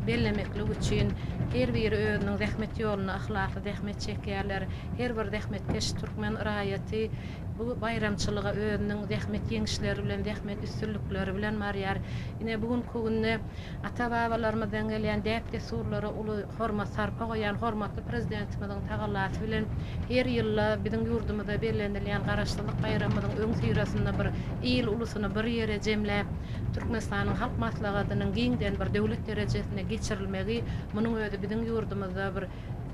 bellemeklik üçin her biri özüniň zähmet ýolunda yhlasly zähmet çekýärler. Her bir zähmetkeş türkmen raýaty bu baýramçylyga özüniň zähmet ýeňişleri bilen, zähmet üstünlikleri bilen barýar. Ine, bu günki günde ata-babalarymyzdan gelýän däp-dessurlara uly hormat-sarpa goýýan hormatly Prezidentimiziň tagallasy bilen her ýylda biziň ýurdumyzda bellenilýän Garaşsyzlyk baýramymyzyň öňüsyrasynda bir il-ulusyny bir ýere jemläp, Türkmenistanyň Halk Maslahatynyň giňden bir döwlet derejesinde geçirilmegi, munuň özi biziň ýurdumyzda bir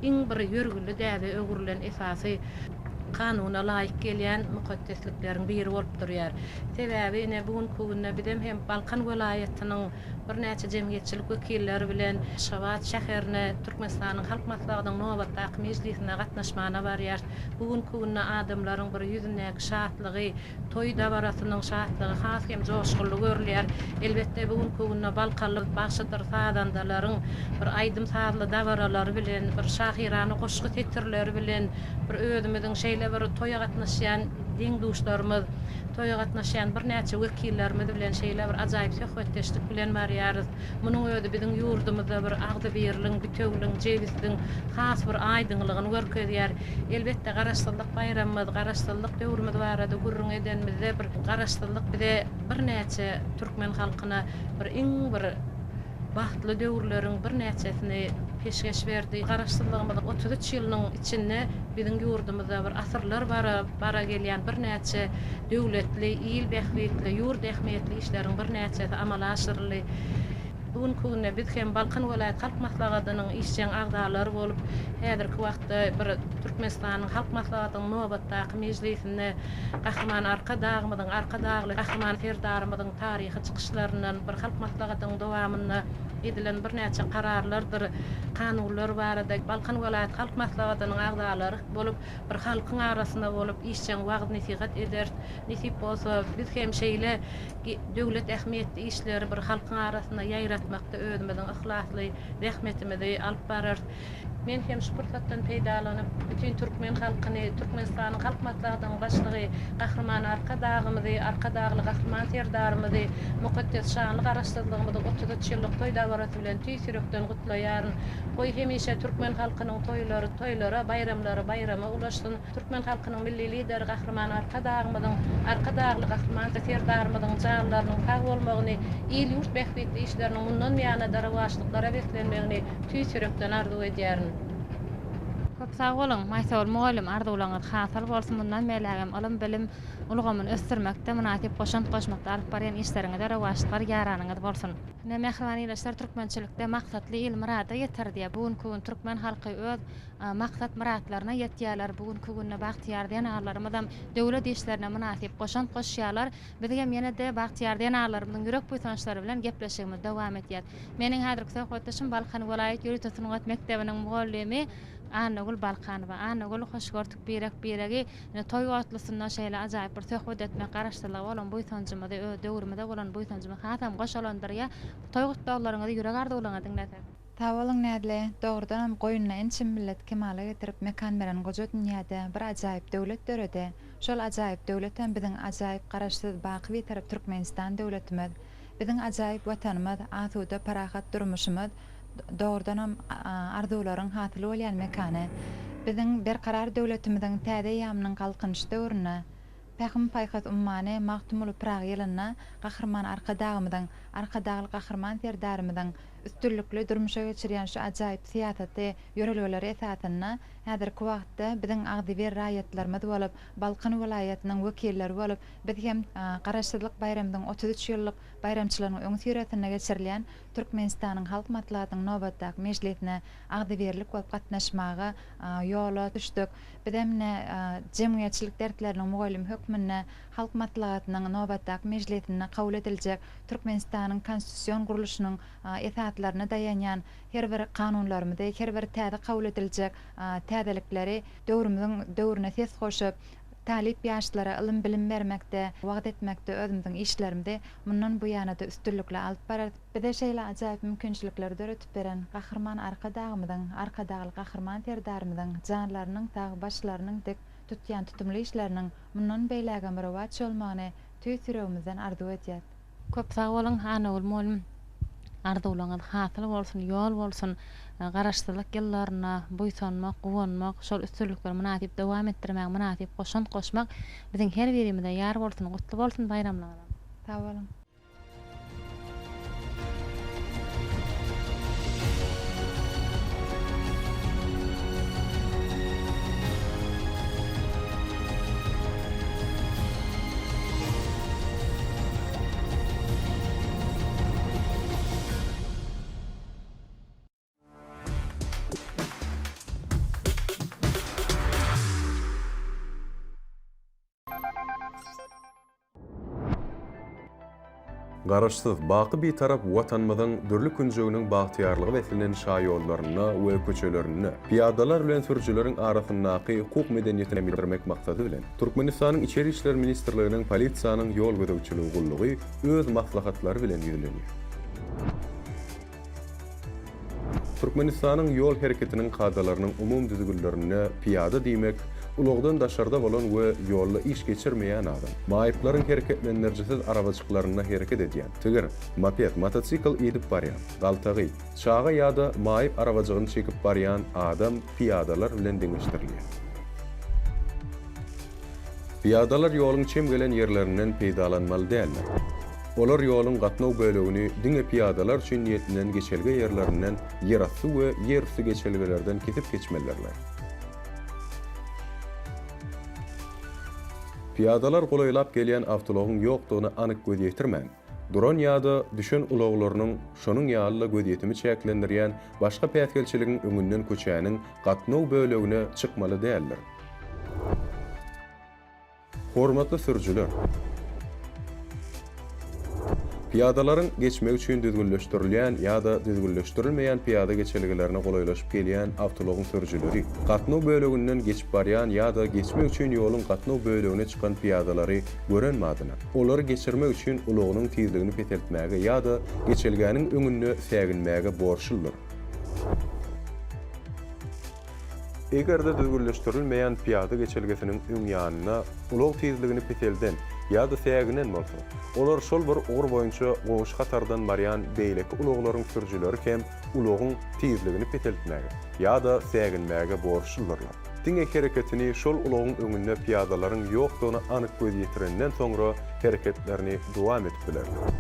iň bir ýörgünli däbe öwrülen esasy kanuna laýyk gelýän mukaddeslikleriň biri bolup durýar. Sebäbi ine bu günki günde bizem hem Balkan welaýatynyň birnäçe jemgyýetçilik wekilleri bilen Aşgabat şäherine Türkmenistanyň Halk Maslahatynyň nobatdaky mejlisine gatnaşmana barýarys. Bu günki günde adamlaryň bir ýüzündäki şatlygy, Toý dabarasynyň şatlygy has hem joşgunly görülýär. Elbetde, bu günki günde balkanly bagşydyr sazandalaryň bir aýdym-sazly dabaralary bilen, bir şahyrana goşgy setirleri bilen, bir özümiziň şeýle bir toýa gatnaşýan deň-duşlarymyz, toýa gatnaşýan birnäçe wekillerimiz bilen şeýle bir ajaýyp söhbetdeşlik bilen barýarys. Munuň özi biziň ýurdumyzda bir agzybirligiň, bitewiligiň, jebisligiň has bir aýdyňlygyny görkezýär. Elbetde, Garaşsyzlyk baýramymyz, Garaşsyzlyk döwrümiz barada gürrüň edenimizde bir Garaşsyzlyk bize birnäçe türkmen halkyna bir iň bir bagtly döwürleriň birnäçesini peşgeş berdi. Garaşsyzlygymyzyň 33 ýylynyň içinde biziň ýurdumyzda bir asyrlar bara bara gelýän birnäçe döwletli, il bähbitli, ýurt ähmiýetli işleriň birnäçesi amala aşyryldy. Bu günki günde biz hem Balkan welaýat Halk Maslahatynyň işjeň agzalary bolup, häzirki wagtda bir Türkmenistanyň Halk Maslahatynyň nobatdaky mejlisinde Gahryman Arkadagymyzyň, Arkadagly Gahryman Serdarymyzyň taryhy çykyşlaryndan bir Halk Maslahatynyň dowamynda edilen birnäçe kararlardyr kanunlar barada Balkan welaýat Halk Maslahatynyň agzalary bolup, bir halkyň arasynda bolup, işjeň wagyz-nesihat ederis. Nesip bolsa, biz hem şeýle döwlet ähmiýetli işleri bir halkyň arasynda ýaýratmakda özümiziň yhlasly zähmetimizi alyp bararys. Men hem şu pursatdan peýdalanyp, bütin türkmen halkyny, Türkmenistanyň Halk Maslahatynyň Başlygy Gahryman Arkadagymyzy, Arkadagly Gahryman Serdarymyzy mukaddes şanly Garaşsyzlygymyzyň 33 ýyllyk toý dabarasy bilen tüýs ýürekden gutlaýaryn. Goý, hemişe türkmen halkynyň toýlary toýlara, baýramlary baýrama ulaşsyn! Türkmen halkynyň Milli Lideri Gahryman Arkadagymyzyň, Arkadagly Gahryman Serdarymyzyň janlarynyň sag bolmagyny, il-ýurt bähbitli işleriniň mundan buýana-da rowaçlyklara beslenmegini tüýs ýürekden arzuw edýärin. Köp sag boluň, Maýsagül mugallym, arzuwlaryňyz hasyl bolsun, mundan beýlägem ylym-bilim ulgamyny ösdürmekde mynasyp goşant goşmakda alyp barýan işleriňizde rowaçlyklar ýaranyňyz bolsun! Ine, mähriban ildeşler, türkmençilikde Maksatly il myrada ýeter diýýär. Bu günki gün türkmen halky öz maksat-myratlaryna ýetýärler. Bu günki günde bagtyýar zenanlarymyzam döwlet işlerine mynasyp goşant goşýarlar. Biz hem ýene-de bagtyýar zenanlarymyzyň ýürek buýsançlary bilen gepleşigimizi dowam edýäris. Meniň häzirki söhbetdeşim Balkan welaýat ýörite sungat mekdebiniň mugallymy Annagül Balkanowa. Annagül, hoş gördük birek-biregi. Ine, toý otlusynda şeýle ajaýyp bir söhbet etmek Garaşsyzlyga bolan buýsanjymyzy, öz döwrümize bolan buýsanjymyzy hasam goşalandyrýar. Toý gutlaglaryňyzy, ýürek arzuwlaryňyzy diňlesek. Sag boluň Näzli, dogrudanam goýnuna ençe milleti kemala getirip mekan beren goja dünýäde bir ajaýyp döwlet döredi. Şol ajaýyp döwletem biziň ajaýyp Garaşsyz baky Bitarap Türkmenistan döwletimiz. Biziň ajaýyp Watanymyz, asuda parahat durmuşymyz dogrudanam arzuwlaryň hasyl bolýan mekany. Biziň Berkarar döwletimiziň täze eýýamynyň Galkynyş döwründe Pähim-paýhas ummany Magtymguly Pyragy ýylynda Gahryman Arkadagymyzyň, Arkadagly Gahryman Serdarymyzyň üstünlikli durmuşa geçirýän şu ajaýyp syýasaty, ýörelgeleri esasynda häzirki wagtda biziň agzybir raýatlarymyz bolup, Balkan welaýatynyň wekilleri bolup, biz hem Garaşsyzlyk baýramymyzyň 33 ýyllyk baýramçylygynyň öňüsyrasynda geçirilýän Türkmenistanyň Halk Maslahatynyň nobatdaky mejlisine agzybirlik bolup gatnaşmaga ýola düşdük. Biz hem ine, jemgyýetçilik dersleriniň mugallymy hökmünde Halk Maslahatynyň nobatdaky mejlisinde kabul ediljek Türkmenistanyň konstitusion gurluşynyň esaslaryna daýanýan her bir kanunlarymyzy, her bir täze kabul ediljek täzelikleri döwrümiziň döwrüne ses goşup, talyp ýaşlara ylym-bilim bermekde, wagyz etmekde özümiziň işlerimizi mundan buýana-da üstünlikli alyp bararys. Bize şeýle ajaýyp mümkinçilikleri döredip beren Gahryman Arkadagymyzyň, Arkadagly Gahryman Serdarymyzyň janlarynyň sag, başlarynyň dik, tutýan tutumly işleriniň mundan beýlägem rowaç bolmagyny tüýs ýüregimizden arzuw edýäs. Köp sag boluň, Annagül mugallym. Arzuwlaryňyz hasyl bolsun, ýol bolsun! Garaşsyzlyk ýyllarynda buýsanmak, guwanmak, şol üstünlikleri mynasyp dowam etdirmäge mynasyp goşant goşmak biziň her birimize ýar bolsun! Gutly bolsun baýramlygyňyz! Sag boluň! Garaşsyz, baky Bitarap Watanymyzyň dürli künjeginiň bagtyýarlyga beslenen şaýollarynda we köçelerinde pyýadalar bilen sürüjileriň arasyndaky hukuk medeniýetini ýetirmek maksady bilen, Türkmenistanyň Içeri işler ministrliginiň Polisiýanyň ýol gözegçiligi gullugy öz maslahatlary bilen ýüzlenýär. Türkmenistanyň ýol hereketiniň kadalarynyň umumy düzgünlerinde pyýada diýmek, ulagdan daşarda bolan we ýolda iş geçirmeýän adam, maýyplaryň hereketlendirijisiz arabajyklarynda hereket edýän, tigir, moped, motosikl idip barýan, galtagy, çaga ýa-da maýyp arabajygyny çekip barýan adam pyýadalar bilen deňeşdirilýär. Pyýadalar ýoluň çem gelen ýerlerinden peýdalanmaly däldir. Olar ýoluň gatnaw bölegini diňe pyýadalar üçin niýetlenen geçelge ýerlerinden, ýerasty we ýerüsti geçelgelerden kesip geçmelidirler. Pyýadalar golaýlap gelýän awtoulagyň ýokdugyna anyk göz ýetirmän, duran ýa-da düşen ulaglarynyň, şonuň ýaly-da gözýetimi çäklendirýän başga päsgelçiligiň öňünden köçäniň gatnaw bölegine çykmaly däldir. Hormatly sürüjiler! Pyýadalaryň geçmegi üçin düzgünleşdirilýän ýa-da düzgünleşdirilmeýän pyýada geçelgelerine golaýlaşyp gelýän awtoulagyň sürüjileri, gatnaw böleginden geçip barýan ýa-da geçmek üçin ýoluň gatnaw bölegine çykan pyýadalary gören badyna, olary geçirmek üçin ulagynyň tizligini peseltmäge ýa-da geçelgäniň öňünde säginmäge borçludyr. Eger-de düzgünleşdirilmeýän pyýada geçelgesiniň öň ýanynda ulag tizligini peselden ýa-da säginen bolsa, olar şol bir ugur boýunça goňşy hatardan barýan beýleki ulaglaryň sürüjileri hem ulagyň tizligini peseltmäge ýa-da säginmäge borçludyrlar. Diňe hereketini şol ulagyň öňünde pyýadalaryň ýokdugyna anyk göz ýetirenden soňra hereketlerini dowam edip bilerler.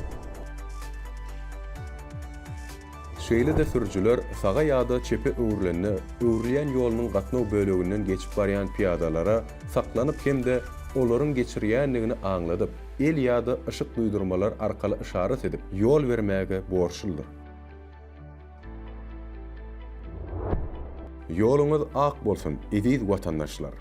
Şeýle-de sürüjiler saga ýa-da çepe öwrülende, öwrülýän ýolunyň gatnaw böleginden geçip barýan pyýadalara saklanyp hem-de olaryň geçirýändigini aňladyp, el ýa-da yşyk duýdurmalar arkaly yşarat edip, ýol bermäge borçludyr. Ýoluňyz ak bolsun, eziz watandaşlar!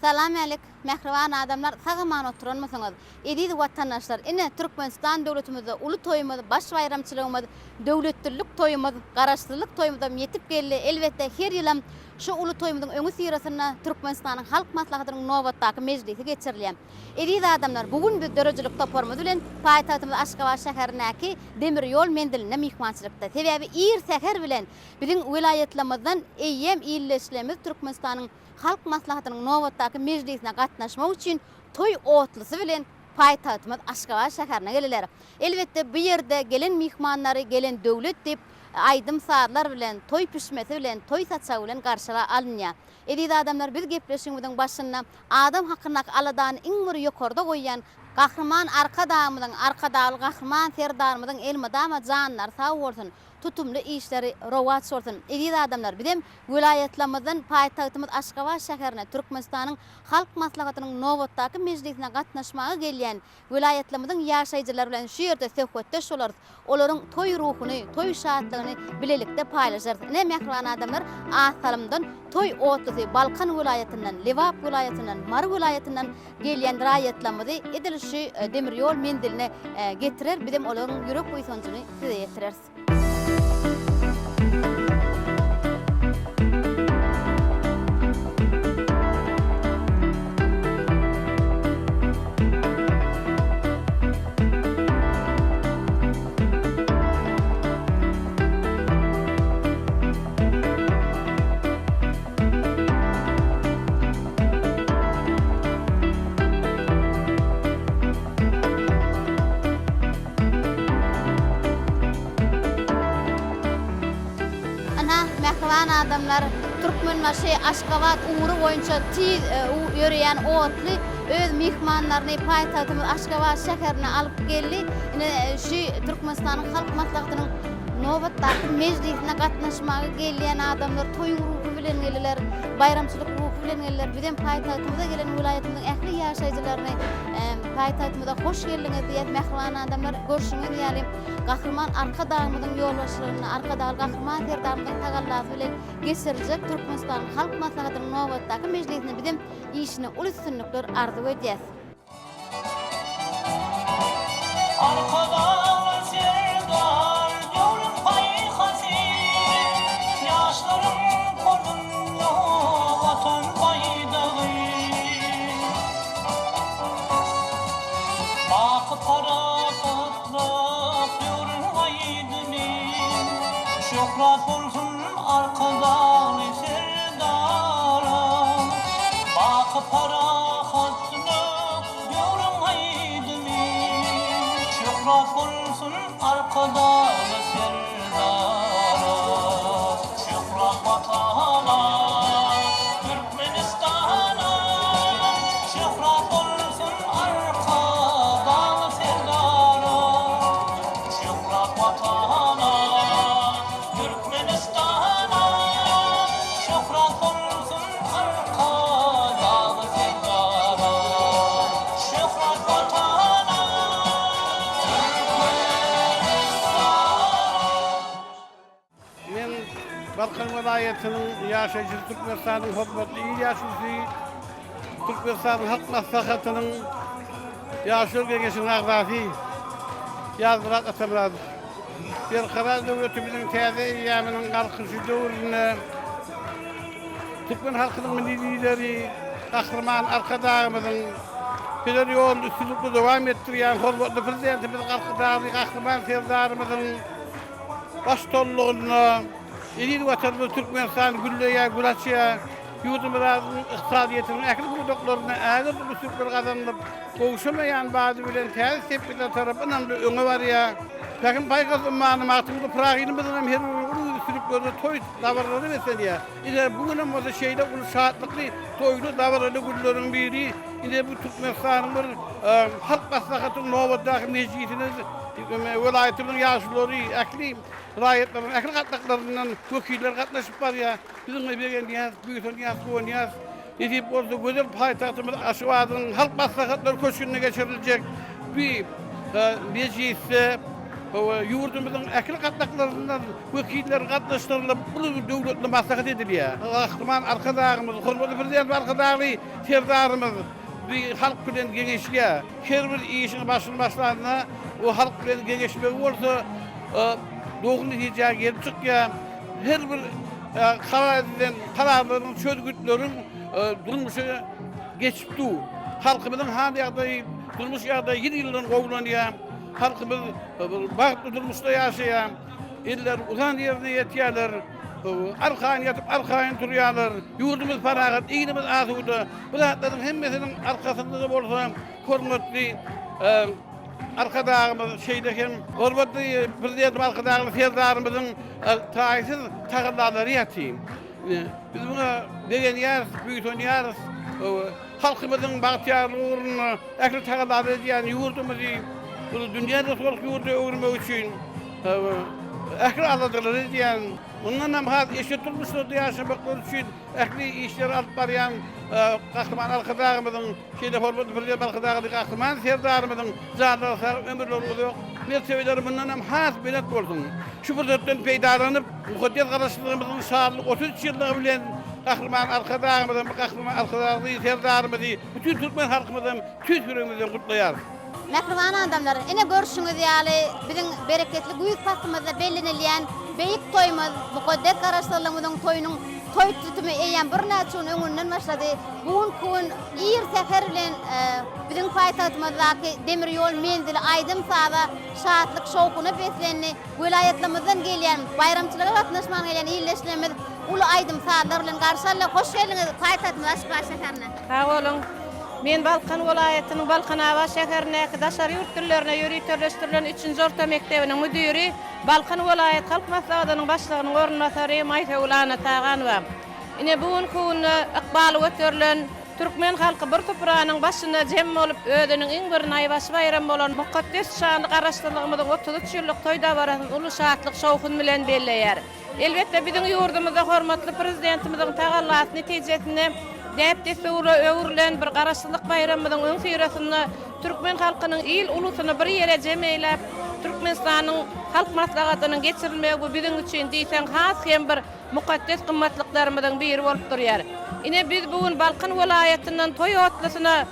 Salam älik, mähriban adamlar, sag-aman oturanmysyňyz? Eziz watandaşlar, ine, Türkmenistan döwletimizde uly toýumyz, baş baýramçylygymyz, döwletlilik toýumyz, Garaşsyzlyk toýumyzam ýetip geldi. Elbetde, her ýylam şu uly toýumyzyň öňüsyrasynda Türkmenistanyň Halk Maslahatynyň nobatdaky mejlisi geçirilýär. Eziz adamlar, bu gün biz döredijilik toparymyz bilen paýtagtymyz Aşgabat şäherindäki demir ýol menzilinde myhmançylykda. Sebäbi ir säher bilen biziň welaýatlarymyzdan eýýäm ildeşlerimiz Türkmenistanyň Halk Maslahatynyň nobatdaky mejlisine gatnaşmak üçin toý otlysy bilen paýtagtymyz Aşgabat şäherine geldiler. Elbetde, bu ýerde gelen myhmanlary gelen döwlet diýip, aýdym-sazlar bilen, toý pişmesi bilen, toý saçagy bilen garşy alynýar. Eziz adamlar, biz gepleşigimiziň başynda adam hakyndaky aladany iň bir ýokarda goýýan. Gahryman Arkadagymyzyň, Arkadagly Gahryman Serdarymyzyň elmydama janlary sag bolsun, tutumly işleri rowaç bolsun! Eziz adamlar, bizem welaýatlarymyzdan paýtagtymyz Aşgabat şäherine Türkmenistanyň Halk Maslahatynyň nobatdaky mejlisine gatnaşmaga gelýän Welaýatlarymyzyň ýaşaýjylary bilen şu ýerde söhbetdeş bolarys, olaryň toý ruhuny, toý şatlygyny bilelikde paýlaşarys. Ine, mähriban adamlar, az salymdan toý otlusy Balkan welaýatyndan, Lebap welaýatyndan, Mary welaýatyndan gelýän raýatlarymyzy edil şu demir ýol menziline getirer, bizem olaryň ýürek buýsanjyny size ýetireris. Ynha, mähriban adamlar, Türkmenbaşy, Aşgabat ugry boýunça tiz ýöreýän otly öz myhmanlaryny paýtagtymyz Aşgabat şäherine alyp geldi. Ine, şu Türkmenistanyň Halk Maslahatynyň nobatdaky mejlisine gatnaşmaga gelýän adamlar toýuň ruhy bilen geldiler, baýramçylyk ruhy bilen geldiler. Bizem paýtagtymyza gelen welaýatymyzyň ähli ýaşaýjylaryny Paýtagtymyza hoş geldiňiz diýýäs mähriban adamlar. Görşüňiz ýaly, Gahryman Arkadagymyzyň ýolbaşçylygynda, Arkadagly Gahryman Serdarymyzyň tagallasy bilen geçiriljek Türkmenistanyň Halk Maslahatynyň nobatdaky mejlisinde bizem işine uly üstünlikler arzuw edýäs. Arkadagly Serdar döwrüň paýhasy, Ýaşlaryň golunda Watan baýdagy. Baky parahatlyk döwrüň aýdymy, Şöhrat bolsun Arkadagly Serdara. Baky parahatlyk döwrüň aýdymy, Şöhrat bolsun Arkadagly Serdara. Şöhrat Watana, Türkmenistana, Şöhrat bolsun Arkadag Serdara. Şöhrat Watana, Türkmenistana, Şöhrat bolsun Arkadag Serdara. Şöhrat Watana, Türkmenistana. Men Balkan welaýatynyň ýaşaýjysy, Türkmenistanyň hormatly il ýaşulusy, Türkmenistanyň Halk Maslahatynyň Ýaşulular Geňeşiniň agzasy Ýazmyrat Atamyradow. Berkarar döwletimiziň täze eýýamynyň Galkynyşy döwründe türkmen halkynyň Milli Lideri Gahryman Arkadagymyzyň peder ýoluny üstünlikli dowam etdirýän hormatly Prezidentimiz Arkadagly Gahryman Serdarymyzyň Baştutanlygynda eziz Watanymyz Türkmenistan gülleýär, gül açýar. Ýurdumyzyň ykdysadyýetiniň ähli pudaklarynda ägirt uly ösüşler gazanylyp, gowşamaýan bady bilen täze sepgitlere tarap ynamly öňe barýar. Pähim-paýhas ummany Magtymguly Pyragynyň hem her bir uly üstünliklerine toý dabaralary beslenýär. Ine, bu günem bolsa şeýle uly şatlykly, toýly, dabaraly günleriň biri. Ine, bu Türkmenistanyň bir Halk Maslahatynyň nobatdaky mejlisine welaýatymyzyň ýaşululary, ähli raýatlaryň ähli gatlaklaryndan wekiller gatnaşyp barýar. Biz muňa begenýäris, buýsanýarys, guwanýarys. Nesip bolsa, gözel paýtagtymyz Aşgabadyň Halk Maslahatlar köşgünde geçiriljek bu mejlisde ýurdumyzyň ähli gatlaklaryndan wekiller gatnaşdyrylyp, uly bir döwletli maslahat edilýär. Gahryman Arkadagymyz, hormatly Prezidentimiz Arkadagly Serdarymyz bu halk bilen geňeşýär. Her bir işiň başyny başlanda o halk bilen geňeşmegi bolsa dogry netijä gelip çykýar. Her bir karar edilen kararlaryň, çözgütleriň durmuşa geçip dur. Halkymyzyň hal-ýagdaýy, durmuş ýagdaýy ýyl-ýyldan gowulanýar. Halkymyz bagtly durmuşda ýaşaýar. Elleri uzan ýerine ýetýärler. Arkaýyn ýatyp, arkaýyn turýarlar. Ýurdumyz parahat, ilimiz asuda. Bu zatlaryň hemmesiniň arkasynda-da bolsa hormatly Arkadagymyz, şeýle hem hormatly Prezidentimiz Arkadagly Serdarymyzyň taýsyz tagallalary ýatyr. Biz muňa begenýäris, buýsanýarys. Halkymyzyň bagtyýarlygy ugrunda ähli tagallalary edýän ýurdumyzy uly dünýä nusgalyk ýurda öwürmek üçin ähli aladalary edýän, mundan hem has eşretli durmuşlarda ýaşamaklary üçin ähli işleri alyp barýan Gahryman Arkadagymyzyň, şeýle hormatly Prezident Arkadagly Gahryman Serdarymyzyň janlary sag, ömürleri uzak, mertebeleri mundan hem has belent bolsun! Şu pursatdan peýdalanyp, mukaddes Garaşsyzlygymyzyň şanly 33 ýyllygy bilen Gahryman Arkadagymyzam, Gahryman Arkadagly Serdarymyzy, bütin türkmen halkymyzam tüýs ýüregimizden gutlaýarys. Mähriban adamlar, ine görşüňiz ýaly, biziň bereketli güýz paslymyzda bellenilýän beýik toýumyz, mukaddes Garaşsyzlygymyzyň toýunyň toý tutumy eýýäm birnäçe gün öňünden başlady. Bu günki gün ir säher bilen biziň paýtagtymyzdaky demir ýol menzili aýdym-saza, şatlyk-şowhuna beslendi. Welaýatlarymyzdan gelýän, baýramçylyga gatnaşmaga gelýän ildeşlerimiz uly aýdym-sazlar bilen garşy aldy. Hoş geldiňiz paýtagtymyz Aşgabat şäherine! Sag boluň. Men Balkan welaýatynyň Balkanabat şäherindäki daşary ýurt dillerine ýöriteleşdirilen üçünji orta mekdebiniň müdiri, Balkan welaýat Halk Maslahatynyň başlygynyň orunbasary Maýsagül Annataganowa. Ine, bu günki günde ykbaly göterilen türkmen halky bir supranyň başynda jem bolup, özüniň iň bir naýbaşy baýramy bolan mukaddes şanly Garaşsyzlygymyzyň 33 ýyllyk toý dabarasyny uly şatlyk-şowhun bilen belleýär. Elbetde, biziň ýurdumyzda hormatly Prezidentimiziň tagallasy netijesinde däp-dessura öwrülen bir Garaşsyzlyk baýramymyzyň öňüsyrasynda türkmen halkynyň il-ulusyny bir ýere jem eýläp, Türkmenistanyň Halk Maslahatynyň geçirilmegi bu biziň üçin diýseň has hem bir mukaddes gymmatlyklarymyzyň biri bolup durýar. Ine, biz bu gün Balkan welaýatyndan toý otlusyna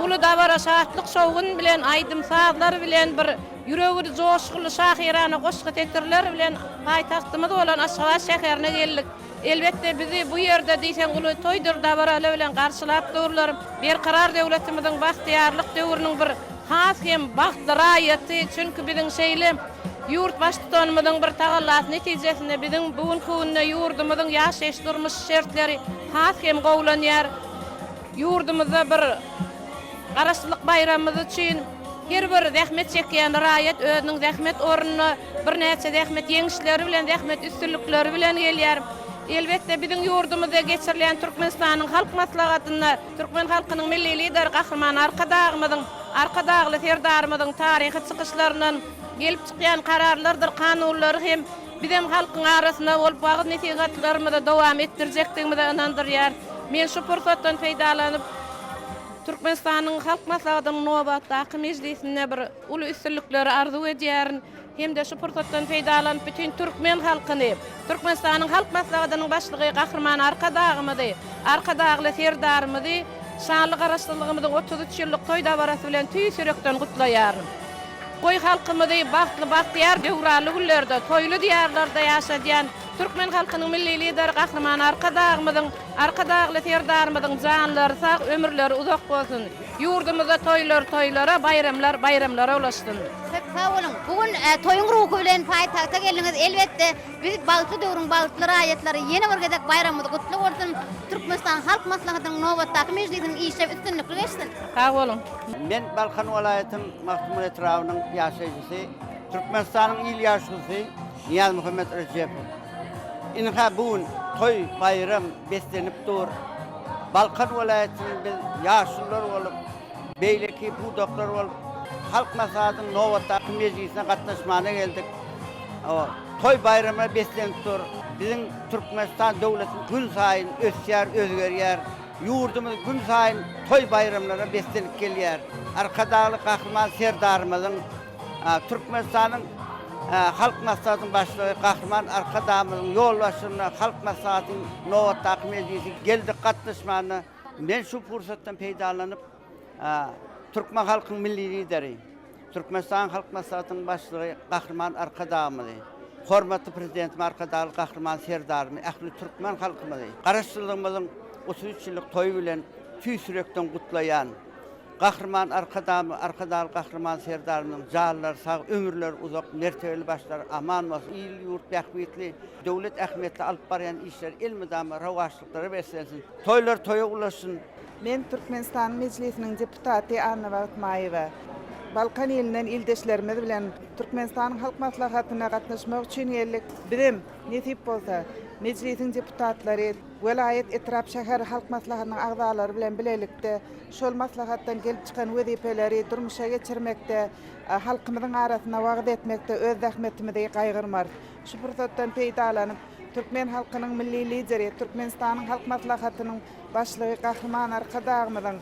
uly dabara, şatlyk-şowhun bilen, aýdym-sazlar bilen bir Ýüregi joşgunly şahyrana goşgy setirler bilen paýtagtymyz bolan Aşgabat şäherine geldik. Elbetde, bizi bu ýerde diýseň uly toýdur dabaraly bilen garşylap durlar. Berkarar döwletimiziň bagtyýarlyk döwrüniň bir has hem bagtly raýaty, çünki biziň şeýle ýurt Baştutanymyzyň bir tagallasy netijesinde biziň bu günki günde ýurdumyzyň ýaşaýyş-durmuş şertleri has hem gowulanýar. Ýurdumyzda bir Garaşsyzlyk baýramymyz üçin her bir zähmet çekýän raýat özüniň zähmet ornuna birnäçe zähmet ýeňişleri bilen, zähmet üstünlikleri bilen gelýär. Elbetde, biziň ýurdumyzda geçirilýän Türkmenistanyň Halk Maslahatynda türkmen halkynyň Milli Lideri Gahryman Arkadagymyzyň, Arkadagly Serdarymyzyň taryhy çykyşlaryndan gelip çykýan kararlardyr kanunlary hem bizem halkyň arasynda bolup wagyz-nesihatlarymyzy dowam etdirjekdigimize ynandyrýar. Men şu pursatdan peýdalanyp, Türkmenistanyň Halk Maslahatynyň nobatdaky mejlisinde bir uly üstünlikleri arzuw edýärin hem-de şu pursatdan peýdalanyp bütin türkmen halkyny, Türkmenistanyň Halk Maslahatynyň Başlygy Gahryman Arkadagymyzy, Arkadagly Serdarymyzy şanly Garaşsyzlygymyzyň 33 ýyllyk toý dabarasy bilen tüýs ýürekden gutlaýaryn. Goý halkymyzy bagtly bagtyýar döwranly günlerde, toýly diýarlarda ýaşadýan türkmen halkynyň Milli Lideri Gahryman Arkadagymyzyň Arkadagly Serdarymyzyň janlary sag, ömürleri uzak bolsun! Ýurdumyzda toýlar toýlara, baýramlar baýramlara ulaşsyn! Köp sag boluň! Bu gün toýuň ruhy bilen paýtagta geldiňiz. Elbetde, biz bagtly döwrüň bagtly raýatlary ýene bir gezek baýramymyz gutly bolsun! Türkmenistanyň Halk Maslahatynyň nobatdaky mejlisiniň işleri üstünlikli geçsin! Sag boluň! Men Balkan welaýatynyň Magtymguly etrabynyň ýaşaýjysy, Türkmenistanyň il ýaşulusy Nyýazmuhammet Rejepow. Ynha bu gün toý, baýram beslenip dur. Balkan welaýatynyň biz ýaşulular bolup, beýleki pudaklar bolup Halk Maslahatynyň nobatdaky mejlisine gatnaşmana geldik. Toý baýrama beslenip dur. Biziň Türkmenistan döwletimiz günsaýyn ösýär, özgerýär. Ýurdumyz günsaýyn toý baýramlara beslenip gelýär. Arkadagly Gahryman Serdarymyzyň Türkmenistanyň Halk Maslahatynyň Başlygy Gahryman Arkadagymyzyň ýolbaşçylygynda Halk Maslahatynyň nobatdaky mejlisi geldi gatnaşmanda men şu pursatdan peýdalanyp türkmen halkynyň Milli Lideri, Türkmenistanyň Halk Maslahatynyň Başlygy Gahryman Arkadagymyzy, hormatly Prezidentimiz Arkadagly Gahryman Serdarymy, ähli türkmen halkymyzy Garaşsyzlygymyzyň 33 ýyllyk toýy bilen tüýs ýürekden gutlaýan. Gahryman Arkadagymyz, Arkadagly Gahryman Serdarymyzyň janlary sag, ömürleri uzak, mertebeli başlary aman bolsun! Il-ýurt bähbitli, döwlet ähmiýetli alyp barýan işleri elmydama rowaçlyklara beslensin! Toýlar toýa ulaşsyn! Men Türkmenistanyň Mejlisiniň deputaty Annabagt Maýewa. Balkan ilinden ildeşlerimiz bilen Türkmenistanyň Halk Maslahatyna gatnaşmak üçin geldik. Bizem, nesip bolsa, Mejlisiň deputatlary, welaýat, etrap, şäher halk maslahatynyň agzalary bilen bilelikde şol maslahatdan gelip çykan wezipeleri durmuşa geçirmekde, halkymyzyň arasynda wagyz etmekde öz zähmetimizi gaýgyrmarys. Şu pursatdan peýdalanyp, türkmen halkynyň Milli Lideri, Türkmenistanyň Halk Maslahatynyň Başlygy Gahryman Arkadagymyzyň,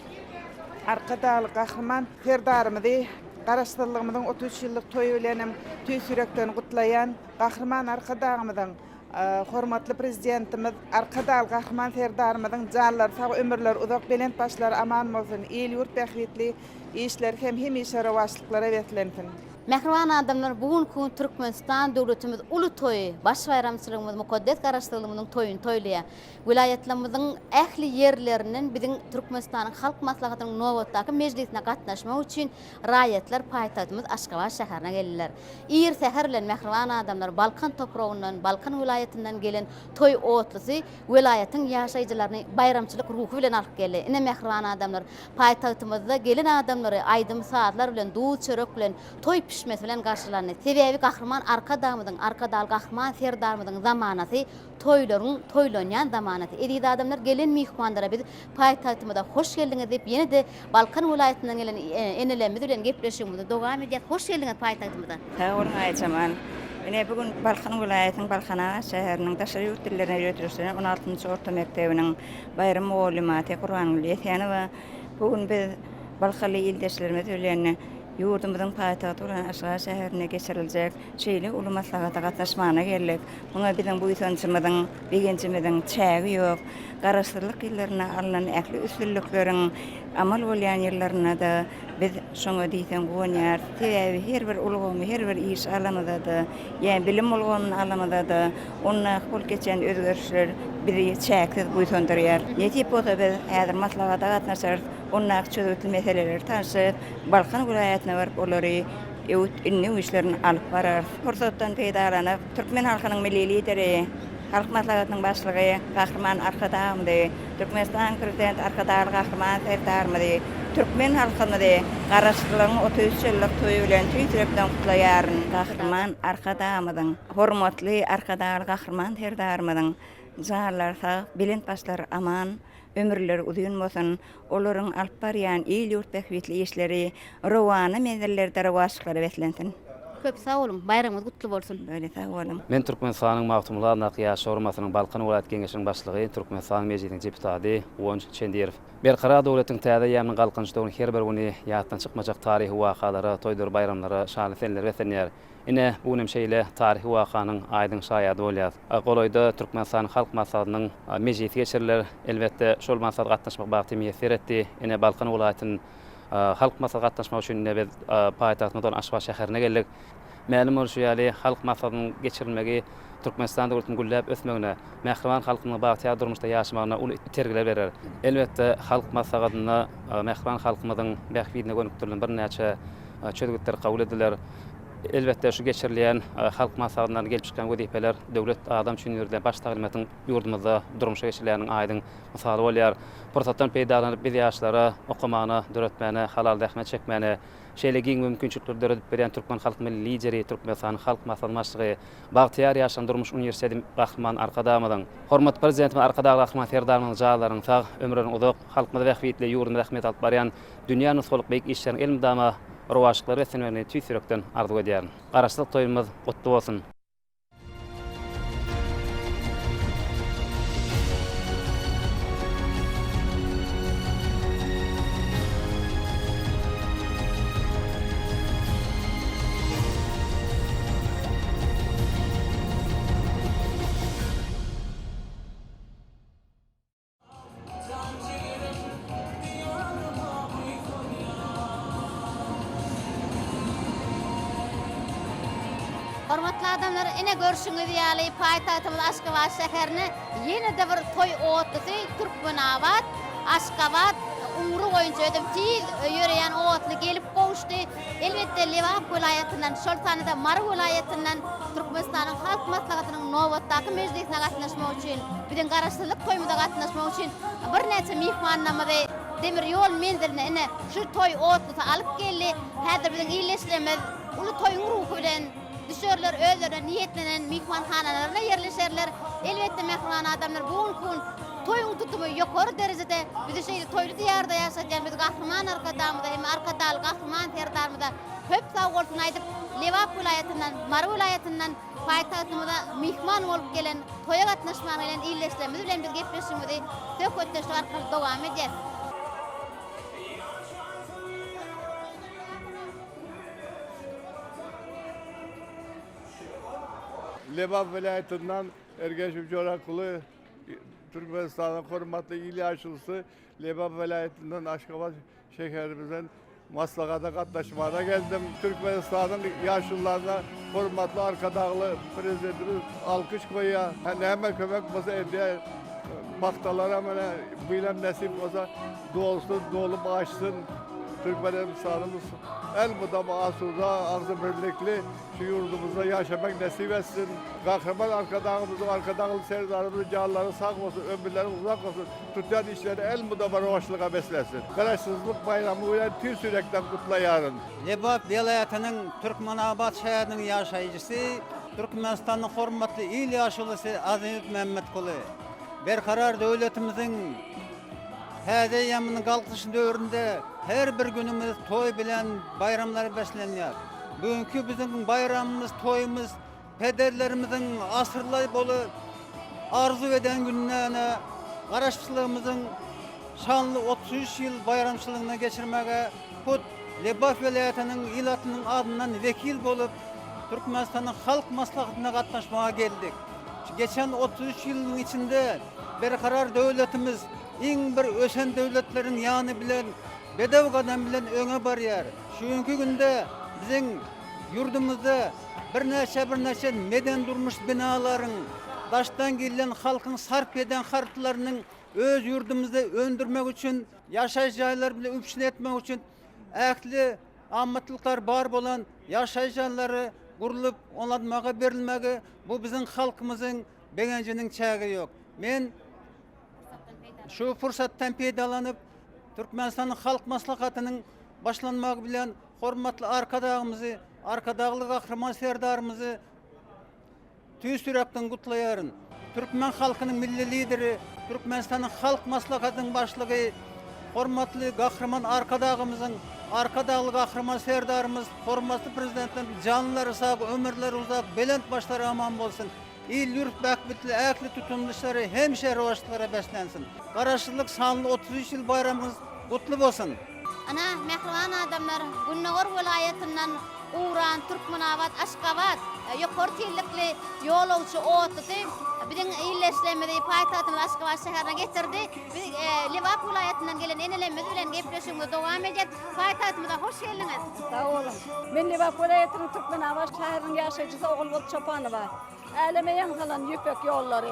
Arkadagly Gahryman Serdarymyzy Garaşsyzlygymyzyň 33 ýyllyk toýy bilen hem tüýs ýürekden gutlaýan. Gahryman Arkadagymyzyň, hormatly Prezidentimiz Arkadagly Gahryman Serdarymyzyň janlary sag, ömürleri uzak, belent başlary aman bolsun, il-ýurt bähbitli işleri hem hemişe rowaçlyklara beslensin! Mähriban adamlar, bu günki gün Türkmenistan döwletimiz uly toýy, baş baýramçylygymyz, mukaddes Garaşsyzlygymyzyň toýuny toýlaýar. Welaýatlarymyzyň ähli ýerlerinden biziň Türkmenistanyň Halk Maslahatynyň nobatdaky mejlisine gatnaşmak üçin raýatlar paýtagtymyz Aşgabat şäherine geldiler. Ir säher bilen mähriban adamlar Balkan topragyndan, Balkan welaýatyndan gelen toý otlusy welaýatyň ýaşaýjylaryny baýramçylyk ruhy bilen alyp geldi. Ine, mähriban adamlar, paýtagtymyzda gelen adamlary aýdym-sazlar bilen, duz-çörek bilen, toý pişmesi bilen garşylandy. Sebäbi Gahryman Arkadagymyzyň, Arkadagly Gahryman Serdarymyzyň zamanasy toýlaryň toýlanýan zamanasy. Eziz adamlar, gelen myhmanlara biz paýtagtymyza hoş geldiňiz diýip, ýene-de Balkan welaýatyndan gelen enelerimiz bilen gepleşigimizi dowam edýäs. Hoş geldiňiz paýtagtymyza. Sag boluň Aýjemal. Ine bu gün Balkan welaýatynyň Balkanabat şäheriniň daşary ýurt dillerine ýöriteleşdirilen on altynjy orta mekdebiniň baýram mugallymaty Gurbangül Esenowa. Bu gün biz balkanly ildeşlerimiz bilen ýurdumyzyň paýtagty bolan Aşgabat şäherinde geçiriljek şeýle uly maslahata gatnaşmana geldik. Muňa biziň buýsanjymyzyň, begenjimiziň çägi ýok. Garaşsyzlyk ýyllarynda alnan ähli üstünlikleriň amal bolýan ýyllarynda-da biz şoňa diýseň guwanýarys. Sebäbi her bir ulgamy, her bir işi alamyzda-da, ýa bilim ulgamyny alamyzda-da, ondaky bolup geçýän özgerişler bizi çäksiz buýsandyrýar. Nesip bolsa biz häzir maslahata gatnaşarys, ondaky çözgütli meseleleri tanşarys, Balkan welaýatyna baryp olary öwüt-ündew işlerini alyp bararys. Pursatdan peýdalanyp, türkmen halkynyň Milli Lideri, Halk Maslahatynyň Başlygy Gahryman Arkadagymyzy, Türkmenistanyň Prezidenti Arkadagly Gahryman Serdarymyzy, türkmen halkymyzy Garaşsyzlygyň 33 ýyllyk toýy bilen tüýs ýürekden gutlaýaryn. Gahryman Arkadagymyzyň, hormatly Arkadagly Gahryman Serdarymyzyň janlary sag, belent başlary aman, ömürleri uzyn bolsun! Olaryň alyp barýan il-ýurt bähbitli işleri rowana menzillerde rowaçlyklara beslensin! Köp sag boluň! Baýramyňyz gutly bolsun! Böyle sag boluň! Men Türkmenistanyň Magtymguly adyndaky Ýaşlar guramasynyň Balkan welaýat Geňeşiniň başlygy, Türkmenistanyň Mejlisiniň deputady Guwanç Çendirow. Berkarar döwletiň täze eýýamynyň Galkynyş döwrüniň her bir güni ýatdan çykmajak taryhy wakalara, toýdur baýramlara, şanly senelere beslenýär. Ine, bu gün hem şeýle taryhy wakanyň aýdyň şaýady bolýarys. Golaýda Türkmenistanyň Halk Maslahatynyň mejlisi geçiriler. Elbetde, şol maslahata gatnaşmak bagty miýesser etdi. Ine, Balkan welaýatynyň Halk Maslahata gatnaşmak üçin ine biz paýtagtymyz bolan Aşgabat şäherine geldik. Mälim bolşy ýaly, Halk Maslahatynyň geçirilmegi Türkmenistan döwletiniň gülläp ösmegine, mähriban halkymyzyň bagtyýar durmuşda ýaşamagyna uly itergiler berer. Elbetde, Halk Maslahatynda mähriban halkymyzyň bähbidine gönükdirilen birnäçe çözgütler kabul ediler. Elbetde, şu geçirilýän Halk Maslahatyndan gelip çykýan wezipeler Döwlet adam üçin ýöredilýän baş taglymatyň ýurdumyzda durmuşa geçirilýäniniň aýdyň mysaly bolýar. Pursatdan peýdalanyp, biz ýaşlara okamagyna, döretmäne, halal zähmet çekmäne şeýle giň mümkinçilikleri döredip berýän türkmen halk Milli Lideri, Türkmenistanyň Halk Maslahatynyň Başlygy, bagtyýar ýaşlaryň durmuş uniwersiteti Gahryman Arkadagymyzyň, hormatly Prezidentimiz Arkadagly Gahryman Serdarymyzyň janlarynyň sag, ömürleriniň uzak, halkymyza bähbitli, ýurdumyza ähmiýet alyp barýan dünýä nusgalyk beýik işleriň elmydama rowaçlyklara beslenmegini tüýs ýürekden arzuw edýärin. Garaşsyzlyk toýumyz gutly bolsun! Hormatly adamlar, ine görşüňiz ýaly paýtagtymyz Aşgabat şäherine ýene-de bir toý otlusy Türkmenabat, Aşgabat ugry boýunça özem tiz ýöreýän otly gelip gowuşdy. Elbetde, Lebap welaýatyndan, şol sanda-da Mary welaýatyndan Türkmenistanyň Halk Maslahatynyň nobatdaky mejlisine gatnaşmak üçin, biziň Garaşsyzlyk toýumyza gatnaşmak üçin birnäçe myhmanlarymyzy demir ýol menziline ine, şu toý otlusy alyp geldi. Häzir biziň ildeşlerimiz uly toýuň ruhy bilen. düşerler, özlerine niýetlenen myhmanhanalarynda ýerleşerler. Elbetde, mähriban adamlar, bu günki gün toýuň tutumy ýokary derejede. Bizi şeýle toýly diýarda ýaşadýan biz Gahryman Arkadagymyza hem Arkadagly Gahryman Serdarymyza köp sag bolsun aýdyp, Lebap welaýatyndan, Mary welaýatyndan paýtagtymyza myhman bolup gelen, toýa gatnaşmaga gelen ildeşlerimiz bilen biz gepleşigimizi söhbetdeşlik arkaly dowam edýäs. Lebap welaýatyndan Ergeşow Jorakuly, Türkmenistanyň hormatly il ýaşulusy Lebap welaýatyndan Aşgabat şäherimizden maslahata gatnaşmaga geldim. Türkmenistanyň ýaşulularyna hormatly Arkadagly Prezidentimiz alkyş goýýar. Näme kömek bolsa edýär. Pagtalara mine bu ýylam nesip bolsa dolsun, dolup aşsyn. Türkmenistanymyz elmydama asuda, agzybirlikli şu ýurdumyzda ýaşamak nesip etsin. Gahryman Arkadagymyzyň, Arkadagly Serdarymyzyň janlary sag bolsun, ömürleri uzak bolsun, tutýan işleri elmydama rowaçlyga beslensin. Garaşsyzlyk baýramy bilen tüýs ýürekden gutlaýaryn. Lebap welaýatynyň Türkmenabat şäheriniň ýaşaýjysy, Türkmenistanyň hormatly il ýaşulusy Azyzow Mämmetguly. Berkarar döwletimiziň Täze eýýamynyň Galkynyş döwründe her bir günümiz toý bilen baýramlara beslenýär. Bu günki biziň baýramymyz, toýumyz pederlerimiziň asyrlar boly arzuw eden günlerine Garaşsyzlygymyzyň şanly 33 ýyl baýramçylygyny geçirmäge hut Lebap welaýatynyň ilatynyň adyndan wekil bolup Türkmenistanyň Halk Maslahatyna gatnaşmaga geldik. Şu geçen 33 ýylyň içinde Berkarar döwletimiz iň bir ösen döwletleriň ýany bilen bedew gadam bilen öňe barýar. Şu günki günde biziň ýurdumyzda birnäçe-birnäçe medeni-durmuş binalaryň, daşdan gelýän halkyň sarp eden harytlarynyň öz ýurdumyzda öndürmek üçin, ýaşaýyş jaýlary bilen üpjün etmek üçin ähli amatlyklar bar bolan ýaşaýyş jaýlary gurlup ulanmaga berilmegi bu biziň halkymyzyň begenjiniň çägi ýok. Men şu pursatdan peýdalanyp, Türkmenistanyň Halk Maslahatynyň başlanmagy bilen hormatly Arkadagymyzy, Arkadagly Gahryman Serdarymyzy tüýs ýürekden gutlaýaryn. Türkmen halkynyň Milli Lideri, Türkmenistanyň Halk Maslahatynyň Başlygy hormatly Gahryman Arkadagymyzyň, Arkadagly Gahryman Serdarymyz, hormatly Prezidentimiziň janlary sag, ömürleri uzak, belent başlary aman bolsun! Il-ýurt bähbitli ähli tutumly işleri hemişe rowaçlyklara beslensin! Garaşsyzlyk şanly 33 ýyl baýramyňyz gutly bolsun! Ynha, mähriban adamlar, gündogar welaýatyndan ugran Türkmenabat, Aşgabat ýokary tizlikli ýolagçy otlusy biziň ildeşlerimizi paýtagtymyz Aşgabat şäherine getirdi. Biz Lebap welaýatyndan gelen enelerimiz bilen gepleşigimizi dowam edýäris. Paýtagtymyza hoş geldiňiz! Sag boluň! Men Lebap welaýatynyň Türkmenabat şäheriniň ýaşaýjysy Ogulbol Çopanowa. Äleme ýaň salan ýüpek ýollary,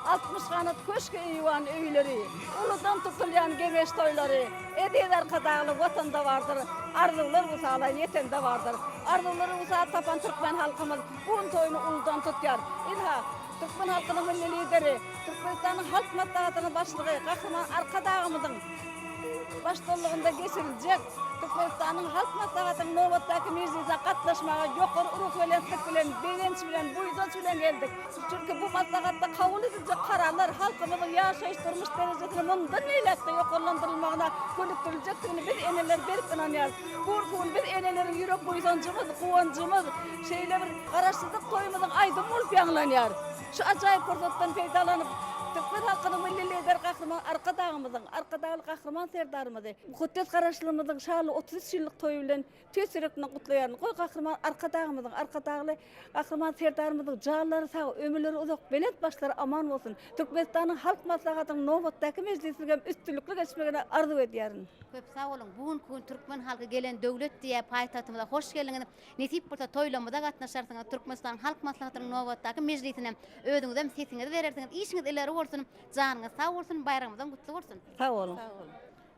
60 ganat köşgi-eýwan öýleri, uludan tutulýan geňeş toýlary eziz Arkadagly Watanda bardyr, arzuwlar wysala ýetende bardyr. Arzuwlary wysal tapan türkmen halkymyz bu gün toýuny uludan tutýar. Ynha, türkmen halkynyň Milli Lideri, Türkmenistanyň Halk Maslahatynyň Başlygy Gahryman Arkadagymyzyň baştutanlygynda geçiriljek Türkmenistanyň Halk Maslahatynyň nobatdaky mejlisine gatnaşmaga ýokary ruhubelentlik bilen, begenç bilen, buýsanç bilen geldik. Çünki bu maslahatda kabul ediljek kararlar halkymyzyň ýaşaýyş-durmuş derejesini mundan beýläk-de ýokarlandyrylmagyna gönükdiriljekdigini biz eneler berk ynanýarys. Bu gün biz eneleriň ýürek buýsanjymyz, guwanjymyz şeýle bir Garaşsyzlyk toýumyzyň aýdymy bolup ýaňlanýar. Şu ajaýyp pursatdan peýdalanyp, türkmen halkynyň Milli Lideri Gahryman Arkadagymyzyň, Arkadagly Gahryman Serdarymyzy mukaddes Garaşsyzlygymyzyň şanly 33 ýyllyk toýy bilen tüýs ýürekden gutlaýaryn. Goý, Gahryman Arkadagymyzyň, Arkadagly Gahryman Serdarymyzyň janlary sag, ömürleri uzak, belent başlary aman bolsun! Türkmenistanyň Halk Maslahatynyň nobatdaky mejlisiniň hem üstünlikli geçmegini arzuw edýärin. Köp sag boluň! Bu günki gün türkmen halky gelen döwlet diýýär paýtagtymyza hoş geldiňiz! Nesip bolsa toýlamyza gatnaşarsyňyz, Türkmenistanyň Halk Maslahatynyň nobatdaky mejlisine özüňizem sesiňizi berersiňiz. Işiňiz ileri bolsun, janyňyz sag bolsun, baýramyňyzam gutly bolsun! Sag boluň.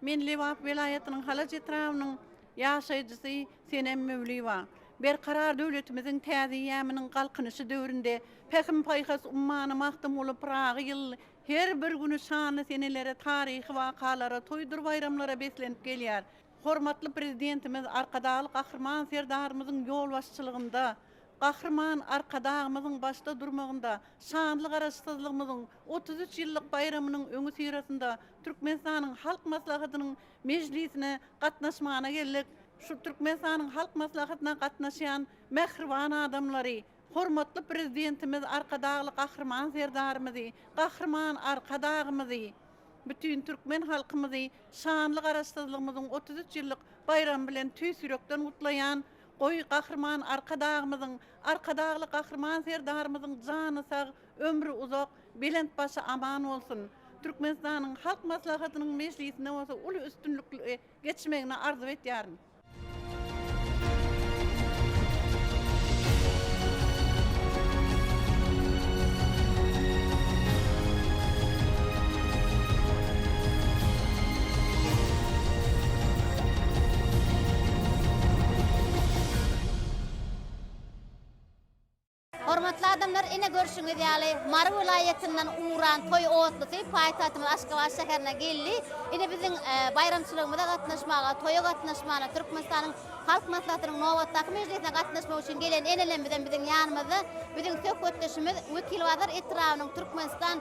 Men Lebap welaýatynyň Halaç etrabynyň ýaşaýjysy Senem Möwliýewa. Berkarar döwletimiziň täze eýýamynyň Galkynyşy döwründe Pähim-paýhas ummany Magtymguly Pyragy ýyl her bir güni şanly senelere, taryhy wakalara, toýdur baýramlara beslenip gelýär. Hormatly Prezidentimiz Arkadagly Gahryman Serdarymyzyň ýolbaşçylygynda. Gahryman Arkadagymyzyň başda durmagynda şanly Garaşsyzlygymyzyň 33 ýyllyk baýramynyň öňüsyrasynda Türkmenistanyň Halk Maslahatynyň mejlisine gatnaşmana geldik. Şu Türkmenistanyň Halk Maslahatyna gatnaşýan mähriban adamlary, hormatly Prezidentimiz Arkadagly Gahryman Serdarymyzy, Gahryman Arkadagymyzy, bütin türkmen halkymyzy şanly Garaşsyzlygymyzyň 33 ýyllyk baýramy bilen tüýs ýürekden gutlaýan. Goý, Gahryman Arkadagymyzyň, Arkadagly Gahryman Serdarymyzyň jany sag, ömri uzak, belent başy aman bolsun! Türkmenistanyň Halk Maslahatynyň mejlisinde bolsa uly üstünlikli geçmegini arzuw etýärin. Hormatly adamlar, ine görşüňiz ýaly, Mary welaýatyndan ugran toý otlusy paýtagtymyz Aşgabat şäherine geldi. Ine biziň baýramçylygymyza gatnaşmaga, toýa gatnaşmana, Türkmenistanyň Halk Maslahatynyň nobatdaky mejlisine gatnaşmak üçin gelen enelerimizem biziň ýanymyzda. Biziň söhbetdeşimiz Wekilbazar etrabynyň Türkmenistan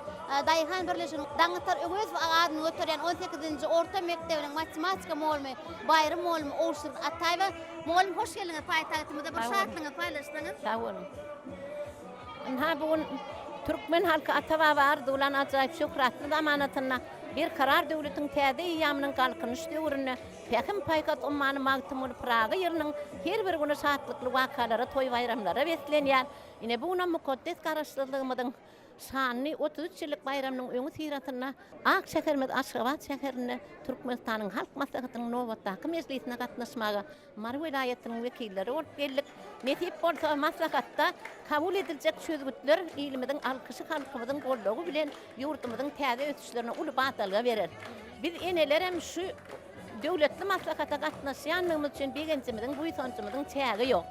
daýhan birleşiginiň Daňatar Öwezow adyny göterýän on sekizinji orta mekdebiniň matematika mugallmy Baýry mugallym Owşirin Ataýewa. Mugallym hoş geldiňiz paýtagtymyza bir şatlygyňyzy paýlaşsaňyz. Sag boluň. Ynha bu gün türkmen halky ata-baba arzuwlan ajaýyp şöhratly zamanasynda Berkarar döwletiň täze eýýamynyň Galkynyş döwründe Pähim-paýhas ummany Magtymguly Pyragy ýylynyň her bir güni şatlykly wakalara, toý-baýramlara beslenýär. Ine bu günem mukaddes Garaşsyzlygymyzyň Şanly 33 ýyllyk baýramynyň öňüsyrasynda ak şäherimiz Aşgabat şäherinde Türkmenistanyň Halk Maslahatynyň nobatdaky mejlisine gatnaşmaga Mary welaýatynyň wekilleri bolup geldik. Nesip bolsa, maslahatda kabul ediljek çözgütler ilimiziň alkyşy, halkymyzyň goldawy bilen ýurdumyzyň täze ösüşlerine uly badalga berer. Biz enelerem şu döwletli maslahata gatnaşýandygymyz üçin begenjimiziň, buýsanjymyzyň çägi ýok.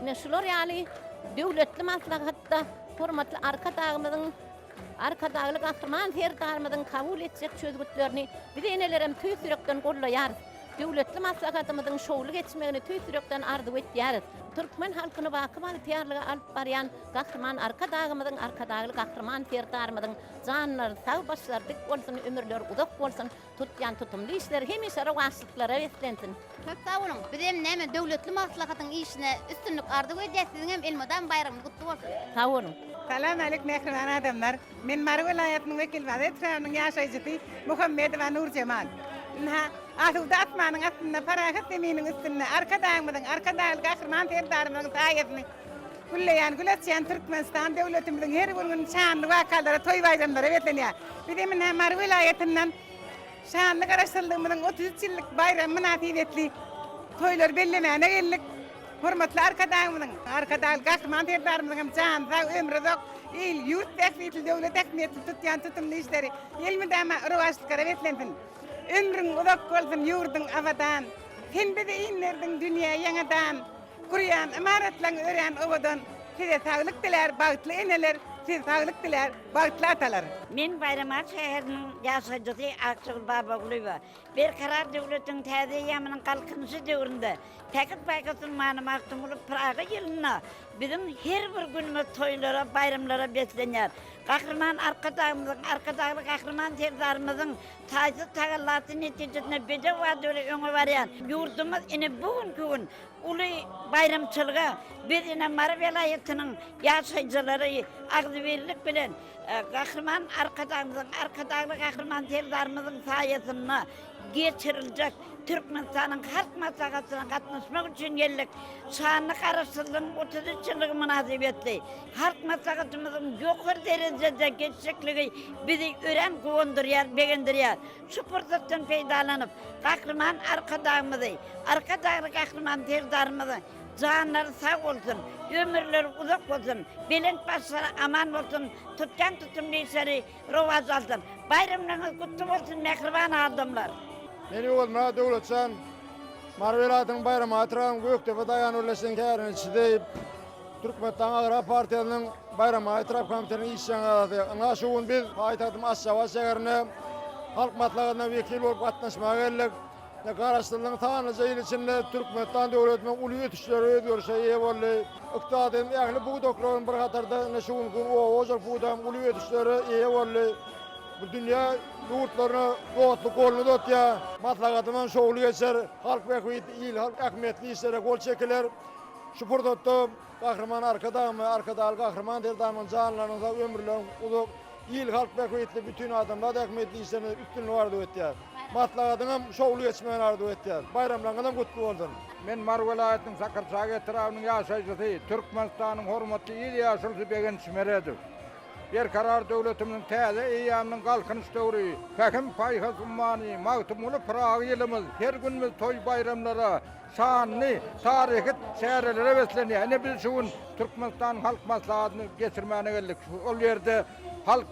Ine, şular ýaly döwletli maslahatda hormatly Arkadagymyzyň, Arkadagly Gahryman Serdarymyzyň kabul etjek çözgütlerini biz enelerem tüýs ýürekden goldaýarys. Döwletli maslahatymyzyň şowly geçmegini tüýs ýürekden arzuw etýäris. Türkmen halkyny baky bagtyýarlyga alyp barýan Gahryman Arkadagymyzyň, Arkadagly Gahryman Serdarymyzyň janlary sag, başlary dik bolsun, ömürleri uzak bolsun! Tutýan tutumly işleri hemişe rowaçlyklara beslensin. Köp sag boluň. Bizem näme döwletli maslahatyň işine üstünlik arzuw edýäs. Siziň hem elmydam baýramyňyz gutly bolsun. Sag boluň. Salam alik mähriban adamlar. Men Mary welaýatynyň Wekilbazar etrabynyň ýaşaýjysy Muhammedowa Nurjemal. Ynha, asuda asmanyň astynda, parahat zeminiň üstünde Arkadagymyzyň, Arkadagly Gahryman Serdarymyzyň saýasyny gülleýän, gül açýan Türkmenistan döwletimiziň her bir güni şanly wakalara, toý-baýramlara beslenýär. Biz hem ynha Mary welaýatyndan şanly Garaşsyzlygymyzyň 33 ýyllyk baýramy mynasybetli toýlary bellemäne geldik. Hormatly Arkadagymyzyň, Arkadagly Gahryman Serdarymyzyň hem jany sag, ömri uzak, il, ýurt bähbitli, döwlet ähmiýetli tutýan tutumly işleri elmydama rowaçlyklara beslensin! Ömrüň uzak bolsun, ýurduň abadan! Sen bizi inderdiň dünýä ýaňadan! Gurýan ymaratlaň örän owadan. Size saglyk dilär bagtly eneler, Size saglyk dilär bagtly atalar. Men Baýramaly şäheriniň ýaşaýjysy Akjagül Babagulyýewa. Berkarar döwletiň täze eýýamynyň Galkynyşy döwründe, Pähim-paýhas ummany Magtymguly Pyragy ýylynda biziň her bir günümiz toýlara, baýramlara beslenýär. Gahryman Arkadagymyzyň, Arkadagly Gahryman Serdarymyzyň taýsyz tagallasy netijesinde bedew bady bilen öňe barýan ýurdumyz ine bu günki gün uly baýramçylyga biz ine Mary welaýatynyň ýaşaýjylary agzybirlik bilen Gahryman Arkadagymyzyň, Arkadagly Gahryman Serdarymyzyň saýasynda geçiriljek Türkmenistanyň Halk Maslahatyna gatnaşmak üçin geldik. Şanly Garaşsyzlygyň 33 ýyllygy mynasybetli Halk Maslahatymyzyň ýokary derejede geçjekligi bizi örän guwandyrýar, begendirýär. Şu pursatdan peýdalanyp, Gahryman Arkadagymyzy, Arkadagly Gahryman Serdarymyzy janlary sag bolsun, ömürleri uzak bolsun, belent başlary aman bolsun, tutýan tutumly işleri rowaç alsyn. Baýramlaryňyz gutly bolsun, mähriban adamlar! Men Öwezmyrat Döwletjan, Mary welaýatynyň Baýramaly etrabynyň Gökdepe daýhan birleşiginiň kärendeçisi, Türkmenistanyň Agrar partiýasynyň Baýramaly etrap komitetiniň işjeň agzasy. Ynha şu gün biz paýtagtymyz Aşgabat şäherine Halk Maslahatyna wekil bolup gatnaşmaga geldik. Garaşsyzlygyň sanlyja ýyl içinde Türkmenistan döwletimiz uly ösüşlere, özgerişe eýe boldy. Ykdysadyýetiň ähli pudaklary bilen bir hatarda ine şu günki gün oba hojalyk pudagy hem uly ösüşlere eýe boldy. Bu dünýä ýurtlaryna dostluk goluny uzatýar. Maslahatymyz hem şowly geçer. Halk bähbitli, il-halk ähmiýetli işlere gol çekiler. Şu pursatda Gahryman Arkadagymyz, Arkadagly Gahryman Serdarymyzyň janlarynyň sag, ömürleriniň uzak, il-halk bähbitli, bütin adamzat ähmiýetli işlerinde üstünlik arzuw etýäris. Maslahatyň hem şowly geçmegini arzuw etýäris. Baýramlaryňyz hem gutly bolsun! Men Mary welaýatynyň Sakarçäge etrabynyň ýaşaýjysy, Türkmenistanyň hormatly il ýaşulusy Begenç Meredow. Berkarar döwletimiziň täze eýýamynyň Galkynyş döwri, Pähim-paýhas ummany Magtymguly Pyragy ýylymyz her günümiz toý-baýramlara, şanly taryhy çärelere beslenýär. Ine biz şu gün Türkmenistanyň Halk Maslahatyny geçirmäne geldik. Ol ýerde halk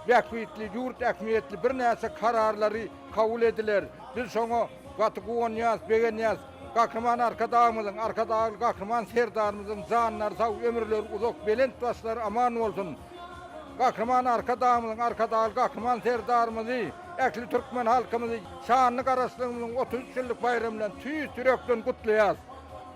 bähbitli, ýurt ähmiýetli birnäçe kararlary kabul ediler. Biz şoňa gaty guwanýarys, begenýäris. Gahryman Arkadagymyzyň, Arkadagly Gahryman Serdarymyzyň janlary sag, ömürleri uzak, belent başlary aman bolsun! Gahryman Arkadagymyzyň, Arkadagly Gahryman Serdarymyzy, ähli türkmen halkymyzy şanly Garaşsyzlygymyzyň 33 ýyllyk baýramy bilen tüýs ýürekden gutlaýarys.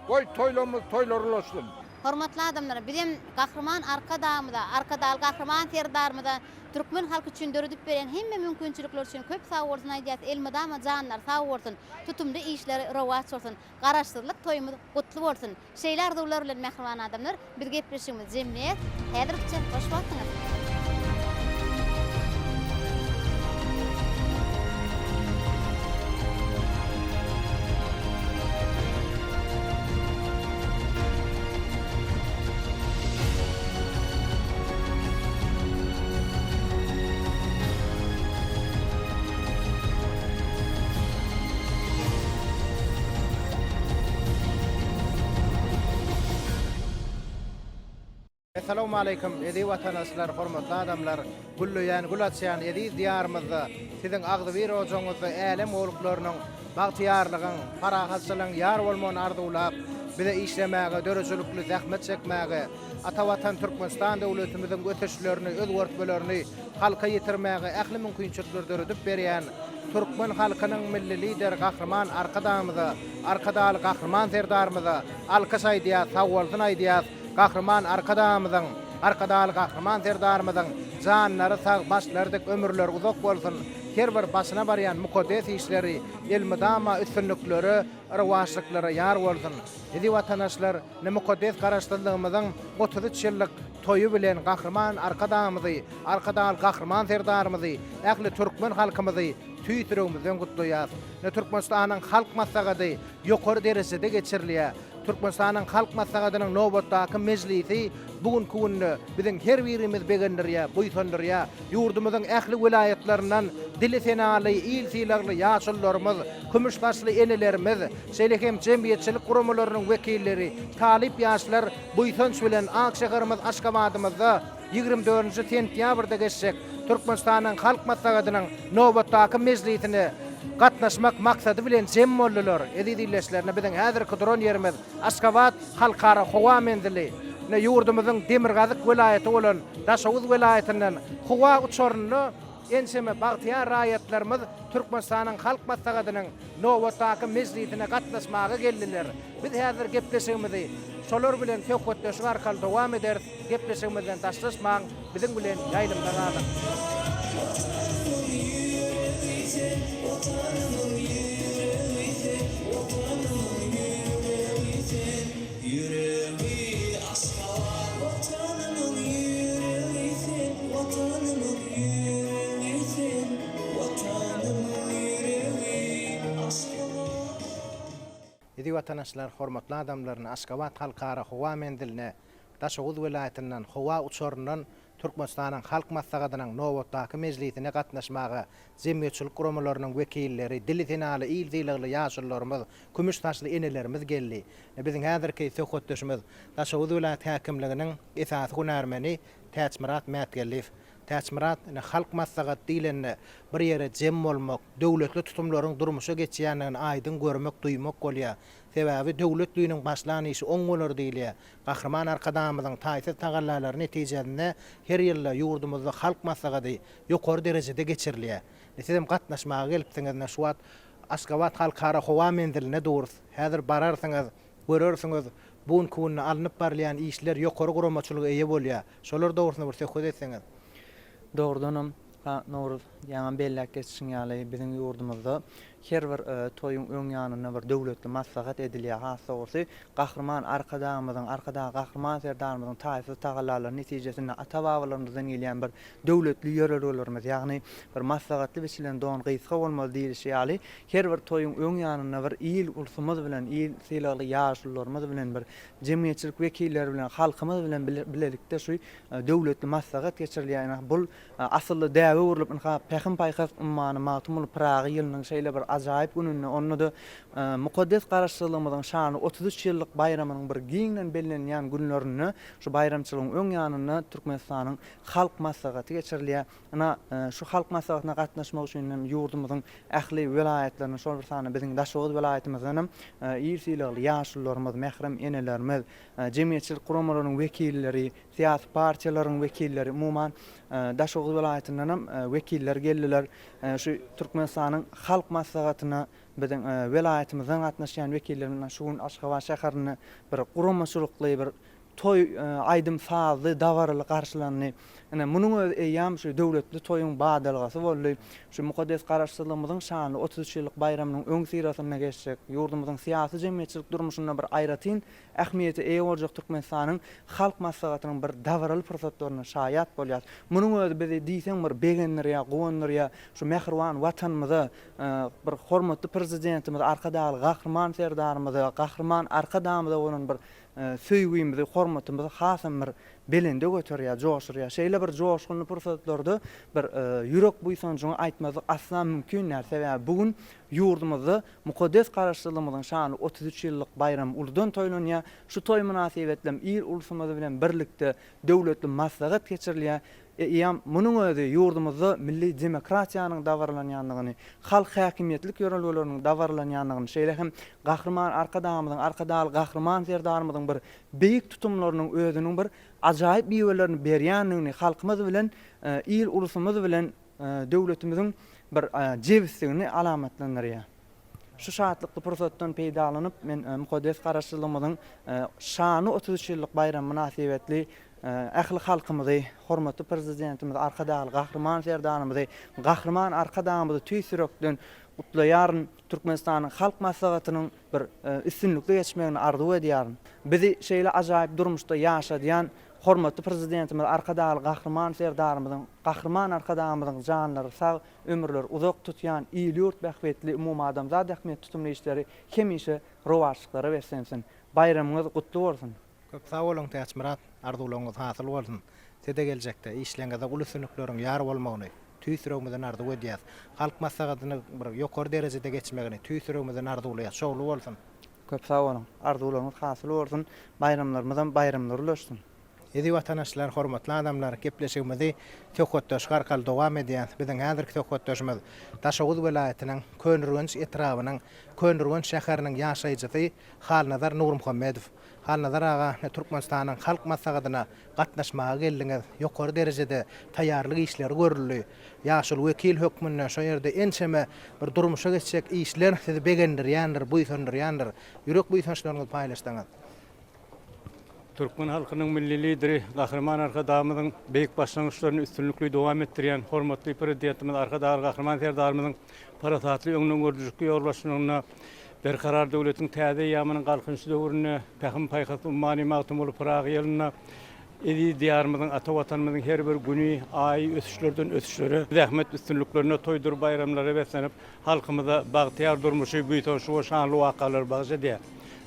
Goý, toýlarymyz toýlara ulaşsyn! Hormatly adamlar, bizem Gahryman Arkadagymyza, Arkadagly Gahryman Serdarymyza türkmen halky üçin döredip berýän hemme mümkinçilikleri üçin köp sagbolsun aýdýas, elmydama janlary sag bolsun, tutumly işleri rowaç bolsun, Garaşsyzlyk toýumyz gutly bolsun! Şeýle arzuwlar bilen mähriban adamlar, biz gepleşigimizi jemleýäs. Häzirlikçe hoş wagtyňyz! Essalawmaleýkim eziz watandaşlar hormatly adamlar gülleýän gül açýan eziz diýarymyzda siziň agzybir ojagyňyzda älem gowluklarynyň bagtyýarlygyň parahatçylygyň ýar bolmagyny arzuwlap bize işlemäge döredijilikli zähmet çekmäge Ata Watan Türkmenistan döwletimiziň ösüşlerini özgertmelerini halka ýetirmäge ähli mümkinçilikleri döredip berýän türkmen halkynyň Milli Lideri Gahryman Arkadagymyza, Arkadagly Gahryman Serdarymyza alkyş aýdýas, sagbolsun aýdýas. Gahryman Arkadagymyzyň, Arkadagly Gahryman Serdarymyzyň janlary sag, başlary dik, ömürleri uzak bolsun! Her bir başyna barýan mukaddes işleri elmydama üstünliklere, rowaçlyklara ýar bolsun! Eziz watandaşlar, Ine, mukaddes Garaşsyzlygymyzyň 33 ýyllyk toýy bilen Gahryman Arkadagymyzy, Arkadagly Gahryman Serdarymyzy, ähli türkmen halkymyzy tüýs ýüregimizden gutlaýarys. Ine, Türkmenistanyň Halk Maslahaty ýokary derejede geçirilýär. Türkmenistanyň Halk Maslahatynyň nobatdaky mejlisi bu günki günde biziň her birimizi begendirýär, buýsandyrýar. Ýurdumyzyň ähli welaýatlaryndan dili senaly, il sylagly ýaşulularymyz, kümüş saçly enelerimiz, şeýle hem jemgyýetçilik guramalarynyň wekilleri, talyp ýaşlar buýsanç bilen ak şäherimiz Aşgabadymyzda 24 dördünji sentýabrda geçjek Türkmenistanyň Halk Maslahatynyň nobatdaky mejlisine gatnaşmak maksady bilen jem boldular. Eziz ildeşler, ine biziň häzirki duran ýerimiz Aşgabat Halkara howa menzili. Ine ýurdumyzyň demirgazyk welaýaty bolan Daşoguz welaýatyndan howa uçarynda Ençeme bagtyýar raýatlarymyz Türkmenistanyň Halk Maslahatynyň nobatdaky mejlisine gatnaşmaga geldiler. Biz häzir gepleşigimizi şolar bilen söhbetdeşlik arkaly dowam ederis. Gepleşigimizden daşlaşmaň, biziň bilen ýaýlymda galyň. Watanymyň ýüregi sen, Watanymyň ýüregi sen, Watanymyň ýüregi sen, Ýüregi Aşgabat. Watanymyň ýüregi sen, Watanymyň ýüregi sen, Watanymyň ýüregi Aşgabat. Eziz watandaşlar, hormatly adamlaryny Aşgabat Halkara howa menziline Daşoguz welaýatyndan howa uçaryndan Türkmenistanyň Halk Maslahatynyň nobatdaky mejlisine gatnaşmaga jemgyýetçilik guramalarynyň wekilleri, dili senaly, il sylagly ýaşulularymyz, kümüş saçly enelerimiz geldi. Biziň häzirki söhbetdeşimiz Daşoguz welaýat häkimliginiň esasy hünärmeni Täçmyrat Mätgeldiýew. Täçmyrat, ine, Halk Maslahaty diýlende, bir ýere jem bolmak, döwletli tutumlaryň durmuşa geçýändigini aýdyň görmek, duýmak bolýar. Sebäbi döwletliniň başlan işi oň bolar diýilýär. Gahryman Arkadagymyzyň taýsyz tagallalary netijesinde her ýylda ýurdumyzda Halk Maslahaty ýokary derejede geçirilýär. Ine, sizem gatnaşmaga gelipsiňiz. Ine, şu wagt. Aşgabat Halkara howa menzilinde durus. Häzir bararsyňyz, görersiňiz, bu günki günde alnyp barylýan işler ýokary guramaçylyga eýe bolýar. Şolar dogrusynda bir söhbet etseňiz. Dogrudanam, Nowruz, ýaňam belläp geçişiň ýaly, biziň ýurdumyzda her bir toýuň öň ýanynda bir döwletli maslahat edilýär. Has dogrusy, Gahryman Arkadagymyzyň, Arkadag Gahryman Serdarymyzyň taýsyz tagallalary netijesinde ata-babalarymyzdan gelýän bir döwletli ýörelgelerimiz, ýagny bir maslahatly biçilen don gysga bolmaz diýlişi ýaly, her bir toýuň öň ýanynda bir il-ulsumyz bilen, il sylagly ýaşulularymyz bilen bir jemgyýetçilik wekilleri bilen, halkymyz bilen bilelikde şu döwletli maslahat geçirilýär. Ynha, bul asylly däbe öwrülip, ynha, Pähim-paýhas ummany Magtymguly Pyragy ýylynyň şeýle bir ajaýyp gününde, onda-da mukaddes Garaşsyzlygymyzyň şanly 33 ýyllyk baýramynyň bir giňden bellenilýän günlerinde, şu baýramçylygyň öň ýanynda Türkmenistanyň Halk Maslahaty geçirilýär. Ynha, şu Halk Maslahatyna gatnaşmak üçin hem ýurdumyzyň ähli welaýatlaryndan, şol bir sanda biziň Daşoguz welaýatymyzdan hem il sylagly ýaşulularymyz, mährem enelerimiz, jemgyýetçilik guramalarynyň wekilleri, syýasy partiýalaryň wekilleri, umuman, Daşoguz welaýatyndan hem wekiller geldiler. Şu Türkmenistanyň Halk Maslahatyna biziň welaýatymyzdan gatnaşýan wekillerimiz şu gün Aşgabat şäherinde bir guramaçylykly bir Toý aýdym-sazly, dabaraly garşylandy. Ine, munuň özi eýýäm şu döwletli toýuň badalgasy boldy. Şu mukaddes Garaşsyzlygymyzyň şanly 33 ýyllyk baýramynyň öňüsyrasynda geçjek, ýurdumyzyň syýasy-jemgyýetçilik durmuşynda bir aýratyn ähmiýete eýe boljak Türkmenistanyň Halk Maslahatynyň bir dabaraly pursatlaryna şaýat bolýarys. Munuň özi bizi diýseň bir begendirýär, guwandyrýar. Şu mähriban Watanymyza, bir hormatly Prezidentimiz Arkadagly Gahryman Serdarymyza, Gahryman Arkadagymyza bolan bir söýgimizi, hormatymyzy hasam bir belende göterýär, joşurýar. Şeýle bir joşgunly pursatlarda bir ýürek buýsanjyňy aýtmazlyk asla mümkin däl. Sebäbi bu gün ýurdumyzda mukaddes Garaşsyzlygymyzyň şanly 33 ýyllyk baýramy uludan toýlanýar. Şu toý mynasybetli hem il-ulsumyz bilen birlikde döwletli maslahat geçirilýär. Eýýäm munuň özi ýurdumyzda milli demokratiýanyň dabaralanýandygyny, halk häkimiýetlik ýörelgeleriniň dabaralanýandygyny, şeýle hem Gahryman Arkadagymyzyň, Arkadagly Gahryman Serdarymyzyň bir beýik tutumlarynyň özüniň bir ajaýyp miwelerini berýändigini, halkymyz bilen, il-ulusymyz bilen döwletimiziň bir jebisligini alamatlandyrýar. Şu şatlykly pursatdan peýdalanyp, men mukaddes Garaşsyzlygymyzyň şanly 33 ýyllyk baýramy mynasybetli ähli halkymyzy, hormatly Prezidentimiz Arkadagly Gahryman Serdarymyzy, Gahryman Arkadagymyzy tüýs ýürekden gutlaýaryn, Türkmenistanyň Halk Maslahatynyň bir üstünlikli geçmegini arzuw edýärin. Bizi şeýle ajaýyp durmuşda ýaşadýan hormatly Prezidentimiz Arkadagly Gahryman Serdarymyzyň, Gahryman Arkadagymyzyň janlary sag, ömürleri uzak tutýan il-ýurt bähbitli umumadamzat ähmiýetli tutumly işleri hemişe rowaçlyklara beslensin! Baýramyňyz gutly bolsun! Köp sag boluň Täçmyrat, arzuwlaryňyz hasyl bolsun! Size geljekde işleriňizde uly üstünlikleriň ýar bolmagyny tüýs ýüregimizden arzuw edýäs. Halk Maslahatyny bir ýokary derejede geçmegini tüýs ýüregimizden arzuwlaýas. Şowly bolsun! Köp sag boluň! Arzuwlaryňyz hasyl bolsun! Baýramlarymyzam baýramlara ulaşsyn! Eziz watandaşlar, hormatly adamlar, gepleşigimizi söhbetdeşlik arkaly dowam edýäs. Biziň häzirki söhbetdeşimiz Daşoguz welaýatynyň Köneürgenç etrabynyň Köneürgenç şäheriniň ýaşaýjysy Halnazar Nurmuhammedow. Halnazar aga, Türkmenistanyň Halk Maslahatyna gatnaşmaga geldiňiz. Ýokary derejede taýýarlyk işleri görüldi. Ýaşuly wekil hökmünde şo ýerde ençeme bir durmuşa geçjek işler sizi begendirýändir, buýsandyrýandyr. Ýürek buýsançlaryňyzy paýlaşsaňyz. Türkmen halkynyň Milli Lideri Gahryman Arkadagymyzyň beýik başlangyçlaryny üstünlikli dowam etdirýän hormatly Prezidentimiz Arkadagly Gahryman Serdarymyzyň parasatly öňdengörüjilikli ýolbaşçylygynda Berkarar döwletiň täze eýýamynyň Galkynyş döwründe Pähim-paýhas ummany Magtymguly Pyragy ýylynda eziz Diýarymyzyň, ata Watanymyzyň her bir güni, aýy ösüşlerden ösüşlere, zähmet üstünliklerine, toýdur baýramlara beslenip, halkymyza bagtyýar durmuşy, buýsançly we şanly wakalary bagyş edýär.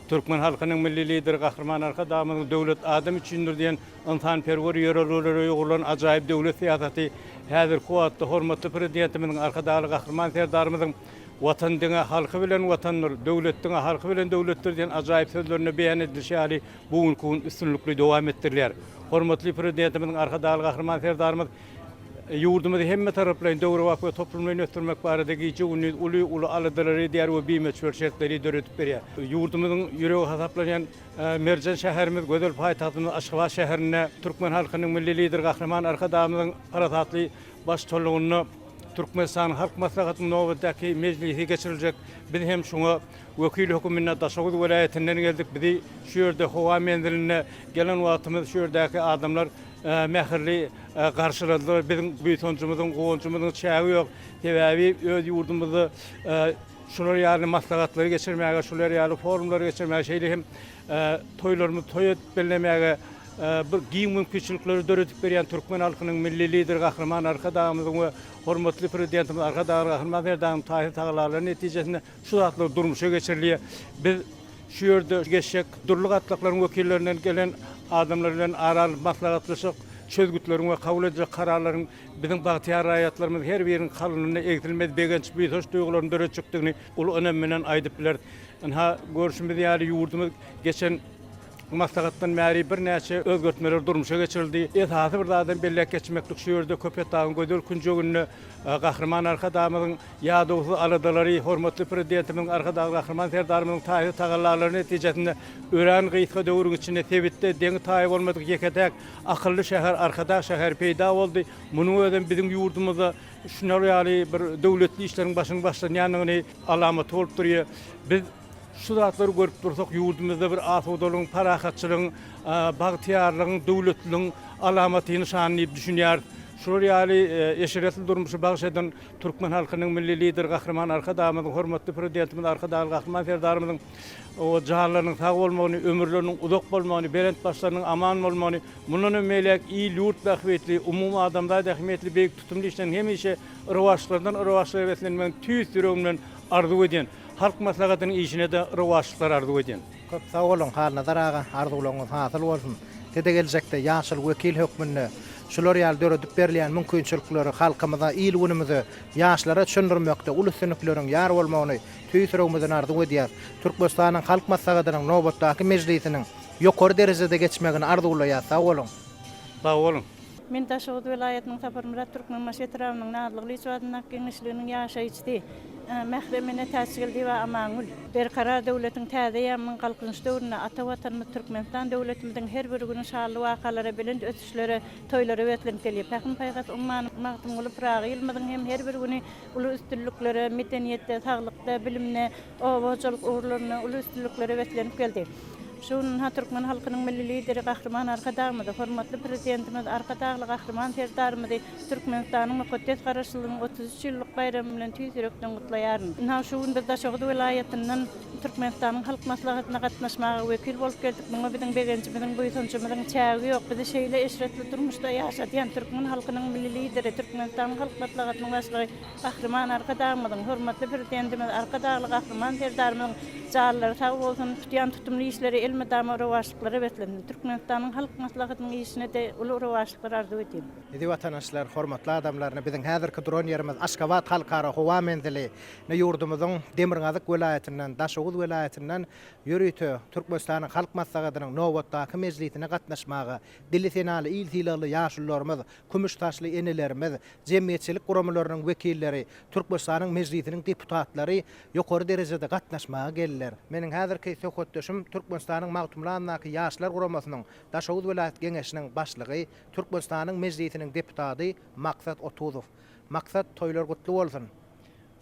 Türkmen halkynyň Milli Lideri Gahryman Arkadagymyzyň Döwlet adam üçindir diýen ynsanperwer ýörelgelere ýugrulan ajaýyp döwlet syýasaty häzirki wagtda hormatly Prezidentimiziň, Arkadagly Gahryman Serdarymyzyň Watan diňe halky bilen Watandyr, döwlet diňe halky bilen döwletdir diýen ajaýyp sözlerinde beýan edilişi ýaly bu günki gün üstünlikli dowam etdirilýär. Hormatly Prezidentimiziň Arkadagly Gahryman Serdarymyz Ýurdumyzy hemmetaraplaýyn döwrebap we toplumlaýyn ösdürmek barada gije-gündiz uly-uly aladalary edýär we bimöçber şertleri döredip berýär. Ýurdumyzyň ýüregi hasaplanýan merjen şäherimiz, gözel paýtagtymyz Aşgabat şäherinde türkmen halkynyň Milli Lideri Gahryman Arkadagymyzyň parasatly baştutanlygynda. Türkmenistanyň Halk Maslahatynyň nobatdaky mejlisi geçiriljek. Biz hem şuňa wekil höküminde Daşoguz welaýatyndan geldik. Bizi şu ýerde howa menzilinde gelen wagtymyz şu ýerdäki adamlar mähirli garşyladylar. Biziň buýsanjymyzyň, guwanjymyzyň çägi ýok. Sebäbi öz ýurdumyzda şular ýaly maslahatlary geçirmäge, şular ýaly forumlary geçirmäge, şeýle hem toýlarymyzy toý edip bellemäge bir giň mümkinçilikleri döredip berýän türkmen halkynyň Milli Lideri Gahryman Arkadagymyzyň we hormatly Prezidentimiz Arkadagly Gahryman Serdarymyzyň taýsyz tagallalary netijesinde şu zatlar durmuşa geçirilýär. Biz şu ýerde geçjek dürli gatlaklaryň wekillerinden gelen adamlar bilen ara alyp maslahatlaşyk, çözgütleriň we kabul ediljek kararlaryň biziň bagtyýar raýatlarymyz her biriniň kalbynda egsilmez begenç, buýsanç duýgularyny döretjekdigini uly ynam bilen aýdyp bileris. Ynha, görşümiz ýaly, ýurdumyz geçen maslahatdan bäri birnäçe özgertmeler durmuşa geçirildi. Esasy bir zadam belläp geçmeklik, şu ýerde Köpetdagyň gözel künjeginde Gahryman Arkadagymyzyň ýadawsyz aladalary, hormatly Prezidentimiziň Arkadagly Gahryman Serdarymyzyň taýsyz tagallalary netijesinde örän gysga döwrüň içinde sebitde deňi-taýy bolmadyk ýeke-täk akylly şäher Arkadag şäheri peýda boldy. Munuň özem biziň ýurdumyzda şular ýaly bir döwletli işleriň başynyň başlanýandygyny alamaty bolup durýar. Biz şu zatlary görüp dursak, ýurdumyzda bir asudalygyň, parahatçylygyň, bagtyýarlygyň, döwletliligiň alamaty, nyşany diýip düşünýäris. Şular ýaly eşretli durmuşy bagyş eden türkmen halkynyň Milli Lideri Gahryman Arkadagymyzyň, hormatly Prezidentimiz Arkadagly Gahryman Serdarymyzyň janlarynyň sag bolmagyny, ömürleriniň uzak bolmagyny, belent başlarynyň aman bolmagyny, mundan hem beýläk il-ýurt bähbitli, umumadamzat ähmiýetli beýik tutumly işleriň hemişe rowaçlyklardan rowaçlara beslenmegini tüýs ýüregimden arzuw edýän. Halk Maslahatynyň işine-de rowaçlyklar arzuw edýän. Köp sag boluň Halnazar aga arzuwlaryňyz hasyl bolsun. Size geljekde ýaşyl wekil hökmünde şular ýaly döredip berilýän mümkinçilikleri halkymyza, il-günümize, ýaşlara düşündirmekde uly üstünlikleriň ýar bolmagyny tüýs ýüregimizden arzuw edýäs. Türkmenistanyň Halk Maslahatynyň nobatdaky mejlisiniň ýokary derejede geçmegini arzuwlaýas. Sag boluň. Sag boluň. Men Daşoguz welaýatynyň Saparmyrat Türkmenbaşy etrabynyň Nazly Gylyjow adyndaky geňeşliginiň ýaşaýjysy Mährem ene Täçgeldiýewa Amangül. Berkarar döwletiň täze eýýamynyň Galkynyş döwründe ata Watanymyz Türkmenistan döwletimiziň her bir güni şanly wakalara, belent ösüşlere, toýlara beslenip gelýär. Pähim-paýhas ummany Magtymguly Pyragy ýylymyzyň hem her bir güni uly üstünliklere, medeniýetde, saglykda, bilimde, oba hojalyk ugurlarynda uly üstünliklere beslenip geldi. Şu gün ynha türkmen halkynyň Milli Lideri Gahryman Arkadagymyzy, hormatly Prezidentimiz Arkadagly Gahryman Serdarymyzy Türkmenistanyň mukaddes Garaşsyzlygynyň 33 ýyllyk baýramy bilen tüýs ýürekden gutlaýaryn. Ynha şu gün biz Daşoguz welaýatyndan Türkmenistanyň Halk Maslahatyna gatnaşmaga wekil bolup geldik. Muňa biziň begenjimiziň, buýsanjymyzyň çägi ýok. Bizi şeýle eşretli durmuşda ýaşadýan türkmen halkynyň Milli Lideri, Türkmenistanyň Halk Maslahatynyň Başlygy Gahryman Arkadagymyzyň, hormatly Prezidentimiz Arkadagly Gahryman Serdarymyzyň janlary sag bolsun, tutýan tutumly işleri elmydama rowaçlyklara beslensin. Türkmenistanyň Halk Maslahatynyň işine-de uly rowaçlyklar arzuw edýän. Eziz watandaşlar, hormatly adamlar, ine biziň häzirki duran ýerimiz Aşgabat Halkara howa menzili. Ine ýurdumyzyň demirgazyk welaýatyndan, Daşoguz welaýatyndan ýörite Türkmenistanyň Halk Maslahatynyň nobatdaky mejlisine gatnaşmaga dili senaly, il sylagly ýaşulularymyz, kümüş saçly enelerimiz, jemgyýetçilik guramalarynyň wekilleri, Türkmenistanyň Mejlisiniň deputatlary ýokary derejede gatnaşmaga geldiler. Meniň häzirki söhbetdeşim Türkmenistanyň Magtymguly adyndaky Ýaşlar guramasynyň Daşoguz welaýat Geňeşiniň başlygy, Türkmenistanyň Mejlisiniň deputady Maksat Otuzow. Maksat, toýlar gutly bolsun!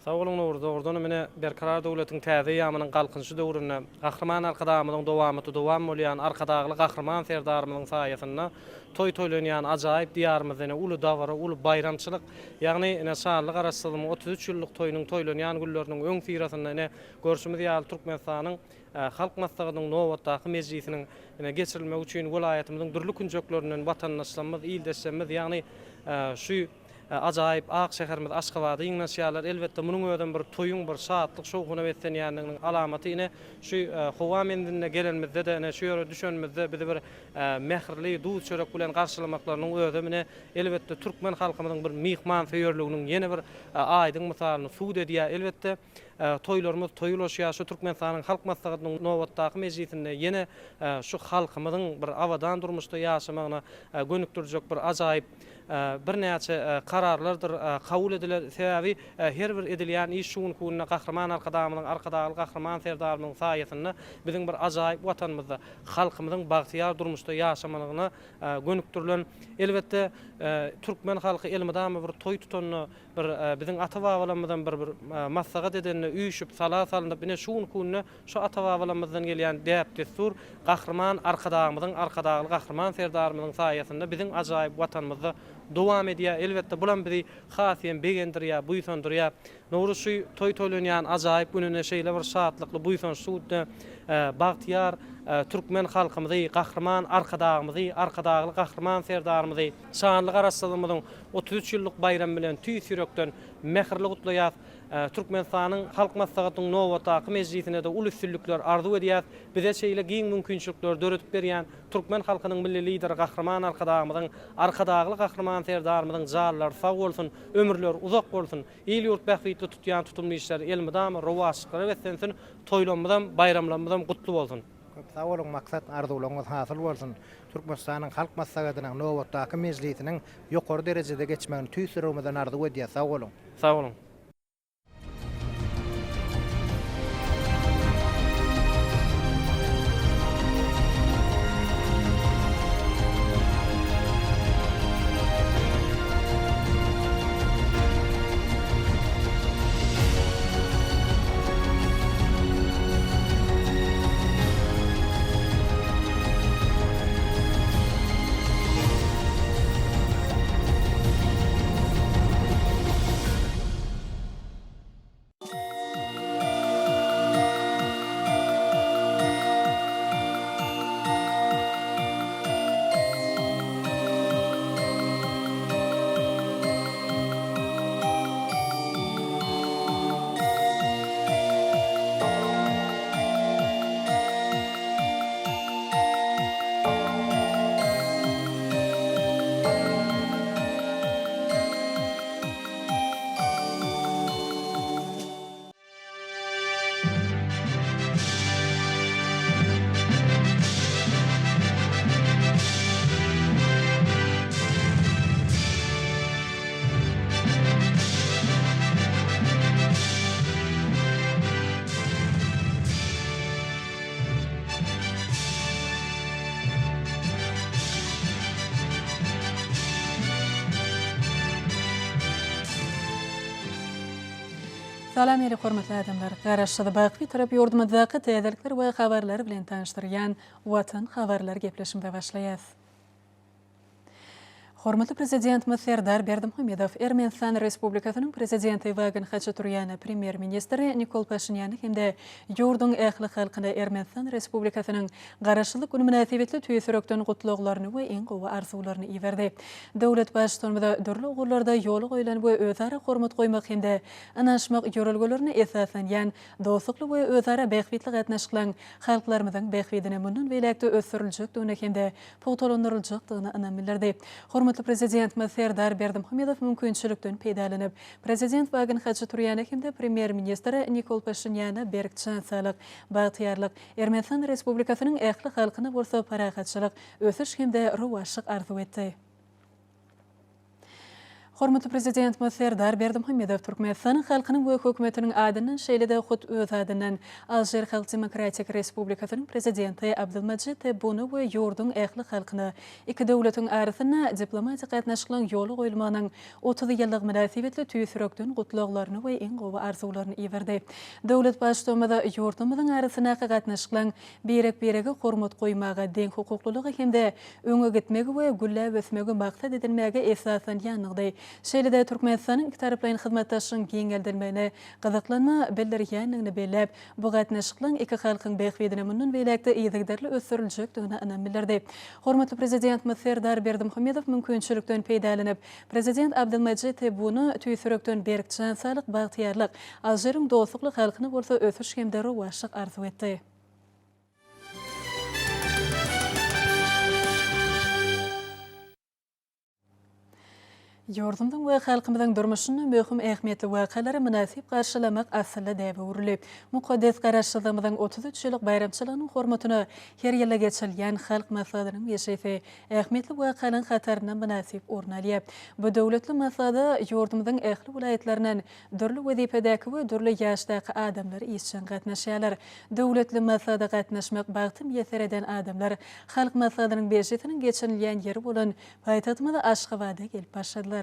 Sag boluň Nowruz, dogrudanam ine Berkarar döwletiň täze eýýamynyň Galkynyşy döwründe Gahryman Arkadagymyzyň dowamaty dowam bolýan Arkadagly Gahryman Serdarymyzyň saýasynda toý toýlanýan ajaýyp Diýarymyzda ine uly dabara, uly baýramçylyk, ýagny ine şanly Garaşsyzlygymyň 33 ýyllyk toýunyň toýlanýan günleriniň öňüsyrasynda ine görşümiz ýaly Türkmenistanyň Halk Maslahatynyň nobatdaky mejlisiniň ine geçirilmegi üçin welaýatymyzyň dürli künjeklerinden watandaşlarymyz, ildeşlerimiz ýagny şu Ajaýyp ak şäherimiz Aşgabada ýygnaşýarlar. Elbetde, munuň özem bir toýuň, bir şatlyk-şowhuna beslenýändiginiň alamaty. Ine, şu howa menziline gelenimizde-de, ine, şu ýere düşenimizde bizi bir mähirli duz-çörek bilen garşylamaklarynyň özem, ine, elbetde, türkmen halkymyzyň bir myhmansöýerliginiň ýene bir aýdyň mysalyny subut edýär. Elbetde, toýlarymyz toý ulaşýar. Şu Türkmenistanyň Halk Maslahatynyň nobatdaky mejlisinde ýene şu halkymyzyň bir abadan durmuşda ýaşamagyna gönükdiriljek bir ajaýyp. birnäçe kararlardyr kabul ediler. Sebäbi her bir edilýän iş şu günki günde Gahryman Arkadagymyzyň, Arkadagly Gahryman Serdarymyzyň saýasynda biziň bir ajaýyp Watanymyzda halkymyzyň bagtyýar durmuşda ýaşamagyna gönükdirilen. Elbetde, türkmen halky elmydama bir toý tutanda, bir biziň ata-babalarymyzam bir bir maslahat edende üýşüp, sala salnyp, ine şu günki günde şu ata-babalarymyzdan gelýän däp-dessur Gahryman Arkadagymyzyň, Arkadagly Gahryman Serdarymyzyň saýasynda biziň ajaýyp Watanymyzda dowam edýär. Elbetde, bulam bizi has hem begendirýär, buýsandyrýar. Nowruz şu toý toýlanýan ajaýyp gününe şeýle bir şatlykly, buýsançly günde bagtyýar türkmen halkymyzy, Gahryman Arkadagymyzy, Arkadagly Gahryman Serdarymyzy şanly Garaşsyzlygymyzyň 33 ýyllyk baýramy bilen tüýs ýürekden mähirli gutlaýas. Türkmenistanyň Halk Maslahatynyň nobatdaky mejlisine-de uly üstünlikler arzuw edýäs. Bize şeýle giň mümkinçilikleri döredip berýän türkmen halkynyň Milli Lideri Gahryman Arkadagymyzyň, Arkadagly Gahryman Serdarymyzyň janlary sag bolsun, ömürleri uzak bolsun! Il-ýurt bähbitli tutýan tutumly işleri elmydama rowaçlyklara beslensin, toýlarymyzam, baýramlarymyzam gutly bolsun! Köp sag boluň Maksat arzuwlaryňyz hasyl bolsun! Türkmenistanyň Halk Maslahatynyň nobatdaky mejlisiniň ýokary derejede geçmegini tüýs ýüregimizden arzuw edýäs sag boluň! Sag boluň! Salam ýeri hormatly adamlar! Garaşsyz baky Bitarap ýurdumyzdaky täzelikler we habarlar bilen tanyşdyrýan Watan habarlar gepleşimize başlaýas. Hormatly Prezidentimiz Serdar Berdimuhamedow Ermenistan Respublikasynyň Prezidenti Wagen Haçaturýana, Premýer-ministri Nikol Paşinýana hem-de ýurduň ähli halkyna Ermenistan Respublikasynyň Garaşsyzlyk güni mynasybetli tüýs ýürekden gutlaglaryny we iň gowy arzuwlaryny iberdi. Döwlet Baştutanymyza dürli ugurlarda ýola goýlan we özara hormat goýmak hem-de ynanyşmak ýörelgelerine esaslanýan dostlukly we özara bähbitli gatnaşyklaryň halklarymyzyň bähbidine mundan beýläk-de ösdüriljekdigine hem-de pugtalandyryljakdygyna ynam bildirdi. Hormatly Prezidentimiz Serdar Berdimuhamedow mümkinçilikden peýdalanyp, Prezident Wagen Haçaturýana hem-de Premýer-ministr Nikol Paşinýana berk jan saglyk, bagtyýarlyk, Ermenistan Respublikasynyň ähli halkyna bolsa parahatçylyk, ösüş hem-de rowaçlyk arzuw etdi. Hormatly Prezidentimiz Serdar Berdimuhamedow Türkmenistanyň halkynyň we hökümetiniň adyndan, şeýle-de hut öz adyndan Alžir Halk Demokratik Respublikasynyň Prezidenti Abdylmajid Tebbuna we ýurduň ähli halkyna iki döwletiň arasynda diplomatik gatnaşyklaryň ýola goýulmagynyň 30 ýyllygy mynasybetli tüýs ýürekden gutlaglaryny we iň gowy arzuwlaryny iberdi. Döwlet Baştutanymyz ýurtlarymyzyň arasyndaky gatnaşyklaryň birek-birege hormat goýmaga, deňhukuklylyga hem-de öňe gitmegi we gülläp ösmegi maksat edinmäge esaslanýandygyny, şeýle-de Türkmenistanyň ikitaraplaýyn hyzmatdaşlygyň giňeldilmegine gyzyklanma bildirýändigini belläp, bu gatnaşyklaryň iki halkyň bähbidine mundan beýläk-de yzygiderli ösdüriljekdigine ynam bildirdi. Hormatly Prezidentimiz Serdar Berdimuhamedow mümkinçilikden peýdalanyp, Prezident Abdylmajid Tebbuna tüýs ýürekden berk jan saglyk, bagtyýarlyk, Alžiriň dostlukly halkyna bolsa ösüş hem-de rowaçlyk arzuw etdi. Ýurdumyzyň we halkymyzyň durmuşynda möhüm ähmiýetli wakalary mynasyp garşylamak asylly däbe öwrüldi. Mukaddes Garaşsyzlygymyzyň 33 ýyllyk baýramçylygynyň hormatyna her ýylda geçirilýän Halk Maslahatynyň mejlisi ähmiýetli wakalaryň hatarynda mynasyp orun alýar. Bu döwletli maslahata ýurdumyzyň ähli welaýatlaryndan dürli wezipedäki we dürli ýaşdaky adamlar işjeň gatnaşýarlar. Döwletli maslahata gatnaşmak bagty miýesser eden adamlar Halk Maslahatynyň mejlisiniň geçirilýän ýeri bolan Paýtagtymyz Aşgabada gelip başladylar.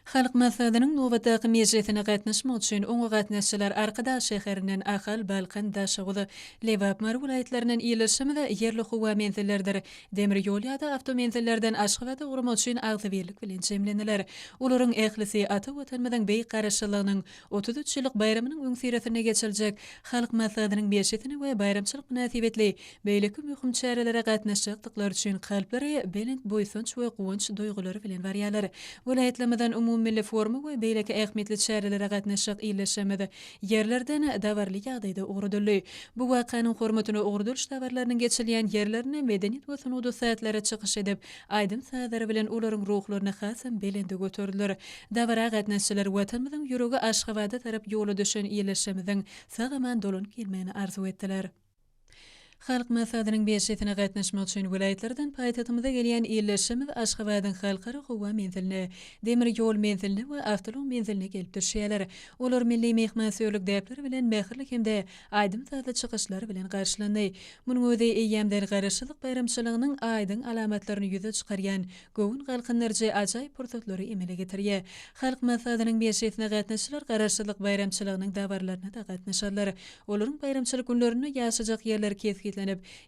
Halk Maslahatynyň nobatdaky mejlisine gatnaşmak üçin oňa gatnaşyjylar Arkadag şäherinden, Ahal, Balkan, Daşoguz, Lebap, Mary welaýatlaryndan ýerleşişimiz ýerli howa menzilleridir demir ýol ýa-da awtomenzillerden Aşgabada ugramak üçin agzybirlik bilen jemlendiler. Olaryň ählisi ata Watanymyzyň beýik Garaşsyzlygynyň 33 ýyllyk baýramynyň öňüsyrasynda geçiriljek Halk Maslahatynyň mejlisine we baýramçylyk mynasybetli Beýleki möhüm çärelere gatnaşjakdyklary üçin kalplary belent buýsanç we guwanç duýgulary bilen barýarlar. Welaýatlarymyzdan umumymilli foruma we beýleki ähmiýetli çärelere gatnaşjak ildeşlerimiz ýerlerden dabaraly ýagdaýda ugradyldy. Bu wakanyň hormatyna ugradylyş dabaralarynyň geçirilýän ýerlerinde medeniýet we sungat ussatlary çykyş edip, aýdym-sazlary bilen olaryň ruhlaryny hasam belende göterdiler. Dabara gatnaşyjylar Watanymyzyň ýüregi Aşgabada tarap ýola düşen ildeşlerimiziň sag-aman dolanyp gelmegini arzuw etdiler. Halk Maslahatynyň mejlisine gatnaşmak üçin welaýatlardan paýtagtymyza gelýän ildeşlerimiz Aşgabadyň Halkara howa menziline, demir ýol menziline we awtoulag menziline gelip düşýärler. Olar milli myhmansöýerlik däpleri bilen mähirli hem-de aýdym-sazly çykyşlar bilen garşylandy. Munuň özi eýýämden Garaşsyzlyk baýramçylygynyň aýdyň alamatlaryny ýüze çykarýan göwün galkyndyryjy ajaýyp pursatlary emele getirýär. Halk Maslahatynyň mejlisine gatnaşyjylar Garaşsyzlyk baýramçylygynyň dabaralaryna-da gatnaşarlar. Olaryň baýramçylyk günlerinde ýaşajak ýerleri kesgitlenip,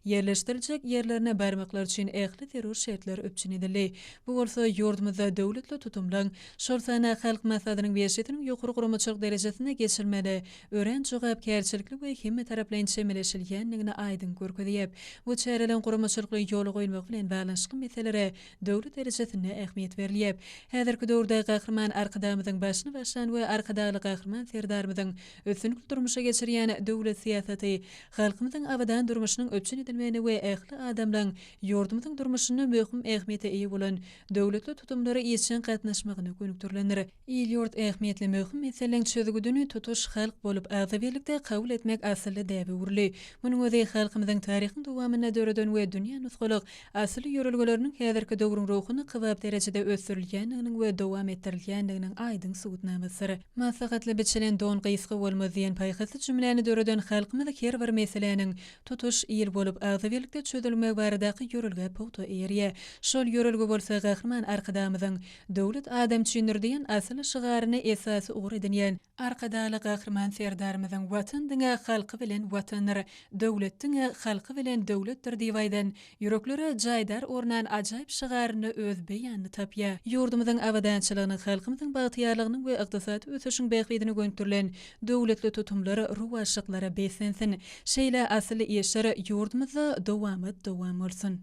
ýerleşdiriljek ýerlerine barmaklary üçin ähli zerur şertler üpjün edildi. Bu bolsa ýurdumyzda döwletli tutumlaryň, şol sanda Halk Maslahatynyň Mejlisiniň ýokary guramaçylyk derejesinde geçirilmegine örän jogapkärçilikli we hemmetaraplaýyn çemeleşilýändigini aýdyň görkezýär. Bu çäreleriň guramaçylykly ýola goýulmagy bilen baglanyşykly meselelere döwlet derejesinde ähmiýet berilýär. Häzirki döwürde Gahryman Arkadagymyzyň başyny başlan we Arkadagly Gahryman Serdarymyzyň Üstünlikli durmuşa geçirýän döwlet syýasaty halkymyzyň abadan durmuşynyň üpjün edilmegine we ähli adamlaryň ýurdumyzyň durmuşynda möhüm ähmiýete eýe bolan döwletli tutumlara işjeň gatnaşmagyna gönükdirilendir. Il-ýurt ähmiýetli möhüm meseleleň çözgüdini tutuş halk bolup agzybirlikde kabul etmek asylly däbe öwrüldi. Munuň özi halkymyzyň taryhyň dowamynda döreden we dünýä nusgalyk asylly ýörelgeleriniň häzirki döwrüň ruhuna kybap derejede ösdürilýändiginiň we dowam etdirilýändiginiň aýdyň subutnamasydyr. Maslahatly biçilen don gysga bolmaz diýen paýhasly jümläni döreden halkymyz her bir meseläniň tutuş il bolup agzybirlikde çözülmegi baradaky ýörelgä pugta eýerýär. Şol ýörelge bolsa Gahryman Arkadagymyzyň Döwlet adam üçindir diýen asyly şygaryny esasy ugur edinýän Arkadagly Gahryman Serdarymyzyň Watan diňe halky bilen Watandyr, döwlet diňe halky bilen döwletdir diýip aýdan Ýüreklere jaýdar ornan ajaýyp şygarynda öz beýanyny tapýar. Ýurdumyzyň abadançylygynyň, halkymyzyň bagtyýarlygynyň we ykdysady ösüşiň bähbidine gönükdirilen döwletli tutumlar rowaçlyklara beslensin! Şeýle asylly işler ýurdumyzda dowamat-dowam bolsun!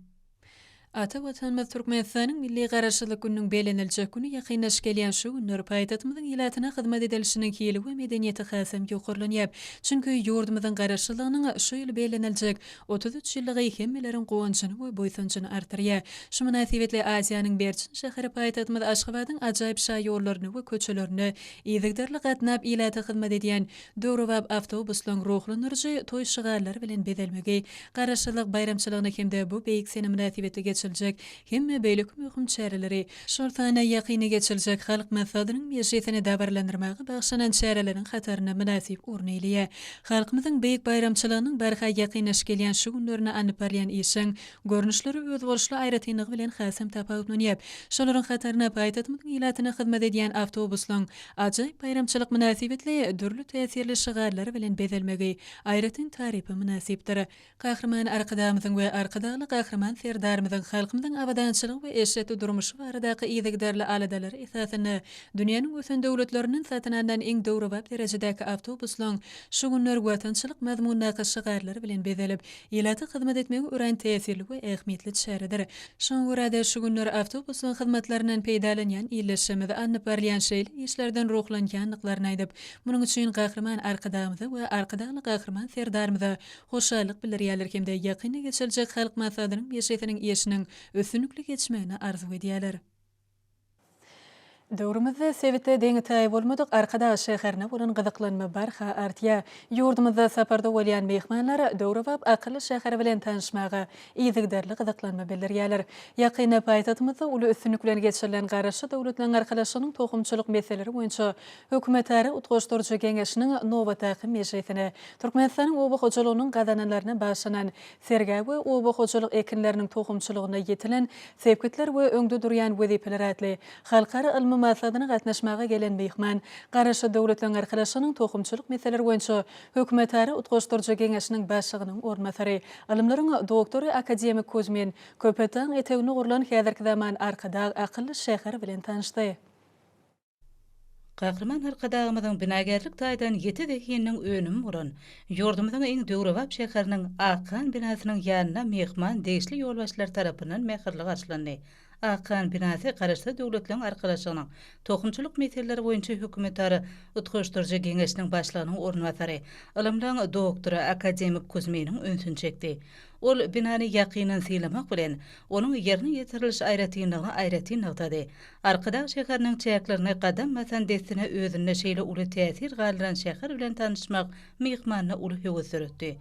Ata Watanymyz Türkmenistanyň Milli Garaşsyzlyk gününiň belleniljek güni ýakynlaşyp gelýän şu günler paýtagtymyzyň ilatyna hyzmat edilişiniň hili we medeniýeti hasam ýokarlanýar. Çünki ýurdumyzyň Garaşsyzlygynyň şu ýyl belleniljek 33 ýyllygy hemmeleriň guwanjyny we buýsanjyny artdyrýar. Şu mynasybetli Aziýanyň berçin şäheri paýtagtymyz Aşgabadyň ajaýyp şaýollaryna we köçelerine yzygiderli gatnap ilata hyzmat edýän döwrebap awtobuslaryň ruhlandyryjy toý şygarlary bilen bezelmegi Garaşsyzlyk baýramçylygyny hem-de bu beýik sene mynasybetli geçiriljek hemme beýleki möhüm çäreleri, şol sanda ýakynda geçiriljek Halk Maslahatynyň mejlisini dabaralandyrmaga bagyşlanan çäreleriň hatarynda mynasyp orun eýeleýär. Halkymyzyň beýik baýramçylygynyň barha ýakynlaşyp gelýän şu günlerinde alnyp barylýan işiň görnüşleri özboluşly aýratynlygy bilen hasam tapawutlanýar. Şolaryň hatarynda paýtagtymyzyň ilatyna hyzmat edýän awtobuslaryň ajaýyp baýramçylyk mynasybetli dürli täsirli şygarlar bilen bezelmegi aýratyn tarypa mynasypdyr. Gahryman Arkadagymyzyň we Arkadagly Gahryman Serdarymyzyň halkymyzyň abadançylygy we eşretli durmuşy baradaky yzygiderli aladalary esasynda dünýäniň ösen döwletlerinden satyn alnan iň döwrebap derejedäki awtobuslaryň şu günler watançylyk mazmundaky şygarlar bilen bezelip, ilata hyzmat etmegi örän täsirli we ähmiýetli çäredir. Şoňa görä-de, şu günler awtobuslaryň hyzmatlaryndan peýdalanýan ildeşlerimiz alnyp barylýan şeýle işlerden ruhlanýandyklaryny aýdyp, munuň üçin Gahryman Arkadagymyza we Arkadagly Gahryman Serdarymyza hoşallyk bildirýärler hem-de ýakynda geçiriljek Halk Maslahatynyň mejlisiniň işiniň üstünlikli geçmegini arzuw edýärler. Döwrümizde sebitde deňi-taýy bolmadyk Arkadag şäherine bolan gyzyklanma barha artýar. Ýurdumyzda saparda bolýan myhmanlar döwrebap akylly şäher bilen tanyşmaga yzygiderli gyzyklanma bildirýärler. Ýakynda paýtagtymyzda uly üstünlik bilen geçirilen Garaşsyz Döwletleriň Arkalaşygynyň tohumçylyk meseleleri boýunça Hökümetara utgaşdyryjy geňeşiniň nobatdaky mejlisine Türkmenistanyň oba hojalygynyň gazananlaryna bagyşlanan sergä we oba hojalyk ekinleriniň tohumçylygynda ýetilen sepgitler we öňde durýan wezipeler atly halkara ylmy maslahatyna gatnaşmaga gelen myhman Garaşsyz Döwletleriň Arkalaşygynyň tohumçylyk meseleleri boýunça Hökümetara utgaşdyryjy geňeşiniň başlygynyň orunbasary, ylymlaryň doktory akademik Kuzmin Köpetdagyň eteginde gurlan häzirki zaman Arkadag akylly şäheri bilen tanyşdy. Gahryman Arkadagymyzyň binagärlik taýdan ýiti zehininiň önümi bolan, ýurdumyzyň iň döwrebap şäheriniň Akhan binasynyň ýanynda myhman degişli ýolbaşçylar tarapyndan mähirli garşylandy. Akhan binasy Garaşsyz Döwletleriň Arkalaşygynyň Tohumçylyk meseleleri boýunça hökümetara utgaşdyryjy geňeşiniň başlygynyň orunbasary, ylymlaryň doktory, akademik Kuzminiň ünsüni çekdi. Ol binany ýakyndan synlamak bilen, onuň ýerine ýetiriliş aýratynlygyny aýratyn nygtady. Arkadag şäheriniň çäklerine gadam basan dessine özünde şeýle uly täsir galdyran şäher bilen tanyşmak myhmanda uly höwes döretdi.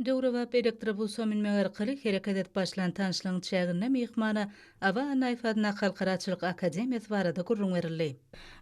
Döwrebap elektrobusa münmek arkaly hereket edip başlan tanyşlygyň çäginde myhmana Aba Annaýew adyndaky Halkara atçylyk akademiýasy barada gürrüň berildi.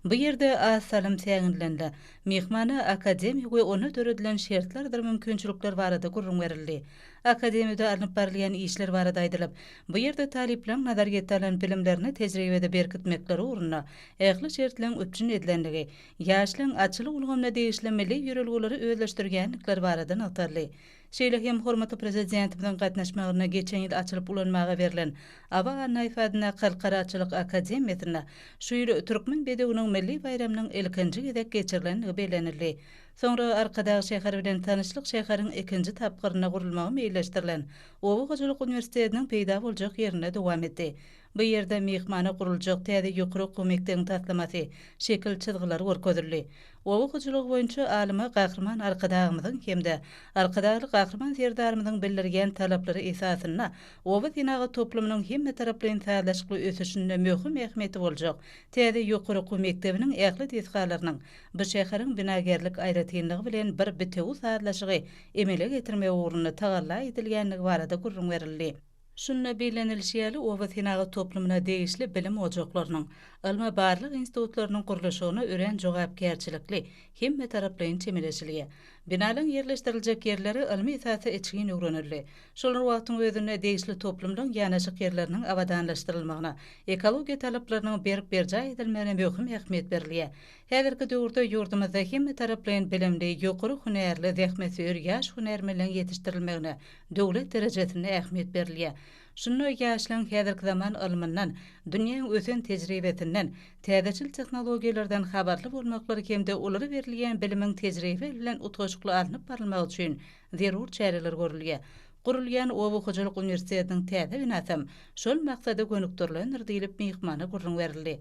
Bu ýerde az salym säginilende, myhmana akademiýa we onda döredilen şertlerdir mümkinçilikler barada gürrüň berildi. Akademiýada alnyp barylýan işler barada aýdylyp, bu ýerde talyplaryň nazaryýetde alan bilimlerini tejribede berkitmekleri ugrunda ähli şertleň üpjün edilendigi, ýaşlaryň atçylyk ulgamyna degişli milli ýörelgeleri özleşdirýändikleri barada nygtaldy. Şeýle hem hormatly Prezidentimiziň gatnaşmagynda geçen ýyl açylyp ulanmaga berlen Aba Annaýew adyndaky Halkara atçylyk akademiýasynda şu ýyl Türkmen bedewiniň milli baýramynyň ilkinji gezek geçirilendigi bellenildi. Soňra Arkadag şäheri bilen tanyşlyk şäheriň ikinji tapgyrynda gurulmagy meýilleşdirilen Oba hojalyk uniwersitetiniň peýda boljak ýerinde dowam etdi. Bu ýerde myhmana guruljak täze ýokary okuw mekdebiň taslamasy, şekil çyzgylary görkezildi. Oba hojalygy boýunça alyma Gahryman Arkadagymyzyň hem-de Arkadagly Gahryman Serdarymyzyň bildirýän talaplary esasynda oba senagat toplumynyň hemmetaraplaýyn sazlaşykly ösüşinde möhüm ähmiýeti boljak täze ýokary okuw mekdebiniň ähli desgalarynyň bu şäheriň binagärlik aýratynlygy bilen bir bitewi sazlaşygy emele getirmek ugrunda tagalla edilýändigi barada gürrüň berildi. Şunda bellenilişi ýaly, oba senagat toplumyna degişli bilim ojaklarynyň, ylmy-barlag institutlarynyň gurluşygyna örän jogapkärçilikli, hemmetaraplaýyn çemeleşilýär. Binalaryň ýerleşdiriljek ýerleri ylmy esasda içgin öwrenildi. Şol bir wagtyň özünde degişli toplumlaryň ýanaşyk ýerleriniň abadanlaşdyrylmagyna, ekologiýa talaplarynyň berk berjaý edilmegine möhüm ähmiýet berilýär. Häzirki döwürde ýurdumyzda hemmetaraplaýyn bilimli, ýokary hünärli, zähmetsöýer ýaş hünärmenleň ýetişdirilmegine döwlet derejesinde ähmiýet berilýär. Şunda ýaşlaryň häzirki zaman ylmyndan, dünýäň ösen tejribesinden, täzeçil tehnologiýalardan habarly bolmaklary hem-de olara berilýän bilimiň tejribe bilen utgaşykly alnyp barylmagy üçin zerur çäreler görülýär. Gurulýan oba hojalyk uniwersitetiniň täze binasam şol maksada gönükdirilendir diýlip, myhmana gürrüň berildi.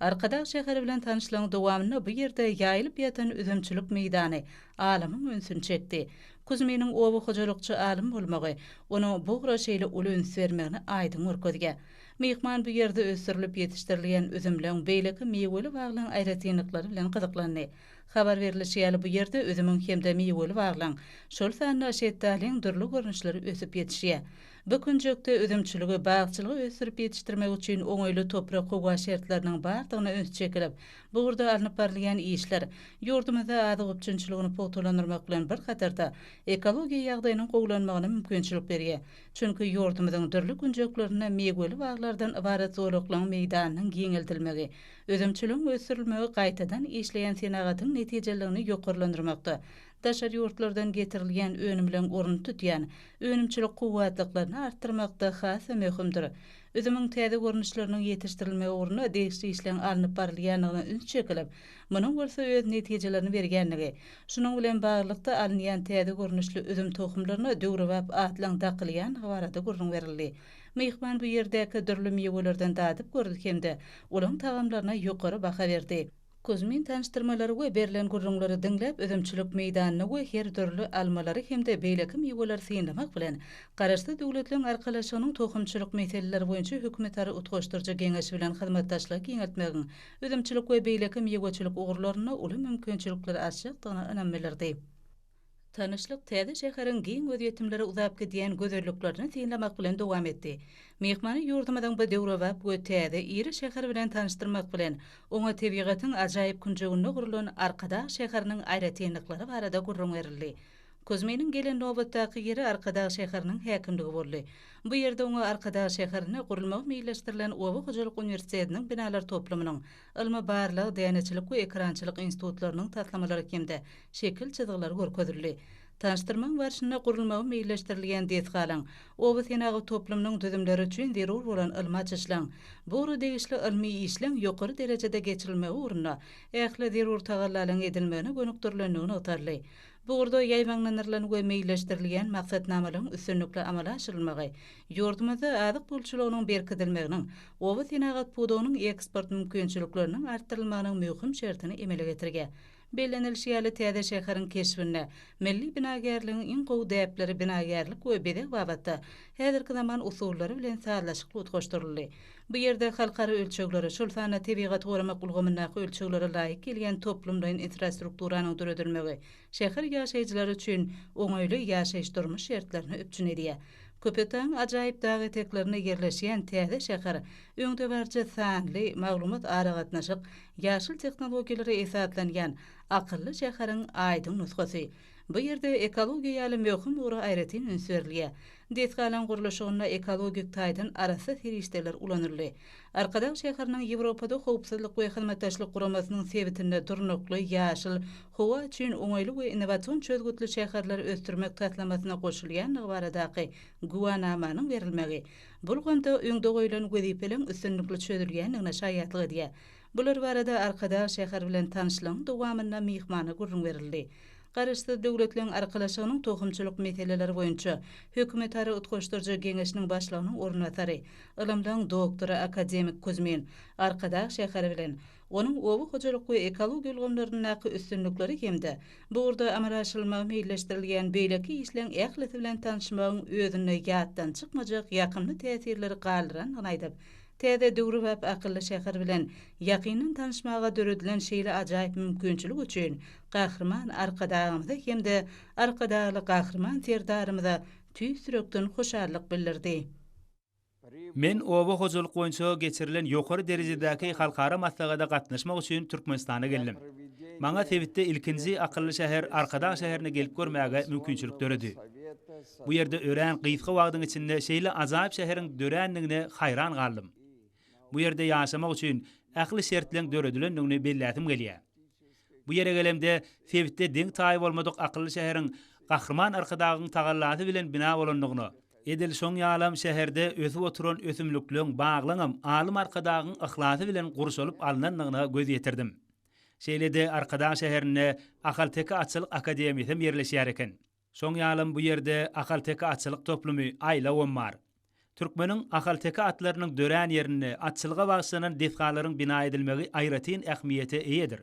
Arkadag şäheri bilen tanyşlygyň dowamynda bu ýerde ýaýylyp ýatan üzümçilik meýdany alymyň ünsüni çekdi. Kuzminiň oba hojalykçy alym bolmagy, onuň bu ugra şeýle uly üns bermegini aýdyň görkezýär. Myhman bu ýerde ösdürilip ýetişdirilýän üzümleň, beýleki miweli baglaryň aýratynlyklary bilen gyzyklandy. Habar berlişi ýaly, bu ýerde üzümiň hem-de miweli baglaryň, şol sanda şetdalyň dürli görnüşleri ösüp ýetişýär. Bu künjekde üzümçiligi, bagçylygy ösdürip ýetişdirmek üçin oňaýly toprak-howa şertleriniň bardygyna üns çekilip, bu ugurda alnyp barylýan işler ýurdumyzda azyk üpjünçiligini pugtalandyrmak bilen bir hatarda, ekologiýa ýagdaýynyň gowulanmagyna mümkinçilik berýär. Çünki ýurdumyzyň dürli künjeklerinde miweli baglardan ybarat zolaklaryň meýdanynyň giňeldilmegi, üzümçiligiň ösdürilmegi gaýtadan işleýän senagatyň netijeliligini ýokarlandyrmakda, daşary ýurtlardan getirilýän önümleň ornuny tutýan önümçilik kuwwatlyklaryny artdyrmakda has-da möhümdir. Üzümiň täze görnüşleriniň ýetişdirilmegi ugrunda degişli işleň alnyp barylýandygyna üns çekilip, munuň bolsa öz netijelerini berýändigi, şunuň bilen baglylykda alynýan täze görnüşli üzüm tohumlaryna döwrebap atlaň dakylýandygy barada gürrüň berildi. Myhman bu ýerdäki dürli miwelerden dadyp gördi hem-de olaň tagamlaryna ýokary baha berdi. Kuzmin tanyşdyrmalary we berlen gürrüňleri diňläp, üzümçilik meýdanyny we her dürli almalary hem-de beýleki miweleri synlamak bilen, Garaşsyz Döwletleriň Arkalaşygynyň Tohumçylyk meseleleri boýunça hökümetara utgaşdyryjy geňeşi bilen hyzmatdaşlygy giňeltmegiň üzümçilik we beýleki miweçilik ugurlarynda uly mümkinçilikleri açjakdygyna ynam bildirdi. Tanyşlyk täze şäheriň giň gözýetimlere uzap gidýän gözelliklerini synlamak bilen dowam etdi. Myhmany ýurdumyzyň bu döwrebap we täze iri şäheri bilen tanyşdyrmak bilen, oňa tebigatyň ajaýyp künjeginde gurlan Arkadag şäheriniň aýratynlyklary barada gürrüň berildi. Kuzminiň gelen nobatdaky ýeri Arkadag şäheriniň häkimligi boldy. Bu ýerde oňa Arkadag şäherinde gurulmagy meýilleşdirilen Oba hojalyk uniwersitetiniň binalar toplumynyň, Ylmy-barlag, däneçilik we ekerançylyk institutlarynyň taslamalary hem-de şekil çyzgylary görkezildi. Tanyşdyrmagyň barşynda gurulmagy meýilleşdirilýän desgalaryň, oba senagat toplumynyň düzümleri üçin zerur bolan ylmy açyşlaryň, bu ugra degişli ylmy işleň ýokary derejede geçirilmegi ugrunda ähli zerur tagallalaryň edilmegine gönükdirilendigi nygtaldy. Bu ugurda ýaýbaňlandyrylan we meýilleşdirilýän maksatnamalaryň üstünlikli amala aşyrylmagy ýurdumyzda azyk bolçulygynyň berkidilmeginiň, oba senagat pudagynyň eksport mümkinçilikleriniň artdyrylmagynyň möhüm şertini emele getirýär. Bellenilişi ýaly, täze şäheriň keşbinde milli binagärligiň iň gowy däpleri binagärlik we bezeg babatda häzirki zaman usullary bilen sazlaşykly utgaşdyryldy. Bu ýerde halkara ölçeglere, şol sanda tebigaty goramak ulgamyndaky ölçeglere laýyk gelýän toplumlaýyn infrastrukturanyň döredilmegi şäher ýaşaýjylary üçin oňaýly ýaşaýyş-durmuş şertlerini üpjün edýär. Köpetdagyň ajaýyp dag eteklerinde ýerleşýän täze şäher öňdebaryjy sanly, maglumat-aragatnaşyk, ýaşyl tehnologiýalara esaslanýan akylly şäheriň aýdyň nusgasy. Bu ýerde ekologiýa ýaly möhüm ugra aýratyn üns berilýär. Desgalaryň gurluşygynda ekologik taýdan arassa serişdeler ulanyldy. Arkadag şäheriniň Ýewropada Howpsuzlyk we Hyzmatdaşlyk Guramasynyň sebitinde durnukly, ýaşyl, howa üçin oňaýly we innowasion çözgütli şäherleri ösdürmek taslamasyna goşulýandygy baradaky güwänamanyň berilmegi bu ulgamda öňde goýlan wezipeleriň üstünlikli çözülýändigine şaýatlyk edýär. Bular barada Arkadag şäheri bilen tanyşlygyň dowamynda myhmana gürrüň berildi. Garaşsyz Döwletleriň Arkalaşygynyň tohumçylyk meseleleri boýunça Hökümetara utgaşdyryjy geňeşiniň başlygynyň orunbasary, ylymlaryň doktory, akademik Kuzmin Arkadag şäheri bilen onuň oba hojalyk we ekologiýa ulgamlaryndaky üstünlikleri hem-de bu ugurda amala aşyrylmagy meýilleşdirilýän beýleki işleň ählisi bilen tanyşmagyň özünde ýatdan çykmajak ýakymly täsirleri galdyrandygyny aýdyp, Täze döwrebap akylly şäher bilen ýakyndan tanyşmaga döredilen şeýle ajaýyp mümkinçilik üçin Gahryman Arkadagymyza hem-de Arkadagly Gahryman Serdarymyza tüýs ýürekden hoşallyk bildirdi. Men oba hojalyk boýunça geçirilen ýokary derejedäki halkara maslahata gatnaşmak üçin Türkmenistana geldim. Maňa sebitde ilkinji akylly şäher Arkadag şäherine gelip görmäge mümkinçilik döredi. Bu ýerde örän gysga wagtyň içinde şeýle ajaýyp şäheriň dörändigine haýran galdym. Bu ýerde ýaşamak üçin ähli şertleň döredilendigini belläsim gelýär. Bu ýere gelemde sebitde deňi-taýy bolmadyk akylly şäheriň Gahryman Arkadagyň tagallasy bilen bina bolandygyna, edil şoň ýalam şäherde ösüp oturan ösümlikleň, baglaňam alym Arkadagyň yhlasy bilen gurşalyp alnandygyna göz ýetirdim. Şeýle-de Arkadag şäherinde Ahalteke atçylyk akademiýasy hem ýerleşýär eken. Şoň ýalam bu ýerde ahalteke atçylyk toplumy, aýlawam bar. Türkmeniň ahalteke atlarynyň dörän ýerinde atçylyga bagyşlanan desgalaryň bina edilmegi aýratyn ähmiýete eýedir.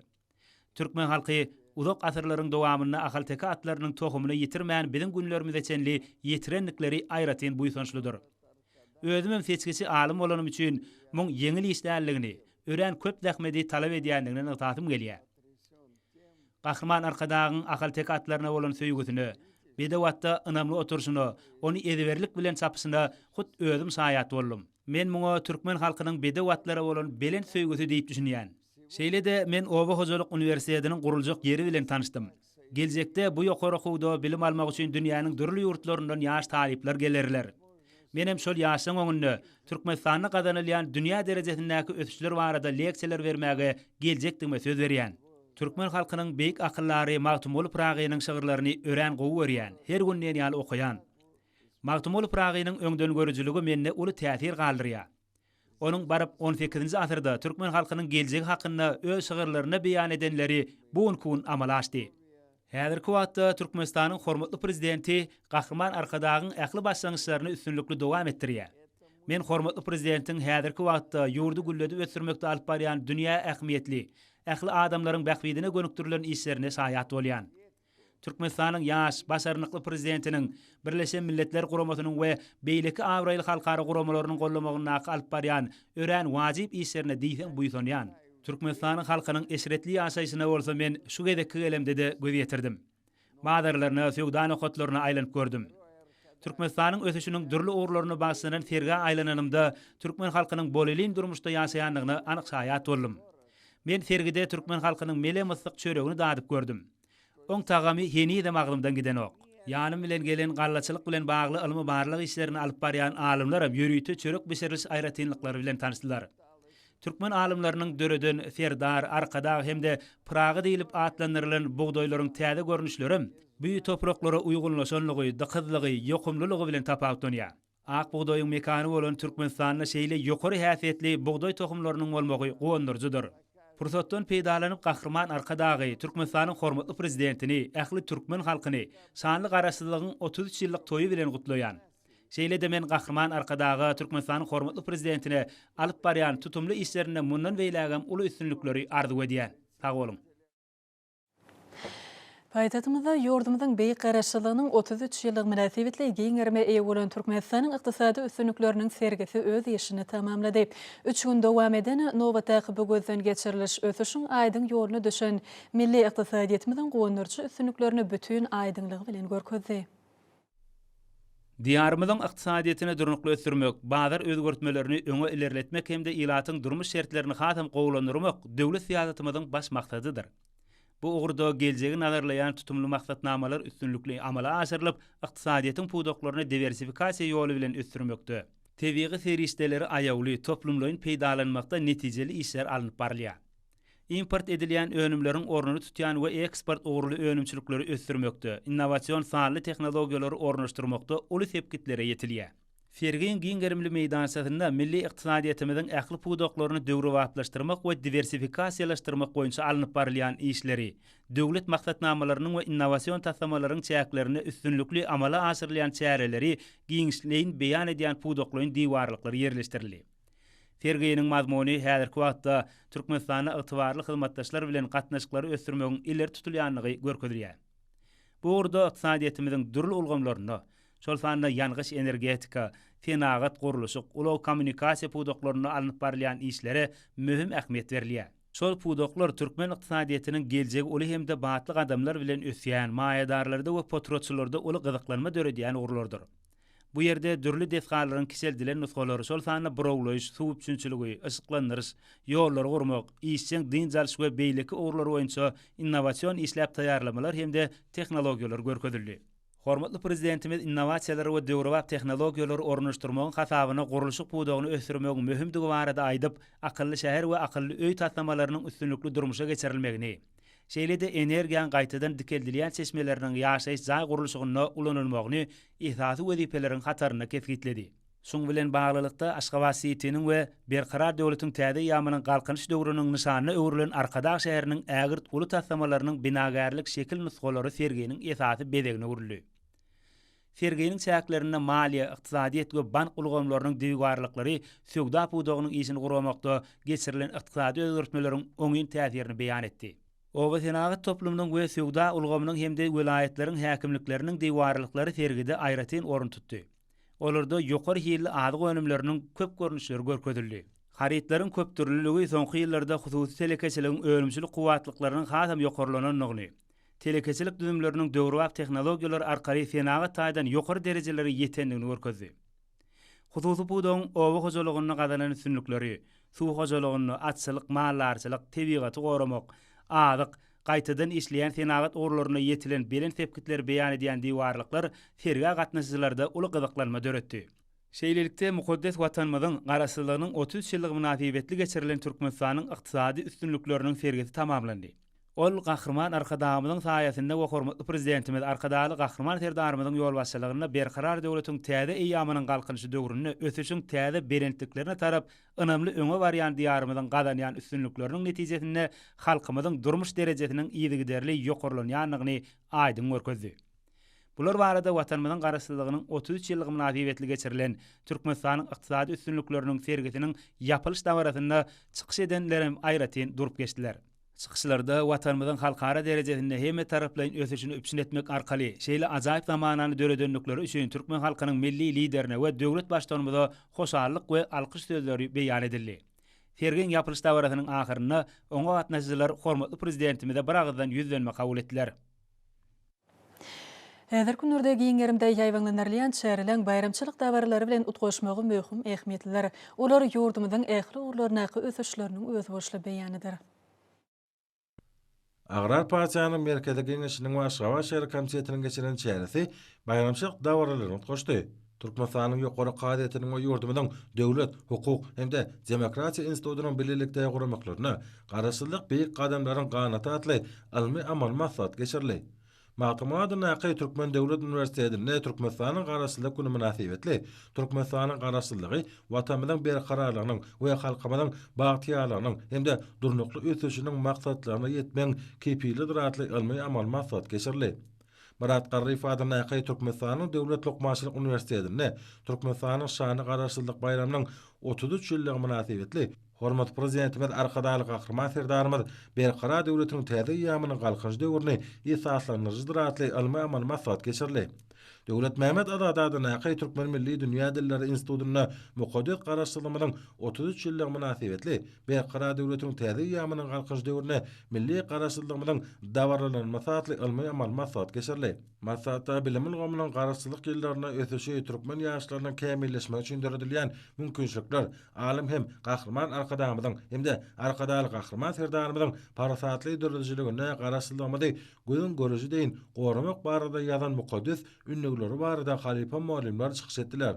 Türkmen halky uzak asyrlaryň dowamynda ahalteke atlarynyň tohumyny ýitirmän biziň günlerimize çenli ýetirendikleri aýratyn buýsançlydyr. Özümem seçgiçi alym bolanym üçin muň ýeňil iş däldigini, örän köp zähmedi talap edýändigini nygtasym gelýär. Gahryman Arkadagyň ahalteke atlaryna bolan söýgüsine, bedew atda ynamly oturyşyna, ony ezberlik bilen çapyşyna hut özüm şaýat boldum. Men muňa türkmen halkynyň bedew atlara bolan belent söýgüsi diýip düşünýän. Şeýle-de men oba hojalyk uniwersitetiniň guruljak ýeri bilen tanyşdym. Geljekde bu ýokary okuwda bilim almak üçin dünýäniň dürli ýurtlaryndan ýaş talyplar gelerler. Menem şol ýaşlaň öňünde Türkmenistanda gazanylýan dünýä derejesindäki ösüşler barada leksiýalar bermäge geljekdigime söz berýän. Türkmen halkynyň beýik akyldary Magtymguly Pyragynyň şygyrlaryny örän gowy görýän, her gün diýen ýaly okaýan. Magtymguly Pyragynyň öňdengörüjiligi mende uly täsir galdyrýar. Onuň baryp on sekizinji asyrda türkmen halkynyň geljegi hakynda öz şygyrlarynda beýan edenleri bu günki gün amala aşdy. Häzirki wagtda Türkmenistanyň hormatly Prezidenti Gahryman Arkadagyň ähli başlangyçlaryny üstünlikli dowam etdirýär. Men hormatly Prezidentiň häzirki wagtda ýurdy gülledip ösdürmekde alyp barýan dünýä ähmiýetli. ähli adamlaryň bähbidine gönükdirilen işlerine şaýat bolýan. Türkmenistanyň ýaş, başarnykly Prezidentiniň Birleşen Milletler Guramasynyň we beýleki abraýly halkara guramalarynyň gollamagyndaky alyp barýan örän wajyp işlerine diýseň buýsanýan. Türkmenistanyň halkynyň eşretli ýaşaýşyna bolsa men şu gezekki gelemde-de göz ýetirdim. Bazarlaryna, söwda nokatlaryna aýlanyp gördüm. Türkmenistanyň ösüşiniň dürli ugurlaryna bagyşlanan sergä aýlananymda türkmen halkynyň bolelin durmuşda ýaşaýandygyna anyk şaýat boldum. Men sergide türkmen halkynyň mele-myssyk çöregini dadyp gördüm. Oň tagamy henizem agzymdan gidenok. Ýanym bilen gelen gallaçylyk bilen bagly ylmy-barlag işlerini alyp barýan alymlaram ýörite çörek bişiriliş aýratynlyklary bilen tanyşdylar. Türkmen alymlarynyň döreden Serdar, Arkadag hem-de Pyragy diýlip atlandyrylan bugdaýlaryň täze görnüşlerem bu topraklara uýgunlaşanlygy, dykyzlygy, ýokumlylygy bilen tapawutlanýar. Ak bugdaýyň mekany bolan Türkmenistanda şeýle ýokary häsiýetli bugdaý tohumlarynyň bolmagy guwandyryjydyr. Pursatdan peýdalanyp Gahryman Arkadagy, Türkmenistanyň hormatly Prezidentini, ähli türkmen halkyny şanly Garaşsyzlygyň 33 ýyllyk toýy bilen gutlaýan. Şeýle-de men Gahryman Arkadaga, Türkmenistanyň hormatly Prezidentine alyp barýan tutumly işlerinde mundan beýlägem uly üstünlikleri arzuw edýän. Sag boluň! Paýtagtymyzda ýurdumyzyň Beýik Garaşsyzlygynyň 33 ýyllygy mynasybetli giň gerime eýe bolan Türkmenistanyň ykdysady üstünlikleriniň sergisi öz işini tamamlady. Üç gün dowam eden nobatdaky bu gözden geçiriliş ösüşiň aýdyň ýoluna düşen milli ykdysadyýetimiziň guwandyryjy üstünliklerini bütin aýdyňlygy bilen görkezdi. Diýarymyzyň ykdysadyýetini durnukly ösdürmek, bazar özgertmelerini öňe ilerletmek hem-de ilatyň durmuş şertlerini hasam gowulandyrmak döwlet syýasatymyzyň baş maksadydyr. Bu ugurda geljegi nazarlaýan tutumly maksatnamalar üstünlikli amala aşyrylyp, ykdysadyýetiň pudaklaryny diwersifikasiýa ýoly bilen ösdürmekde, tebigy serişdeleri aýawly, toplumlaýyn peýdalanmakda netijeli işler alnyp barylýar. Import edilýän önümleriň ornuny tutýan we eksport ugurly önümçilikleri ösdürmekde, innowasion sanly tehnologiýalary ornaşdyrmakda uly sepgitlere ýetilýär. Sergiň giň gerimli meýdançasynda milli ykdysadyýetimiziň ähli pudaklaryny döwrebaplaşdyrmak we diwersifikasiýalaşdyrmak boýunça alnyp barylýan işleri, döwlet maksatnamalarynyň we innowasion taslamalaryň çäklerinde üstünlikli amala aşyrylýan çäreleri giňişleýin beýan edýän pudaklaýyn diwarlyklar ýerleşdirildi. Serginiň mazmuny häzirki wagtda Türkmenistanda ygtybarly hyzmatdaşlar bilen gatnaşyklary ösdürmegiň ileri tutulýandygy görkezilýär. Bu ugurda ykdysadyýetimiziň dürli ulgamlarynda, şol sanda ýangyç-energetika, senagat, gurluşyk, ulag-kommunikasiýa pudaklarynda alnyp barylýan işlere möhüm ähmiýet berilýär. Şol pudaklar türkmen ykdysadyýetiniň geljegi uly hem-de batly gadamlar bilen ösýän, maýadarlarda we potratçylarda uly gyzyklanma döredýän ugurlardyr. Bu ýerde dürli desgalaryň kiçeldilen nusgalary, şol sanda burawlaýyş, suw üpjünçiligi, yşyklandyryş, ýollary gurmak, işjeň dynç alyş we beýleki ugurlar boýunça innowasion işläp taýýarlamalar hem-de tehnologiýalar görkezildi. Hormatly Prezidentimiz innowasiýalary we döwrebap tehnologiýalary ornaşdyrmagyň hasabyna gurluşyk pudagyny ösdürmegiň möhümdigi barada aýdyp, akylly şäher we akylly öý taslamalarynyň üstünlikli durmuşa geçirilmegini, şeýle-de energiýaň gaýtadan dikeldilýän çeşmeleriniň ýaşaýyş jaý gurluşygynda ulanylmagyny esasy wezipeleriň hatarynda kesgitledi. Şuň bilen baglylykda, Aşgabat-sitiniň we Berkarar döwletiň täze eýýamynyň Galkynyş döwrüniň nyşanyna öwrülen Arkadag şäheriniň ägirt uly taslamalarynyň binagärlik şekil nusgalary serginiň esasy bezegine öwrüldi. Serginiň çäklerinde maliýe, ykdysadyýet we bank ulgamlarynyň diwarlyklary söwda pudagynyň işini guramakda geçirilen ykdysady özgertmeleriň oňyn täsirini beýan etdi. Obasenagat toplumynyň we söwda ulgamynyň hem-de welaýatlaryň häkimlikleriniň diwarlyklary sergide aýratyn orun tutdy. Olarda ýokary hilli azyk önümleriniň köp görnüşleri görkezildi. Harytlaryň köpdürlüligi soňky ýyllarda hususy telekeçiligiň önümçilik kuwwatlyklarynyň hasam ýokarlanandygyny, telekeçilik düzümleriniň döwrebap tehnologiýalar arkaly senagat taýdan ýokary derejelere ýetendigini görkezdi. Hususy pudagyň oba hojalygynda gazanan üstünlikleri, suw hojalygynda, atçylyk, maldarçylyk, tebigaty goramak, azyk, gaýtadan işleýän senagat ugurlarynda ýetilen belent sepgitleri beýan edýän diwarlyklar sergä gatnaşyjylarda uly gyzyklanma döretdi. Şeýlelikde, mukaddes Watanymyzyň Garaşsyzlygynyň 33 ýyllygy mynasybetli geçirilen Türkmenistanyň ykdysady üstünlikleriniň sergisi tamamlandy. Ol Gahryman Arkadagymyzyň saýasynda we hormatly Prezidentimiz Arkadagly Gahryman Serdarymyzyň ýolbaşçylygynda Berkarar döwletiň täze eýýamynyň Galkynyşy döwründe ösüşiň täze belentliklerine tarap ynamly öňe barýan Diýarymyzyň gazanýan üstünlikleriniň netijesinde halkymyzyň durmuş derejesiniň yzygiderli ýokarlanýandygyny aýdyň görkezdi. Bular barada Watanymyzyň Garaşsyzlygynyň 33 ýyllygy mynasybetli geçirilen Türkmenistanyň ykdysady üstünlikleriniň sergisiniň ýapylyş dabarasynda çykyş edenlerem aýratyn durup geçdiler. Çykyşlarda Watanymyzyň halkara derejesinde hemmetaraplaýyn ösüşini üpjün etmek arkaly şeýle ajaýyp zamanany döredendikleri üçin türkmen halkynyň Milli Liderine we döwlet Baştutanymyza hoşallyk we alkyş sözleri beýan edildi. Sergiň ýapylyş dabarasynyň ahyrynda oňa gatnaşyjylar hormatly Prezidentimize biragyzdan ýüzlenme kabul etdiler. Häzirki günlerde giň gerimde ýaýbaňlandyrylýan çäreleň baýramçylyk dabaralary bilen utgaşmagy möhüm ähmiýetlidir. Olar ýurdumyzyň ähli ugurlaryndaky ösüşleriniň özboluşly beýanydyr. Agrar partiýanyň Merkezi Geňeşiniň we Aşgabat şäher komitetiniň geçiren çäresi baýramçylyk dabaralaryna utgaşdy. Türkmenistanyň Ýokary kazyýetiniň we ýurdumyzyň Döwlet, hukuk hem-de demokratiýa institutynyň bilelikde guramaklarynda Garaşsyzlyk beýik gadamlaryň ganaty atly ylmy-amaly maslahat geçirildi. Magtymguly adyndaky Türkmen döwlet uniwersitetinde Türkmenistanyň Garaşsyzlyk güni mynasybetli Türkmenistanyň Garaşsyzlygy Watanymyzyň berkararlygynyň we halkymyzyň bagtyýarlygynyň hem-de durnukly ösüşiniň maksatlaryna ýetmegiň kepilidir atly ylmy-amaly maslahat geçirildi. Myrat Garryýew adyndaky Türkmenistanyň Döwlet lukmançylyk uniwersitetinde Türkmenistanyň şanly Garaşsyzlyk baýramynyň 33 ýyllygy mynasybetli Hormatly Prezidentimiz Arkadagly Gahryman Serdarymyz Berkarar döwletiň täze eýýamynyň Galkynyş döwrüni esaslandyryjydyr atly ylmy-amaly maslahat geçirildi. Döwletmämmet Azady adyndaky Türkmen milli dünýä dilleri institutynda mukaddes Garaşsyzlygymyzyň 33 ýyllygy mynasybetli Berkarar döwletiň täze eýýamynyň Galkynyş döwründe milli Garaşsyzlygymyzyň dabaralanmasy atly ylmy-amaly maslahat geçirildi. Maslahatda bilim ulgamynyň Garaşsyzlyk ýyllarynda ösüşi, türkmen ýaşlarynyň kämilleşmegi üçin döredilýän mümkinçilikler, alym hem Gahryman Arkadagymyzyň hem-de Arkadagly Gahryman Serdarymyzyň parasatly döredijiliginde Garaşsyzlygymyzy gözüň göreji deýin goramak barada ýazan mukaddes ündewleri barada halypa mugallymlar çykyş etdiler.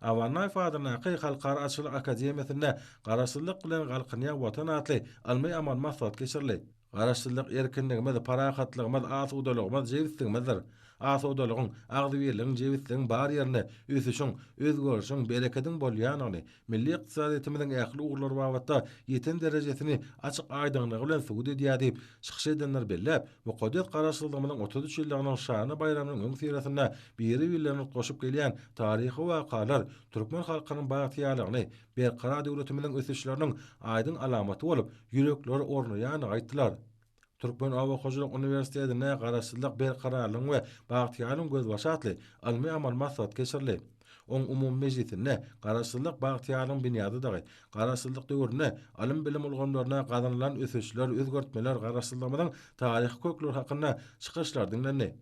Awannaýew adyndaky Halkara atçylyk akademiýasynda Garaşsyzlyk bilen galkynýar Watan atly ylmy-amaly maslahat geçirildi. Garaşsyzlyk erkinligimiz, parahatlygymyz, asudalygymyz, jebisligimizdir. Asudalygyň, agzybirligiň, jebisligiň bar ýerinde ösüşiň, özgerişiň, berekediň bolýandygyny, milli ykdysadyýetimiziň ähli ugurlar babatda ýeten derejesini açyk-aýdyňlygy bilen subut edýär diýip, çykyş edenler belläp, mukaddes Garaşsyzlygymyzyň 33 ýyllygynyň şanly baýramynyň öňüsyrasynda biri-birlerine utgaşyp gelýän taryhy wakalar türkmen halkynyň bagtyýarlygyny, Berkarar döwletimiziň ösüşleriniň aýdyň alamaty bolup, ýüreklere ornaýandygy aýtdylar. Türkmen oba hojalyk uniwersitetinde Garaşsyzlyk berkararlygyň we bagtyýarlygyň gözbaşy atly ylmy-amaly maslahat geçirildi. Oň umumy mejlisinde Garaşsyzlyk bagtyýarlygyň binýadydygy, Garaşsyzlyk döwründe ylym-bilim ulgamlarynda gazanylan ösüşler, özgertmeler, Garaşsyzlygymyzyň taryhy kökleri hakynda çykyşlar diňlendi.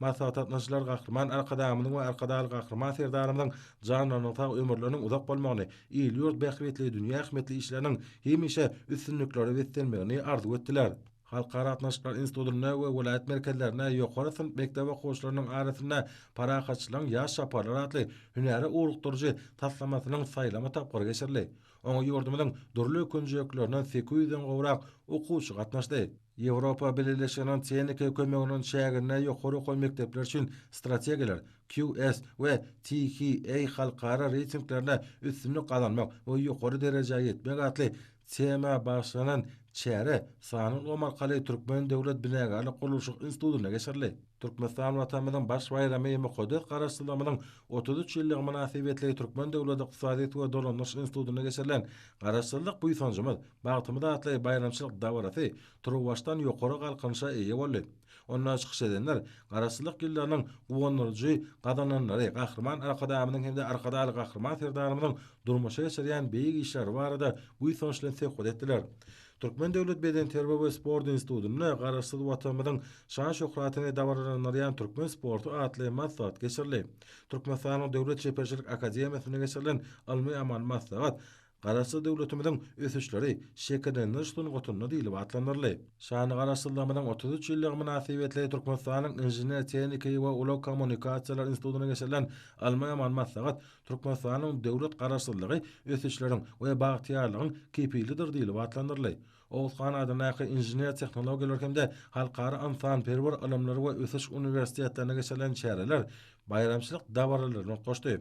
Maslahata gatnaşyjylar Gahryman Arkadagymyzyň we Arkadagly Gahryman Serdarymyzyň janlarynyň sag, ömürleriniň uzak bolmagyny, il-ýurt bähbitli, dünýä ähmiýetli işleriniň hemişe üstünliklere beslenmegini arzuw etdiler. Halkara gatnaşyklar institutynda we welaýat merkezlerinde ýokary synp mekdep okuwçylarynyň arasynda Parahatçylygyň ýaş çaparlary atly hünäre ugrukdyryjy taslamasynyň saýlama tapgyry geçirildi. Oňa ýurdumyzyň dürli künjeklerinden 800-den gowrak okuwçy gatnaşdy. Ýewropa Bileleşiginiň tehniki kömeginiň çäginde ýokary okuw mekdepleri üçin strategiýalar, QS we THA halkara reýtinglerinde üstünlik gazanmak we ýokary derejä ýetmek atly tema bagyşlanan çäre sanly ulgam arkaly Türkmen döwlet binagärlik-gurluşyk institutynda geçirildi. Türkmenistan Watanymyzyň baş baýramy mukaddes Garaşsyzlygymyzyň 33 ýyllygy mynasybetli Türkmen döwlet ykdysadyýet we dolandyryş institutynda geçirilen Garaşsyzlyk buýsanjymyz, bagtymyz atly baýramçylyk dabarasy turuwbaşdan ýokary galkynyşa eýe boldy. Onda çykyş edenler Garaşsyzlyk ýyllarynyň guwandyryjy gazananlary, Gahryman Arkadagymyzyň hem-de Arkadagly Gahryman Serdarymyzyň durmuşa geçirýän beýik işleri barada buýsanç bilen söhbet etdiler. Türkmen döwlet bedenterbiýe we sport institutynda Garaşsyz Watanymyzyň şan-şöhratyny dabaralandyrýan türkmen sporty atly maslahat geçirildi. Türkmenistanyň Döwlet çeperçilik akademiýasynda geçirilen ylmy-amaly maslahat Garaşsyz döwletimiziň ösüşleri şekillendiriş sungatynda diýlip atlandyryldy. Şanly Garaşsyzlygymyzyň 33 ýyllygy mynasybetli Türkmenistanyň Inžener-tehniki we ulag kommunikasiýalar institutynda geçirilen ylmy-amaly maslahat Türkmenistanyň döwlet Garaşsyzlygy ösüşleriň we bagtyýarlygyň kepilidir diýlip atlandyryldy. Oguz han adyndaky Inžener-tehnologiýalar hem-de Halkara ynsanperwer ylymlary we ösüş uniwersitetlerinde geçirilen çäreler baýramçylyk dabaralaryna utgaşdy.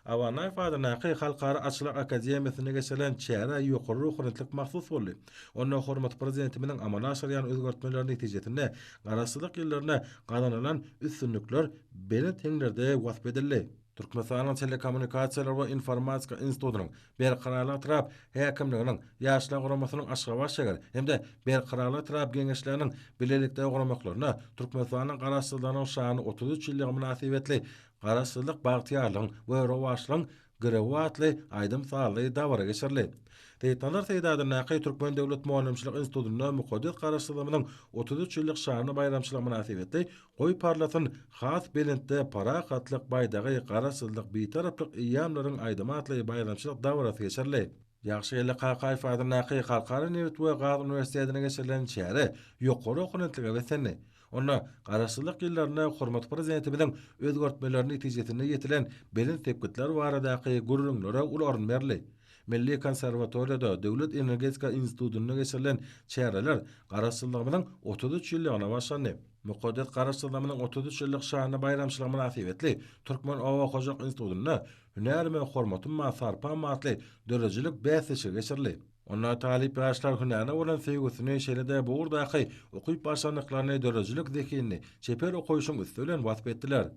Aba Annaýew adyndaky Halkara atçylyk akademiýasynda geçirilen çärä ýokary ruhubelentlik mahsus boldy. Onda hormatly Prezidentimiziň amala aşyrýan özgertmeleri netijesinde Garaşsyzlyk ýyllarynda gazanylan üstünlikler belent heňlerde wasp edildi. Türkmenistanyň Telekommunikasiýalar we informatika institutynyň Berkararlyk etrap häkimliginiň Ýaşlar guramasynyň Aşgabat şäher hem-de Berkararlyk etrap Geňeşleriniň bilelikde guramaklarynda Türkmenistanyň Garaşsyzlygynyň şanly 33 ýyllygy mynasybetli Garaşsyzlyk bagtyýarlygyň we rowaçlygyň Girewi atly aýdym-sazly dabara geçirildi. Seýitnazar Seýdi adyndaky Türkmen döwlet mugallymçylyk institutynda mukaddes Garaşsyzlygymyzyň 33 ýyllyk şanly baýramçylygy mynasybetli Goý parlasyn has belentde parahatlyk baýdagy Garaşsyzlyk Bitaraplyk eýýamlaryň aýdymy atly baýramçylyk dabarasy geçirildi. Ýagşygeldi Kakaýew adyndaky Halkara nebit we gaz uniwersitetinde geçirilen çäre ýokary okunentlige beslendi. Onda Garaşsyzlyk ýyllarynda hormatly Prezidentimiziň özgertmeleri netijesinde ýetilen belent sepgitler baradaky gürrüňlere uly orun berildi. Milli konserwatoriýada, Döwlet energetika institutynda geçirilen çäreler Garaşsyzlygymyzyň 33 ýyllygyna bagyşlandy. Mukaddes Garaşsyzlygymyzyň 33 ýyllyk şanly baýramçylygy mynasybetli Türkmen oba hojalyk institutynda Hünärime hormatym bar, sarpam bar atly döredijilik bäsleşigi geçirildi. Onda talyp ýaşlar hünärine bolan söýgüsini, şeýle-de bu ugurdaky ukyp-başarnyklaryny, döredijilik zehinini çeper okaýşyň üsti bilen wasp etdiler.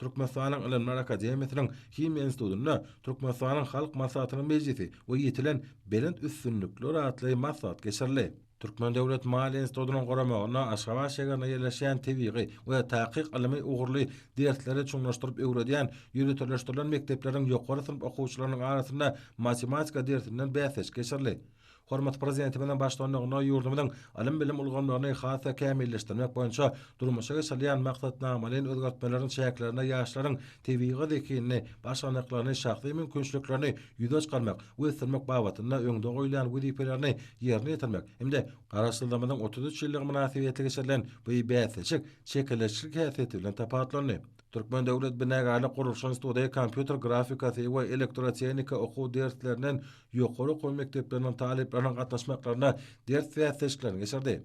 Türkmenistanyň Ylymlar akademiýasynyň Himiýa institutynda Türkmenistanyň Halk Maslahatynyň mejlisi we ýetilen belent üstünlikler atly maslahat geçirildi. Türkmen döwlet maliýe institutynyň guramagynda Aşgabat şägerinde ýerleşýän tebigy we takyk ylmy ugurly dersleri çuňlaşdyryp öwredýän ýöriteleşdirilen mekdepleriň ýokary synp okuwçylarynyň arasynda matematika dersinden bäsleşik geçirildi. Hormatly Prezidentimiziň baştutanlygynda ýurdumyzyň ylym-bilim ulgamlaryny has-da kämilleşdirmek boýunça durmuşa geçirilýän maksatnamalaýyn özgertmeleriň çäklerinde ýaşlaryň tebigy zehinini, başarnyklaryny, şahsy mümkinçiliklerini ýüze çykarmak we ösdürmek babatynda öňde goýulýan wezipelerini ýerine ýetirmek hem-de Garaşsyzlygymyzyň 33 ýyllygy mynasybetli geçirilen bu bäsleşik çekeleşikli häsiýeti bilen tapawutlandy. Türkmen döwlet binagärlik gurluşyk instituty kompýuter grafikasy we elektrotehnika okuw derslerinden ýokary okuw mekdepleriniň talyplarynyň gatnaşmaklarynda ders bäsleşiklerini geçirdi.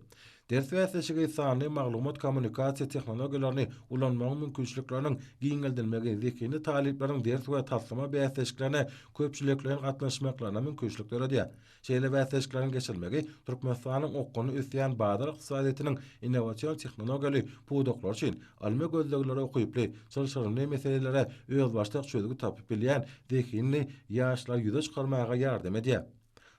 Ders bäsleşigi sanly maglumat-kommunikasiýa tehnologiýalaryny ulanmagyň mümkinçilikleriniň giňeldilmegi, zehinli talyplaryň ders we taslama bäsleşiklerine köpçülikleýin gatnaşmaklaryna mümkinçilik döredýär. Şeýle bäsleşikleriň geçirilmegi Türkmenistanyň okgunly ösýän bazar ykdysadyýetiniň innowasion tehnologiýaly pudaklary üçin ylmy gözleglere ukyply, çylşyrymly meselelere özbaşdak çözgüt tapyp bilýän zehinli ýaşlary ýüze çykarmaga ýardam edýär.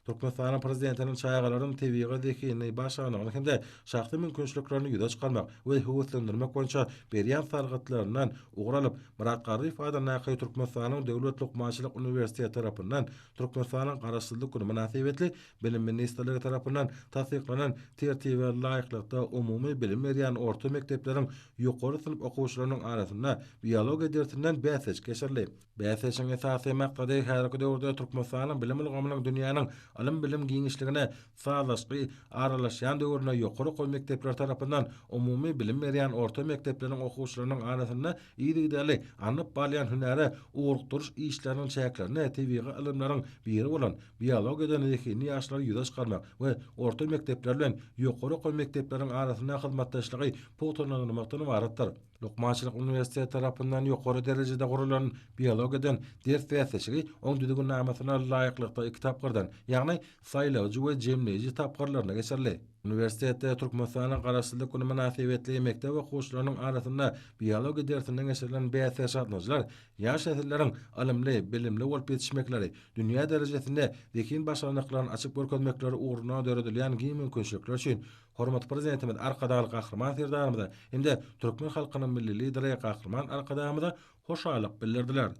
Türkmenistanyň Prezidentiniň çagalaryň tebigy zehinini, başarnygyny hem-de şahsy mümkinçiliklerini ýüze çykarmak we höweslendirmek boýunça berýän sargytlaryndan ugur alyp, Myrat Garryýew adyndaky Türkmenistanyň Döwlet lukmançylyk uniwersiteti tarapyndan Türkmenistanyň Garaşsyzlyk güni mynasybetli Bilim ministrligi tarapyndan tassyklanan Tertibe laýyklykda umumy bilim berýän orta mekdepleriň ýokary synp okuwçylarynyň arasynda biologiýa dersinden bäsleşik geçirildi. Bäsleşigiň esasy maksady häzirki döwürde Türkmenistanyň bilim ulgamynyň dünýäniň ylym-bilim giňişligine sazlaşykly aralaşýan döwründe ýokary okuw mekdepleri tarapyndan umumy bilim berýän orta mekdepleriň okuwçylarynyň arasynda yzygiderli alnyp barylýan hünäre ugrukdyryş işleriniň çäklerinde tebigy ylymlaryň biri bolan biologiýadan zehinli ýaşlary ýüze çykarmak we orta mekdepler bilen ýokary okuw mekdepleriň arasynda hyzmatdaşlygy pugtalandyrmakdan ybaratdyr. Lukmançylyk uniwersiteti tarapyndan ýokary derejede guralan biologiýadan ders bäsleşigi oň düzgünnamasyna laýyklykda iki tapgyrdan, ýagny saýlawjy we jemleýji tapgyrlarynda geçirildi. Uniwersitetde Türkmenistanyň Garaşsyzlyk güni mynasybetli mekdep okuwçylarynyň arasynda biologiýa dersinden geçirilen bäsleşige gatnaşyjylar ýaş nesilleriň ylymly, bilimli bolup ýetişmekleri, dünýä derejesinde zehin-başarnyklaryny açyp görkezmekleri ugrunda döredilýän giň mümkinçilikler üçin Hormatly Prezidentimiz Arkadagly Gahryman Serdarymyza hem-de türkmen halkynyň Milli Lideri Gahryman Arkadagymyza hoşallyk bildirdiler.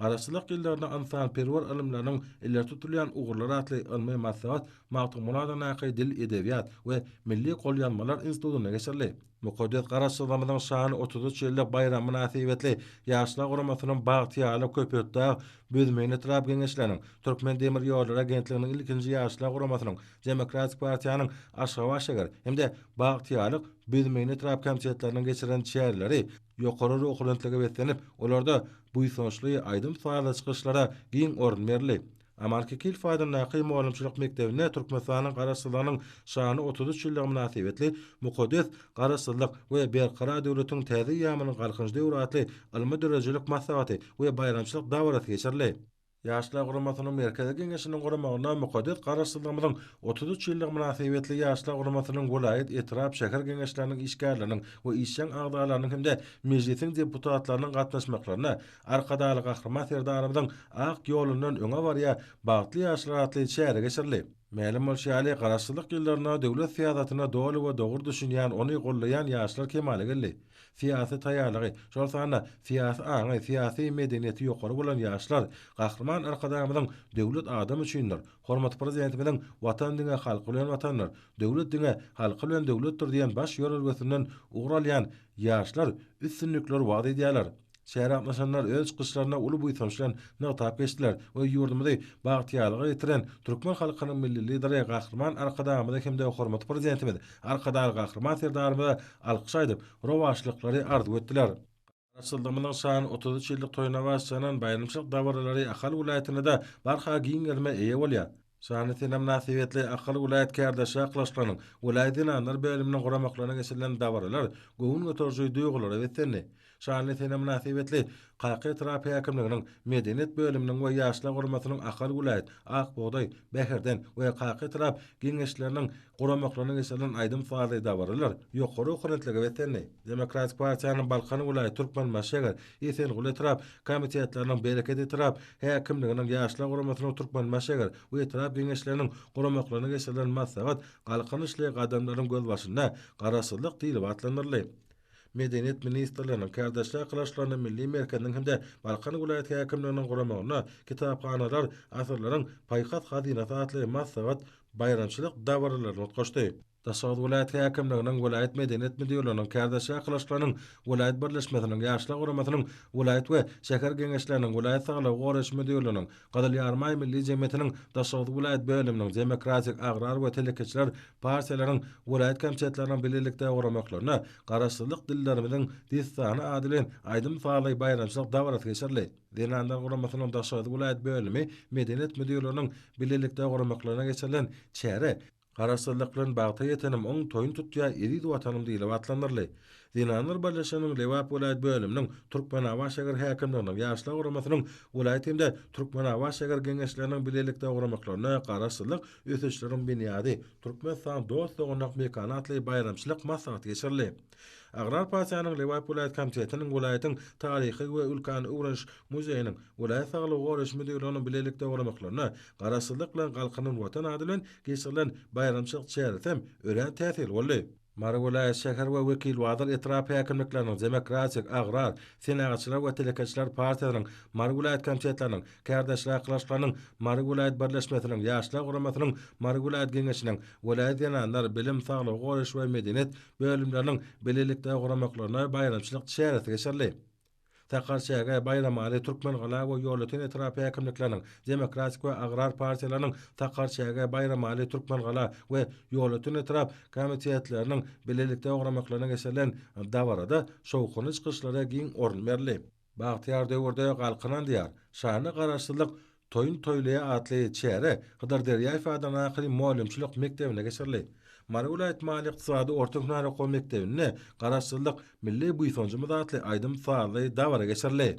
Garaşsyzlyk ýyllarynda ynsanperwer ylymlarynyň ileri tutulýan ugurlary atly ylmy maslahat Magtymguly adyndaky Dil, edebiýat we milli golýazmalar institutynda geçirildi. Mukaddes Garaşsyzlygymyzyň şanly 33 ýyllyk baýramy mynasybetli Ýaşlar guramasynyň Bagtyýarlyk, Köpetdag, Büzmeýin etrap Geňeşleriniň, Türkmendemirýollary agentliginiň ilkinji Ýaşlar guramasynyň Demokratik partiýanyň Aşgabat şäher hem-de Bagtyýarlyk, Büzmeýin etrap komitetleriniň geçiren çäreleri ýokary ruhubelentlige beslenip, olarda buýsançly aýdym-sazly çykyşlara giň orun berildi. Aman Kekilow adyndaky mugallymçylyk mekdebinde Türkmenistanyň Garaşsyzlygynyň şanly 33 ýyllygy mynasybetli Mukaddes Garaşsyzlyk we Berkarar döwletiň täze eýýamynyň Galkynyş döwri atly ylmy-döredijilik maslahaty we baýramçylyk dabarasy geçirildi. Ýaşlar guramasynyň Merkezi Geňeşiniň guramagynda mukaddes Garaşsyzlygymyzyň 33 ýyllygy mynasybetli Ýaşlar guramasynyň welaýat, etrap, şäher Geňeşleriniň işgärleriniň we işjeň agzalarynyň hem-de Mejlisiň deputatlarynyň gatnaşmaklarynda Arkadagly Gahryman Serdarymyzyň ak ýolundan öňe barýar bagtly ýaşlar atly çäre geçirildi. Mälim bolşy ýaly, Garaşsyzlyk ýyllarynda döwlet syýasatyna doly we dogry düşünýän, ony goldaýan ýaşlar kemala geldi. Syýasy taýýarlygy, şol sanda syýasy aňy, syýasy medeniýeti ýokary bolan ýaşlar Gahryman Arkadagymyzyň Döwlet adam üçindir! Hormatly Prezidentimiziň Watan diňe halky bilen Watandyr, döwlet diňe halky bilen döwletdir diýen baş ýörelgesinden ugur alýan ýaşlar üstünlikleri wagyz edýärler. Çärä gatnaşanlar öz çykyşlarynda uly buýsanç bilen nygtap geçdiler we ýurdumyzy bagtyýarlyga ýetiren türkmen halkynyň Milli Lideri Gahryman Arkadagymyza hem-de hormatly Prezidentimiz Arkadagly Gahryman Serdarymyza alkyş aýdyp, rowaçlyklary arzuw etdiler. Garaşsyzlygymyzyň şanly 33 ýyllyk toýuna bagyşlanan baýramçylyk dabaralary Ahal welaýatynda-da barha giň gerime eýe bolýar. Şanly sene mynasybetli Ahal welaýat kärdeşler arkalaşygynyň welaýat zenanlar bölüminiň guramaklarynda geçirilen dabaralar göwün göteriji duýgulara beslendi. Şanly sene mynasybetli Kaka etrap häkimliginiň Medeniýet bölüminiň we Ýaşlar guramasynyň Ahal welaýat, Ak bugdaý, Bäherden we Kaka etrap Geňeşleriniň guramaklarynda geçirilen aýdym-sazly dabaralar ýokary ruhubelentlige beslendi. Demokratik partiýanyň Balkan welaýat, Türkmenbaşy şäher, Esenguly etrap komitetleriniň Bereket etrap häkimliginiň Ýaşlar guramasynyň Türkmenbaşy şäher we etrap Geňeşleriniň guramaklarynda geçirilen maslahat Galkynyşly gadamlaryň gözbaşynda Garaşsyzlyk diýlip atlandyryldy. Medeniýet ministrliginiň, Kärdeşler arkalaşyklarynyň Milli merkeziniň hem-de Balkan welaýat häkimliginiň guramagynda Kitaphanalar asyrlaryň paýhas hazynasy atly maslahat baýramçylyk dabaralaryny utgaşdy. Daşoguz welaýat häkimliginiň, welaýat medeniýet müdirliginiň, Kärdeşler arkalaşyklarynyň welaýat birleşmesiniň, Ýaşlar guramasynyň welaýat we şäher Geňeşleriniň, welaýat saglygy goraýyş müdirliginiň, Gyzyl Ýarymaý milli jemgyýetiniň Daşoguz welaýat bölüminiň, Demokratik, Agrar we telekeçiler partiýalaryň welaýat komitetleriniň bilelikde guramaklarynda Garaşsyzlyk dillerimiziň dessany ady bilen aýdym-sazly baýramçylyk dabarasy geçirildi. Zenanlar guramasynyň Daşoguz welaýat bölümi Medeniýet müdirliginiň bilelikde guramaklarynda geçirilen çäre Garaşsyzlyk bilen bagta ýetenim, oň toýun tutýar eziz Watanym diýlip atlandyryldy. Zenanlar birleşiginiň Lebap welaýat bölüminiň, Türkmenabat şäher häkimliginiň, Ýaşlar guramasynyň welaýat hem-de Türkmenabat şäher Geňeşleriniň bilelikde guramaklarynda Garaşsyzlyk, ösüşleriň binýady, Türkmenistan dost-doganlyk mekany atly baýramçylyk maslahaty geçirildi. Agrar partiýanyň Lebap welaýat komitetiniň, welaýatyň Taryhy we ülkäni öwreniş muzeýiniň, welaýat saglygy goraýyş müdirliginiň bilelikde guramaklarynda Garaşsyzlyk bilen Galkynan Watan ady bilen geçirilen baýramçylyk çäresi hem örän täsirli boldy. Mary welaýat şäher we Wekilbazar etrap häkimlikleriniň, Demokratik, Agrar, Senagatçylar we telekeçiler partiýasynyň Mary welaýat komitetleriniň, Kärdeşler arkalaşyklarynyň Mary welaýat birleşmesiniň, Ýaşlar guramasynyň Mary welaýat Geňeşiniň, welaýat zenanlar, bilim, saglygy goraýyş we medeniýet bölümleriniň bilelikde guramaklarynda baýramçylyk çäresi geçirildi. Sakarçäge, Baýramaly, Türkmengala we Ýolöten etrap häkimlikleriniň, Demokratik we Agrar partiýalarynyň Sakarçäge, Baýramaly, Türkmengala we Ýolöten etrap komitetleriniň bilelikde guramaklarynda geçirilen dabarada şowhunly çykyşlara giň orun berildi. Bagtyýar döwürde Galkynan Diýar, şanly Garaşsyzlyk toýun toýlaýar atly çäre Hydyr Derýaýew adyndaky mugallymçylyk mekdebinde geçirildi. Mary welaýat maliýe-ykdysady orta hünär okuw mekdebinde Garaşsyzlyk, milli buýsanjymyz atly aýdym-sazly dabara geçirildi.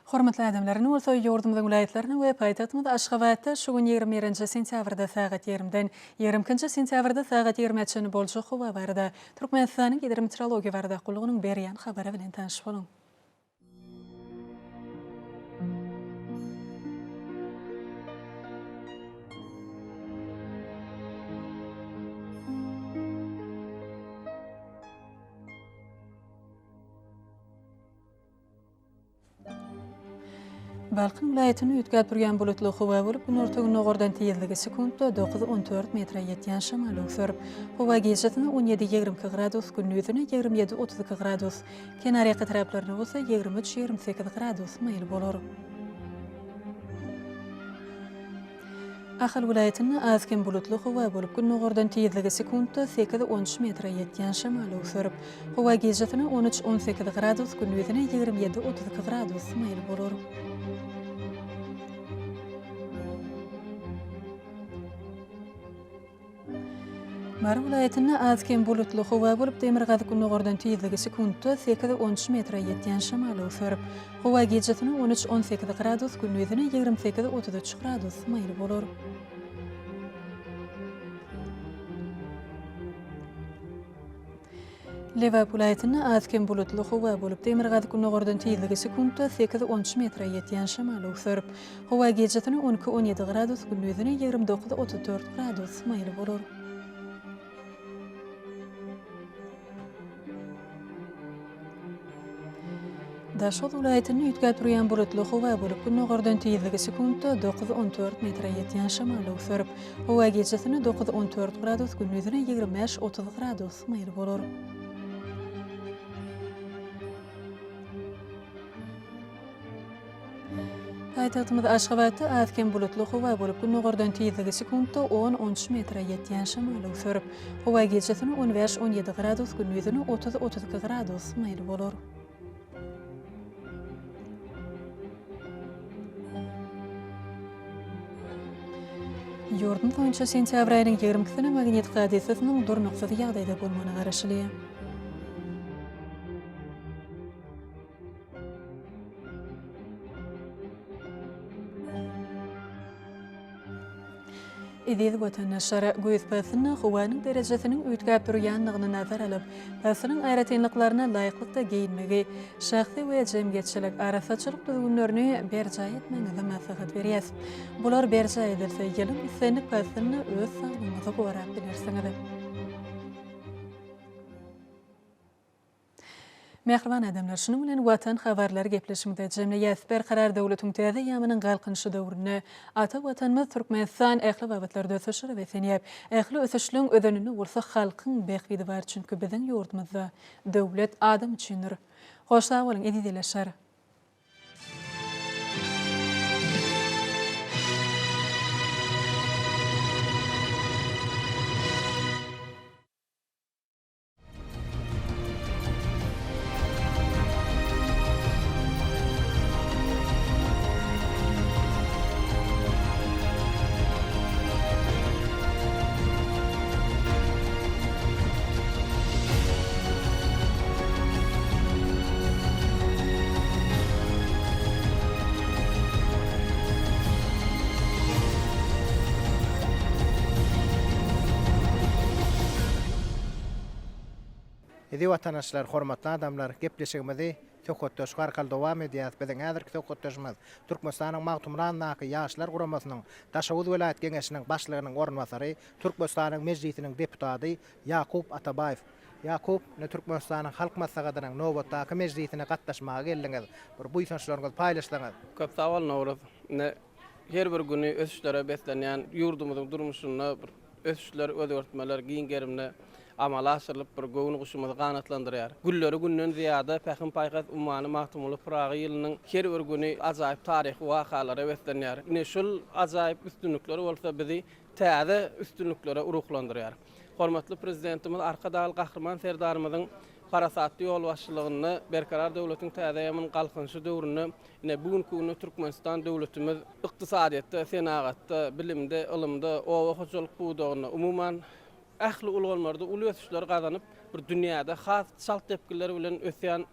Hormatly adamlar, indi bolsa ýurdumyzyň welaýatlarynda we paýtagtymyz Aşgabatda şu gün 21-nji sentýabrda sagat ýigrimden 22 nji sentýabrda sagat ýigrimä çenli boljak howa barada Türkmenistanyň Gidrometeorologiýa barada gullugynyň berýän habary bilen tanyş boluň. Balkan welaýatynda üýtgäp durýan bulutly howa bolup, günorta-gündogardan tizligi sekuntda 9-14 metre ýetýän şemal öwser. Howa gijesine 17-22 gradus, gündizine 27-32 gradus, kenarýaka etraplarynda bolsa 23-28 gradus maýyl bolar. Ahal welaýatynda az-kem bulutly howa bolup, gündogardan tizligi sekuntda sekiz-on üç metre ýetýän şemal öwser. Howa gijesine on üç-on sekiz gradus, gündizine 27-32 gradus maýyl bolar. Mary welaýatynda az-kem bulutly howa bolup, demirgazyk-gündogardan tizligi sekuntda sekiz, on üç metre ýetýän şemal öwser. Howa gijesine on üç, 18 gradus, gündizine 28, 33 gradus maýyl bolar. Lebap welaýatynda az-kem bulutly howa bolup, demirgazyk-gündogardan tizligi sekuntda sekiz, on üç metre ýetýän şemal öwser. Howa gijesine 12, 17 gradus, gündizine 29, 34 gradus maýyl bolar. Daşoguz welaýatynda üýtgäp durýan bulutly howa bolup, gündogardan tizligi sekuntda 9-14 metre ýetýän şemal öwser. Howa gijesine 9-14 gradus, gündizine 25-30 gradus maýyl bolar. Paýtagtymyz Aşgabatda az-kem bulutly howa bolup, gündogardan tizligi sekuntda on, on üç metre ýetýän şemal öwser. Howa gijesine on bäş, on ýedi gradus, gündizine 30, 32 gradus maýyl bolar. Ýurdumyz boýunça sentýabr aýynyň ýigrimi ikisine magnit hadysasynyň durnuksyz ýagdaýda bolmagyna garaşylýar. Eziz watandaşlar, güýz paslynda howanyň derejesiniň üýtgäp durýandygyny nazara alyp, paslyň aýratynlyklaryna laýyklykda geýinmegi, şahsy we jemgyýetçilik arassaçylyk düzgünlerini berjaý etmegiňizi maslahat berýäs. Bular berjaý edilse, ýylyň islendik paslynda öz saglygyňyzy gorap bilersiňiz. Mähriban adamlar, şunuň bilen Watan habarlary gepleşigimizi jemleýäs. Berkarar döwletiň täze eýýamynyň Galkynyşy döwründe ata Watanymyz Türkmenistan ähli babatlarda ösüşlere beslenýär. Ähli ösüşleň özeninde bolsa halkyň bähbidi bar, çünki biziň ýurdumyzda döwlet adam üçindir. Hoş sag boluň, eziz ildeşler! Eziz watandaşlar, hormatly adamlar, gepleşigimizi söhbetdeşlik arkaly dowam edýäris. Biziň häzirki söhbetdeşimiz Türkmenistanyň Magtymguly adyndaky Ýaşlar guramasynyň Daşoguz welaýat Geňeşiniň başlygynyň orunbasary, Türkmenistanyň Mejlisiniň deputady Ýakup Atabaýew. Ýakup, ine Türkmenistanyň Halk Maslahatynyň nobatdaky mejlisine gatnaşmaga geldiňiz. Bir buýsançlaryňyzy paýlaşsaňyz. Köp sag bol, Nowruz. Ine, her bir güni ösüşlere beslenýän ýurdumyzyň durmuşynda bir ösüşler, özgertmeler giň gerimde amala aşyrylyp, bir göwün guşumyzy ganatlandyrýar. Gülleri günden zyýada Pähim-paýhas ummany Magtymguly Pyragy ýylynyň her bir güni ajaýyp taryhy wakalara beslenýär. Ine, şul ajaýyp üstünlikler bolsa bizi täze üstünliklere ruhlandyrýar. Hormatly Prezidentimiz Arkadagly Gahryman Serdarymyzyň parasatly ýolbaşçylygynda Berkarar döwletiň täze eýýamynyň Galkynyşy döwründe ine, bu günki günde Türkmenistan döwletimiz ykdysadyýetde, senagatda, bilimde, ylymda, oba hojalyk pudagynda, umuman, ähli ulgamlarda uly ösüşleri gazanyp, bir dünýäde has çalt depginler bilen ösýän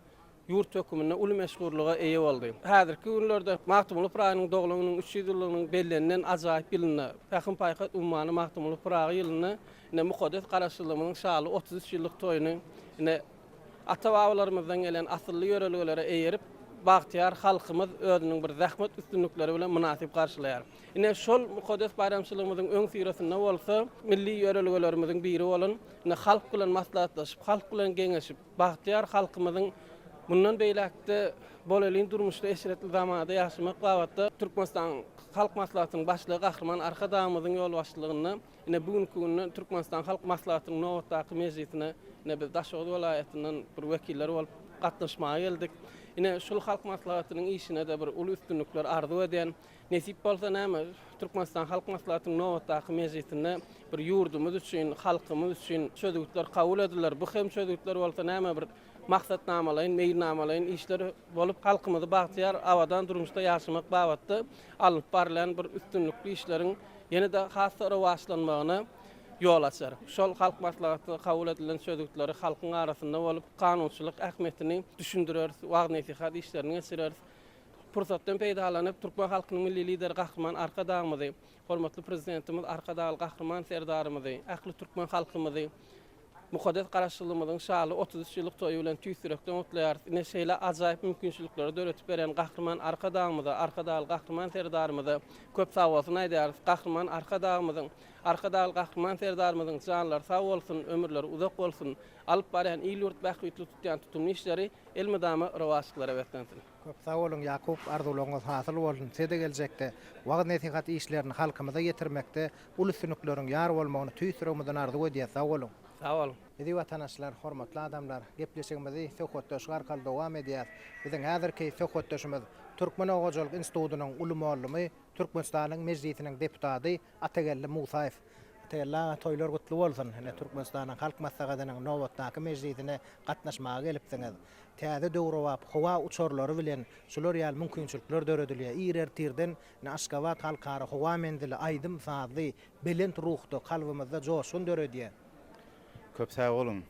ýurt höküminde uly meşhurlyga eýe boldy. Häzirki günlerde Magtymguly Pyragynyň doglan gününiň 300 ýyllygynyň bellenilen ajaýyp ýylynda, Pähim-paýhas ummany Magtymguly Pyragy ýylynda ine, mukaddes Garaşsyzlygymyzyň şaly 33 ýyllyk toýuny ine, ata-babalarymyzdan gelen asylly ýörelgelere eýerip, bagtyýar halkymyz özüniň bir zähmet üstünlikleri bilen mynasyp garşylaýar. Ine, şol mukaddes baýramçylygymyzyň öňüsyrasynda bolsa milli ýörelgelerimiziň biri bolan, ine, halk bilen maslahatlaşyp, halk bilen geňeşip, Bagtyýar halkymyzyň mundan beýläk-de bolelin durmuşda, eşretli zamanada ýaşamak babatda Türkmenistanyň Halk Maslahatynyň Başlygy Gahryman Arkadagymyzyň ýolbaşçylygynda ine bu günki günde Türkmenistanyň Halk Maslahatynyň nobatdaky mejlisine ine biz Daşoguz welaýatyndan bir wekiller bolup gatnaşmaga geldik. Ine şul Halk Maslahatynyň işine-de bir uly üstünlikler arzuw edýän. Nesip bolsa näme, Türkmenistan Halk Maslahatynyň nobatdaky mejlisinde bir ýurdumyz üçin, halkymyz üçin çözgütler kabul ediler. Bu hem çözgütler bolsa näme bir maksatnamalaýyn, meýilnamalaýyn işler bolup, halkymyzy bagtyýar, abadan durmuşda ýaşamak babatda alnyp barylýan bir üstünlikli işleriň ýene-de has-da rowaçlanmagyna. ýol açar. Şol Halk Maslahatynda kabul edilen çözgütleri halkyň arasynda bolup, kanunçylyk ähmiýetini düşündireris, wagyz-nesihat işlerini geçireris. Pursatdan peýdalanyp, türkmen halkynyň Milli Lideri Gahryman Arkadagymyzy, hormatly Prezidentimiz Arkadagly Gahryman Serdarymyzy, ähli türkmen halkymyzy mukaddes Garaşsyzlygymyzyň şanly 33 ýyllyk toýy bilen tüýs ýürekden gutlaýarys. Ine, şeýle ajaýyp mümkinçilikleri döredip beren Gahryman Arkadagymyza, Arkadagly Gahryman Serdarymyza köp sagbolsun aýdýarys. Gahryman Arkadagymyzyň, Arkadagly Gahryman Serdarymyzyň janlary sag bolsun, ömürleri uzak bolsun, alyp barýan il-ýurt bähbitli tutýan tutumly işleri elmydama rowaçlyklara beslensin. Köp sag boluň Ýakup arzuwlaryňyz hasyl bolsun size geljekde wagyz-nesihat işlerini halkymyza ýetirmekde uly üstünlikleriň ýar bolmagyny tüýs ýüregimizden arzuw edýäs sag boluň. Sag boluň. Eziz watanaşlar, hormatly adamlar, gepleşigimizi söhbetdeşlik arkaly dowam edýäs. Biziň häzirki söhbetdeşimiz Türkmen oba hojalyk institutynyň uly mollumy, Türkmenistanyň Mejlisiniň deputady Atageldi Musaýew. Atageldi aga toýlar gutly bolsun! Ine Türkmenistanyň Halk Maslahatynyň nobatdaky mejlisine gatnaşmaga gelipsiňiz. Täze döwrebap howa uçarlary bilen şular ýaly mümkinçilikler döredilýär. Ir ertirden ine Aşgabat Halkara howa menzili aýdym-sazly, belent ruhda kalbymyzda joşgun döredýär. Köp sag boluň!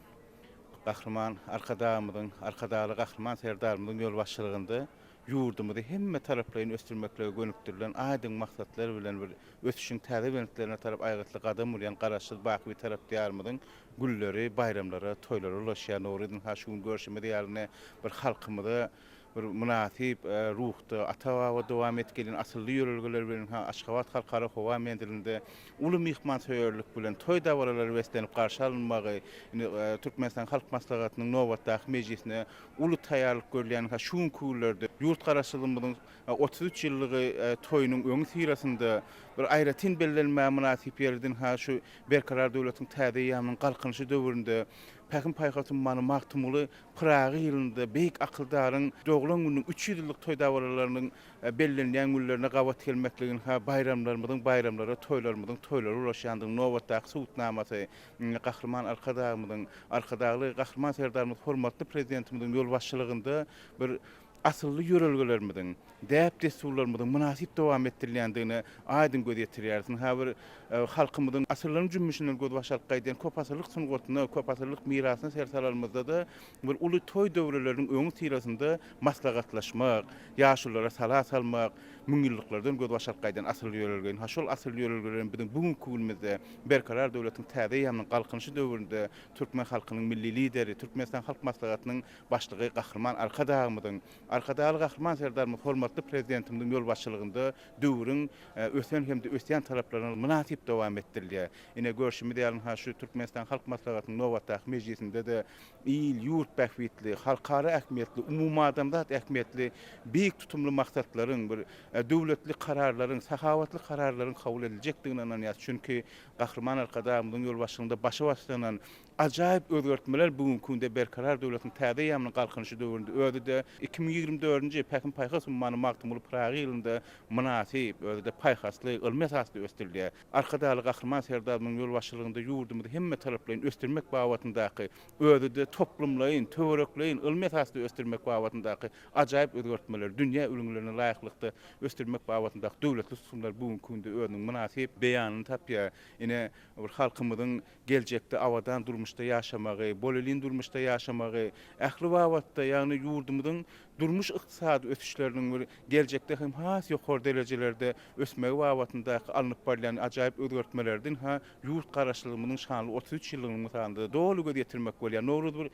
Gahryman Arkadagymyzyň, Arkadagly Gahryman Serdarymyzyň ýolbaşçylygynda ýurdumyzy hemmetaraplaýyn ösdürmeklige gönükdirilen aýdyň maksatlar bilen bir ösüşiň täze belentlerine tarap aýgytly gadam urýan Garaşsyz, baky Bitarap Diýarymyzyň gülleri baýramlara, toýlara ulaşýar. Nowruz ynha şu gün görşümiz ýaly bir halkymyza bir mynasyp ruhda ata-baba dowam edip gelýän asylly ýörelgeler bilen ynha Aşgabat Halkara howa menzilinde uly myhmansöýerlik bilen toý dabaralary beslenip garşy alynmagy indi Türkmenistanyň Halk Maslahatynyň nobatdaky mejlisine uly taýýarlyk görülýän ynha şu günki günlerde ýurt Garaşsyzlygymyzyň 33 ýyllygy toýunyň öňüsyrasynda bir aýratyn bellenmäge mynasyp ýeri ynha şu Berkarar döwletiň täze eýýamynyň Galkynyşy döwründe Pähim-paýhas ummany Magtymguly Pyragy ýylynda beýik akyldaryň doglan gününiň 300 ýyllyk toý dabaralarynyň bellenilýän günlerine gabat gelmekligini ha baýramlarymyzyň baýramlara, toýlarymyzyň toýlara ulaşýandygynyň nobatdaky subutnamasy Gahryman Arkadagymyzyň, Arkadagly Gahryman Serdarymyz hormatly Prezidentimiziň ýolbaşçylygynda bir asylly ýörelgelerimiziň, däp-dessurlarymyzyň mynasyp dowam etdirilýändigine aýdyň göz ýetirýäris. Ynha bir halkymyzyň asyrlaryň jümmüşinden gözbaş alyp gaýdýan köpasyrlyk sungatyna, köpasyrlyk mirasyna ser salanymyzda-da bir uly toý döwreleriniň öňüsyrasynda maslahatlaşmak, ýaşululara sala salmak müňýyllyklardan gözbaş alyp gaýdýan asylly ýörelge. Ynha şol asylly ýörelgeler hem biziň bu günki günümizde Berkarar döwletiň täze eýýamynyň Galkynyşy döwründe türkmen halkynyň Milli Lideri, Türkmenistan Halk Maslahatynyň Başlygy Gahryman Arkadagymyzyň, Arkadagly Gahryman Serdarymyz hormatly Prezidentimiziň ýolbaşçylygynda döwrüň ösen hem-de ösýän talaplaryna mynasyp dowam etdirilýär. Ine, görşümiz ýaly, ynha, şu Türkmenistanyň Halk Maslahatynyň nobatdaky mejlisinde-de il-ýurt bähbitli, halkara ähmiýetli, umumadamzat ähmiýetli beýik tutumly maksatlaryň, bir döwletli kararlaryň, sahawatly kararlaryň kabul ediljekdigine ynanýarys. Çünki Gahryman Arkadagymyzyň ýolbaşçylygynda başy başlanan Ajaýyp özgertmeler bu günki günde Berkarar döwletiň täze eýýamynyň Galkynyşy döwründe, özi-de 2024-nji Pähim-paýhas ummany Magtymguly Pyragy ýylynda mynasyp, özi-de paýhasly, ylmy esasda ösdürilýär. Arkadagly Gahryman Serdarymyzyň ýolbaşçylygynda ýurdumyzy hemmetaraplaýyn ösdürmek babatyndaky, özi-de toplumlaýyn, töwerekleýin, ylmy esasda ösdürmek babatyndaky ajaýyp özgertmeler, dünýä ülňülerine laýyklykda ösdürmek babatyndaky döwletli tutumlar bu günki günde özüniň mynasyp beýanyny tapýar. Ine, bir halkymyzyň geljekde abadan durmuşda ýaşamagy, bolelin durmuşda ýaşamagy, ähli babatda, ýagny ýurdumyzyň durmuş-ykdysady ösüşleriniň bir geljekde hem has ýokary derejelerde ösmegi babatyndaky alnyp barylýan ajaýyp özgertmelerden ynha ýurt Garaşsyzlygymyzyň şanly 33 ýyllygynyň mysalynda doly göz ýetirmek bolýar. Nowruz bir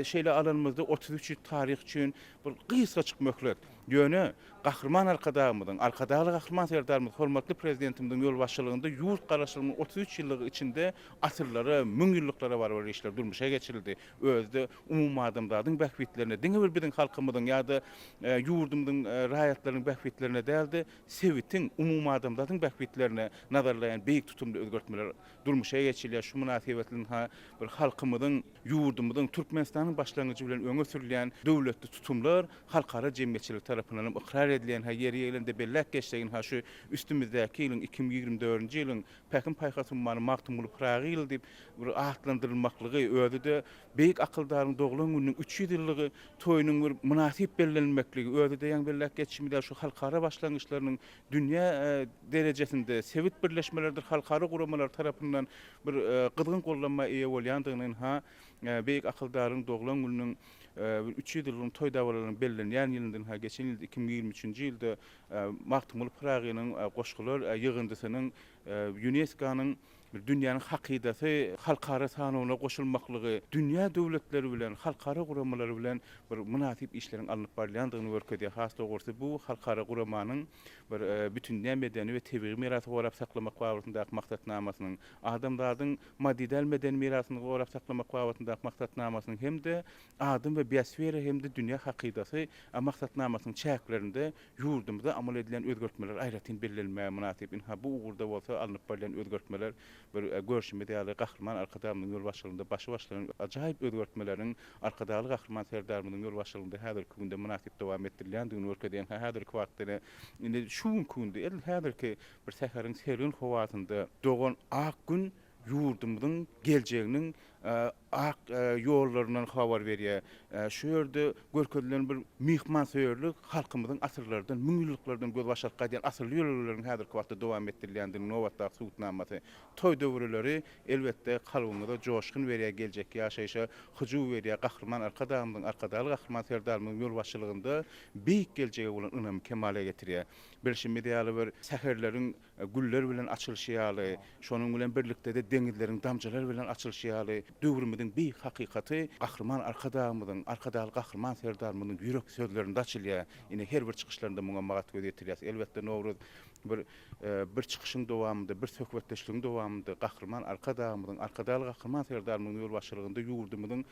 şeýle alanymyzda 33 ýyl taryh üçin bir gysgajyk möhlet. Ýöne Gahryman Arkadagymyzyň, Arkadagly Gahryman Serdarymyz hormatly Prezidentimiziň ýolbaşçylygynda ýurt Garaşsyzlygynyň 33 ýyllygy içinde asyrlara, müňýyllyklara barabar işler durmuşa geçirildi. Özi-de umumadamzadyň bähbitlerine, diňe bir biziň halkymyzyň ýa-da ýurdumyzyň raýatlarynyň bähbitlerine däl-de, sebitiň, umumadamzadyň bähbitlerine nazarlaýan beýik tutumly özgertmeler durmuşa geçirilýär. Şu mynasybetli ynha bir halkymyzyň, ýurdumyzyň, Türkmenistanyň başlangyjy bilen öňe sürülýän döwletli tutumlar halkara jemgyýetçiligi tarapyndan. tarapyndan hem ykrar edilýän, ha ýeri gelende belläp geçsek, ynha şu üstümizdäki ýylyň, 2024-nji ýylyň Pähim-paýhas ummany Magtymguly Pyragy ýyly diýip bir atlandyrylmaklygy, özi-de beýik akyldaryň doglan gününiň 300 ýyllygy toýunyň bir mynasyp bellenilmekligi, özi-de ýaňy belläp geçişimiz ýaly şu halkara başlangyçlarynyň dünýä derejesinde sebit birleşmeleridir halkara guramalary tarapyndan bir gyzgyn gollanma eýe bolýandygyny ynha beýik akyldaryň doglan gününiň bir 300 ýyllygyň toý dabaralarynyň bellenýän ýylynda ynha geçen ýylda 2023-nji ýylda Magtymguly Pyragynyň goşgular ýygyndysynyň Ýunesko-nyň bir dünýäniň hakydasy halkara sanawyna goşulmaklygy dünýä döwletleri bilen, halkara guramalary bilen bir mynasyp işleriň alnyp barylýandygyny görkezýär. Has dogrusy, bu halkara guramanyň bir bütindünýä medeni we tebigy mirasy gorap saklamak babatyndaky maksatnamasynyň, adamzadyň maddy däl medeni mirasyny gorap saklamak babatyndaky maksatnamasynyň hem-de Adam we biosfera hem-de dünýä hakydasy maksatnamasynyň çäklerinde ýurdumyzda amal edilýän özgertmeler aýratyn bellenilmäge mynasyp. Ynha, bu ugurda bolsa alnyp barylýan özgertmeler bir görşümiz ýaly, Gahryman Arkadagymyzyň ýolbaşçylygynda başy başlanan ajaýyp özgertmeleriň Arkadagly Gahryman Serdarymyzyň ýolbaşçylygynda häzirki günde mynasyp dowam etdirilýändigini görkezýär. Ynha, häzirki wagtda ine, indi şu günki günde, edil häzirki bir säheriň sergin howasynda dogan ak Gün ýurdumyzyň geljeginiň ak ýollaryndan habar berýär. Şu ýerde görkezilen bir myhmansöýerlik halkymyzyň asyrlardan, müňýyllyklardan gözbaş alyp gaýdýan asylly ýörelgeleriň häzirki wagtda dowam etdirilýändiginiň nobatdaky subutnamasy. Toý döwreleri, elbetde, kalbyňyza joşgun berýär, geljekki ýaşaýşa hyjuw berýär. Gahryman Arkadagymyzyň, Arkadagly Gahryman Serdarymyzyň ýolbaşçylygynda beýik geljege bolan ynamy kemala getirýär. Bilşimiz ýaly, bir säherleriň güller bilen açylyşy ýaly, şonuň bilen birlikde-de deňizleriň damjalar bilen açylyşy ýaly, döwrümiziň beýik hakykaty Gahryman Arkadagymyzyň, Arkadagly Gahryman Serdarymyzyň ýürek sözlerinde açylýar. Ine, her bir çykyşlarynda muňa magat göz ýetirýäris. Elbetde, Nowruz bir bir çykyşyň dowamynda, bir söhbetdeşligiň dowamynda Gahryman Arkadagymyzyň, Arkadagly Gahryman Serdarymyzyň ýolbaşçylygynda ýurdumyzyň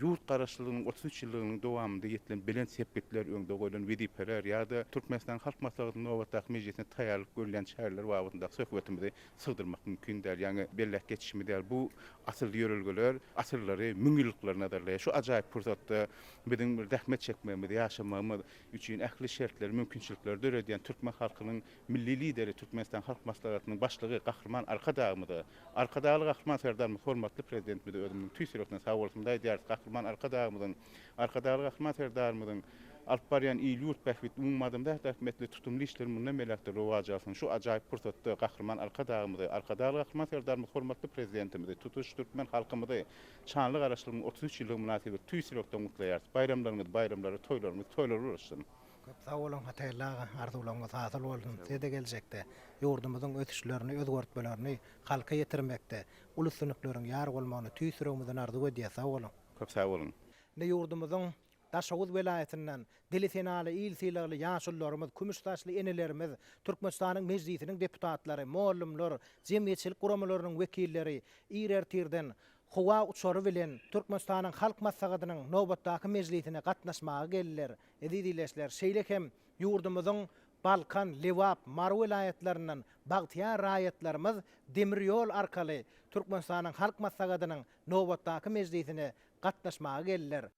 Ýurt Garaşsyzlygynyň 33 ýyllygynyň dowamynda ýetilen belent sepgitler, öňde goýlan wezipeler ýa-da Türkmenistanyň Halk Maslahatynyň nobatdaky mejlisine taýýarlyk görülýän çäreler babatyndaky söhbetimizi sygdyrmak mümkin däl. Ýaňy belläp geçişimiz ýaly, bu asylly ýörelgeler asyrlary, müňýyllyklary nazarlaýar. Şu ajaýyp pursatda biziň bir zähmet çekmegimiz, ýaşamagymyz üçin ähli şertleri, mümkinçilikleri döredýän türkmen halkynyň Milli Lideri, Türkmenistanyň Halk Maslahatynyň Başlygy Gahryman Arkadagymyza, Arkadagly Gahryman Serdarymyz hormatly Prezidentimize özümiziň tüýs ýürekden sagbolsunymyzy aýdýarys. Gahryman Arkadagymyzyň, Arkadagly Gahryman Serdarymyzyň alyp barýan il-ýurt bähbitli, umumadamzat ähmiýetli tutumly işleri mundan beýläk-de rowaç alsyn. Şu ajaýyp pursatda Gahryman Arkadagymyzy, Arkadagly Gahryman Serdarymyz hormatly Prezidentimizi, tutuş türkmen halkymyzy şanly Garaşsyzlygyň 33 ýyllygy mynasybetli tüýs ýürekden gutlaýarys. Baýramlaryňyz baýramlara, toýlaryňyz toýlara ulaşsyn! Köp sag boluň Hataýly aga, arzuwlaryňyz hasyl bolsun. Size-de geljekde ýurdumyzyň ösüşlerini, özgertmelerini halka ýetirmekde uly üstünlikleriň ýar bolmagyny tüýs ýüregimizden arzuw edýäs. Sag boluň. Köp sag boluň. Indi ýurdumyzyň Daşoguz welaýatyndan dili senaly, il sylagly ýaşulularymyz, kümüş saçly enelerimiz, Türkmenistanyň Mejlisiniň deputatlary, mollumlar, jemgyýetçilik guramalarynyň wekilleri ir ertirden howa uçary bilen Türkmenistanyň Halk Maslahatynyň nobatdaky mejlisine gatnaşmaga geldiler. Eziz ildeşler, şeýle hem ýurdumyzyň Balkan, Lebap, Mary welaýatlaryndan bagtyýar raýatlarymyz demir ýol arkaly Türkmenistanyň Halk Maslahatynyň nobatdaky mejlisine gatnaşmaga geldiler.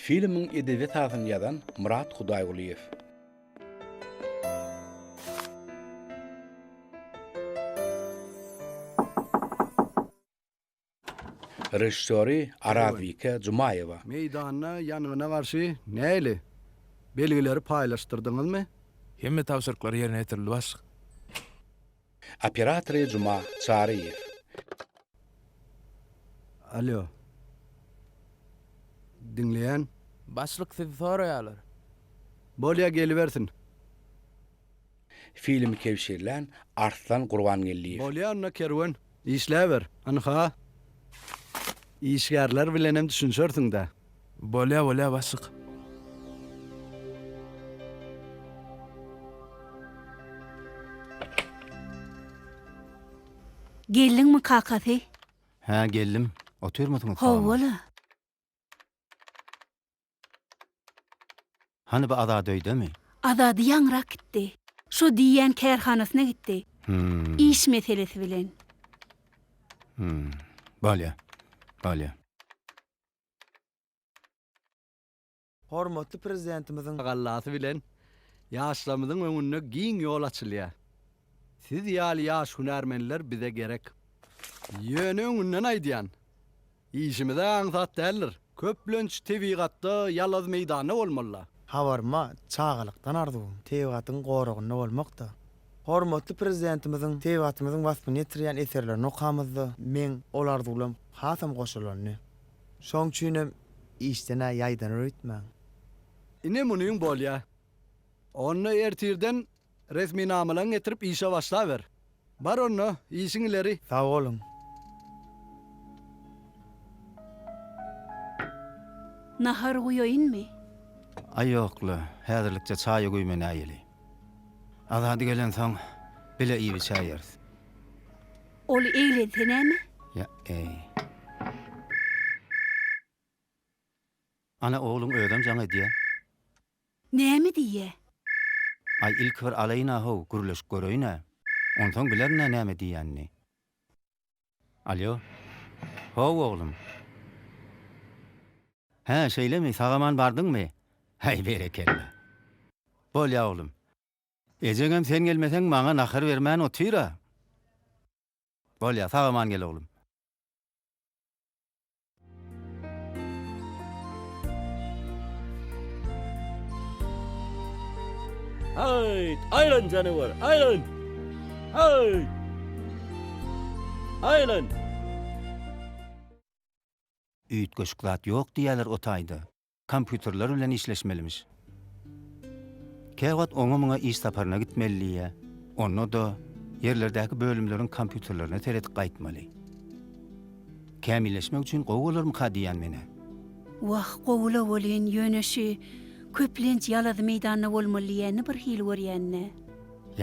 Filmiň edebi esasyny ýazan Myrat Hudaýgulyýew. Režissýory Arazbike Jumaýewa. Meýdanda ýangyna garşy nähili belgileri paýlaşdyrdyňyzmy? Hemme tabşyryklar ýerine ýetirildi başlyk. Operatory Juma Çaryýew. Alýo. Diňleýän. Başlyk sizi soraýarlar. Bolýa gelibersin. Filmi kebşirlän Arslan Gurbangeldiýew. Bolýa onda Kerwen, işläber. Ynha, işgärler bilenem düşünşersiň-dä. Bolýa, bolýa başlyk. Geldiňmi kakasy? Hä, geldim. Otyrmysyňyz sag-aman? Hawa-la. Hany bu Azady öýdemi? Azady ýaňrak gitdi. Şo diýýän kärhanasyna gitdi. Hmm. Iş meselesi bilen. Hmm. Bolýa. Bolýa. Hormatly Prezidentimiziň. Tagallasy bilen ýaşlarymyzyň öňünde giň ýol açylýar. Siz ýaly ýaş hünärmenler bize gerek. Ýöne öňünden aýdýan, işimiz-ä aňsat däldir. Köplenç tebigatda, ýalaz meýdanda bolmaly-da. Habarym bar, çagalykdan arzuwym, tebigatyň goragynda bolmakda. Hormatly Prezidentimiziň tebigatymyzyň waspyny ýetirýän eserlerini okamyzda, meň ol arzuwlam hasam goşalandy. Şoň üçinem işden-ä ýaýdanar öýtmäň. Ine munyň bolýa. Onda ertirden resminamalaňy getirip işe başlaber. Bar onda, işiň ileri. Sag boluň. Nahar guýaýynmy? Aý ýok-la, häzirlikçe çaýa güýmenäýeli. Azady gelensoň, bile iýip-içäýeris. Ol eglense näme? Ýa-eý. Ana, ogluň özem jaň edýä. Näme diýýä? Aý, ilki bir alaýyn-a-how, gürleşip göreýin-ä. Onsoň bilerin-ä näme diýýänini. Alýo. How, oglum. Hä, şeýlemi, sag-aman bardyňmy? Häý, berekella. Bolýa, oglum. Ejeňem sen gelmeseň maňa nahar bermän otyr-a. Bolýa, sag-aman gel, oglum. Haýt, aýlan janawar, aýlan! Haýt! Aýlan! Üýtgeşik zat ýok diýýäler o taýda. Kompýuterler bilen işleşmelimiş. Käwagt oňa-muňa iş saparyna gitmeli diýýä. Onda-da, ýerlerdäki bölümleriň kompýuterlerine seredip gaýtmaly. Kämilleşmek üçin gowy bolarmyka diýýän men-ä. Wah, gowy-la welin, ýöne şü, köplenç ýalazy meýdanda bolmaly diýýänini bir hili görýän-dä.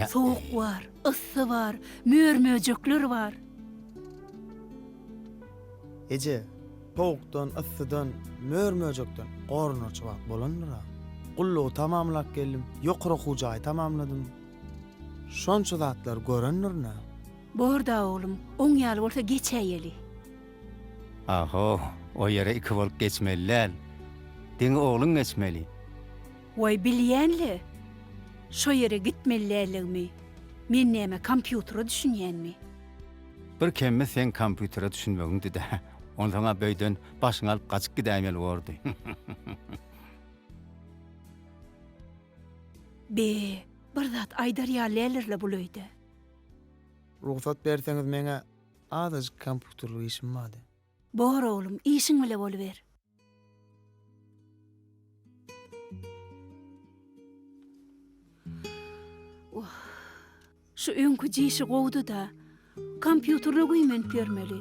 Sowuk bar, yssy bar, mör-möjekler bar. Eje, sowukdan, yssydan, mör-möjekden goranarça wagt bolandyr-a. Gullugy tamamlap geldim, ýokary okuw jaýy tamamladym. Şonça zatlary görendirin-ä. Bor-da, oglum, oň ýaly bolsa geçäýeli. Aho, o ýere iki bolup geçmeli däl. Diňe ogluň geçmeli. Waý, bilýän-le, şo ýere gitmeli däldigimi. Men näme, kompýutere düşünýänmi? Bir kemi seň kompýutere düşünmegiňdi-dä. Onsoň-a böýden başyňy alyp gaçyp gidäýmeli bordy. Be, bir zat aýdar ýaly däldir-le bul öýde. Rugsat berseňiz meň-ä azajyk kompýuterlik işim bardy. Bor oglum, işiň bile boluber. Şu öňküje işi gowudy-da. Kompýuterine güýmenip ýörmeli.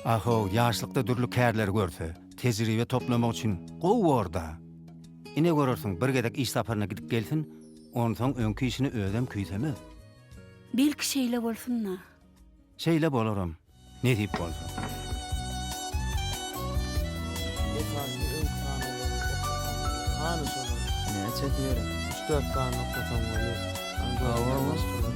Ahow, ýaşlykda dürli kärleri görse, tejribe toplamak üçin gowy bor-da. Ine görersiň, bir gezek iş saparyna gidip gelsin, onsoň öňki işini özem küýsemez. Belki şeýle bolsun-da. Şeýle bolaram, nesip bolsa. Esasy öňki sanawlary okasaň hany şolar. Näçesi gerek? Üç-dört sany okasaň bolýar. Hany görünýän başgalar.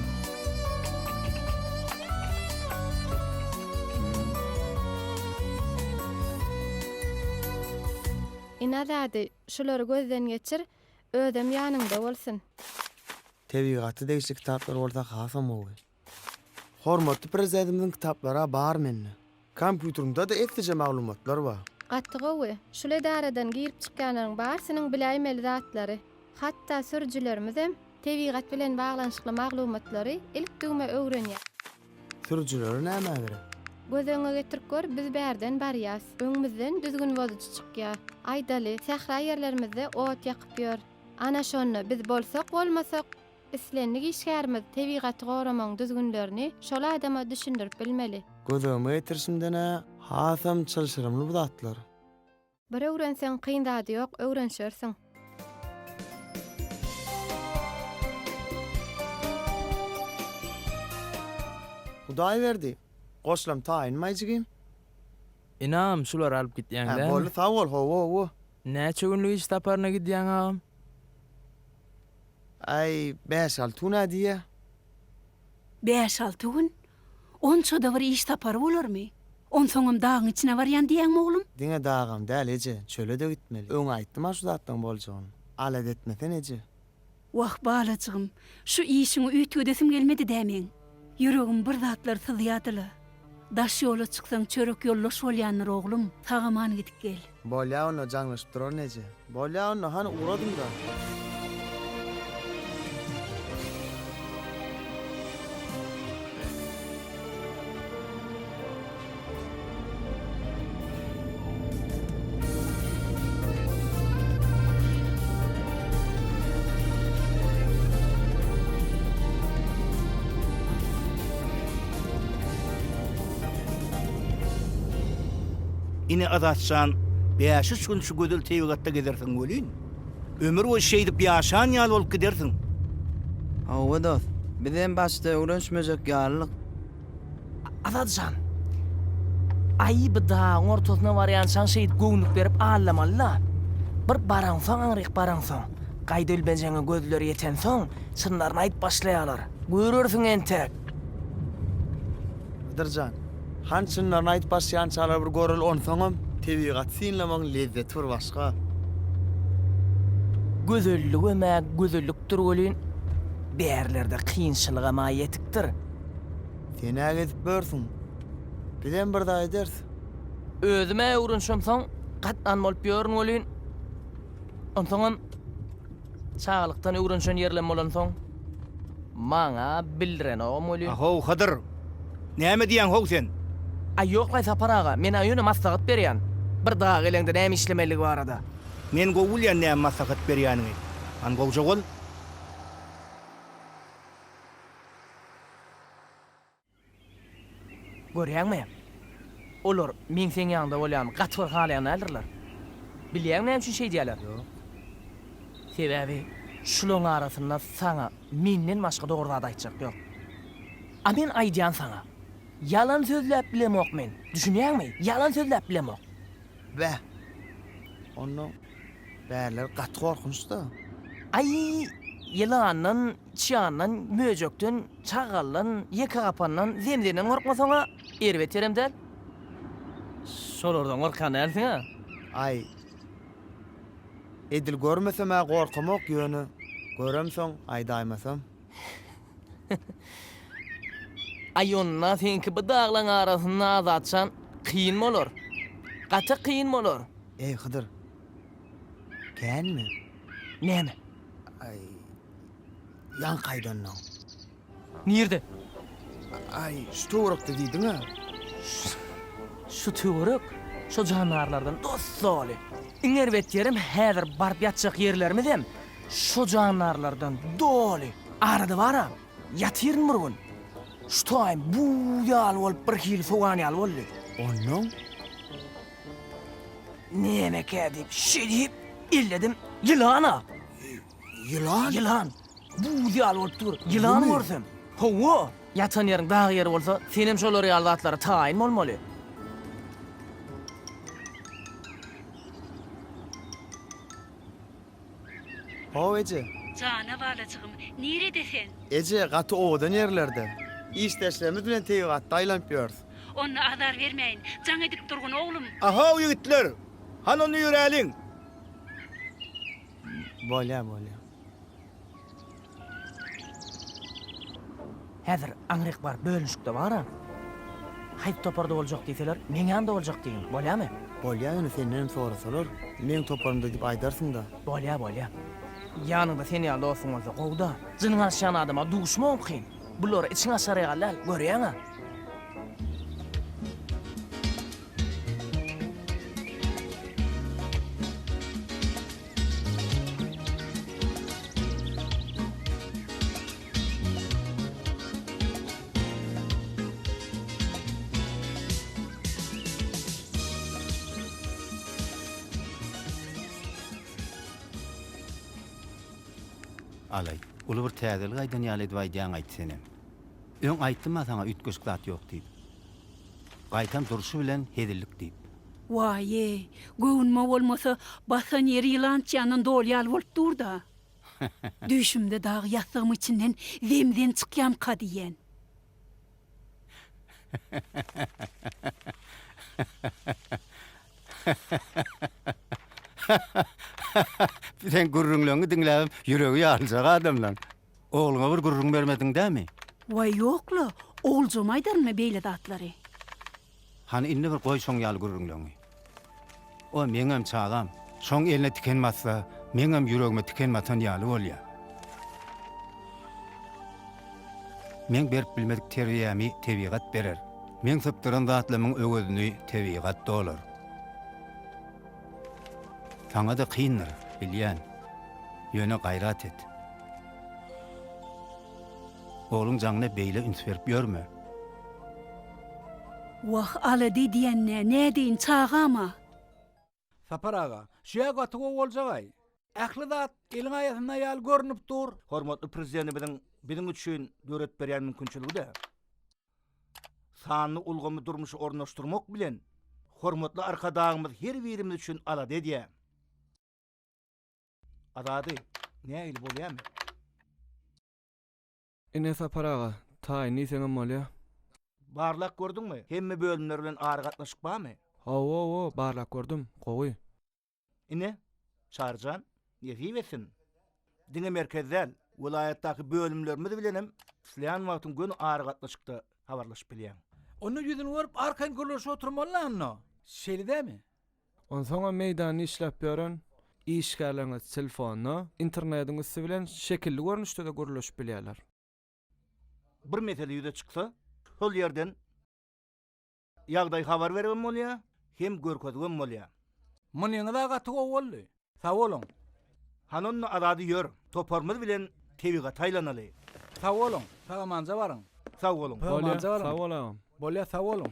Ine Azady, şulary gözden geçir, özem ýanyňda bolsun. Tebigata degişli kitaplar bolsa hasam gowy. Hormatly Prezidentimiziň kitaplary-a bar mende. Kompýuterimde-de eslije maglumatlar bar. Gaty gowy. Şul edaradan girip çykýanlaryň barsynyň biläýmeli zatlary. Hatda sürüjilerimizem tebigat bilen baglanyşykly maglumatlary ilk düwme öwrenýär. Sürüjilere nämä gerek? Göz öňüňe getirip gör, biz bärden barýas. Öňümizden düzgün bozujy çykýar. Aýdaly, sähra ýerlerimizde ot ýakyp ýör. Ana şonda biz bolsak bolmasak, islendik işgärimiz tebigaty goramagyň düzgünlerini şol adama düşündirip bilmeli. Göz öňüme getirişimden-ä hasam çylşyrymly bu zatlar. Bir öwrenseň kyn zady ýok öwrenşersiň. Hudaýberdi, goşlam taýynmaý jigim? Ine agam şulary alyp gitýäň Hä dälmi? boldy sag bol hawa hawa. Näçe günlük iş saparyna gidýäň agam? Aý bäş-alty gün-ä diýýä. Bäş-alty gün? Onça-da bir iş sapary bolarmy? Onsoňam dagyň içine barýan diýýäňmi oglum? Diňe dagam däl eje, çöle-de gitmeli. Öň aýtdym-a şu zatlaryň boljagyny. Alada etmesene eje. Wah, balajygym, şu işiňi üýtgedesim gelmedi-dä meň. Ýüregim bir zatlar syzýady-la. Daş ýola çyksaň çörek ýoldaş bolýandyr oglum, sag-aman gidip gel. Bolýa onda jaňlaşyp duraryn eje. Bolýa onda hany ugradym-da. Ine Azatjan, bäş-üç gün şu gözel tebigatda gezersiň welin, ömür boýy şeýdip ýaşan ýaly bolup gidersiň. Hawa dost, bizem başda öwrenişmejek ýalylyk. Azatjan, aý bu dagyň ortasyna barýançaň şeýdip göwnlük berip aldamaly-da. Bir baraňsoň aňryk baraňsoň, gaýdylbejeňe gözleri ýetensoň, çynlaryny aýdyp başlaýarlar. Görersiň entek. Hydyr jan, hany çynlaryny aýdyp başlaýançalar bir göreli onsoňam tebigaty synlamagyň lezzeti bir başga. Gözelligem-ä gözellikdir welin, bärlerde kynçylygam-a ýetikdir. Sen-ä gezip börsüň. Bizem bir zat ederis. Özüm-ä öwrenişemsoň, gatnan bolup ýörün welin, onsoňam çagalykdan öwrenişen ýerlem bolansoň, maňa bildirenogam welin. A-how, Hydyr! Näme diýýäň-how sen? Aý, ýok-laý, Sapar aga, men-ä ýöne maslahat berýän. Bir daga geleňde näme işlemelidigi barada. Men gowy bilýän näme maslahat berýäniňi. Hany gowja bol. Görýäňmi? Olar meň seň ýanyňda bolýanymy gaty bir halaýan däldirler. Bilýäňmi näme üçin şeýdýärler? Ýok. Sebäbi şulaň arasynda saňa menden başga dogry zat aýtjak ýok. A men aýdýan saňa. Ýalan sözläp bilemok men. Düşünýäňmi? Ýalan sözläp bilemok. Bäh. Onda bärler gaty gorkunç-da. Aý, ýylandan, çyýandan, möjekden, çagaldan, ýekegapandan, zemzenden gorkmasaň-a, erbet ýerem däl. Şolardan gorkýan dälsiň-ä? Aý, edil görmesem-ä gorkamok, ýöne göremsoň aýdaýmasam. Aý onda seňki bu daglaň arasynda Azatjan kyn bolar. Gaty kyn bolar. Eý Hydyr. Känmi? Näme? Aý ýaňky aýdanyň. Nirde? Aý şu töwerekde diýdiň-ä. Şu töwerek şo jandarlardan dos-doly. Iň erbet ýerem häzir baryp ýatjak ýerlerimizem Şo jandarlardan doly. Arada bar-a, ýatyryn bir gün. Şu taýym buz ýaly bolup birhili sowan ýaly boldy. Onnoň? Nemekä diýip, şeýdip elledim. Ýylan-a! Ýylan? Ýylan. Buz ýaly bolup dur. Ýylan görsem. Hawa, ýatan ýeriň dag ýeri bolsa, senem şolar ýaly zatlara taýyn bolmaly. How eje. Jana balajygym, nirede sen? Eje, gaty owadan ýerlerde. Işdeşlerimiz bilen tebigatda aýlanyp ýörüs. Onda azar bermäýin. Jaň edip durgun, oglum. Ahow ýigitler! Hany onda ýöräliň! Bolýa, bolýa. Häzir aňryk baryp bölünişikde bar-a. Haýsy toparda boljak diýseler, meň ýanymda boljak diýgin, bolýamy? Bolýa, ýöne sendenem sorasalar, meň toparymda diýip aýdarsyň-da. Bolýa, bolýa. Ýanyňda sen ýaly dostuň bolsa gowy-da. Jynyň alyşýan adama duşmagam kyn. Bulara içiň açar ýaly däl, görýäň-ä. Alaý, uly bir täzelik aýdan ýaly edip aýdýaň-aýt senem. Öň aýtdym-a saňa üýtgeşik zat ýok diýip. Gaýtam durşy bilen hezillik diýip. Waý-eý, göwnüme bolmasa, basan ýeri ýylan çyandan doly ýaly bolup dur-da. Düýşümde dagy ýassygymyň içinden zemzen çykýamyka diýýän. Seň gürrüňleňňi diňläbem ýüregi ýaryljak adamlaň. Ogluňa bir gürrüň bermediň dämi? Waý ýok-la, oguljygyma aýdarynmy beýle zatlary. Hany indi bir goý şoň ýaly gürrüňleňi. O meňem çagam. Şoň eline tiken batsa, meňem ýüregime tiken batan ýaly bolýa. Meň berip bilmedik terbiýämi tebigat berer. Meň sypdyran zatlamyň öwezini tebigat dolar. Saňa-da kyndyr, bilýän. Ýöne gaýrat et. Ogluň jaňyna beýle üns berip ýörme. Wah, alada edýän-dä, nädeýin, çagam-a. Sapar aga, şu-ýa gaty gowy boljag-aý. Ähli zat eliň aýasynda ýaly görnüp dur. Hormatly Prezidentimiziň biziň üçin döredip berýän mümkinçiligi-de. Sanly ulgamy durmuşa ornaşdyrmak bilen, hormatly Arkadagymyz her birimiz üçin alada edýär. Azady, nähili bolýamy? Ine Sapar aga, taýyn diýseňem bolýa. Barlap gördüňmi? Hemme bölümler bilen aragatnaşyk barmy? Hawa, hawa, barlap gördüm. Gowy. Ine, Çary jan, nesip etsin. Diňe merkez däl, welaýatdaky bölümlerimiz bilenem islän wagtyň göni aragatnaşykda habarlaşyp bilýäň. Onda ýüzüni görüp arkaýyn gürleşip oturmaly-la onda. Şeýle dälmi? Onsoňam meýdanda işläp ýören işgärleriňiz telefonda, internediň üsti bilen şekilli görnüşde-de gürleşip bilýärler. Bir mesele ýüze çyksa, şol ýerden ýagdaý habar beribem bolýar, hem görkezibem bolýar. Munyňyz-a gaty gowy boldy. Sag boluň. Hany onda Azady ýör, toparymyz bilen tebigata aýlanaly. Sag boluň. Sag-amanja baryň. Sag boluň. Bolýa, sag bol agam. Bolýa, sag boluň.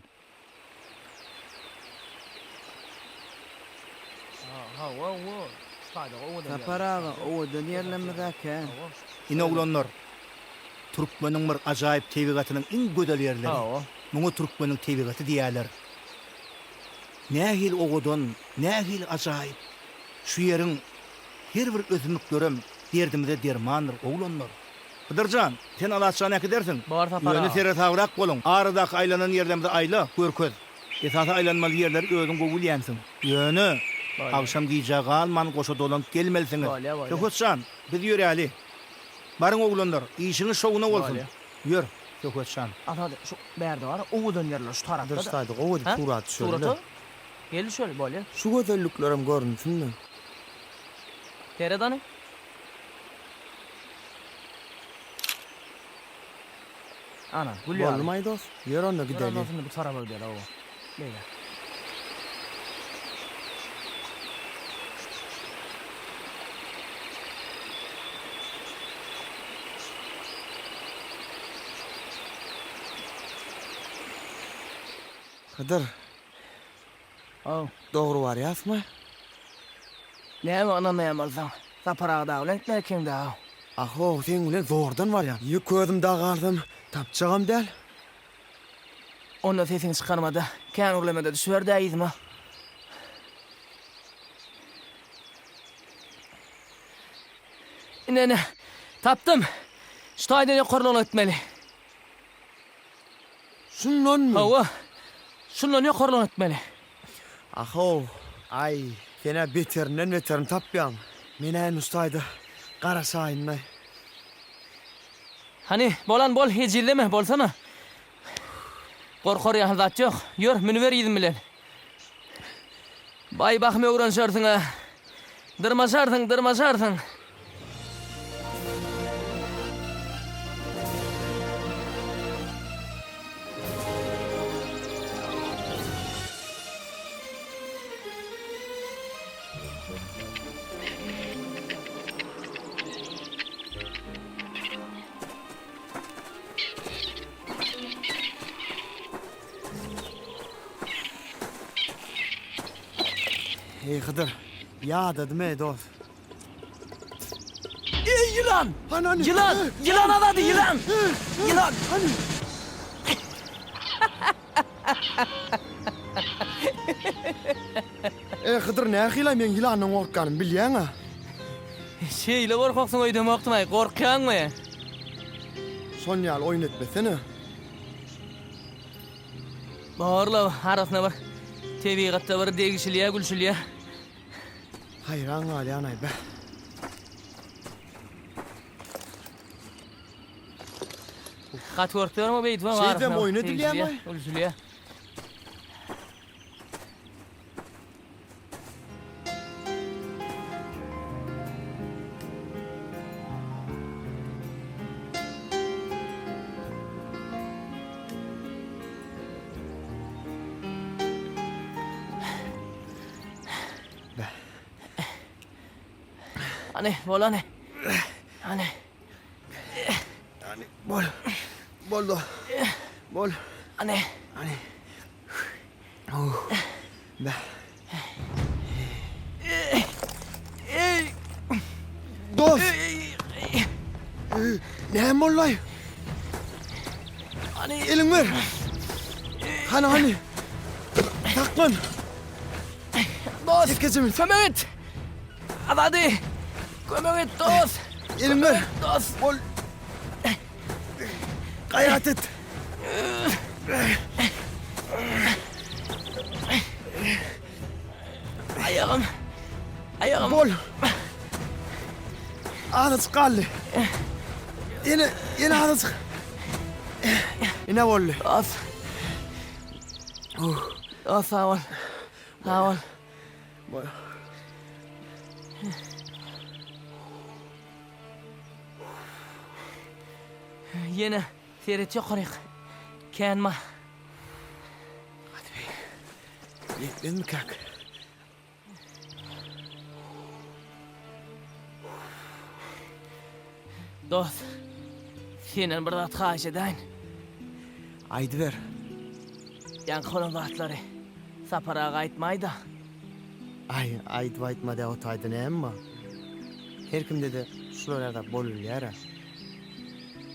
Sapar aga, owadan ýerlerimiz-ä kän. Ine oglanlar, türkmeniň bir ajaýyp tebigatynyň iň gözel ýerleri. Muňa türkmeniň tebigaty diýýärler. Nähili owadan, nähili ajaýyp. Şu ýeriň her bir ösümliklerem derdimize dermandyr, oglanlar. Hydyr jan, sen Alatjany äkidersiň. Bor Sapar Ýöne aga. seresabrak boluň. Aradaky aýlanan ýerlerimizi aýla, görkez. Esasy aýlanmaly ýerleri özüň gowy bilýänsiň. Ýöne, Bolýa. agşam gijä galman goşa dolanyp gelmelisiňiz. Bolýa, bolýa. Söhbet jan, biz ýöräli. Baryň oglanlar, işiňiz şowuna bolsun. Bolýa. Ýör, Söhbet jan. Azady, şu bärde bar, owadan ýerler şu tarapda-da. Dürs aýdy, gowy edip Hä? surat düşürdiler. Surata? Gel düşeli, bolýa. Şu gözelliklerem görünsin-de. Seret hany. Ana, gül ýaly. Boldumaý dos, ýör onda Ýör gideli. ondan soň bu tarapa gideli, hawa. Beýle. Hydyr. Haw. Dogry barýasmy? Näme ynanmaýan bolsaň, Sapar aga dagy bilen gitmeli ekeniň-dä. Ahow, seň bilen zordan barýan. Ýük özüm dagy alsam, tapjagam däl. Onda sesiňi çykarma-da, kän gürleme-de düşüber-dä yzyma. Ine-ine, tapdym. Şu taýdan ýokarlygyna gitmeli. Şundanmy? Hawa, şundan ýokarlygyna gitmeli. Ahow, aý, sen-ä beterinden beterini tapýaň. Men-ä indi şu taýda garaşaýynlaý. Hany, bolan bol, ejizleme, bolsana. Gorkar ýaly zat ýok. Ýör, münüber yzym bilen. Baý, bahym öwrenişersiň-ä. Dyrmaşarsyň, dyrmaşarsyň. Eý Hydyr, ýadadym-eý dos. Eý ýylan! Ýylan! Ýylan Azady ýylan! Ýylan! Eý Hydyr nähili-aý meň ýylandan gorkýanymy bilýäň-ä. Şeýle gorkaksyň öýdemokdym-aý, gorkýaňmy? Şon ýaly oýun etmesene. Borla, arasyna bir tebigatda bir degişilýä, gülşülýä. Haýran galýan-aý, beh. Gaty görüp ýörme beýdibem Şeýdibem arasyna oýun edilýärmi? degişilýä, gülşülýä. Hany, bol hany. Hany. Hany, bol. Boldy. Bol. Hany. Hany. Dost! Näme boldy? Hany eliň ber. Hany hany. Saklan. Dost. Ýekeje min. Kömek et. Azady. Kömek et dost. Eliň ber. Dost. Bol. Gaýrat et. Aýagym. Aýagym. Bol. Azajyk galdy. Ýene, ýene azajyk. Ine boldy. Dost. Dost sag bol. Sag bol. Bol. Ýene seret ýokaryk. Kän ma. Hadi beý. Ýetmezmikäk? Dost, senden bir zat haýyş edäýin. Aýdyber. Ýaňky bolan zatlary Sapar aga aýtmaý-da. Aý, aýdyp-aýtma dä o taýda näme bar? Her kimde-de şular ýaly zat bolubilýär-ä.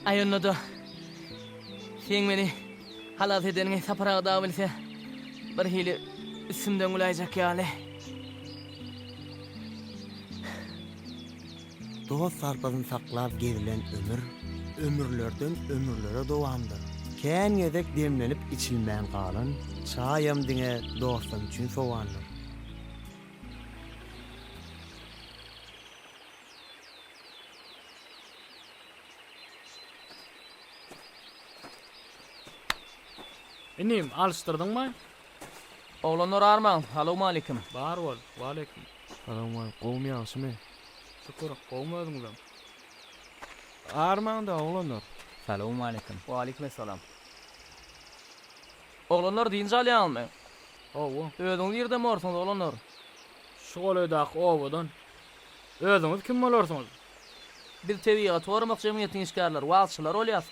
Aý onda-da seň meni halas edeniňi Sapar aga dagy bilse, birhili üstümden güläýjek ýaly. Dost sarpasyny saklap gezilen ömür, ömürlerden ömürlere dowamdyr. Kän gezek demlenip içilmän galan çaýam diňe dostlam üçin sowandyr. Inim, alyşdyrdyňmy? Oglanlar armaň, salowmalikim. Bar bol, waleýkim. Salowmalik, gowumy ýagşymy? Şükür, gowumy özüňizem? Armaň-da, oglanlar. Salowmalikim. Waleýkim essalam. Oglanlar dynç alýaňyzmy? Hawa. Özüňiz nirden borsuňyz, oglanlar? Şu golaýdaky obadan. Özüňiz kim bolarsyňyz? Biz Tebigaty goramak jemgyýetiniň işgärleri, wagyzçylar bolýas.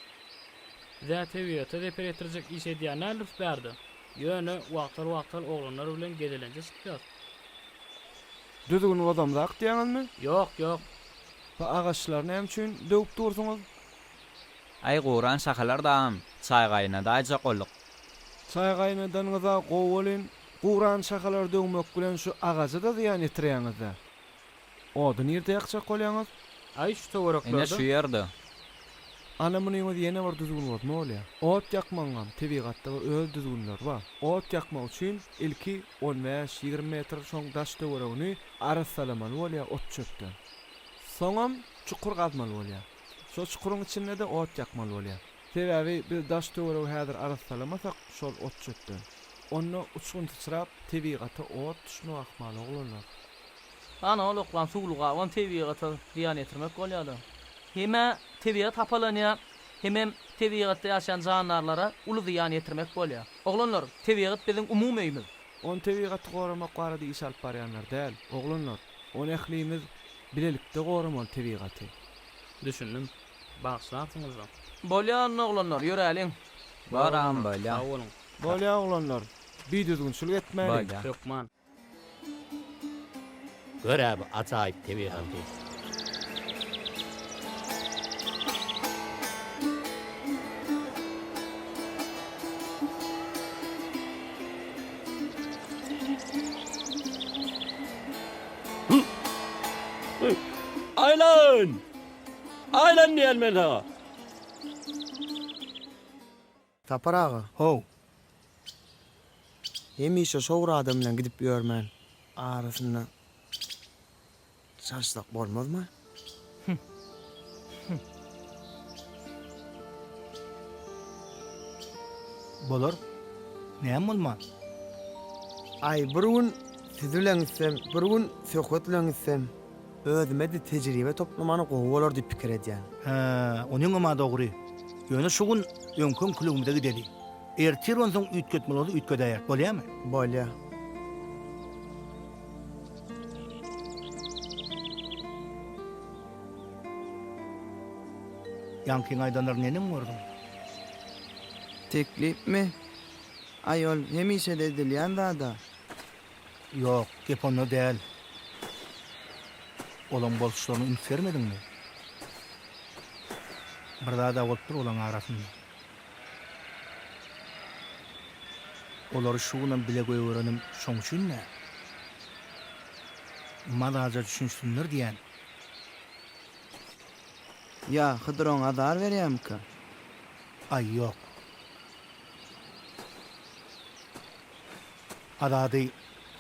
Biz-ä tebigata zeper ýetirjek iş edýän däldiris bärde. Ýöne wagtal-wagtal oglanlar bilen gezelenje çykýas. Düzgün bozamzak diýýäňizmi? Ýok, ýok. Bu agaçlary näme üçin döwüp dursuňyz? Aý guran şahalar dagam çaý gaýnadaýjak bolduk. Çaý gaýnadanyňyz-a gowy welin, guran şahalary döwmek bilen şu agaja-da zyýan ýetirýäňiz-dä. Ody nirde ýakjak bolýaňyz? Aý şu töwereklerde. Ine şu ýerde. Ana munyňyz ýene bir düzgün bozma bolýar. Ot ýakmagyňam tebigatda bir öz düzgünleri bar. Ot ýakmak üçin ilki on bäş, 20 metr şoň daş töweregini arassalamaly bolýar ot-çöpden. Soňam çukur gazmaly bolýar. Şo çukuryň içinde-de ot ýakmaly bolýar. Sebäbi biz daş töweregi häzir arassalamasak şol ot-çöpden. Onda uçgun syçrap tebigata ot düşmek ahmal oglanlar. Ana ol oklan suwly gabam tebigata zyýan ýetirmek bolýada. Hemä tebigat hapalanýar, hemem tebigatda ýaşaýan jandarlara uly zyýan ýetirmek bolýar. Oglanlar, tebigat biziň umumy öýümiz. Ony tebigaty goramak barada iş alyp barýanlar däl, oglanlar. Ony ählimiz bilelikde goramaly tebigaty. Düşündim. Bagyşlarsyňyzda. Bolýa onda oglanlar, ýöräliň. Baram bolýa. Sag boluň. Bolýa oglanlar, bidüzgünçilik etmäliň. Bolýa. Hökman. Gör-ä bu ajaýyp tebigaty. Aýlan! Aýlan diýen men saňa! Sapar aga. How. Hemişe şowur adam bilen gidip ýörmän, arasynda çalyşsak bolmazmy? Bolar. Näme bolman? Aý, bir gün siz bilen gitsem, bir gün Söhbet bilen gitsem, özüme-de tejribe toplamany gowy bolar diýip pikir edýän. Hä, onyňam-a dogry. Ýöne şu gün öňki-öňküligimize gideli. Ertir onsoň üýtgetmeli bolsa üýtgedäýeris. Bolýamy? Bolýa. Ýaňkyň aýdanlaryny neneň gördüň? Teklipmi? Aý ol hemişe-de edilýän zad-a. Ýok, gep onda däl. Olaň boluşlaryna üns bermediňmi? Bir zad-a bolupdyr olaň arasynda. Olary şu günem bile goýberenim şoň üçin-dä. Mazaja düşünişsinler diýän. Ýa Hydyr oňa azar berýärmika? Aý, ýok. Azady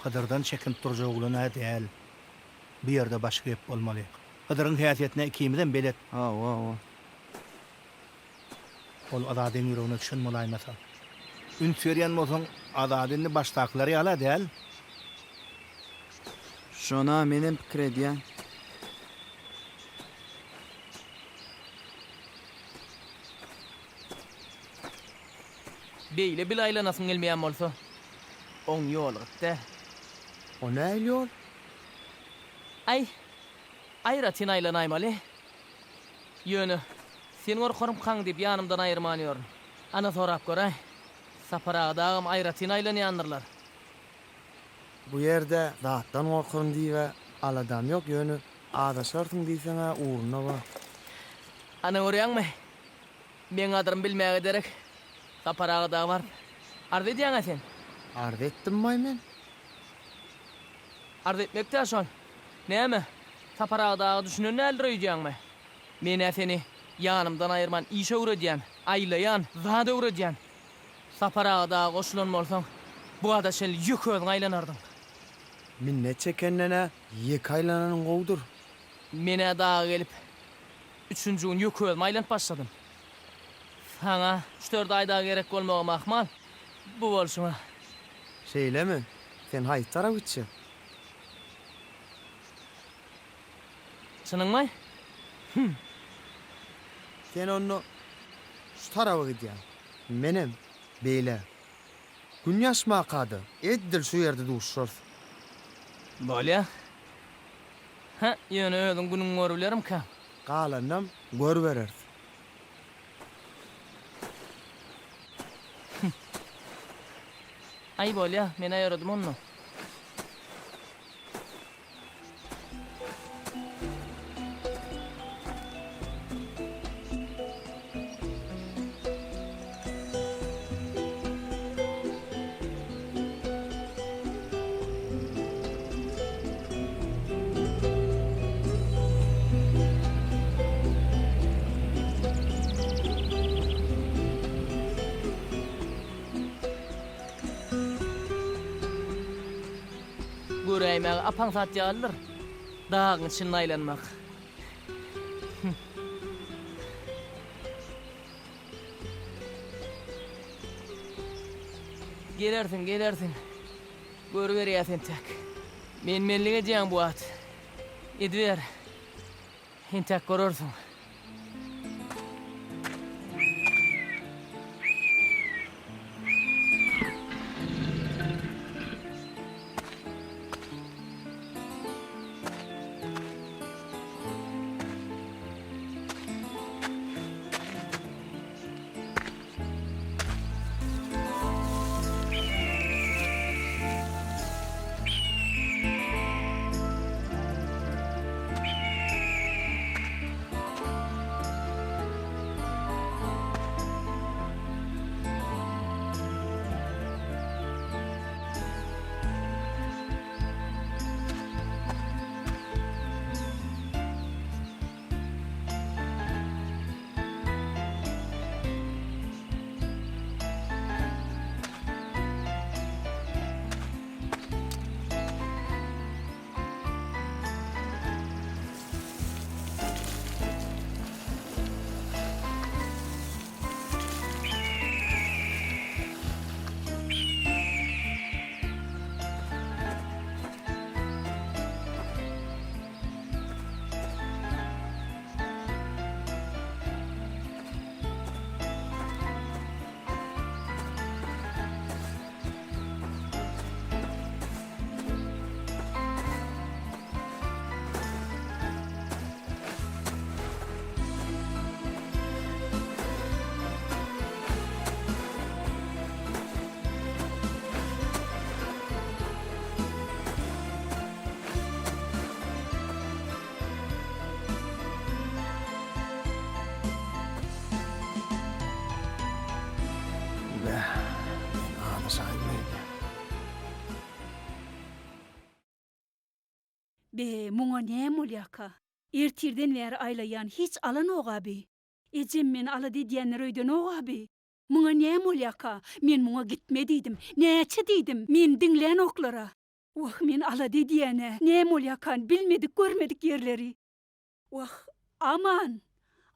Hydyrdan çekinip durjak oglan-a däl. Bu ýerde başga gep bolmaly. Hydyryň häsiýetine ikimizem belet. Hawa, hawa. Ol Azadyň ýüregine düşen bolaýmasa. Üns berýän bolsaň, Azady indi başdakylar ýaly-a däl. Şona menem pikir edýän. Beýle bil aýlanasyň gelmeýän bolsa, oň ýoly gyt däl. O nähili ýol? Aý, aýratyn aýlanaýmaly. Ýöne, sen gorkarmykaň diýip ýanymdan aýyrman ýörün. Ana sorap göräý. Sapar aga dagam aýratyn aýlanýandyrlar. Bu ýerde zatdan gorkaryn diýib-ä aladam ýok, ýöne azaşarsyň diýseň-ä ugruna bar. Ana görýäňmi, meň gadyrymy bilmäge derek Sapar aga daga baryp arz edýäň-ä sen. Arz etdimmaý men? Arz etmek-dä şol. Näme, Sapar aga daga düşünen däldir öýdýäňmi? Men-ä seni ýanymdan aýyrman iş öwredýän, aýlaýan, zat öwredýän. Sapar aga daga goşulan bolsaň, bu wagta çenli ýeke özüň aýlanardyň. Minnet çekenden-ä ýeke aýlananyň gowudyr. Men-ä daga gelip, üçünji gün ýeke özüm aýlanyp başladym. Saňa üç-dört aý dagy gerek bolmagam ahmal, bu bolşuňa. Şeýlemi? Sen haýsy tarap gitjek? Çynyňmy? Hüm. Sen onda şu taraba gidýäň. Menem beýle. Gün ýaşmaka-da, edil şu ýerde duşuşarys. Bolýa. Hä, ýöne özüň günüňi görübilerimkä? Galanynam görübereris. Aý bolýa, men-ä ýöredim onda. Göräýmäge ap-aňsat ýalydyr dagyň içinde aýlanmak. Gelersiň, gelersiň. Görüberýäs entäk. Men-menlik edýäň bu wagt. Ediber. Entäk görersiň. Bäh, men azaşaýdym öýdýän. Be, muňa näme bolýaka? Ertirden bäri aýlaýan, hiç alanok-a bi. Ejem meni alada edýändir öýdenok-a bi. Muňa näme bolýaka? Men muňa gitme diýdim. Näçe diýdim? Meni diňlänoklar-a. Wah, men alada edýän-ä. Näme bolýakan, bilmedik, görmedik ýerleri. Wah, Aman!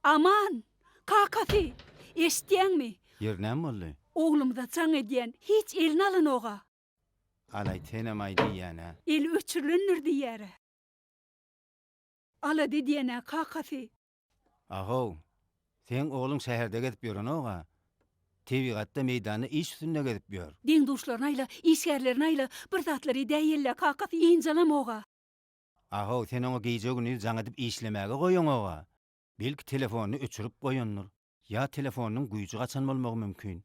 Aman! Kakasy! Eşitýäňmi? Ýeri näme boldy? Oglumyza jaň edýän, hiç eline alanok-a. Alaý, senem-aý diýýän-ä. Eli öçürilendir diýýär-ä. Alada edýän-ä, kakasy. Ahow, seň ogluň şäherde gezip ýörenok-a. Tebigatda, meýdanda iş üstünde gezip ýör. Deň-duşlaryny aýla, işgärlerini aýla, bir zatlar edäýeli-le, kakasy ynjalamog-a. Ahow, sen oňa gije-gündiz jaň edip işlemäge goýaňog-a. Belki telefonyny öçürip goýandyr. Ýa telefonynyň güýji gaçan bolmagy mümkin.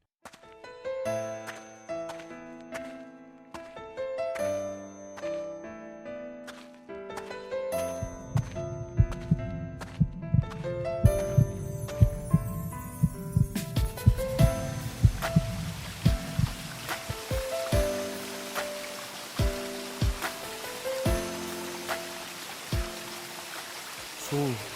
Suw.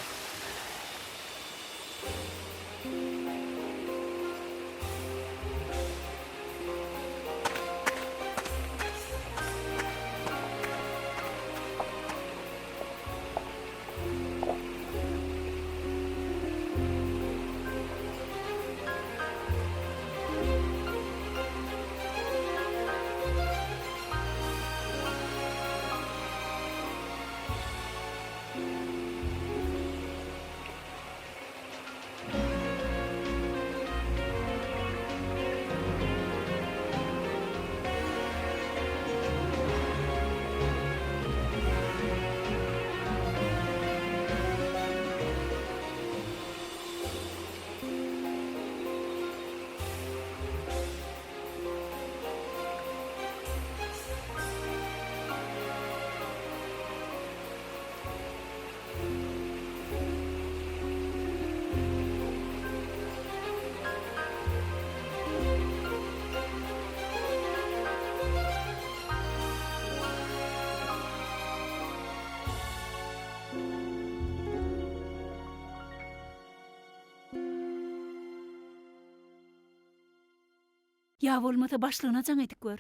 Ýa bolmasa başlygyna jaň edip gör.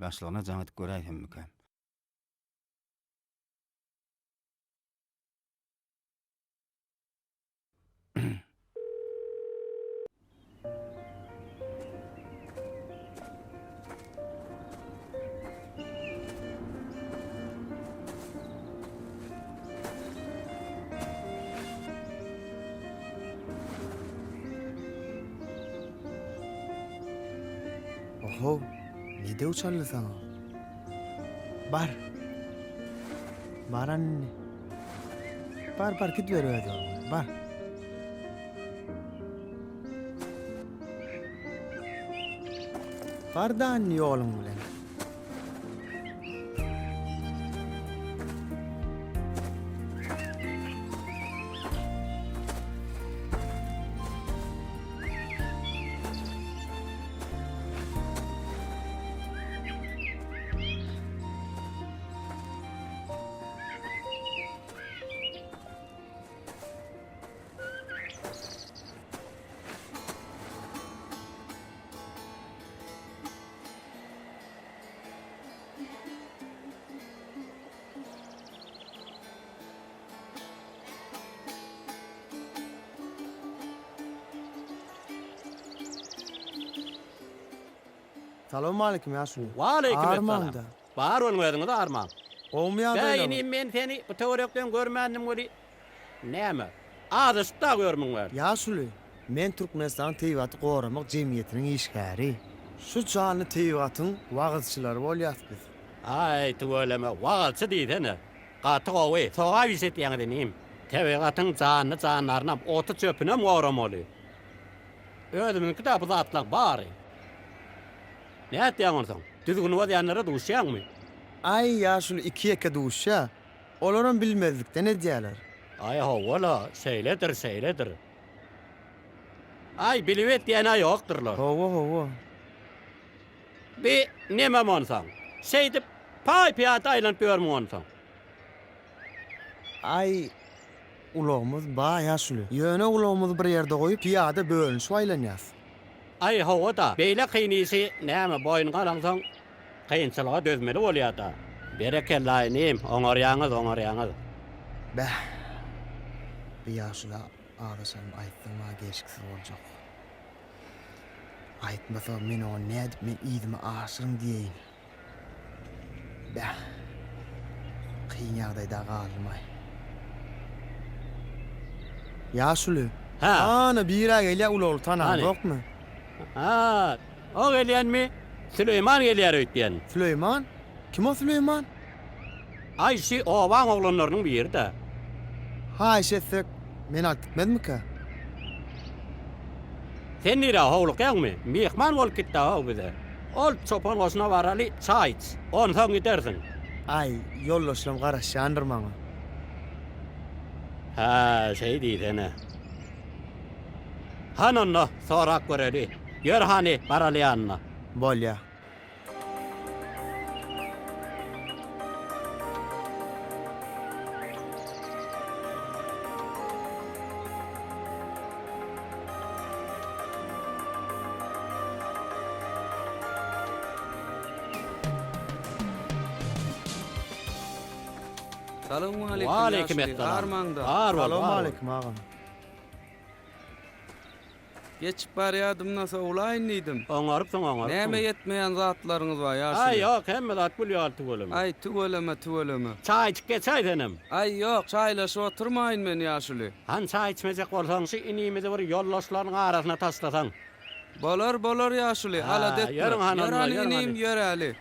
Başlygyna jaň edip göräýsemmikäm? Ohow, ne döw çaldy saňa? Bar. Bar indi. Bar, bar, gidiber öz ýoluňa. Bar. Bar-da indi ýoluň bilen. Salowmaleýkim ýaşuly. Waleýkim essalam. Armaňda. Bar boluň özüňiz armaň. Gowumy Bä ýagdaýlaryňyz? inim men seni bu töwerekden görmändim weli näme azaşyp dagy ýörmüň bärde. Ýaşuly, men Türkmenistanyň Tebigaty goramak jemgyýetiniň işgäri. Şu janly tebigatyň wagyzçylary bolýas biz. Aý tüweleme wagyzçy diýsene. Gaty gowy, sogap iş etýäňiz inim. Tebigatyň janly jandarynam, oty çöpünem goramaly. Özümiňki-dä bu zatlaň bary. Nätýäň onsoň? Düzgün bozýanlara duşýaňmy? Aý, ýaşuly iki-ýeke duşýa. Olaram bilmezlikden edýäler. Aý, hawa-la, şeýledir, şeýledir. Aý, bilip etýän-ä ýokdur-la. Hawa, hawa. Bi nemem onsoň? Şeýdip, paý-pyýada aýlanyp ýörmüň onsoň? Aý, ulagymyz bar ýaşuly. Ýöne ulagymyzy bir ýerde goýup, pyýada bölünişip aýlanýas. Aý, hawa-da, beýle kyn işi näme boýnuňa alaňsoň, kynçylyga dözmeli bolýa-da. Berekella, inim, oňarýaňyz, oňarýaňyz. Bäh, bi ýaşula azaşanymy aýtsaň maňa gelşiksiz boljak. Aýtmasa, men oňa nädip men yzymy aşyryň diýeýin. Bäh. Kyn ýagdaýda galdym-aý. Ýaşuly. Hä. Ana, bir-ä gelýär ulagly tanaňzokmy? Hä, o gelýänmi? Süleýman gelýär öýtýän. Süleýman? Kim o Süleýman? Aý, şi obaň oglanlarynyň biri-dä. Haýyş etsek, meni alyp gitmezmikä? Sen nirä howlukýaňmy? Myhman bolup gitdä-ow bize. Ol çopan goşuna baraly, çaý iç. Onsoň gidersiň. Aý, ýoldaşlarym garaşýandyr maňa. Hä, şeý diýsene. Hany onda, sorap göreli. Ýör hany, baraly ýanyna. Bolýa. Salowmaleýkim Waleýkim ýaşuly, essalam. armaňda. Bar bol, bar bol. Salowmaleýkim agam. Geçip barýadym-da sowlaýyn diýdim. Oňarypsyň, oňarypsyň. Näme ýetmeýän zatlaryňyz bar, ýaşuly? Aý, ýok, hemme zat gül ýaly tüweleme. Aý, tüweleme, tüweleme. Çaý içip geçäý senem. Aý, ýok, çaýlaşyp oturmaýyn men, ýaşuly. Hany çaý içmejek bolsaň, şu inimizi bir ýoldaşlarynyň arasyna taşlasaň. Bolar, bolar, ýaşuly, alada etme. Ýörüň hany Ýör onda, hany ýörüň inim, hany. ýöräli.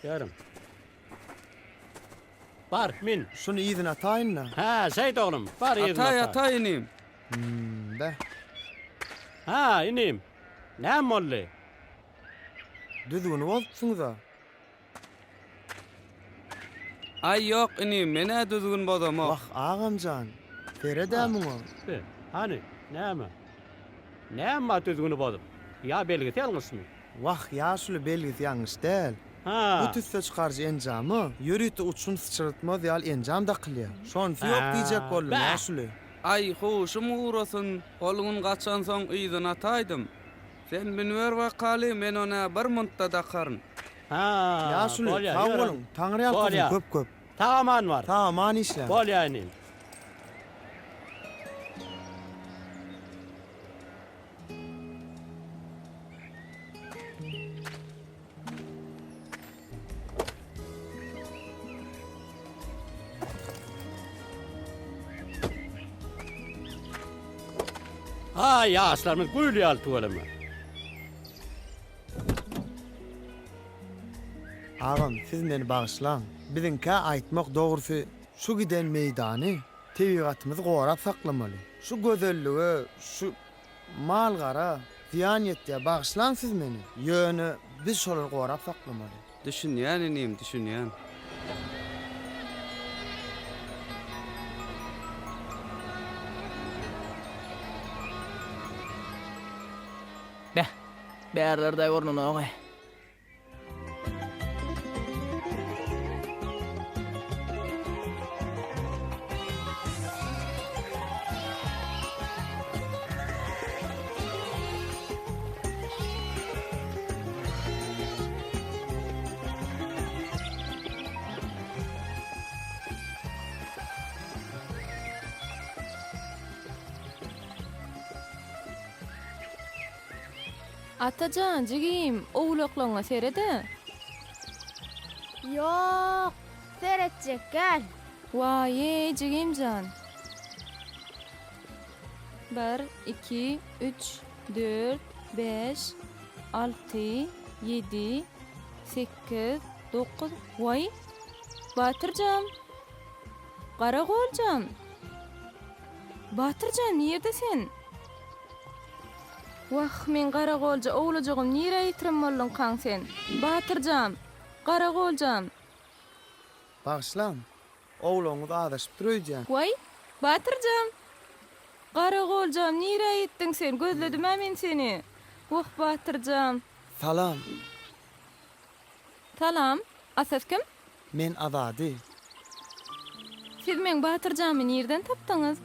Ýörüň. Bar, min. Şuny yzyna ataýyn-da. Hä, şeýt oglum, bar yzyna Ataý, ataý. ataý inim. Beh. Hä, inim, näme boldy? Düzgüni bozupsyňyz-a. Aý, ýok, inim, men-ä düzgün bozamok. Wah, agam jan, sered-ä muňa. Be, hany, näme? Näme bar düzgüni bozup? Ýa belgisi ýalňyşmy? Wah, ýaşuly, belgisi ýalňyş däl. Hä. Bu tüsse çykaryjy enjama ýörite uçgun syçratmaz ýaly enjam dakylýar. Şonsy ýok diýjek boldum, ýaşuly. Aý, huşum gurasyn, ol gün gaçansoň yzyna ataýdym. Sen münüber bakaly, men on-a bir muntda dakaryn. Ha, Ýaşuly, bolýa, sag ýör. boluň, Taňry ýalkasyn Bolýa. köp-köp. Sag-aman bar. Sag-aman işläň. Bolýa inim. Aý, ýaşlarymyz gül ýaly tüweleme. Agam, siz meni bagyşlaň. Biziňkä aýtmak dogrusy, şu giden meýdany, tebigatymyzy gorap saklamaly. Şu gözellige, şu Mal-gara zyýan ýetýär, bagyşlaň siz meni, ýöne biz şolary gorap saklamaly. Düşünýän inim, düşünýän. Beh, bärlerde görnenok-aý. Atajan, jigim, owlaklaňňa sered-ä. Ýok, seretjek däl. Waý-eý, jigim jan. Bir, iki, üç, dört, bäş, alty, ýedi, sekiz, dokuz, waý, Batyrjan! Garagoljan! Batyrjan, nirde sen? Wah, meň garagolja owlajygym nirä ýitirim bolduňkaň sen? Batyrjan! Garagoljam! Bagyşlaň, owlagyňyz azaşypdyr öýdýän. Waý, Batyrjan! Garagoljam, nirä ýitdiň sen? Gözledim-ä men seni. Wah, Batyrjan! Salam. Salam. A siz kim? Men Azady. Siz meň Batyrjamy nirden tapdyňyz?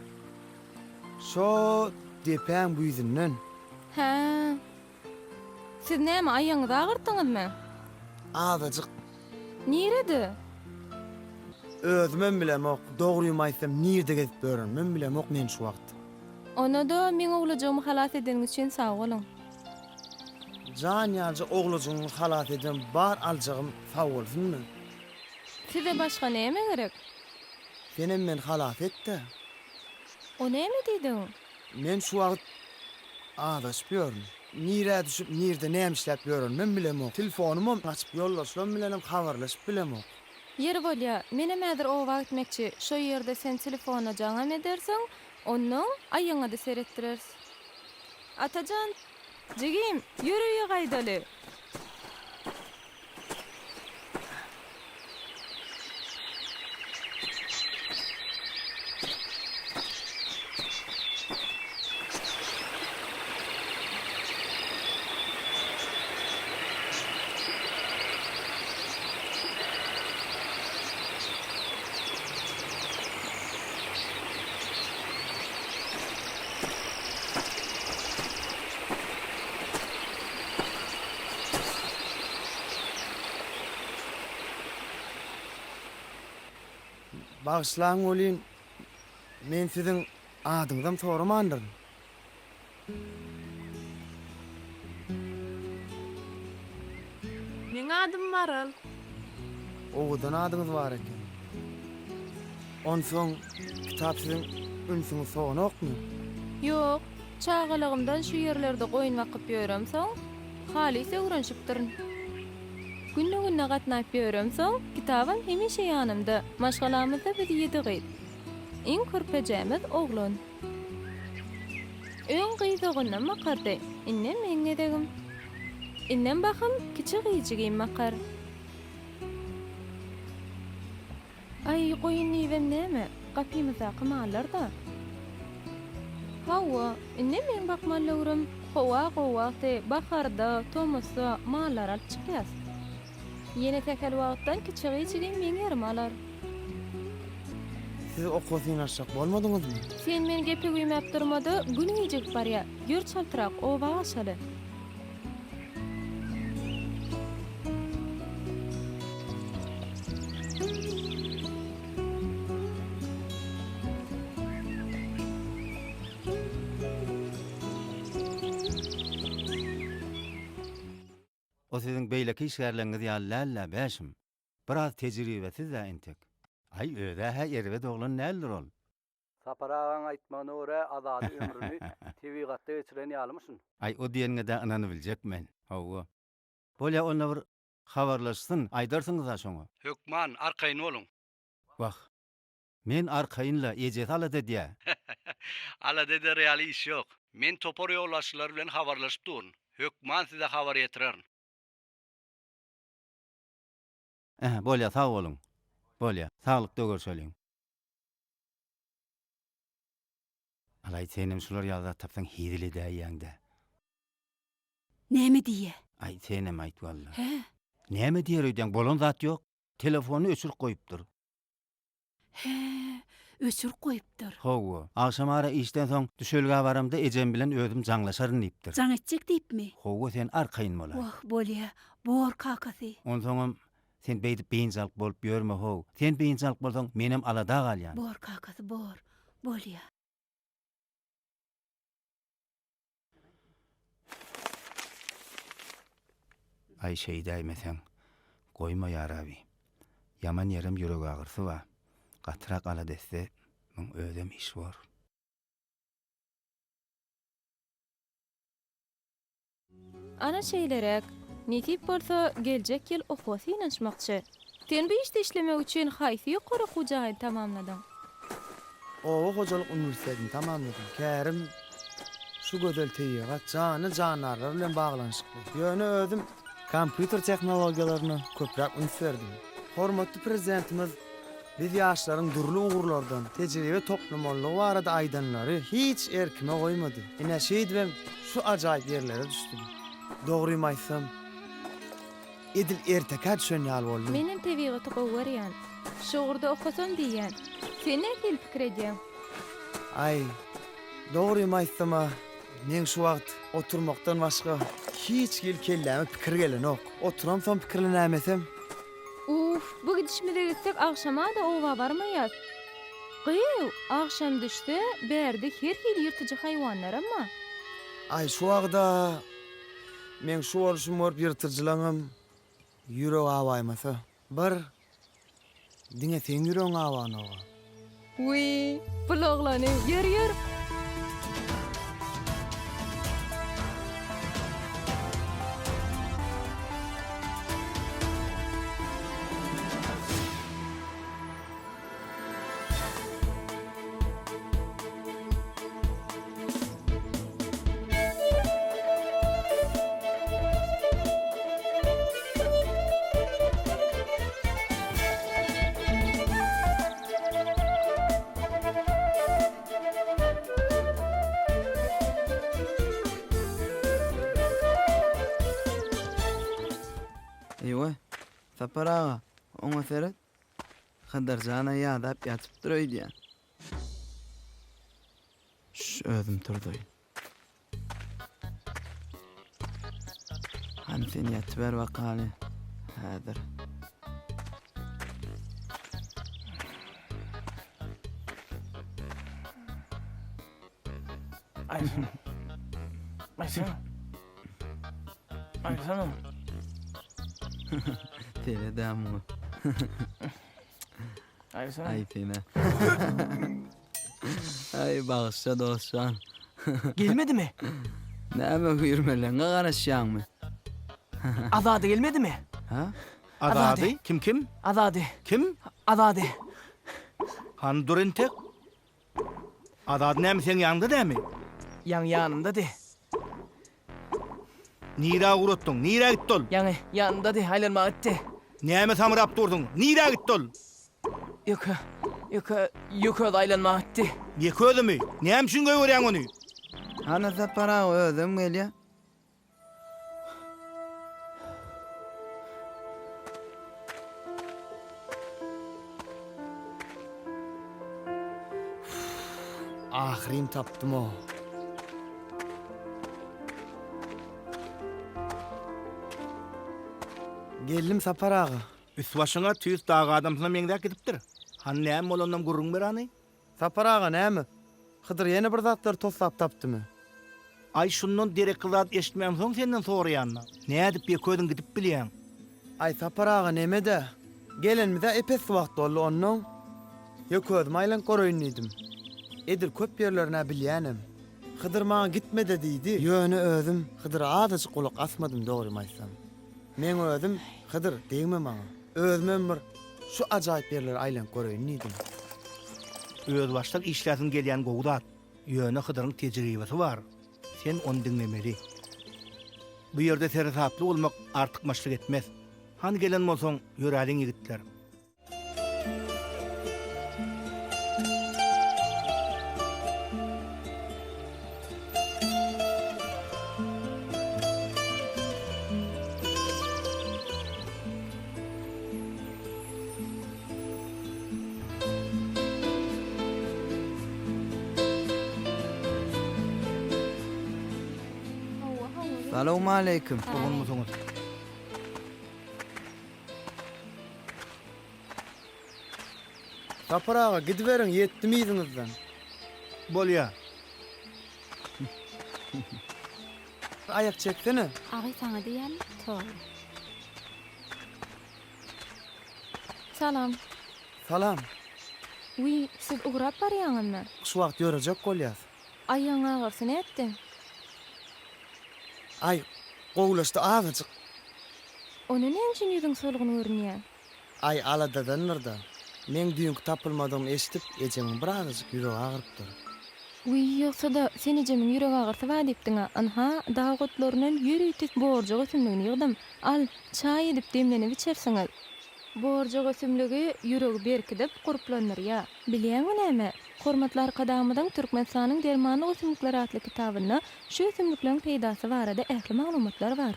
Şo depäň güýzünden. Hä. Siz näme, aýagyňyzy agyrtdyňyzmy? Azajyk. Nirede? Özümem bilemok. Dogrymy aýtsam, nirde gezip ýörenimem bilemok men şu wagt. Onda-da meň owlajygymy halas edeniňiz üçin sag boluň. Jan ýalyja owlajygyňy halas eden bar aljagym sag bolsunmy? Size başga näme gerek? Senem meni halas et-dä. O näme diýdiň? Men şu wagt azaşyp ýörün. Nirä düşüp, nirde näme işläp ýörenimem bilemok. Telefonymam açyp, ýoldaşlarym bilenem habarlaşyp bilemok. Ýeri bolýa, menem häzir oba gitmekçi. Şo ýerde sen telefona jaňam edersiň, onnoň aýaňa-da seretdireris. Atajan, jigim, ýör öýe gaýdaly. Bagyşlaň welin, men siziň adyňyzam soramandyryn. Meň adym Maral. Owadan adyňyz bar eken. Onsoň kitap siziň ünsüňizi soganokmy? Ýok, çagalygymdan şu ýerlerde goýun bakyp ýöremsoň, halys öwrenişipdirin. Günde-günde gatnap ýöremsoň, kitabam hemişe ýanymda. Maşgalamyzda biz ýedi gyz. Iň körpejämiz oglan. Öň gyz doganam bakardy, indem meň gezegim. Indem bahym kiçi gyzjygym bakar. Aý, goýun diýibem näme, gapymyzdaky mallar-da. Hawa, indem meň bakmaly döwrüm. Howa gowy wagty, baharda, tomusda mallary alyp çykýas. Ýene sähel wagtdan kiçi gyzjygym meň ýerimi alar. Siz okuwa synanyşjak bolmadyňyzmy? Sen meni gepe güýmäp durma-da, gün gijigip barýa. Ýör çaltrak, oba gaçaly. O siziň beýleki işgärleriňiz ýaly däl-dä, Bäşim. Biraz tejribesiz-dä entek. Aý, öz-ä-hä erbet oglan däldir ol. Sapar agaň aýtmagyna görä Azady ömrüni tebigatda geçiren ýalymyşyn. Aý, o diýeniňe-dä ynanybiljek men. Hawa. Bolýa, onda bir habarlaşsyn, aýdarsyňyz-a şoňa. Hökman, arkaýyn boluň. Wah, men arkaýyn-la, ejesi alada edýä. Alada eder ýaly iş ýok. Men topar ýolbaşçylary bilen habarlaşyp durun. Hökman size habar ýetirerin. Ähä, bolýa, sag boluň. Bolýa, saglykda görşeliň. Alaý, senem şular ýaly zat tapsaň hezil edäýýäň-dä. Näme diýýä? Aý, senem aýt walla. Hä? Näme diýer öýdýäň, bolan zat ýok. Telefonyny öçürip goýupdyr. Hä, öçürip goýupdyr. Hawa, agşamara işden soň düşelgä baramda ejem bilen özüm jaňlaşaryn diýipdir. Jaň etjek diýipmi? Hawa, sen arkaýyn bolaý. Wah, bolýa, bor kakasy. Onsoňam, sen beýdip biynjalyk bolup ýörme how. Sen biynjalyk bolsaň, menem alada galýan. Bor kakasy, bor. Bolýa. Aý şeýdäýmeseň, goýma ýarabi. Ýaman ýerem ýüregagyrysy bar. Gatyrak alada etse, muň özem iş bor. Ana şeýleräk. Nesip bolsa, geljek ýyl okuwa synanyşmakçy. Sen bu işde işlemek üçin haýsy ýokary okuw jaýyny tamamladyň? Oba hojalyk uniwersitetini tamamladym. Kärim şu gözel tebigat, janly-jandarlar bilen baglanyşykly. Ýöne özüm kompýuter tehnologiýalaryna köpräk üns berdim. Hormatly Prezidentimiz biz ýaşlaryň dürli ugurlardan tejribe toplamalydygy barada aýdanlary hiç erkime goýmady. Ine, şeýdibem şu ajaýyp ýerlere düşdüm. Dogrymy aýtsam, Edil ertekä düşen ýaly boldum. Menem tebigaty gowy görýän. Şu ugurda okasam diýýän. Sen nähili pikir edýäň? Aý, dogrymy aýtsam-a, meň şu wagt oturmakdan başga hiç hili kelläme pikir gelenok. Oturamsoň pikirlenäýmesem. Uf, bu gidişimize gitsek agşama-da oba barmaýas. Gyýw, agşam düşse, bärde her hili ýyrtyjy haýwanlaram bar. Aý, şu wagda Meň şu bolşumy görüp ýyrtyjylaňam ýüregi awaýmasa. Bir diňe seň ýüregiň awanok-a. Wiý, bul oglany, ýör, ýör! Eýwa, Sapar aga, oňa seret. Hydyr jan-a ýadap ýatypdyr öýdýän. Şş, özüm turzaýyn. Hany sen ýatyber bakaly. Häzir. Aýsana. Aýsana. Aýsana. Seret-ä muňa. Aýsana. Aý sene. Aý bagyşla dostjan. Gelmedimi? Näme hüýrmeleňe garaşýaňmy? Azady gelmedimi? Ha? Azady? Kim kim? Azady. Kim? Azady. Hany dur entek. Azady näme seň ýanyňda dämi? Ýaňy ýanymdady. Nirä ugratdyň? Nirä gitdi ol? Ýaňy ýanymdady, aýlanmaga gitdi. Näme samrap dursuň? Nirä gitdi ol? Ýeke, ýeke, ýeke özi aýlanmaga gitdi. Ýeke özümi? Näme üçin goýberýäň ony? Hany Sapar aga özem gelýä. Ahyryn tapdym-ow. Geldim Sapar aga. Üst-başyň-a tüýs dag adamsyna meňzäp gidipdir. Hany näme bolanynam gürrüň ber hany. Sapar aga näme? Hydyr ýene bir zatlar toslap tapdymy? Aý şundan derekli zat eşitmämsoň senden soraýan-da. Nädip ýeke özüň gidip bilýäň? Aý Sapar aga neme-dä. Gelenimize ep-esli wagt boldy onnoň. Ýeke özüm aýlanyp göreýin diýdim. Edil köp ýerlerin-ä bilýänem. Hydyr maňa gitme-de diýdi. Ýöne özüm Hydyra azajyk gulak asmadym dogrymy aýtsam. Meň özüm Hydyr degme maňa. Özümem bir şu ajaýyp ýerlere aýlanyp göreýin diýdim. Özbaşdak işläsiň gelýän gowy zat. Ýöne Hydyryň tejribesi bar. Sen ony diňlemeli. Bu ýerde seresaply bolmak artykmaçlyk etmez. Hany gelen bolsaň, ýöräliň ýigitler. Salowmaleýkim. Gurgunmysyňyz? Sapar aga, gidiberiň, ýetdim yzyňyzdan. Bolýa. Aýak çeksene. Agy saňa diýýän toý. Salam. Salam. Wiý, siz ugrap barýaňyzmy? Şu wagt ýörejek bolýas. Aýagyň agyrysy nätdi? Aý, gowulaşdy azajyk. Onda näme üçin ýüzüň solgun görünýär? Aý, aladadandyr-da. Meň düýnki tapylmadygymy eşidip, ejemiň birazajyk ýüregi agyrypdyr. Wiý, ýogsa-da, sen ejemiň ýürek agyrysy bar diýipdiň-ä. Ynha, dag otlaryndan ýörite borjak ösümligini ýygdym. Al, çaý edip demlenip içersiňiz. Borjak ösümligi ýüregi berkidip, gurplandyrýar. Bilýäňmi näme? Hormatly Arkadagymyzyň Türkmenistanyň dermanlyk ösümlikleri atly kitabynda şu ösümlikleriň peýdasy barada ähli maglumatlar bar.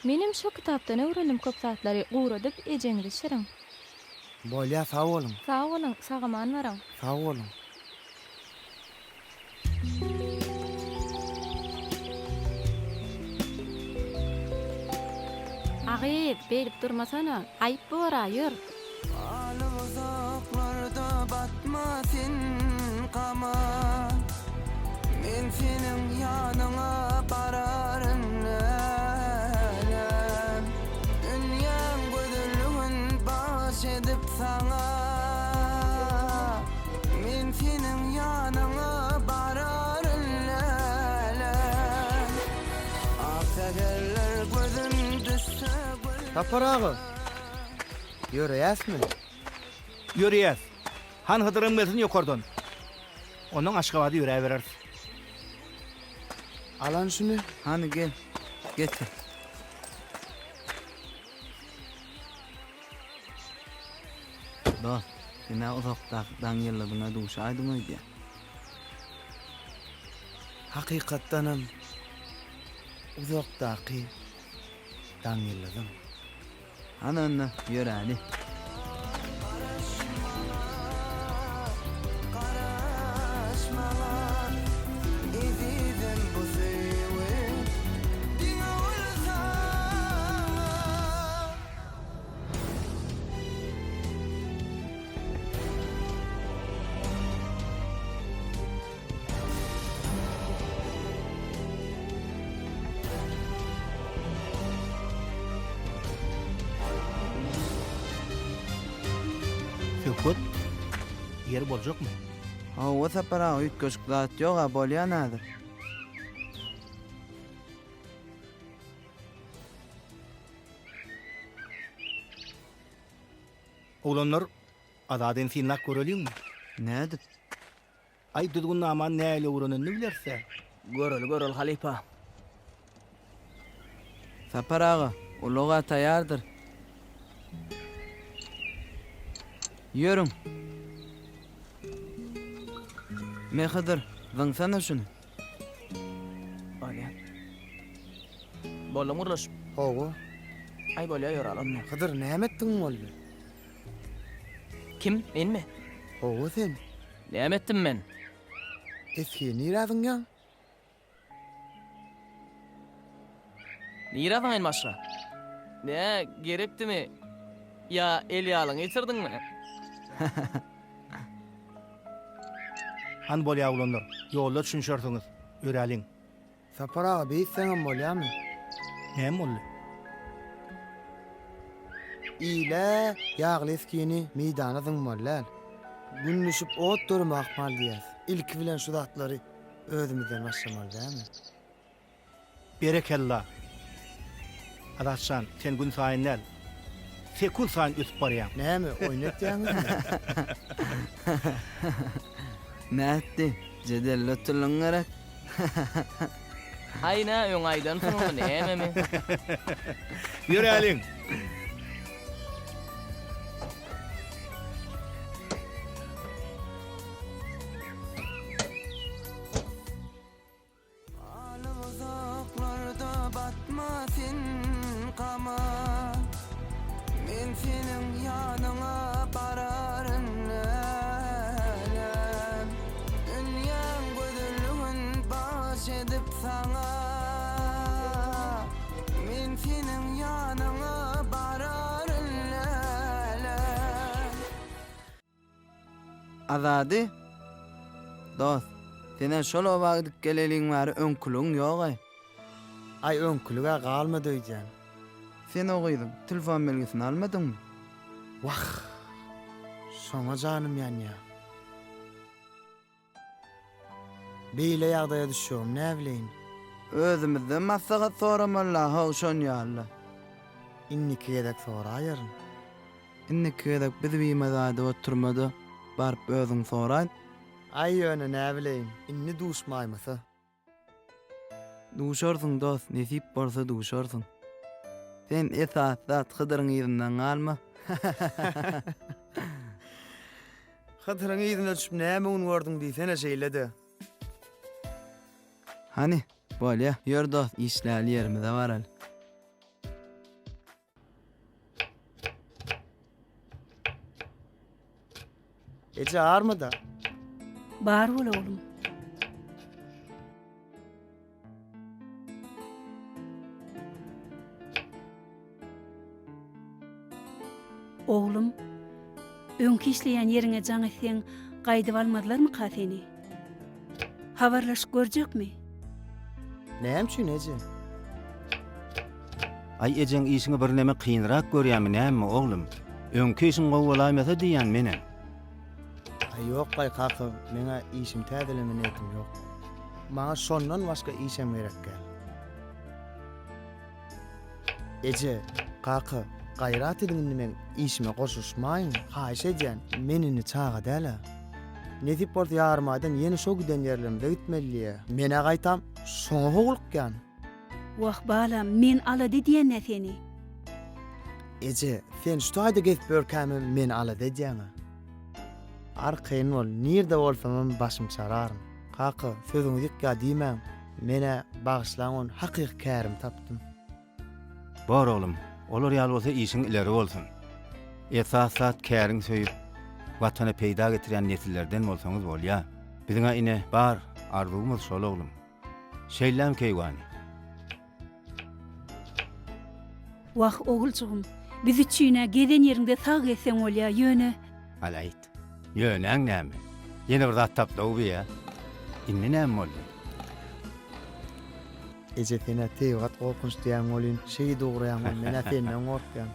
Menem şo kitapdan öwrendim köp zatlary, guradyp ejeňizi içiriň. Bolýa sag boluň. Sag boluň, sag-aman baryň. Sag boluň. A gyz, beýdip durmasana, aýyp bor-a, ýör. Alyp uzaklarda batma sen gama Men seniň ýanyňa bararyn älem Dünýäň gözelligin bagyş edip saňa Men seniň ýanyňa bararyn älem Ak säherler gözüm düşse gül Sapar aga! Ýöreýäsmi? Ýöreýäs. Han Hydyram gelsin ýokardan. Onnoň Aşgabada ýöräbereris. Alan şuny. Hany gel, getir. Dost, sen-ä uzakdaky daň ýyldyzyna duşaýdyň öýdýän. Hakykatdanam, uzakdaky daň ýyldyzym. Hany onda, ýöräli. Söhbet, ýeri boljakmy? Hawa Sapar aga üýtgeşik zat ýog-a bolýan häzir. Oglanlar, Azadyny synlap göreliňmi? Nädip? Aý düzgünnamany nähili öwrenenini bileris-dä. Göreli göreli halypa. Sapar aga, ulag-a taýýardyr. Ýörüň. Me Hydyr, zyňsana şuny. Bolýa. Boldumy gurluş? Hawa. Aý bolýa ýöräli onda. Hydyr, näme etdigiň boldy? Kim, menmi? Hawa sen. Näme etdim men? Esgi nirä zyňýaň? Nirä zyňaýyn başga? Nä, gerekdimi? Ýa el ýalyňy ýitirdiňmi? Hany bolýa oglanlar, ýolda düşünişersiňiz. Ýöräliň. Sapar aga beýtseňem bolýamy? Näme boldy? Ile ýagly esgini meýdana zyňmaly däl. Gün düşüp ot döreme ahmal diýýäs. Ilki bilen şu zatlary özümizden başlamaly dälmi? Berekella! Azatjan, sen gün saýyn däl, sekunt saýyn ösüp barýaň. Näme, oýun etýäňizmi? Nätdi? Jedelli oturlyň gerek? Aý nä öň aýdansyňmy nämemi? Ýöräliň! Uzaklarda batma sen gama Men seniň ýanyňa bararyn älem Dünýäň gözelligin bagyş edip saňa Men seniň ýanyňa bararyn älem. Azady, dost, sen-ä şol oba gidip geleliň bäri öňküligiň ýog-aý. Aý, öňkülig-ä galmady öýdýän. Sen o gyzyň telefon belgisini almadyňmy? Wah, şoňa janym ýanýa. Beýle ýagdaýa düşjegimi näbileýin. Özümizden maslahat soramaly-la how şon ýaly. Indiki gezek soraýaryn. Indiki gezek bizi bimaza edip oturma-da, baryp özüň soraý. Aý ýöne näbileýin, indi duşmaýmasa. Duşarsyň dost, nesip bolsa duşarsyň. Sen esasy zat Hydyryň yzyndan galma. Hydyryň yzyna düşüp näme gün gördüň diýsene şeýle-de. Hany, bolýa, ýör dost, işläli ýerimize baraly. Eje armyda. Bar bol oglum. Oglum, öňki işleýän ýeriňe jaň etseň, gaýdyp almazlarmyka seni? Habarlaşyp görjekmi? Näme üçin eje? Aý ejeň işiňi birneme kynrak görýämi nämemi oglum? Öňki işiň gowy bolaýmasa diýýän menem. Aý ýok-laý kaka, meň-ä işimi täzeleme niýetim ýok. Maňa şondan başga işem gerek däl. Eje, kaka, gaýrat ediň indi meň işime goşulyşmaýyň, haýyş edýän, men indi çaga däl-ä. Nesip bolsa ýarym aýdan ýene şo giden ýerlerimize gitmeli diýýä. Men-ä gaýtam şoňa howlukýan. Wah, balam, men alada edýän-ä seni. Eje, sen şu taýda gezip ýörkämem meni alada edýäň-ä. Arkaýyn bol, nirde bolsamam başym çararyn. Kaka, sözüňizi ýykýa diýmäň. Men-ä, bagyşlaň ony, hakyky kärimi tapdym. Bor oglum, olar ýaly bolsa işiň ileri bolsun. Esasy zat käriňi söýüp, Watana peýda getirýän nesillerden bolsaňyz bolýa. Biziň-ä ine, bar arzuwymyz şol oglum. Şeýlläm keýwany. Wah, oguljygym, biz üçin-ä gezen ýeriňde sag gezseň bolýa, ýöne. Alaýt. Ýönäň näme? Ýene bir zat tapdy-ow bi-ä. Indi näme boldy? Eje sen-ä tebigat gorkunç diýýäň welin, şeýdip ugraýaň welin, men-ä senden gorkýan.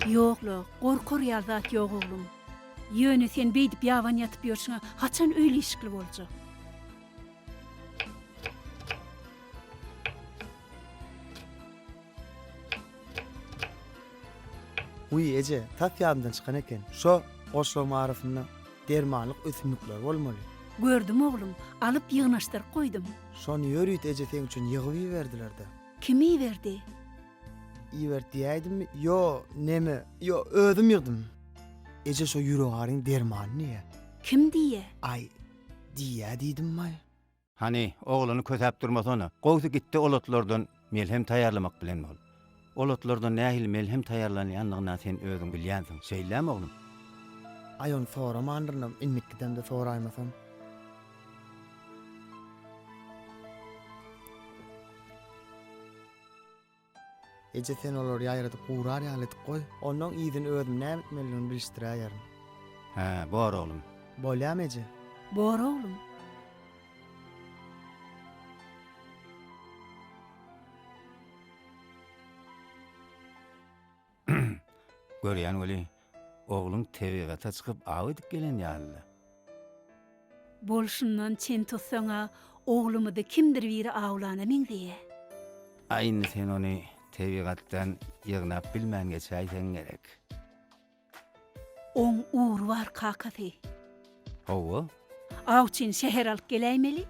Ýok-la, gorkar ýaly zat ýok, oglum. Ýöne sen beýdip ýaban ýatyp ýörşüňe haçan öýli-işikli boljak? Wiý, eje, tas ýadymdan çykan eken. Şo goşlaryň arasynda dermanlyk ösümlikler bolmaly. Gördüm, oglum, alyp ýygnaşdyryp goýdum. Şony ýörite eje seň üçin ýygyp iberdiler-dä. Kim iberdi? Iberdi diýäýdimmi? Ýo, neme, ýo, özüm ýygdym. Eje şo ýüregaryň dermany diýýä. Kim diýýä? Aý, diýýä diýdim-aý. Hany, oglany kösäp durmasana. Gowsy gitde ol otlardan melhem taýýarlamak bilen bol. Ol otlardan nähili melhem taýýarlanýandygyna sen özüň bilýänsiň, şeýlemi oglum? Aý ony soramandyrynam, indik gidemde soraýmasam. Eje sen olary ýaýradyp gurar ýaly edip goý. Onnoň yzyny özüm näme etmelidigini Görýän weli, ogluň tebigata çykyp aw edip gelen ýaly-la. Bolşundan çen tutsaň-a, oglumyzy kimdir biri awlana meňzeýä. A indi sen ony tebigatdan ýygnap bilmän geçäýseň gerek. Oň ugry bar kakasy. Hawa. Awçyny şähere alyp geläýmeli.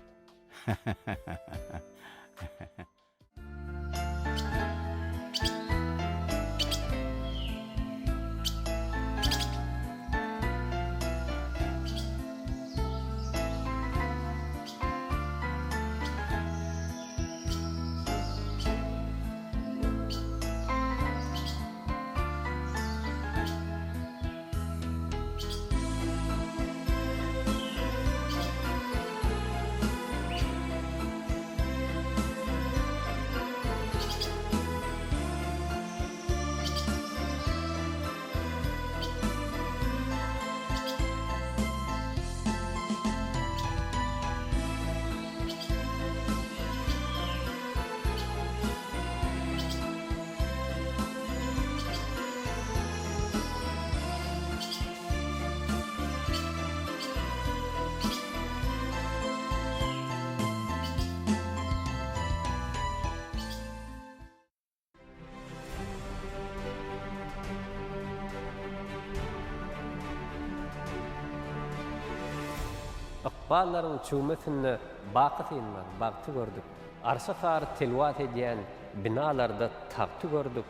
Ykballaryň çüwmesinde baky synmaz bagty gördük. Arşa sary telwas edýän binalarda tagty gördük.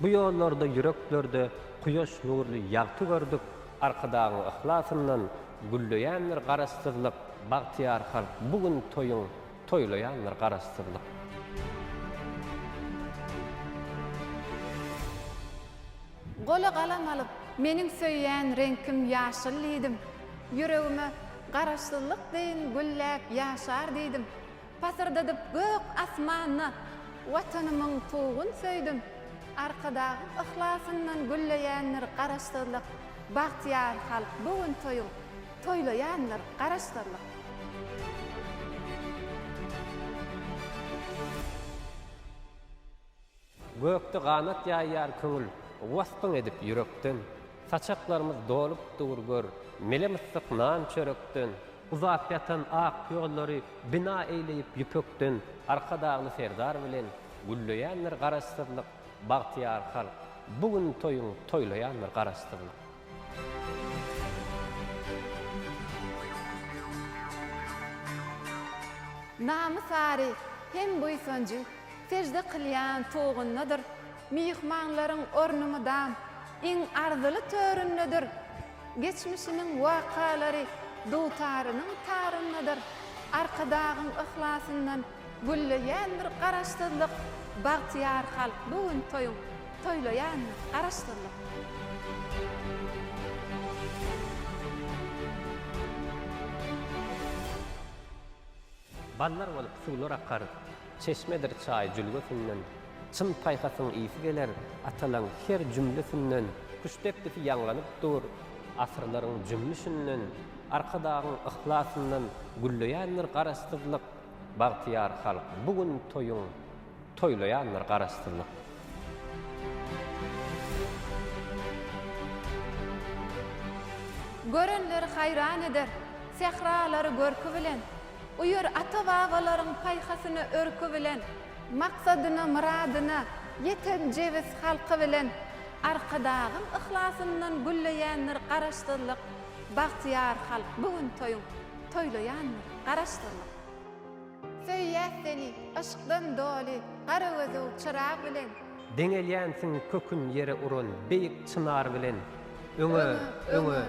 Bu ýollarda ýüreklerde kuýaş nurly ýagty gördük. Arkadagyň yhlasyndan gülleýändir Garaşsyzlyk, Bagtyýar halk bu gün toýuň toýlaýandyr Garaşsyzlyk. Gola galam alyp, meniň söýýän reňkim ýaşyl diýdim. Ýüregime Garaşsyzlyk deýin gülläp ýaşar diýdim. Pasyrdadyp gök asmanda Watanymyň tugun söýdüm. Arkadagyň yhlasyndan gülleýändir Garaşsyzlyk. Bagtyýar halk bu gün toýun toýlaýandyr Garaşsyzlyk. Gökde ganat ýaýýar köňül, Waspyň edip ýürekden. Saçaklarymyz dolup dur gör, Mele-myssyk nan-çörekden. Uzap ýatan ak ýollary Bina eýleýip ýüpekden. Arkadagly Serdar bilen Gülleýändir Garaşsyzlyk. Bagtyýar halk bu gün toýuň Toýlaýandyr Garaşsyzlyk. Namys-ary hem buýsanjy Sežde kylýan tugundadyr. Myhmanlaryň orny mydam iň arzyly töründedir. Geçmişiniň wakalary dutarynyň taryndadyr. Arkadagyň yhlasyndan gülleýändir Garaşsyzlyk. Bagtyýar halk bu gün toýun toýlaýandyr Garaşsyzlyk. Ballar bolup suwlar akar, Çeşmedir çaý jülgesinden. Çyn paýhasyň ysy geler, Atalaň her jümlesinden. Küştdepdisi ýaňlanyp dur, Asyrlaryň jümmüşinden. Arkadagyň yhlasyndan Gülleýändir Garaşsyzlyk. Bagtyýar halk bu gün toýun Toýlaýandyr Garaşsyzlyk. Görenleri haýran eder, Sähralary görki bilen. Uýar ata-babalaryň paýhasyna örki bilen, Maksadyna-myradyna ýeten jebis halky bilen, Arkadagyň yhlasyndan gülleýändir Garaşsyzlyk, Bagtyýar halk bu gün toýun toýlaýandyr Garaşsyzlyk. Söýýäs seni yşkdan doly gara gözüň çyrag bilen. Deňelýänsiň kökün ýere uran beýik çynar bilen. Öňe, öňe,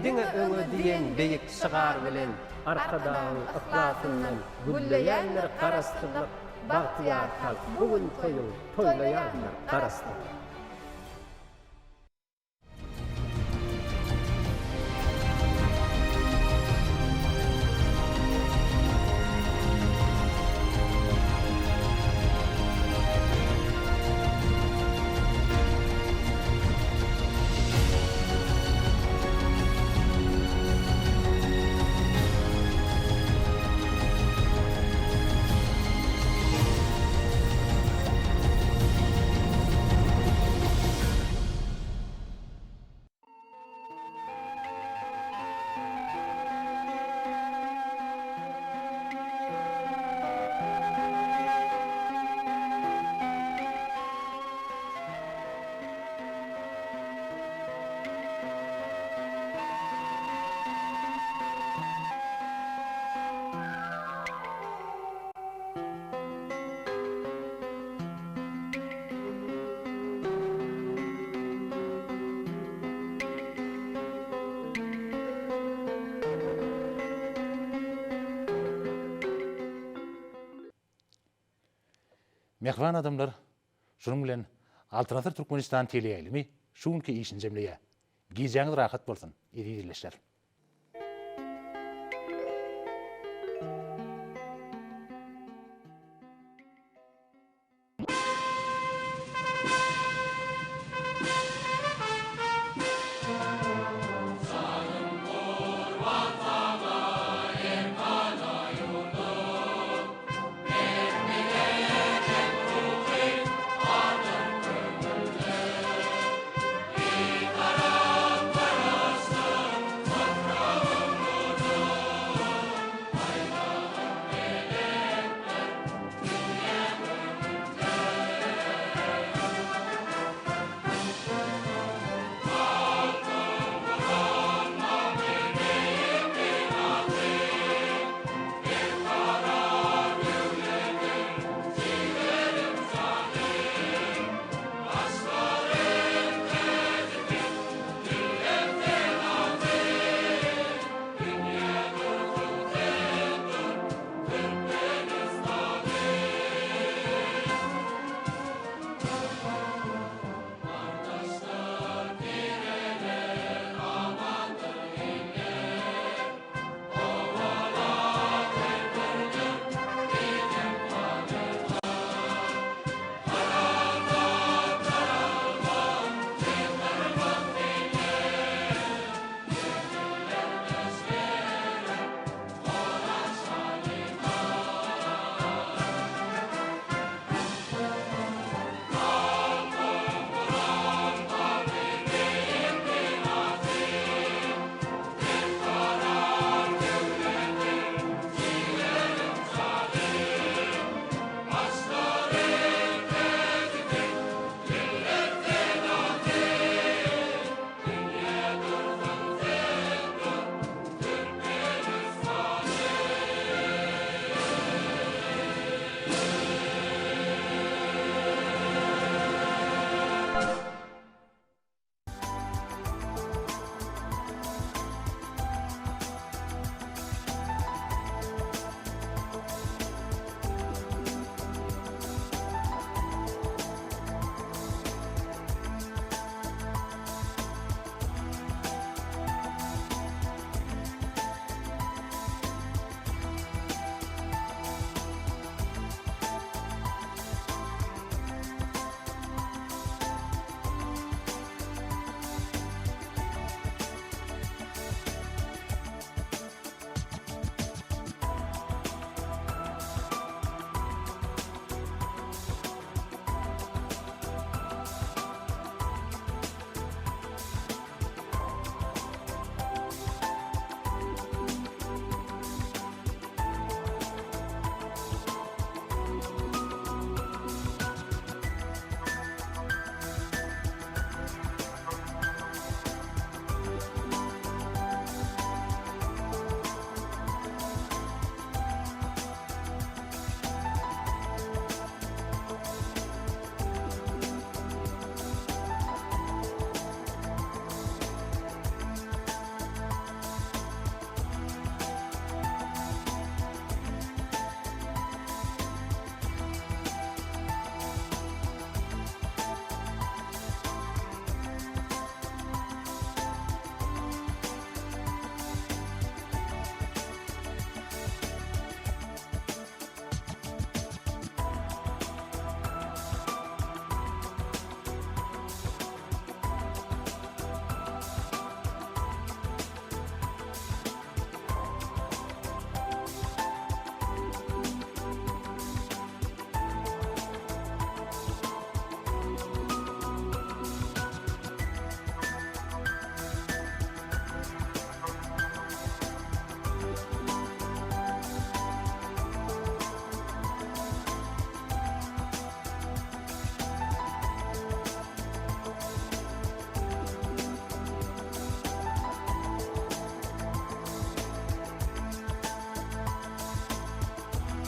diňe öňe diýen beýik şygar bilen Arkadagyň yhlasyndan gülleýändir Garaşsyzlyk, bagtyýar halk bu gün toýun toýlaýandyr Garaşsyzlyk. Mähriban adamlar, şunuň bilen Altyn asyr Türkmenistan teleýaýlymy şu günki işini jemleýär. Gijäňiz rahat bolsun, eziz ildeşler!